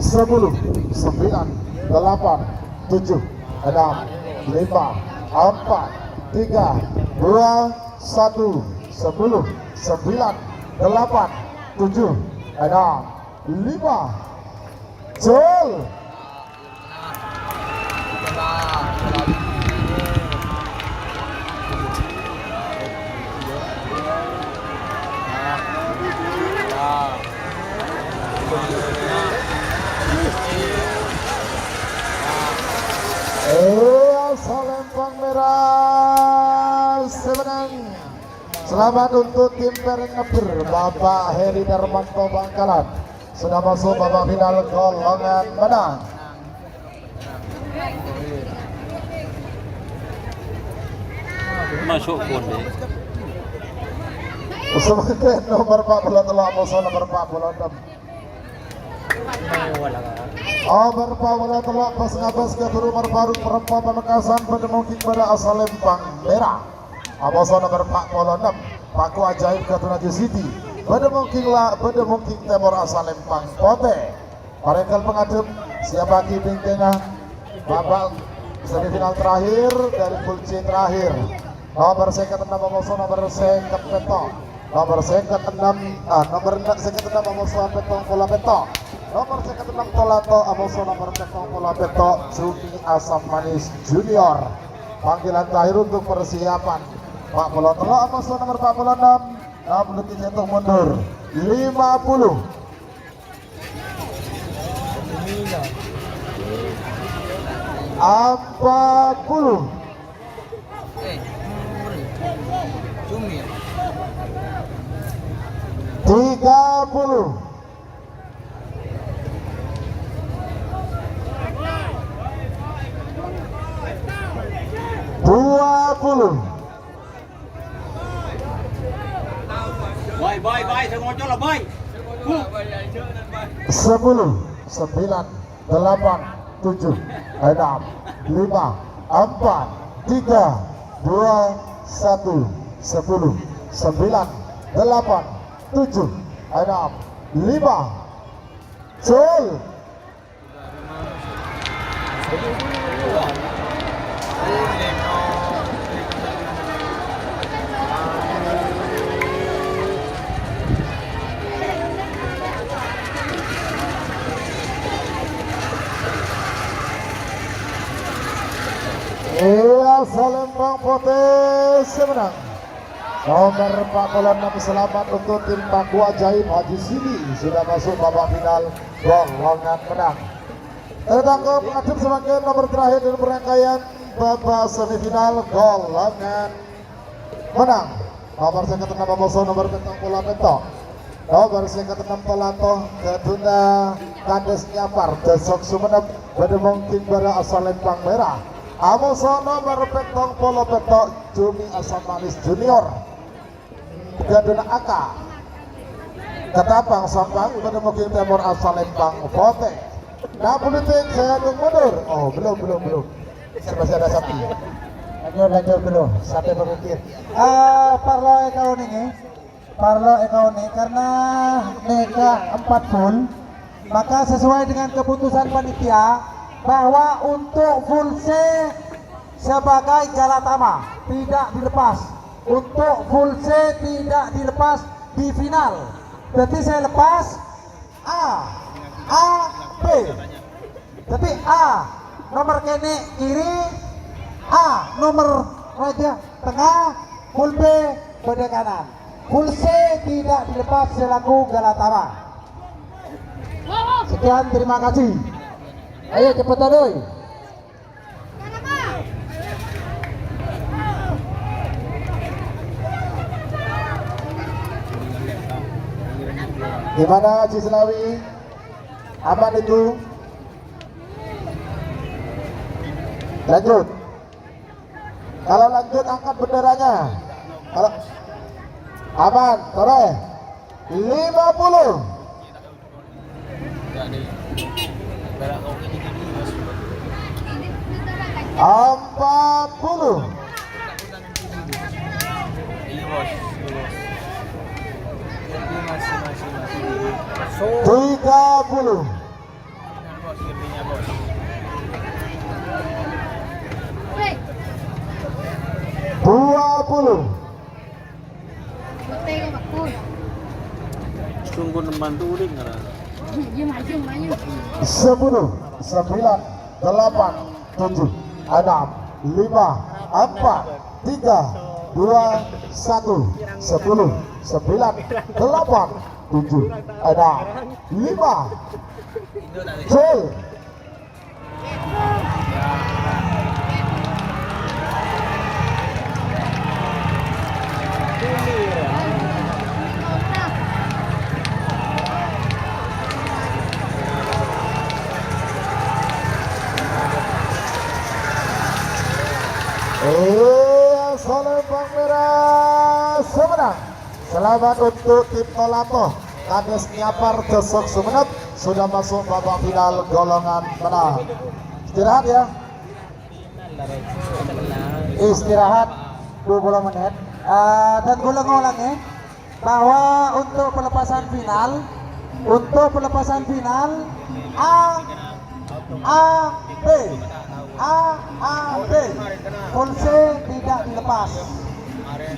Sepuluh, sembilan, delapan, tujuh, enam, lima, empat, tiga, dua, satu, sepuluh, sembilan, delapan, tujuh, enam, lima. Gol. Iya, Salempang Merah sè menang. Selamat untuk tim pèrèng ngeper, Bapak Heri Darmanto Bangkalan. Sudah masuk babak final golongan menang. Masuk pun deh. Sebagai nomor empat puluh tello, musuh nomor empat puluh enam. Nomor empat puluh tello, pas ngabas ke Buru Marbaru, perempat Pamekasan, bâdâ mongking bâdâ asal Lempang Merah. Amoso nomor empat puluh enam, Paku Ajaib Katuraju City. Bâdâ mongking la, bâdâ mongking tèmor asal Lempang Potè. Parèngkal pangadhep, siapaghi bingkana babak semifinal terakhir dari pool C terakhir. Nomor sèket ennem amoso nomor sèket pètto'. Nomor sèket ennem, ah, nomor sèket ennem amoso pèttong polo pètto'. Nomor sèket ennem Tolato amoso nomor pèttong polo pètto', Juni Asam Manis Junior. Panggilan terakhir untuk persiapan. Empat puluh tello' amoso nomor empat puluh enam. Nah, belum dijatuh mundur. Lima puluh. Empat puluh. Tiga puluh. Dua puluh. Sepuluh, sembilan, delapan, tujuh, enam, lima, empat, tiga, dua, satu, sepuluh, sembilan, delapan, tujuh, enam, lima. Gol. Iyâ, Salembang Potè sè mennang. Nomer empat puluh enam, selamat untuk tim Paku Ajaib Haji Sidi, sudah masuk babak final, golongan menang. Tertangkap ngadhep samangkèn nomer terakhir dalam rangkaian babak semifinal, golongan menang. Nomer sèket ennem, amoso nomer pèttong polo pètto'. Nomer sèket ennem, Palato, Kaduna, Kades Nyapar, Desok Sumenep, bâdâ Mongking Bara, Salembang Mèra. Amoso nomer pèttong polo pètto', Juni Asam Manis Junior. Kaduna Aka. Ketapang Sampang, bâdâ Mongking Tèmor, Salembang Potè. Nah, politik saya mundur. Oh, belum, belum, belum. Saya masih ada sapi. Lanjut, lanjut dulu. Sampai berpikir. Ah, parlo èkaonèngè. Parlo èkaonèngè karena nèka empat full. Maka sesuai dengan keputusan panitia bahwa untuk full C sebagai galatama tidak dilepas. Untuk full C tidak dilepas di final. Berarti saya lepas A, A, B. Tapi A, nomor kènè' kiri, A, nomor rajâ tengah, full B, bâdâ kanan. Full C tidak dilepas selaku galatama. Sekian, terima kasih. Ayo, cepetan, doi. Gimana, Haji Selawi? Aman itu? Lanjut. Kalau lanjut, angkat benderanya. Kalau aman, terus. Lima puluh. Empat puluh. Tiga puluh. Dua puluh. Sungguh nemban turing, ngara. Sepuluh, sembilan, delapan, tujuh, enam, lima, empat, tiga, dua, satu, sepuluh, sembilan, delapan, tujuh, enam, lima. Gol. Iya, Salembang Mèra sè mennang. Selamat untuk tim Nolato. Kades Nyapar Desok Sumenep sudah masuk babak final golongan menang. Istirahat ya. Istirahat dua puluh menit. Eh, dan kula ngolangè bahwa untuk pelepasan final, untuk pelepasan final A, A, B, A, A, B, full C tidak dilepas.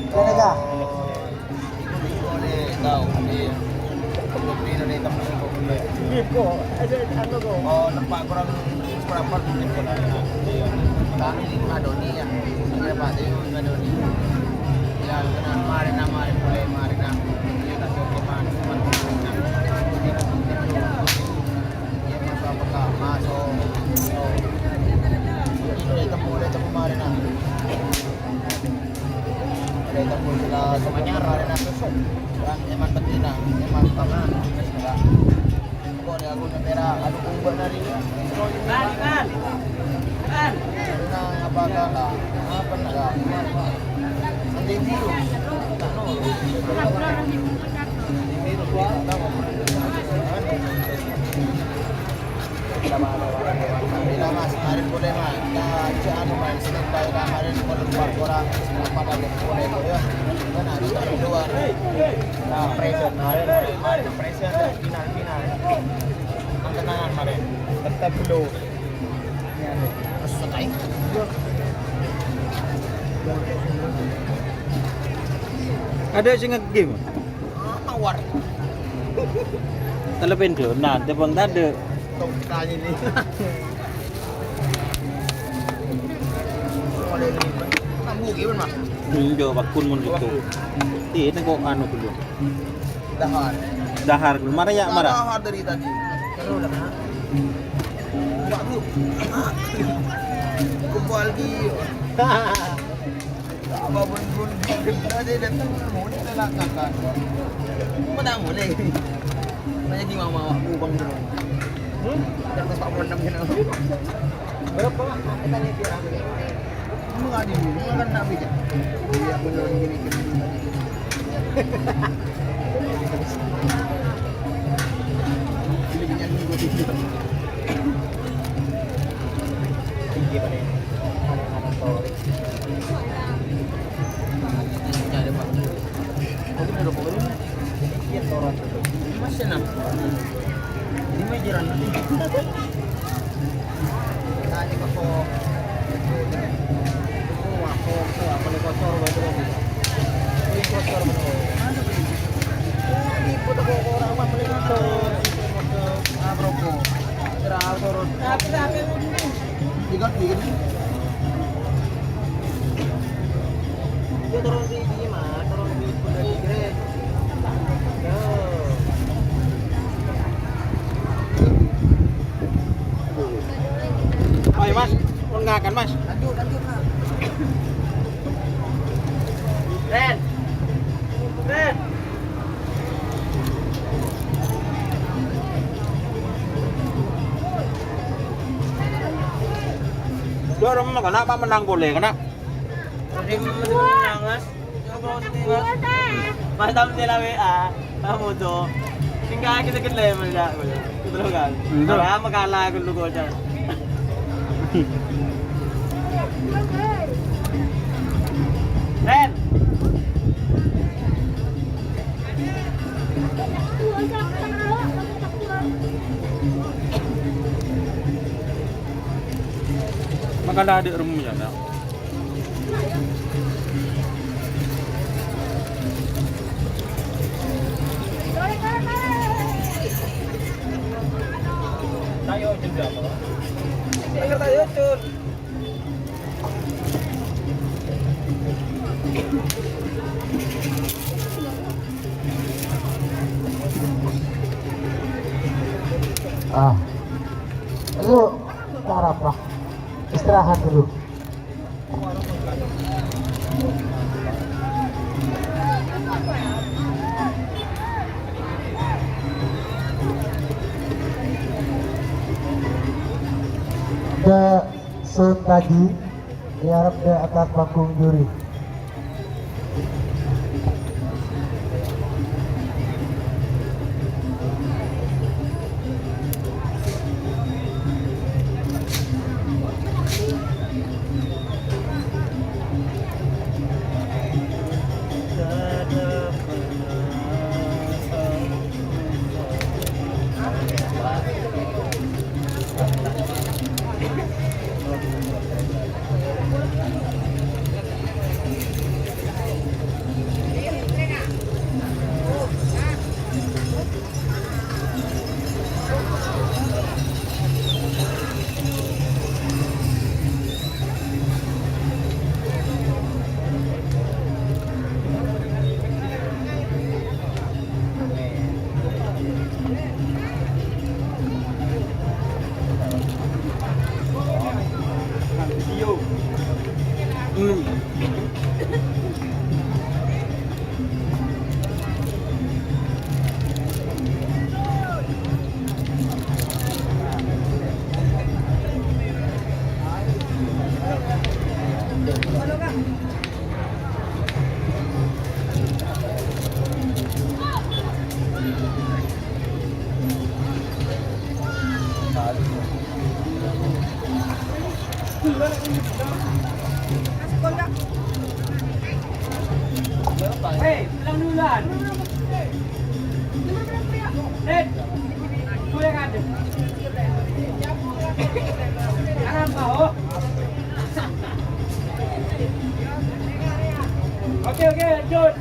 Kènè, Kak. Oh, nempa' korang seprapat mungkin. Iya. Tadi ngadoni ya. Ngadoni. Ya, kena mari, mari, mulai mari, nah. Iya, tak cukup, mari. Iya, masuk apa, Kak? Masuk. Masuk. Mulai temu, mulai temu mari, nah. Ada yang tak boleh kita semuanya, ada yang besok. Kan emang betina, emang tangan, juga. Kok ada aku nempera, aku kumpul dari. Nah, apa kata? Apa enggak? Nanti biru. Tak nol. Nanti biru. Mas, kemarin boleh, Mas. Kita cek anu, Mas, standby kemarin, kurang seperempat aja boleh, boleh. Kan harus dari luar. Nah, pressure, kemarin, kemarin pressure, final, final. Tenang-tenangan kemarin. Tetap dulu. Ada sing nge-game? Ah, mawar. Telepon dulu. Nah, telepon tadi. Tongkang ini. Kamu gimana, Mas? Enggak, wakun mun itu. Ini kok anu dulu. Dahar. Dahar, mara ya, mara. Dahar dari tadi. Kalau udah kena. Waduh. Kebal gila. Apa pun, pun, pun, ada datang, mulai dah lah, kakak. Mau tak mulai? Banyak di mama, aku bang dulu. Hmm? Yang atas empat puluh enam kena. Berapa? Kita nyekir aku. Kamu nggak di sini, makan nak bisa. Iya, aku nyuruh gini, gini. Ini punya minggu tidur. Tinggi pada yang anak-anak sore. Ini ada bang. Aku udah pokoknya. Masih, nah. Ini mah jiran. Tanya ke kok. Wah, kok, apa nih, kocor, betul. Ini kocor, betul. Ini foto kok orang mah beli motor. Ah, rokok. Cerah, turun. Tapi, tapi, Ikut, ikut. Yo, turun sini, Mas. Turun sini, turun sini. Yo. Ayo, Mas. Pun ngakan, Mas. Lanjut, lanjut, Mas. Ren. Ren. Dorong kena apa menang boleh kena? Tadi menang, Mas. Mas, tahu dia lah W A. Kamu tuh. Tinggal kita ke level ya. Betul kan? Enggak. Kalah aku dulu, Coach. Ren. Makana adek remuk ya, nak. Tayo, Jun, apa? Tayo, Jun. Ah. Ayo, cara apa? Istirahat dulu. Dâ' Sun Taji, èarep dâ' attas panggung juri. Hei, ulang duluan. Red, gue yang ada. Jangan, Pak, oh. Oke, oke, lanjut.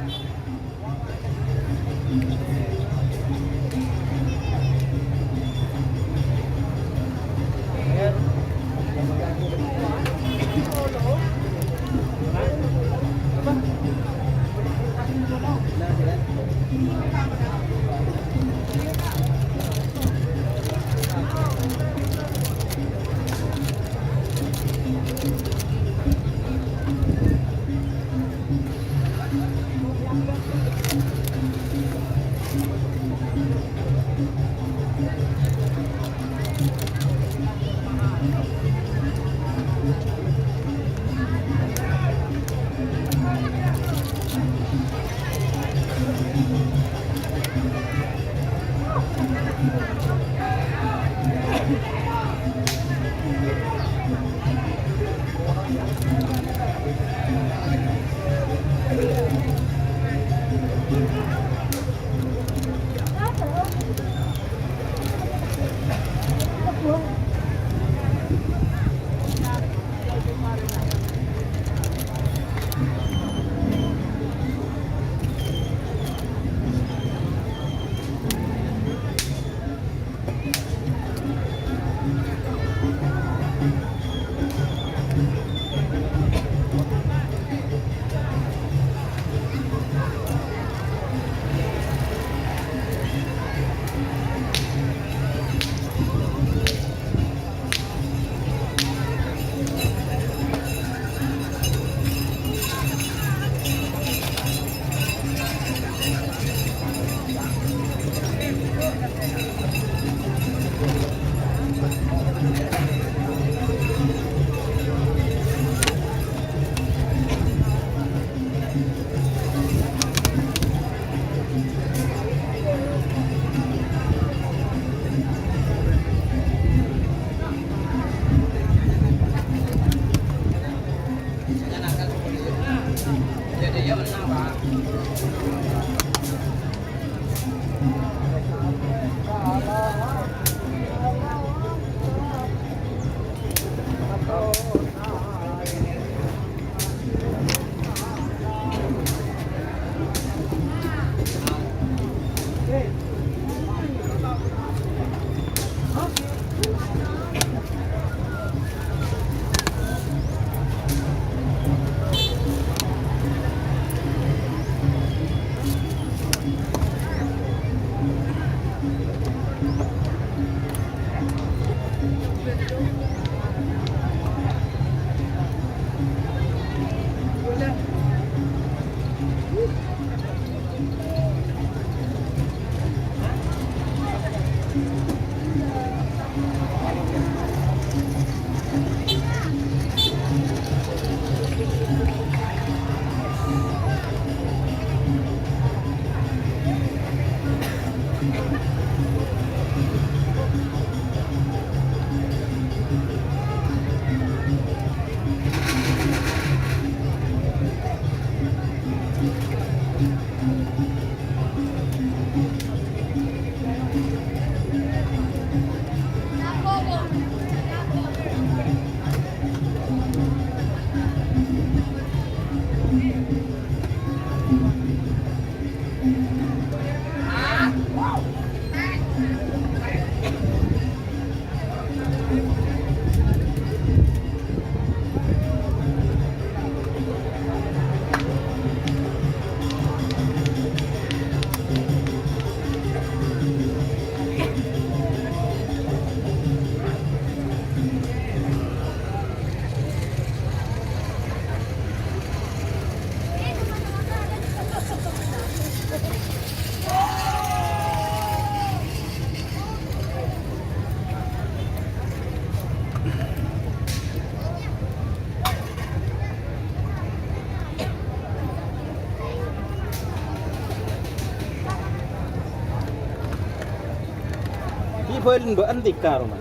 Bi' bâlân bâ'ân tika, roma.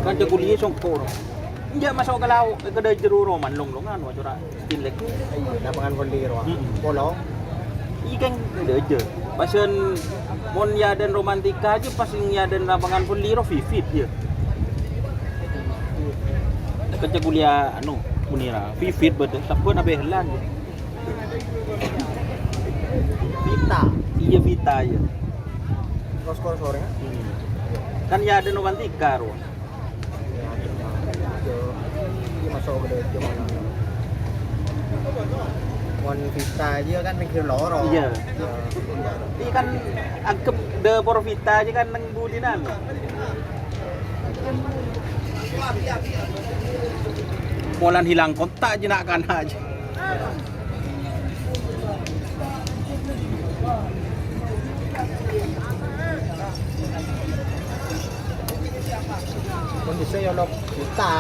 Kanca kuliyah songko'. Enjâ' maso' ka lao', ka dâjâr roman, long-long, anu, acora' stilek. Iyâ, lapangan volley rowa. Mm-mm. Polo. Iyâ, kan dâjâr. Pasen mon yâdân romantika jâ pas yâdân lapangan volley ro vivid, yâ. Kanca kuliyah, anu, Munira, vivid bâdâ, sabbhân abâ' hellan. Vita. Iyâ, Vita, iyâ. Kos-kos sore, ya? Hmm. Kan yâdân romantika ro. Iyâ, maso' ka dâjâr. Mon Vita jâ kan neng loro. Iyâ. Iyâ. Iyâ kan anggep dâ' por Vita jâ kan neng budina, no. Molan hilang kontak jâ na'-kana' jâ. Kondisi yolok buta.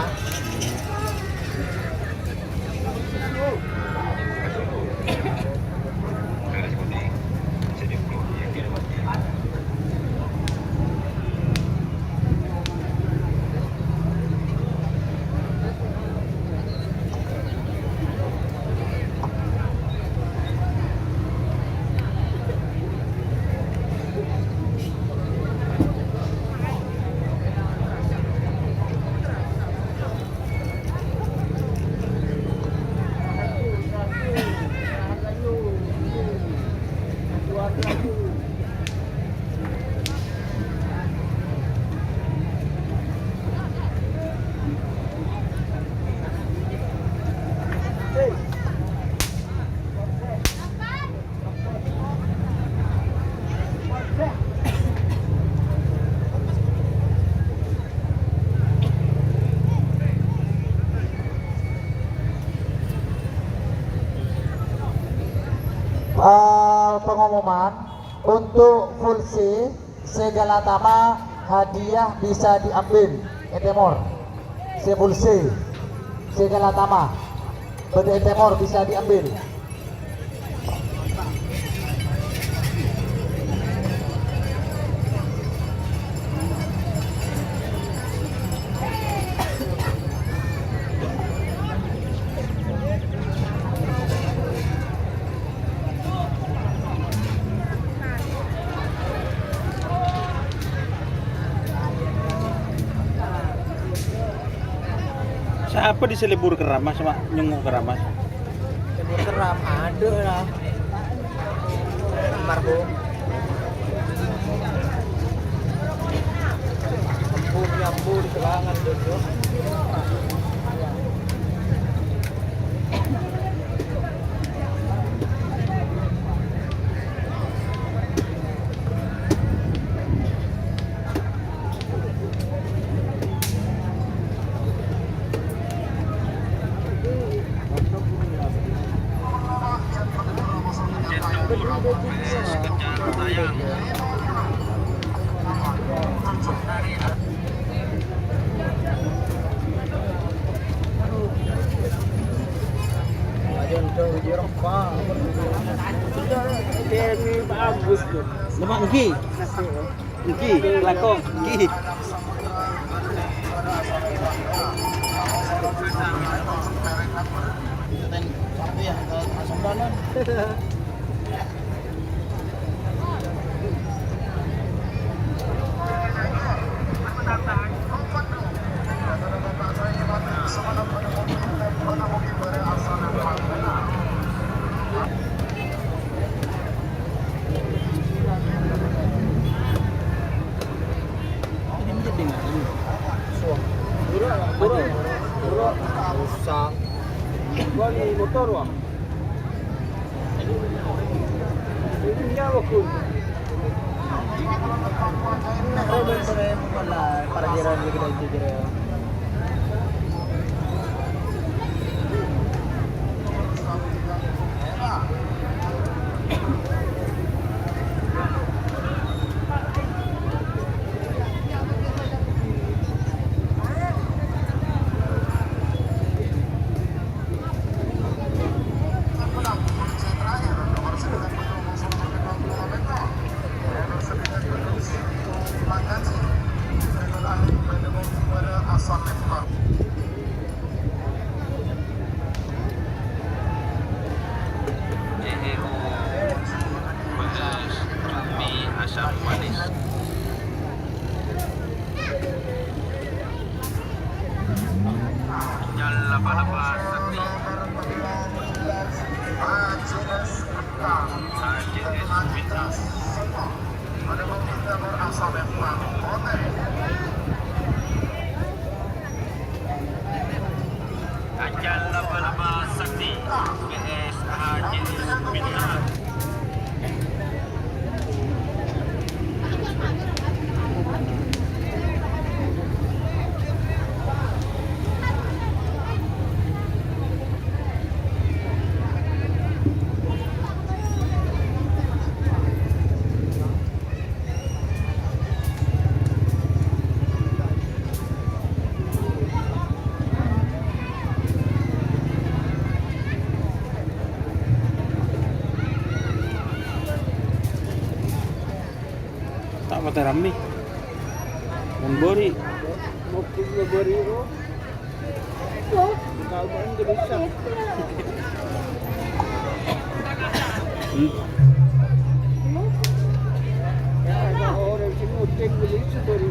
Eh, pengumuman untuk full C. Segala tama hadiah bisa diambil è tèmor. Sè full C, segala tama bâdâ è tèmor bisa diambil. Sapa di sè lebur keramas, Mak? Nyongngo' keramas. Lebur keram, ada lah. Marhum. Ampun, ya ampun, kelangan dulu. Ini bagus tuh. Lemak nggih. Nggih, langkong. Nggih. Rusak. Gua di motor, Wak. Ini nyawa, Kun. Parkiran di gereja. Rammè. Mon bâri'. Mon bâri', oh. Kalbân gelisah. Hmm. Ada orang sing ngutip gelisah bâri'.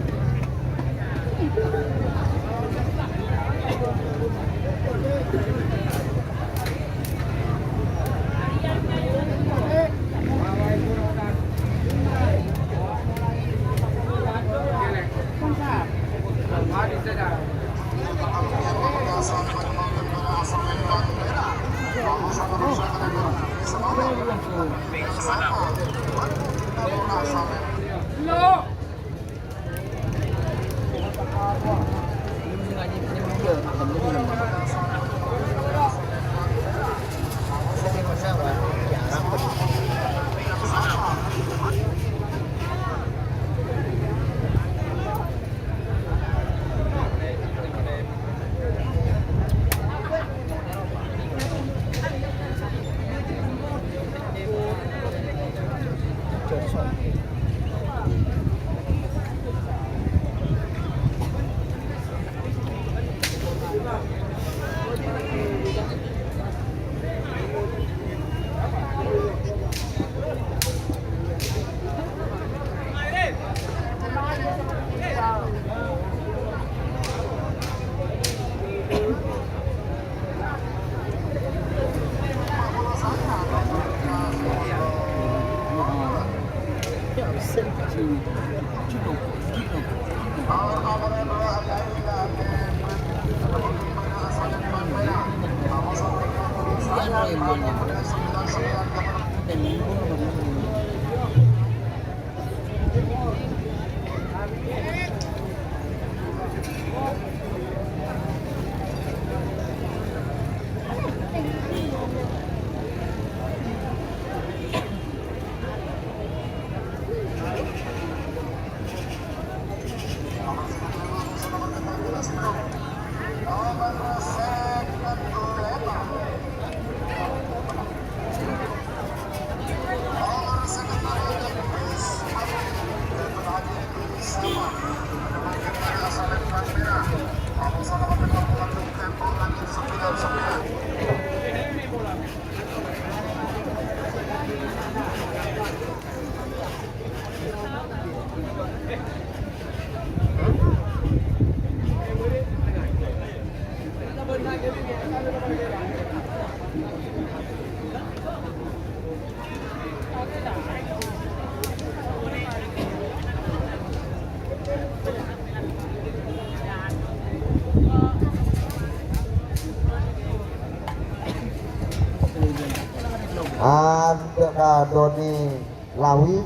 Adâ' ka Doni Lawi.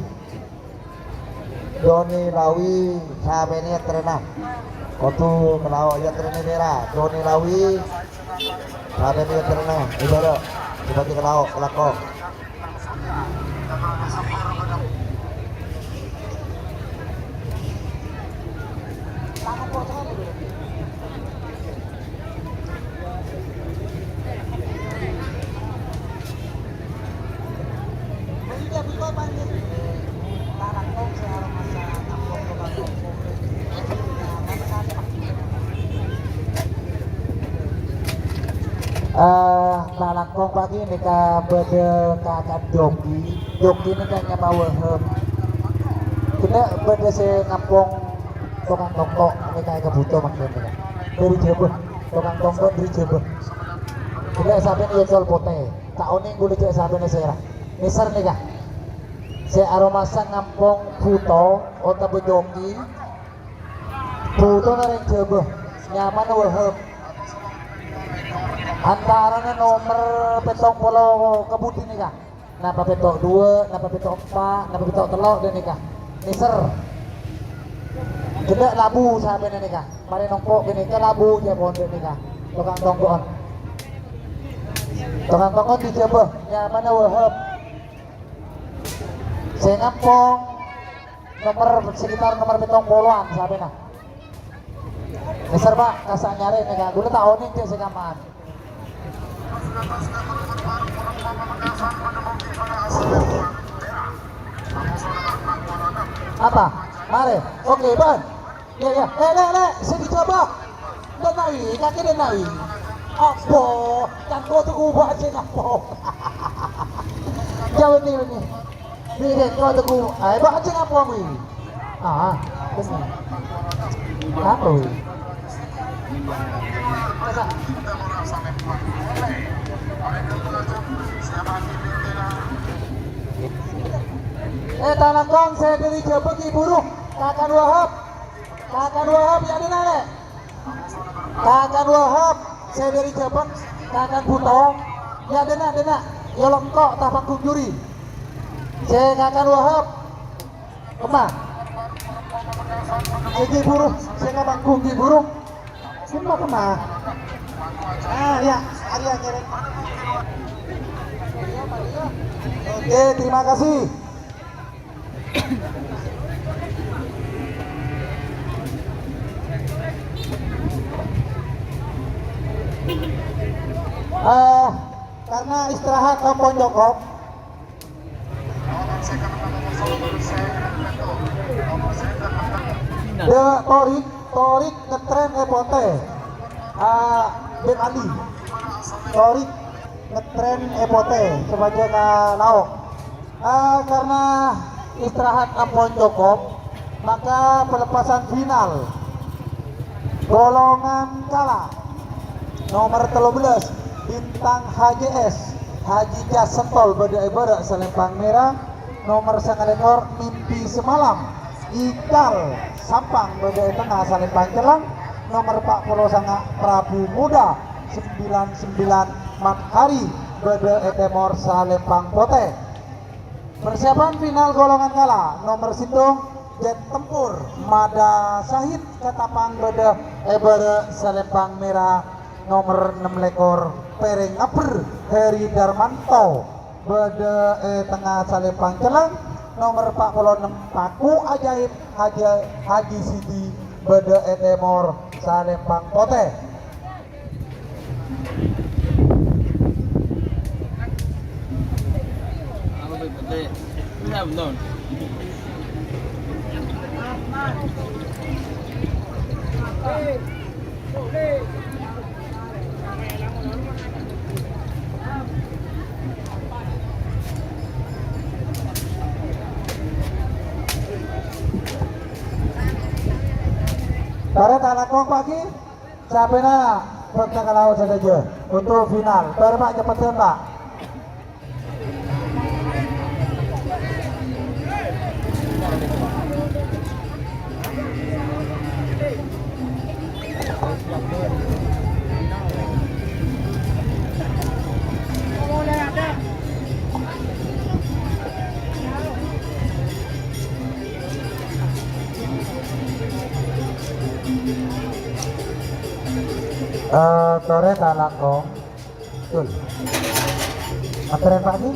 Doni Lawi, sapèna èyatrèna. Kodhu kalao èyatrèna nèra. Doni Lawi, sapèna èyatrèna. Èbârâ'. Sopajâ kalao, kalako. Eh, ta' langkong pagi nèka bâdâ kakan Joki. Joki nèka nyama Wahab. Ghellâ' bâdâ sè ngampong tokang tongko' nèka èkabhuto mangkèn nèka. Dâri Jhâbâ. Tokang tongko' dâri Jhâbâ. Ghellâ' sampèyan èocol potè. Ta' onèng ghulâ jhâ' sampèyan sèra. Nèser nèka. Sè aromasa ngampong bhuto otabâ joki. Bhutona rèng Jhâbâ. Nyamana Wahab. Antarana nomer pèttong polo ka budi nèka. Napa pètto' duwâ', napa pètto' empa', napa pètto' tello' ghânèka. Nèser. Ghellâ' labu sampèyan nèka. Marè nongko' ghânèka labu jhâ' pon ghânèka. Tokang tongko'an. Tokang tongko'an dâri Jhâbâ, nyamana Wahab. Sè ngampong nomer, sekitar nomer pèttong poloan sampèyan. Nèser, Pak, kassa' nyarè nèka. Ghulâ ta' onèng jhâ' sè kama'an. Apa? Arè, oke, bân. Iyâ, iyâ. Eh, Lè', Lè', sè èjhâbâ. Dâ'enna'i, kakè dâ'enna'i. Abbâ, cangko tuku bâ'na sè ngapo. Jâ' bânnè, bânnè. Bi' cangko tuku, eh, bâ'na sè ngapo, bi'? Ah, bânnè. Apa, bi'? Eh, talangkong sè dâri Jhâbâ ghi' buru. Kakan Wahab. Kakan Wahab, yâ, dâ'enna', Lè'. Kakan Wahab sè dâri Jhâbâ, Kakan Bhuto. Yâ, dâ'enna', dâ'enna'. Yâ, lèngko' ta' panggung juri. Sè Kakan Wahab. Kemma. Sè ghi' buru, sè ka panggung ghi' buru. Kemma, kemma. Ah, yâ, arèya kèrèng. Oke, terima kasih. Eh, karena istirahat ampon cokop, Dâ' Torik, Torik ngetren è Potè. Ah, Ben Ali. Torik ngetren è Potè, sè bâjâ ka Laok. Ah, karena istirahat ampon cokop, maka pelepasan final golongan kala. Nomer tello bellâs, Bintang H J S, Haji Jas Sentol, bâdâ è bârâ' salèmpang mèra. Nomer sanga lèkor, Mimpi Semalam, Ical Sampang, bâdâ è tengnga salèmpang cellèng. Nomer pa' polo sanga', Prabu Muda, sembilan sembilan, Mat Hari, bâdâ è tèmor salèmpang potè. Persiapan final golongan kala, nomer sèttong, Jet Tempur, Mada Sahid, Ketapang, bâdâ è bârâ' salèmpang mèra. Nomer ennem lèkor, Pèrèng Ngabbher, Heri Darmanto, bâdâ è tengnga salèmpang cellèng. Nomer pa' polo ennem, Paku Ajaib, Haja-, Haji Sidi, bâdâ è tèmor salèmpang potè. Torè ta' langkong, Pak, ghi? Sampèna bâkta ka laot sadhâjâ untuk final. Torè, Pak, ceppedhân, Pak. Eh, torè ta' langkong. Betul. Aterren, Pak, ghi?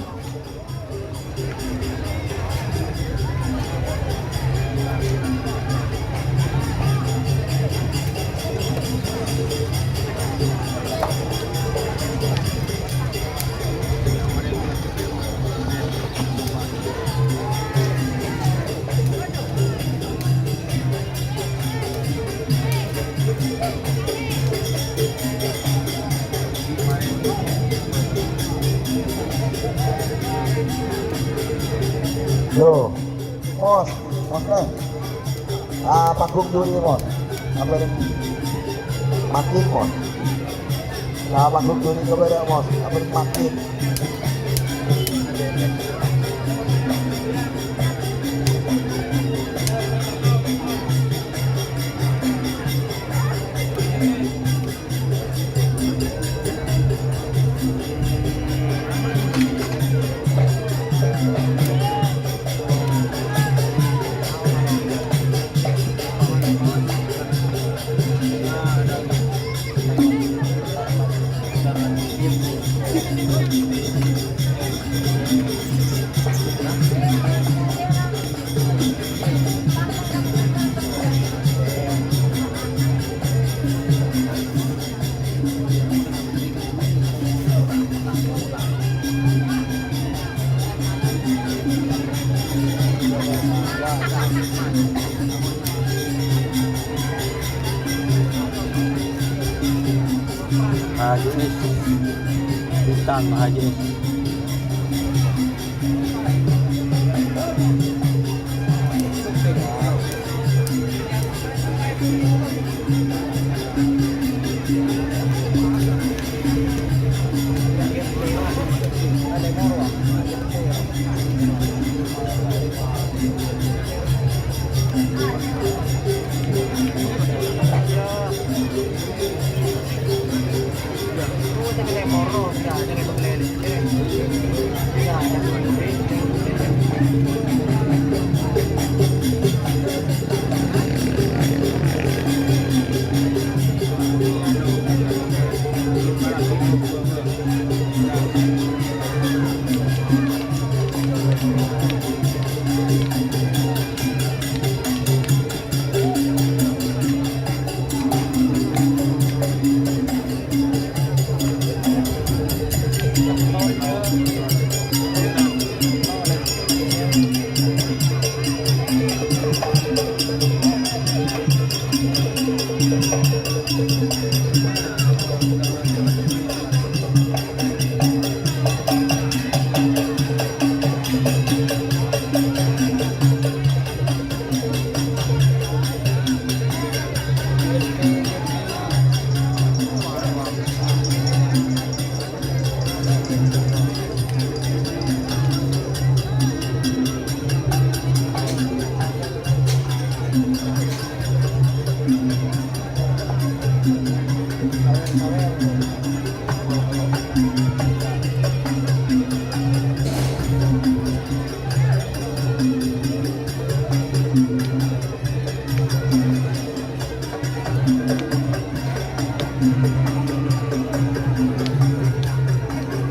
Yo, Mos, Mos, eh. Ah, panggung juri, Mos. Apa ini? Makin, Mos. Ah, panggung juri kembali, Mos. Apa ini? Makin. Haji Is. Bintang Haji Is.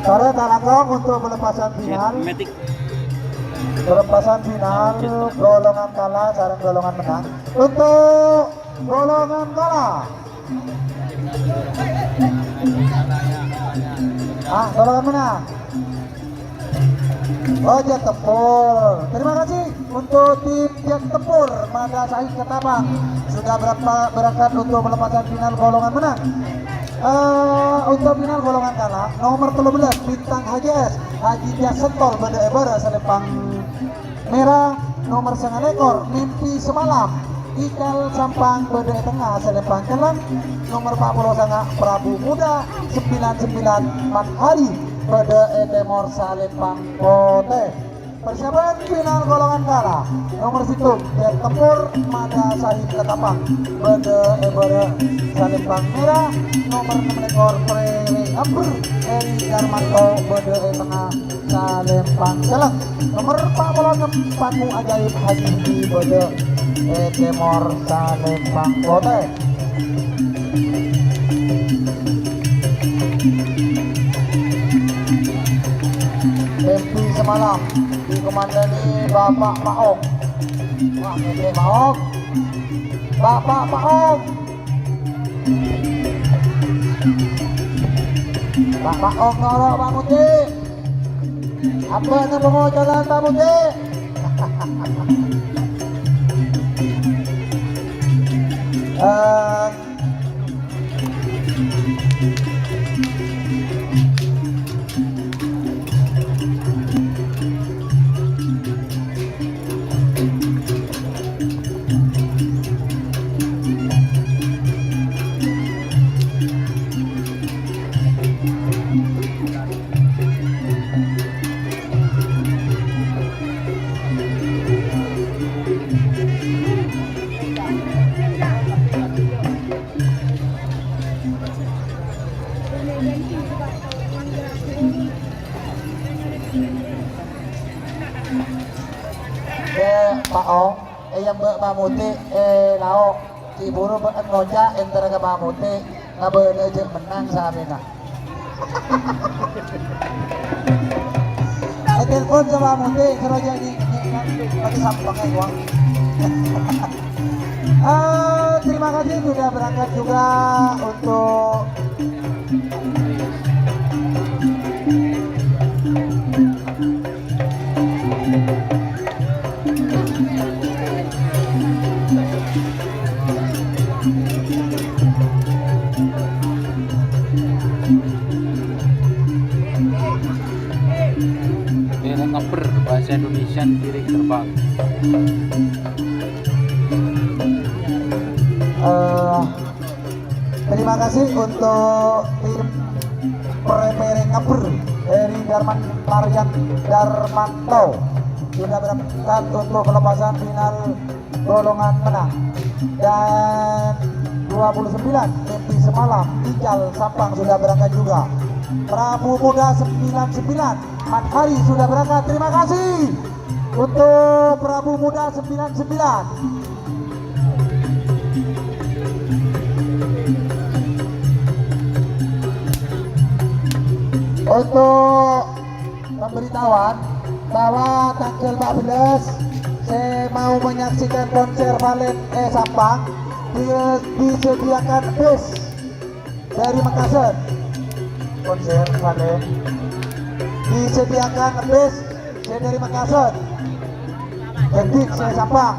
Para talangkong untuk pelepasan final. Pelepasan final golongan kalah sareng golongan menang. Untuk golongan kalah. Ah, golongan menang. Oh, Jet Tempur. Terima kasih untuk tim Jet Tempur Mada Sahid Ketapang sudah berapa berangkat untuk pelepasan final golongan menang. Eh, untuk final golongan kalah, nomor tello bellas, Bintang H J S, Haji Jas Sentor, bâdâ è bârâ' salèmpang mèra, nomor sanga lèkor, Mimpi Semalam, Ikal Sampang, bâdâ è tengnga salèmpang celleng, nomor empat puluh sanga, Prabu Muda, sembilan sembilan, Mat Hari, bâdâ è tèmor salèmpang potè. Persiapan final golongan kalah. Nomor sèttong, Jet Tempur Mada Sahid Ketapang, bâdâ è bârâ' salèmpang mèra, nomor ennem lèkor, Prere Amber, Eri Darmanto, bâdâ è tengnga salèmpang celleng. Nomor empat puluh ennem, Paku Ajaib Haji Budi, bâdâ è tèmor salèmpang potè. Mimpi Semalam dikomandani Bapak Paong. Wah, ngèdè Paong. Bapak Paong. Bapak Paong noro' Pak Muti. Apa napa mau jalan Pak Muti? Eh, Yâ, Pak Ong, èyambâ' Pak Muti è lao', ghi' bhuru bâ'na ngoca' entara ka Pak Muti, ngabâlâ jhâ' mennang sapèna. Ètelpon sama Muti, soro jadi, jadi, jadi, pakai sampeng aja, Bang. Ah, terima kasih sudah berangkat juga untuk Indonesian Piring Terbang. Eh, terima kasih untuk tim prepare ngeber dari Darman Marian Darmanto sudah berangkat untuk pelepasan final golongan menang. Dan dua puluh sembilan, Mimpi Semalam, Ical Sampang sudah berangkat juga. Prabu Muda sembilan sembilan, Mat Hari sudah berangkat. Terima kasih untuk Prabu Muda sembilan sembilan. Untuk pemberitahuan bahwa tanggal empat belas saya mau menyaksikan konser Valen, eh, Sampang, di-, disediakan bis dari Makassar. Konser Valen disediakan bis dari Makassar. Jadi saya Sampang.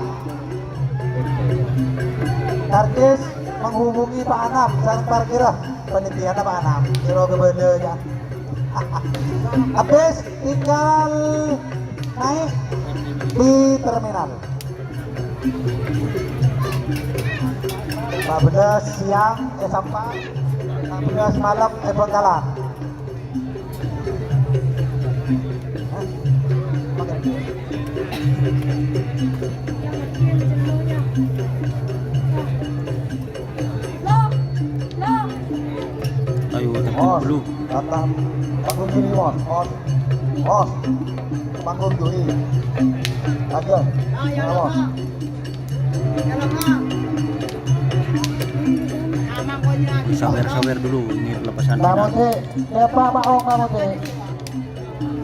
Karcis menghubungi Pak Anam, sareng parkirnya. Panitia Pak Anam, sira kebele ya. Habis tinggal naik di terminal. Empat belas siang, eh, Sampang. Empat belas malam, eh, Bangkalan. Ayo, tekan dulu. Datang. Panggung dulu, Mon. Mon. Mon. Panggung dulu. Ayo. Ayo. Sabar-sabar dulu, ini pelepasan final.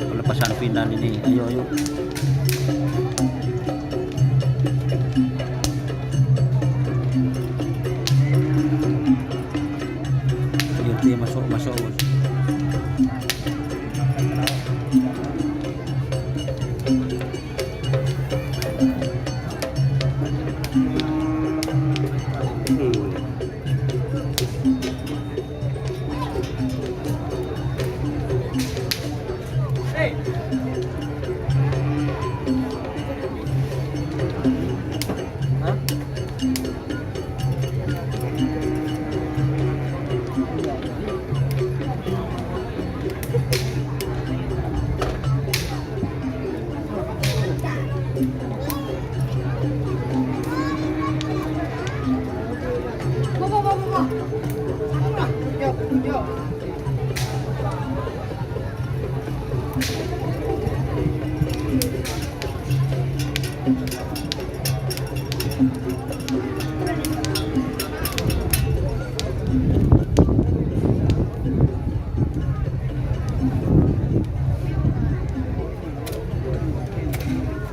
Pelepasan final ini, ayo, ayo. Ayo, dia masuk, masuk.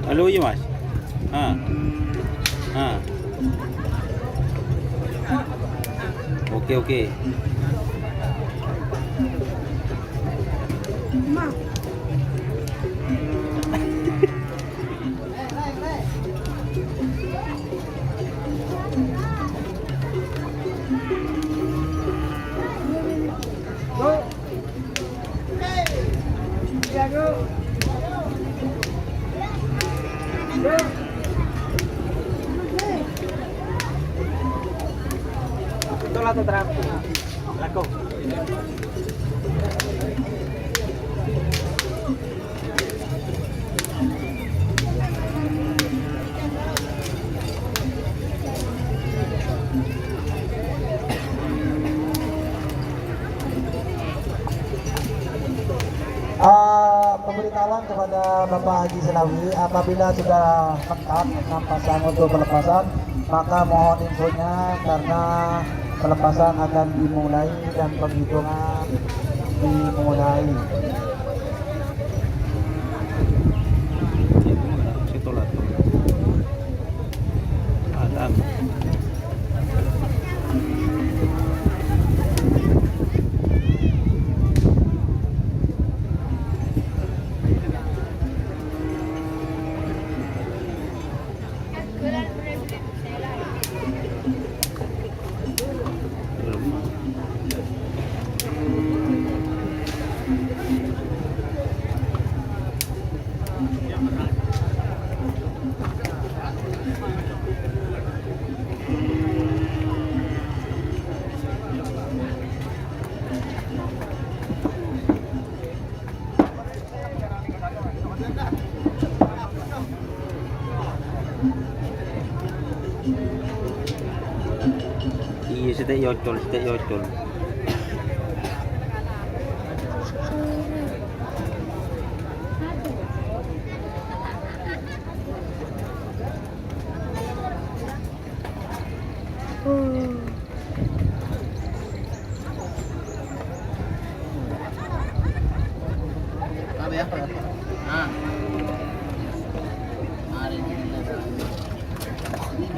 Halo, iya, Mas. Ah. Ah. Oke, oke. Itulah tuh terakhir. Laku. Ah, pemberitahuan kepada Bapak Haji Selawi, apabila sudah lengkap enam pasang untuk pelepasan, maka mohon infonya karena pelepasan akan dimulai dan penghitungan dimulai. Yocol, sithik yocol.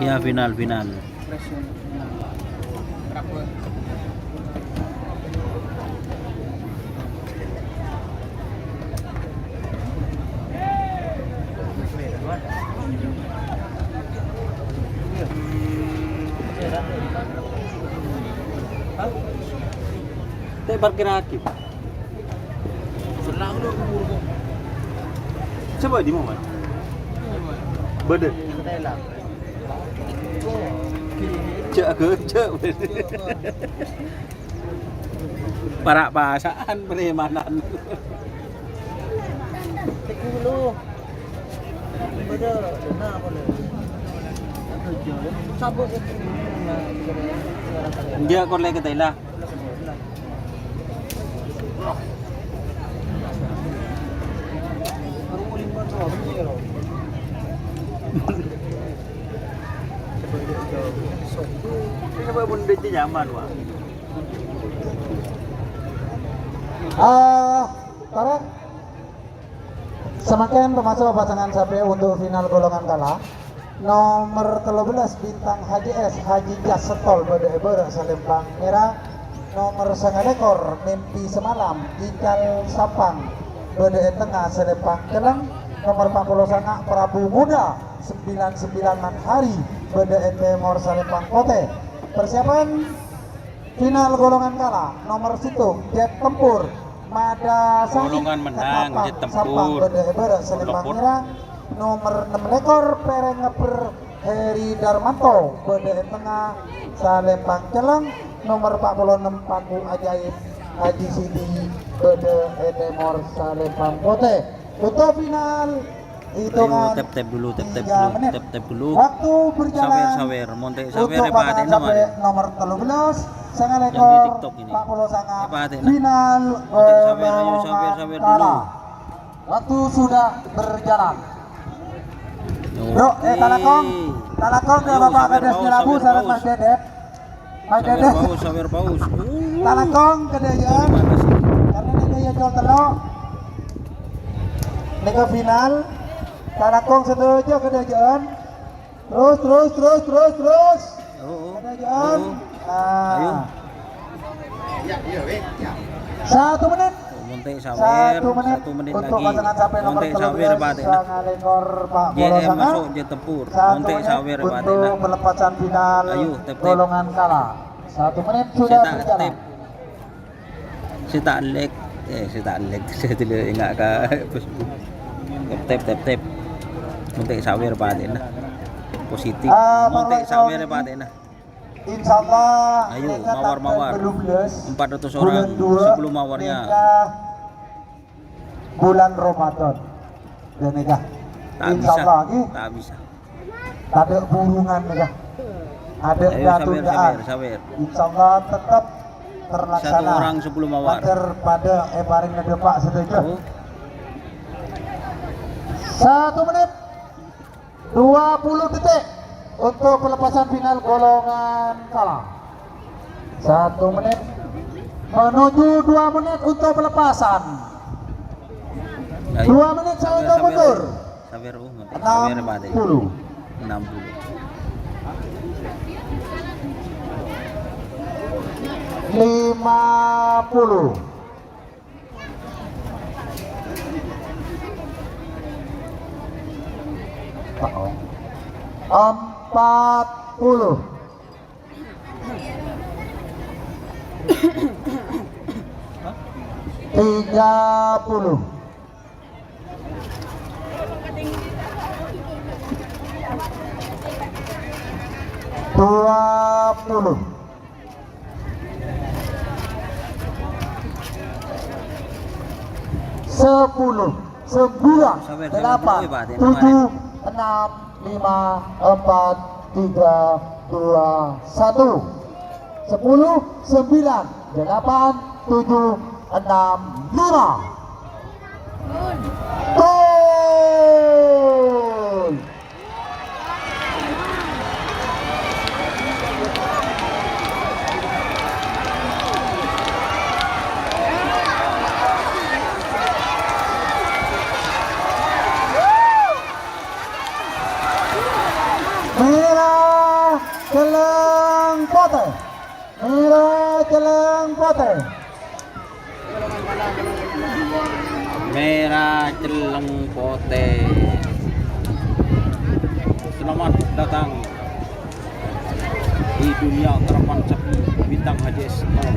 Ya, final, final. Tè' parkir lagi. Coba di mana? Bâdâ. Cek aku, cek. Para' pasa'an premanan. Enjâ' kor lè' ketela. Ini bun beci nyaman, Wak. Ah, para samangkèn pamaso pasangan sapè untuk final golongan kala. Nomer tello bellas Bintang H J S, Haji Cas Setol bâdâ è bârâ' salèmpang mèra. Nomer sanga lèkor Mimpi Semalam, Ical Sapang bâdâ è tengnga salèmpang celleng. Nomer empat puluh sanga Prabu Muda, sembilan sembilan Hari bâdâ è tèmor salèmpang potè. Persiapan final golongan kala, nomer sèttong, Jet Tempur, Mada Sani, golongan menang, Jet Tempur. Sampang bâdâ è bârâ' salèmpang mèra, nomer ennem lèkor, Pereng Ngeber, Heri Darmanto, bâdâ è tengnga, salèmpang celleng, nomer empat puluh ennem, Paku Ajaib, Haji Sidi, bâdâ è tèmor, salèmpang potè. Untuk final, Ayo, tep-tep dulu, tep-tep dulu, tep-tep dulu. Waktu berjalan. Sawer, sawer, mon tè' sawer, untuk pasangan sapè nomor tello bellas, sanga lèkor, empat puluh sanga, final, mon tè' sawer, ayo, sawer, sawer dulu. Waktu sudah berjalan. Bro, eh, talakong. Talakong, ayo, Bapak Kadis Nyelabu, sareng Mas Dedep. Sawer paus, sawer paus. Uh. Talakong kadhâjâ'ân. Karena nèka yocol tello'. Nèka final. Talakong sadhâjâ kadhâjâ'ân. Terus, terus, terus, terus, terus. Oh, oh. Kadhâjâ'ân. Oh, oh. Nah. Ayo. Satu menit. Mon tè' sawer, satu menit, satu menit untuk lagi. Pasangan sapè nomor tello bellas, sanga lèkor, Pak Polo Sanga. J M masuk, Jet Tempur. Mon tè' sawer, Pak Tena. Satu menit untuk pelepasan final golongan kala. Ayo, tep-tep. Satu menit sudah berjalan. Sè ta' lèk, eh, sè ta' lèk, sè dulu enggak ka Facebook. Tep-tep, tep-tep. Mon tè' sawer, Pak Tena. Positif. Ah, mon tè' sawer, Pak Tena. Insyaallah, ayo, mawar, mawar. Empat ratus orang sebelum mawarnya. Bulan Ramadan. Dan nèka. Insyaallah, nggih. Tak bisa. Tadâ' burungan nèka. Ayo, sawer, sawer, sawer. Insyaallah tetep terlaksana. Satu orang sebelum mawar. Mater padâ èparèng ngedhepa' sadhâjâ. Oh. Satu menit. Dua puluh detik untuk pelepasan final golongan kala. Satu menit menuju dua menit untuk pelepasan. Ayo. Dua menit saya mundur. Sawer, sawer, uh, sawer, Pak Ade. Enam puluh. Enam puluh. Lima puluh. Empat puluh. Tiga puluh. Dua puluh. Sepuluh, sembilan, delapan, tujuh, enam, lima, empat, tiga, dua, satu. Sepuluh, sembilan, delapan, tujuh, enam, lima. Gol! Mèra cellèng potè. Mèra cellèng potè. Mèra cellèng potè. Selamat datang di dunia terpal sepi bintang H J S Tol.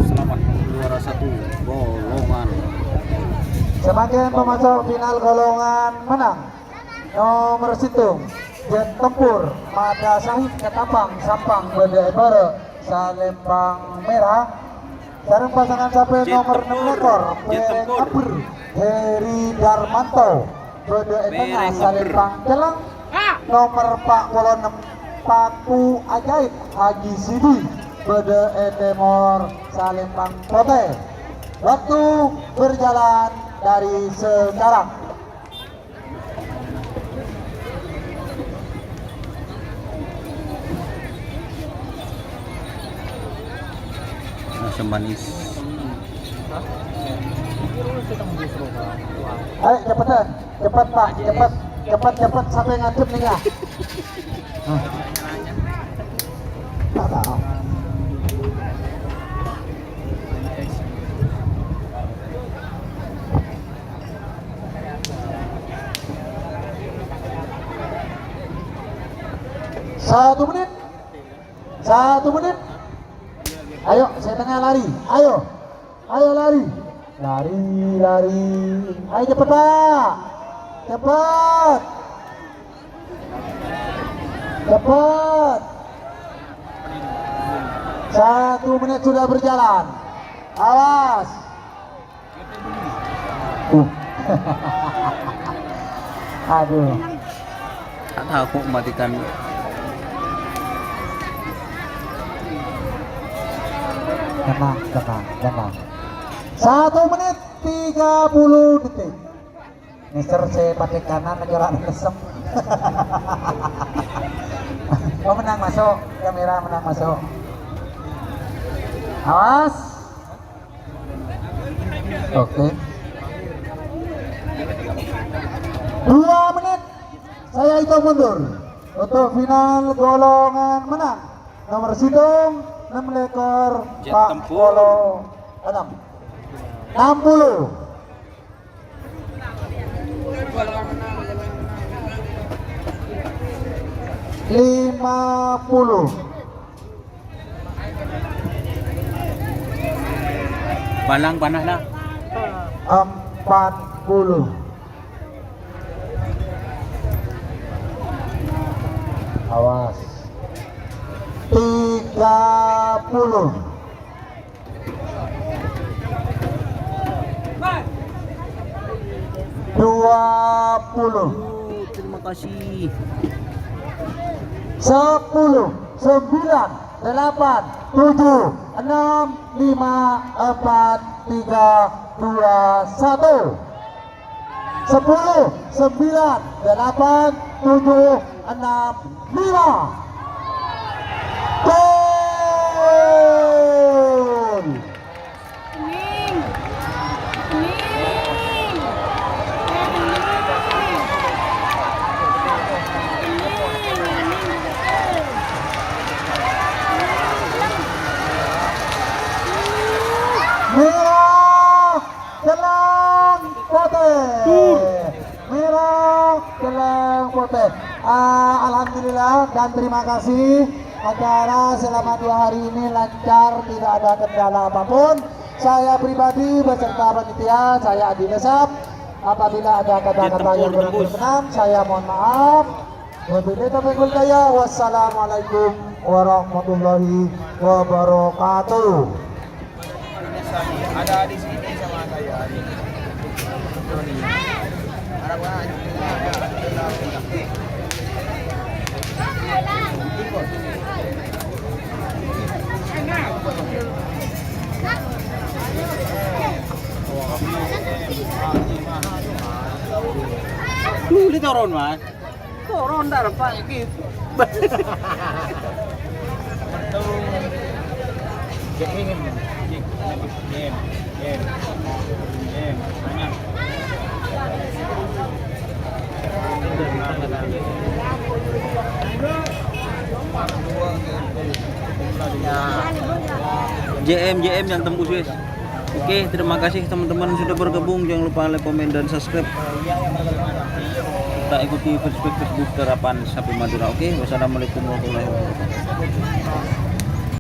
Selamat juara satu golongan. Samakèn pamaso' final golongan mennang. Nomer sèttong, Jet Tempur, Mada Sahid Ketapang, Sampang, bâdâ è bârâ' salèmpang mèra. Sareng pasangan sapè nomer ennem lèkor, Pèrèng Ngabber, Heri Darmanto, bâdâ è tengnga salèmpang cellèng. Nomer empat puluh enam, Paku Ajaib, Haji Sidi, bâdâ è tèmor salèmpang potè. Waktu berjalan dari sekarang. Asam manis. Ayo, cepetan. Cepet, Pak. Cepet. Cepet, cepet. Sampai ngadep nih, ya. Hah. Tak tahu. Satu menit. Satu menit. Ayo, sè tengnga lari. Ayo. Ayo lari. Lari, lari. Ayo cepet, Pak. Cepet. Cepet. Satu menit sudah berjalan. Awas. Uh. Aduh. Tak tahu kok matikan. Tenang, tenang, tenang. Satu menit tiga puluh detik. Mister sè patè kanan aja ora lesem. Oh, mennang maso'. Kamèra mennang maso'. Awas. Oke. Dua menit. Saya hitung mundur. Untuk final golongan mennang. Nomer sèttong, ennem lèkor, Jet Tempur. Empat puluh enam. Enam puluh. Lima puluh. Balang panah lah. Empat puluh. Awas. Tiga puluh. Dua puluh. Terima kasih. Sepuluh, sembilan, delapan, tujuh, enam, lima, empat, tiga, dua, satu. Sepuluh, sembilan, delapan, tujuh, enam, lima. Gol! Mèra cellèng potè. Mèra cellèng potè. Ah, alhamdulillah dan terima kasih. Acara selama dua hari ini lancar, tidak ada kendala apapun. Saya pribadi beserta panitia, saya Adi Lesap. Apabila ada kata-kata yang kurang berkenan, saya mohon maaf. Wabillahi taufiq wal hidayah. Wassalamualaikum warahmatullahi wabarakatuh. Ada di sini sama saya. Ada banyak. Ada banyak. Turun, Mas. Turun, dah, Pak. J M, J M yang tembus, wes. Oke, terima kasih teman-teman sudah bergabung. Jangan lupa like, komen, dan subscribe. Kita ikuti Facebook, Facebook Terapan Sapi Madura. Oke, wassalamualaikum warahmatullahi wabarakatuh.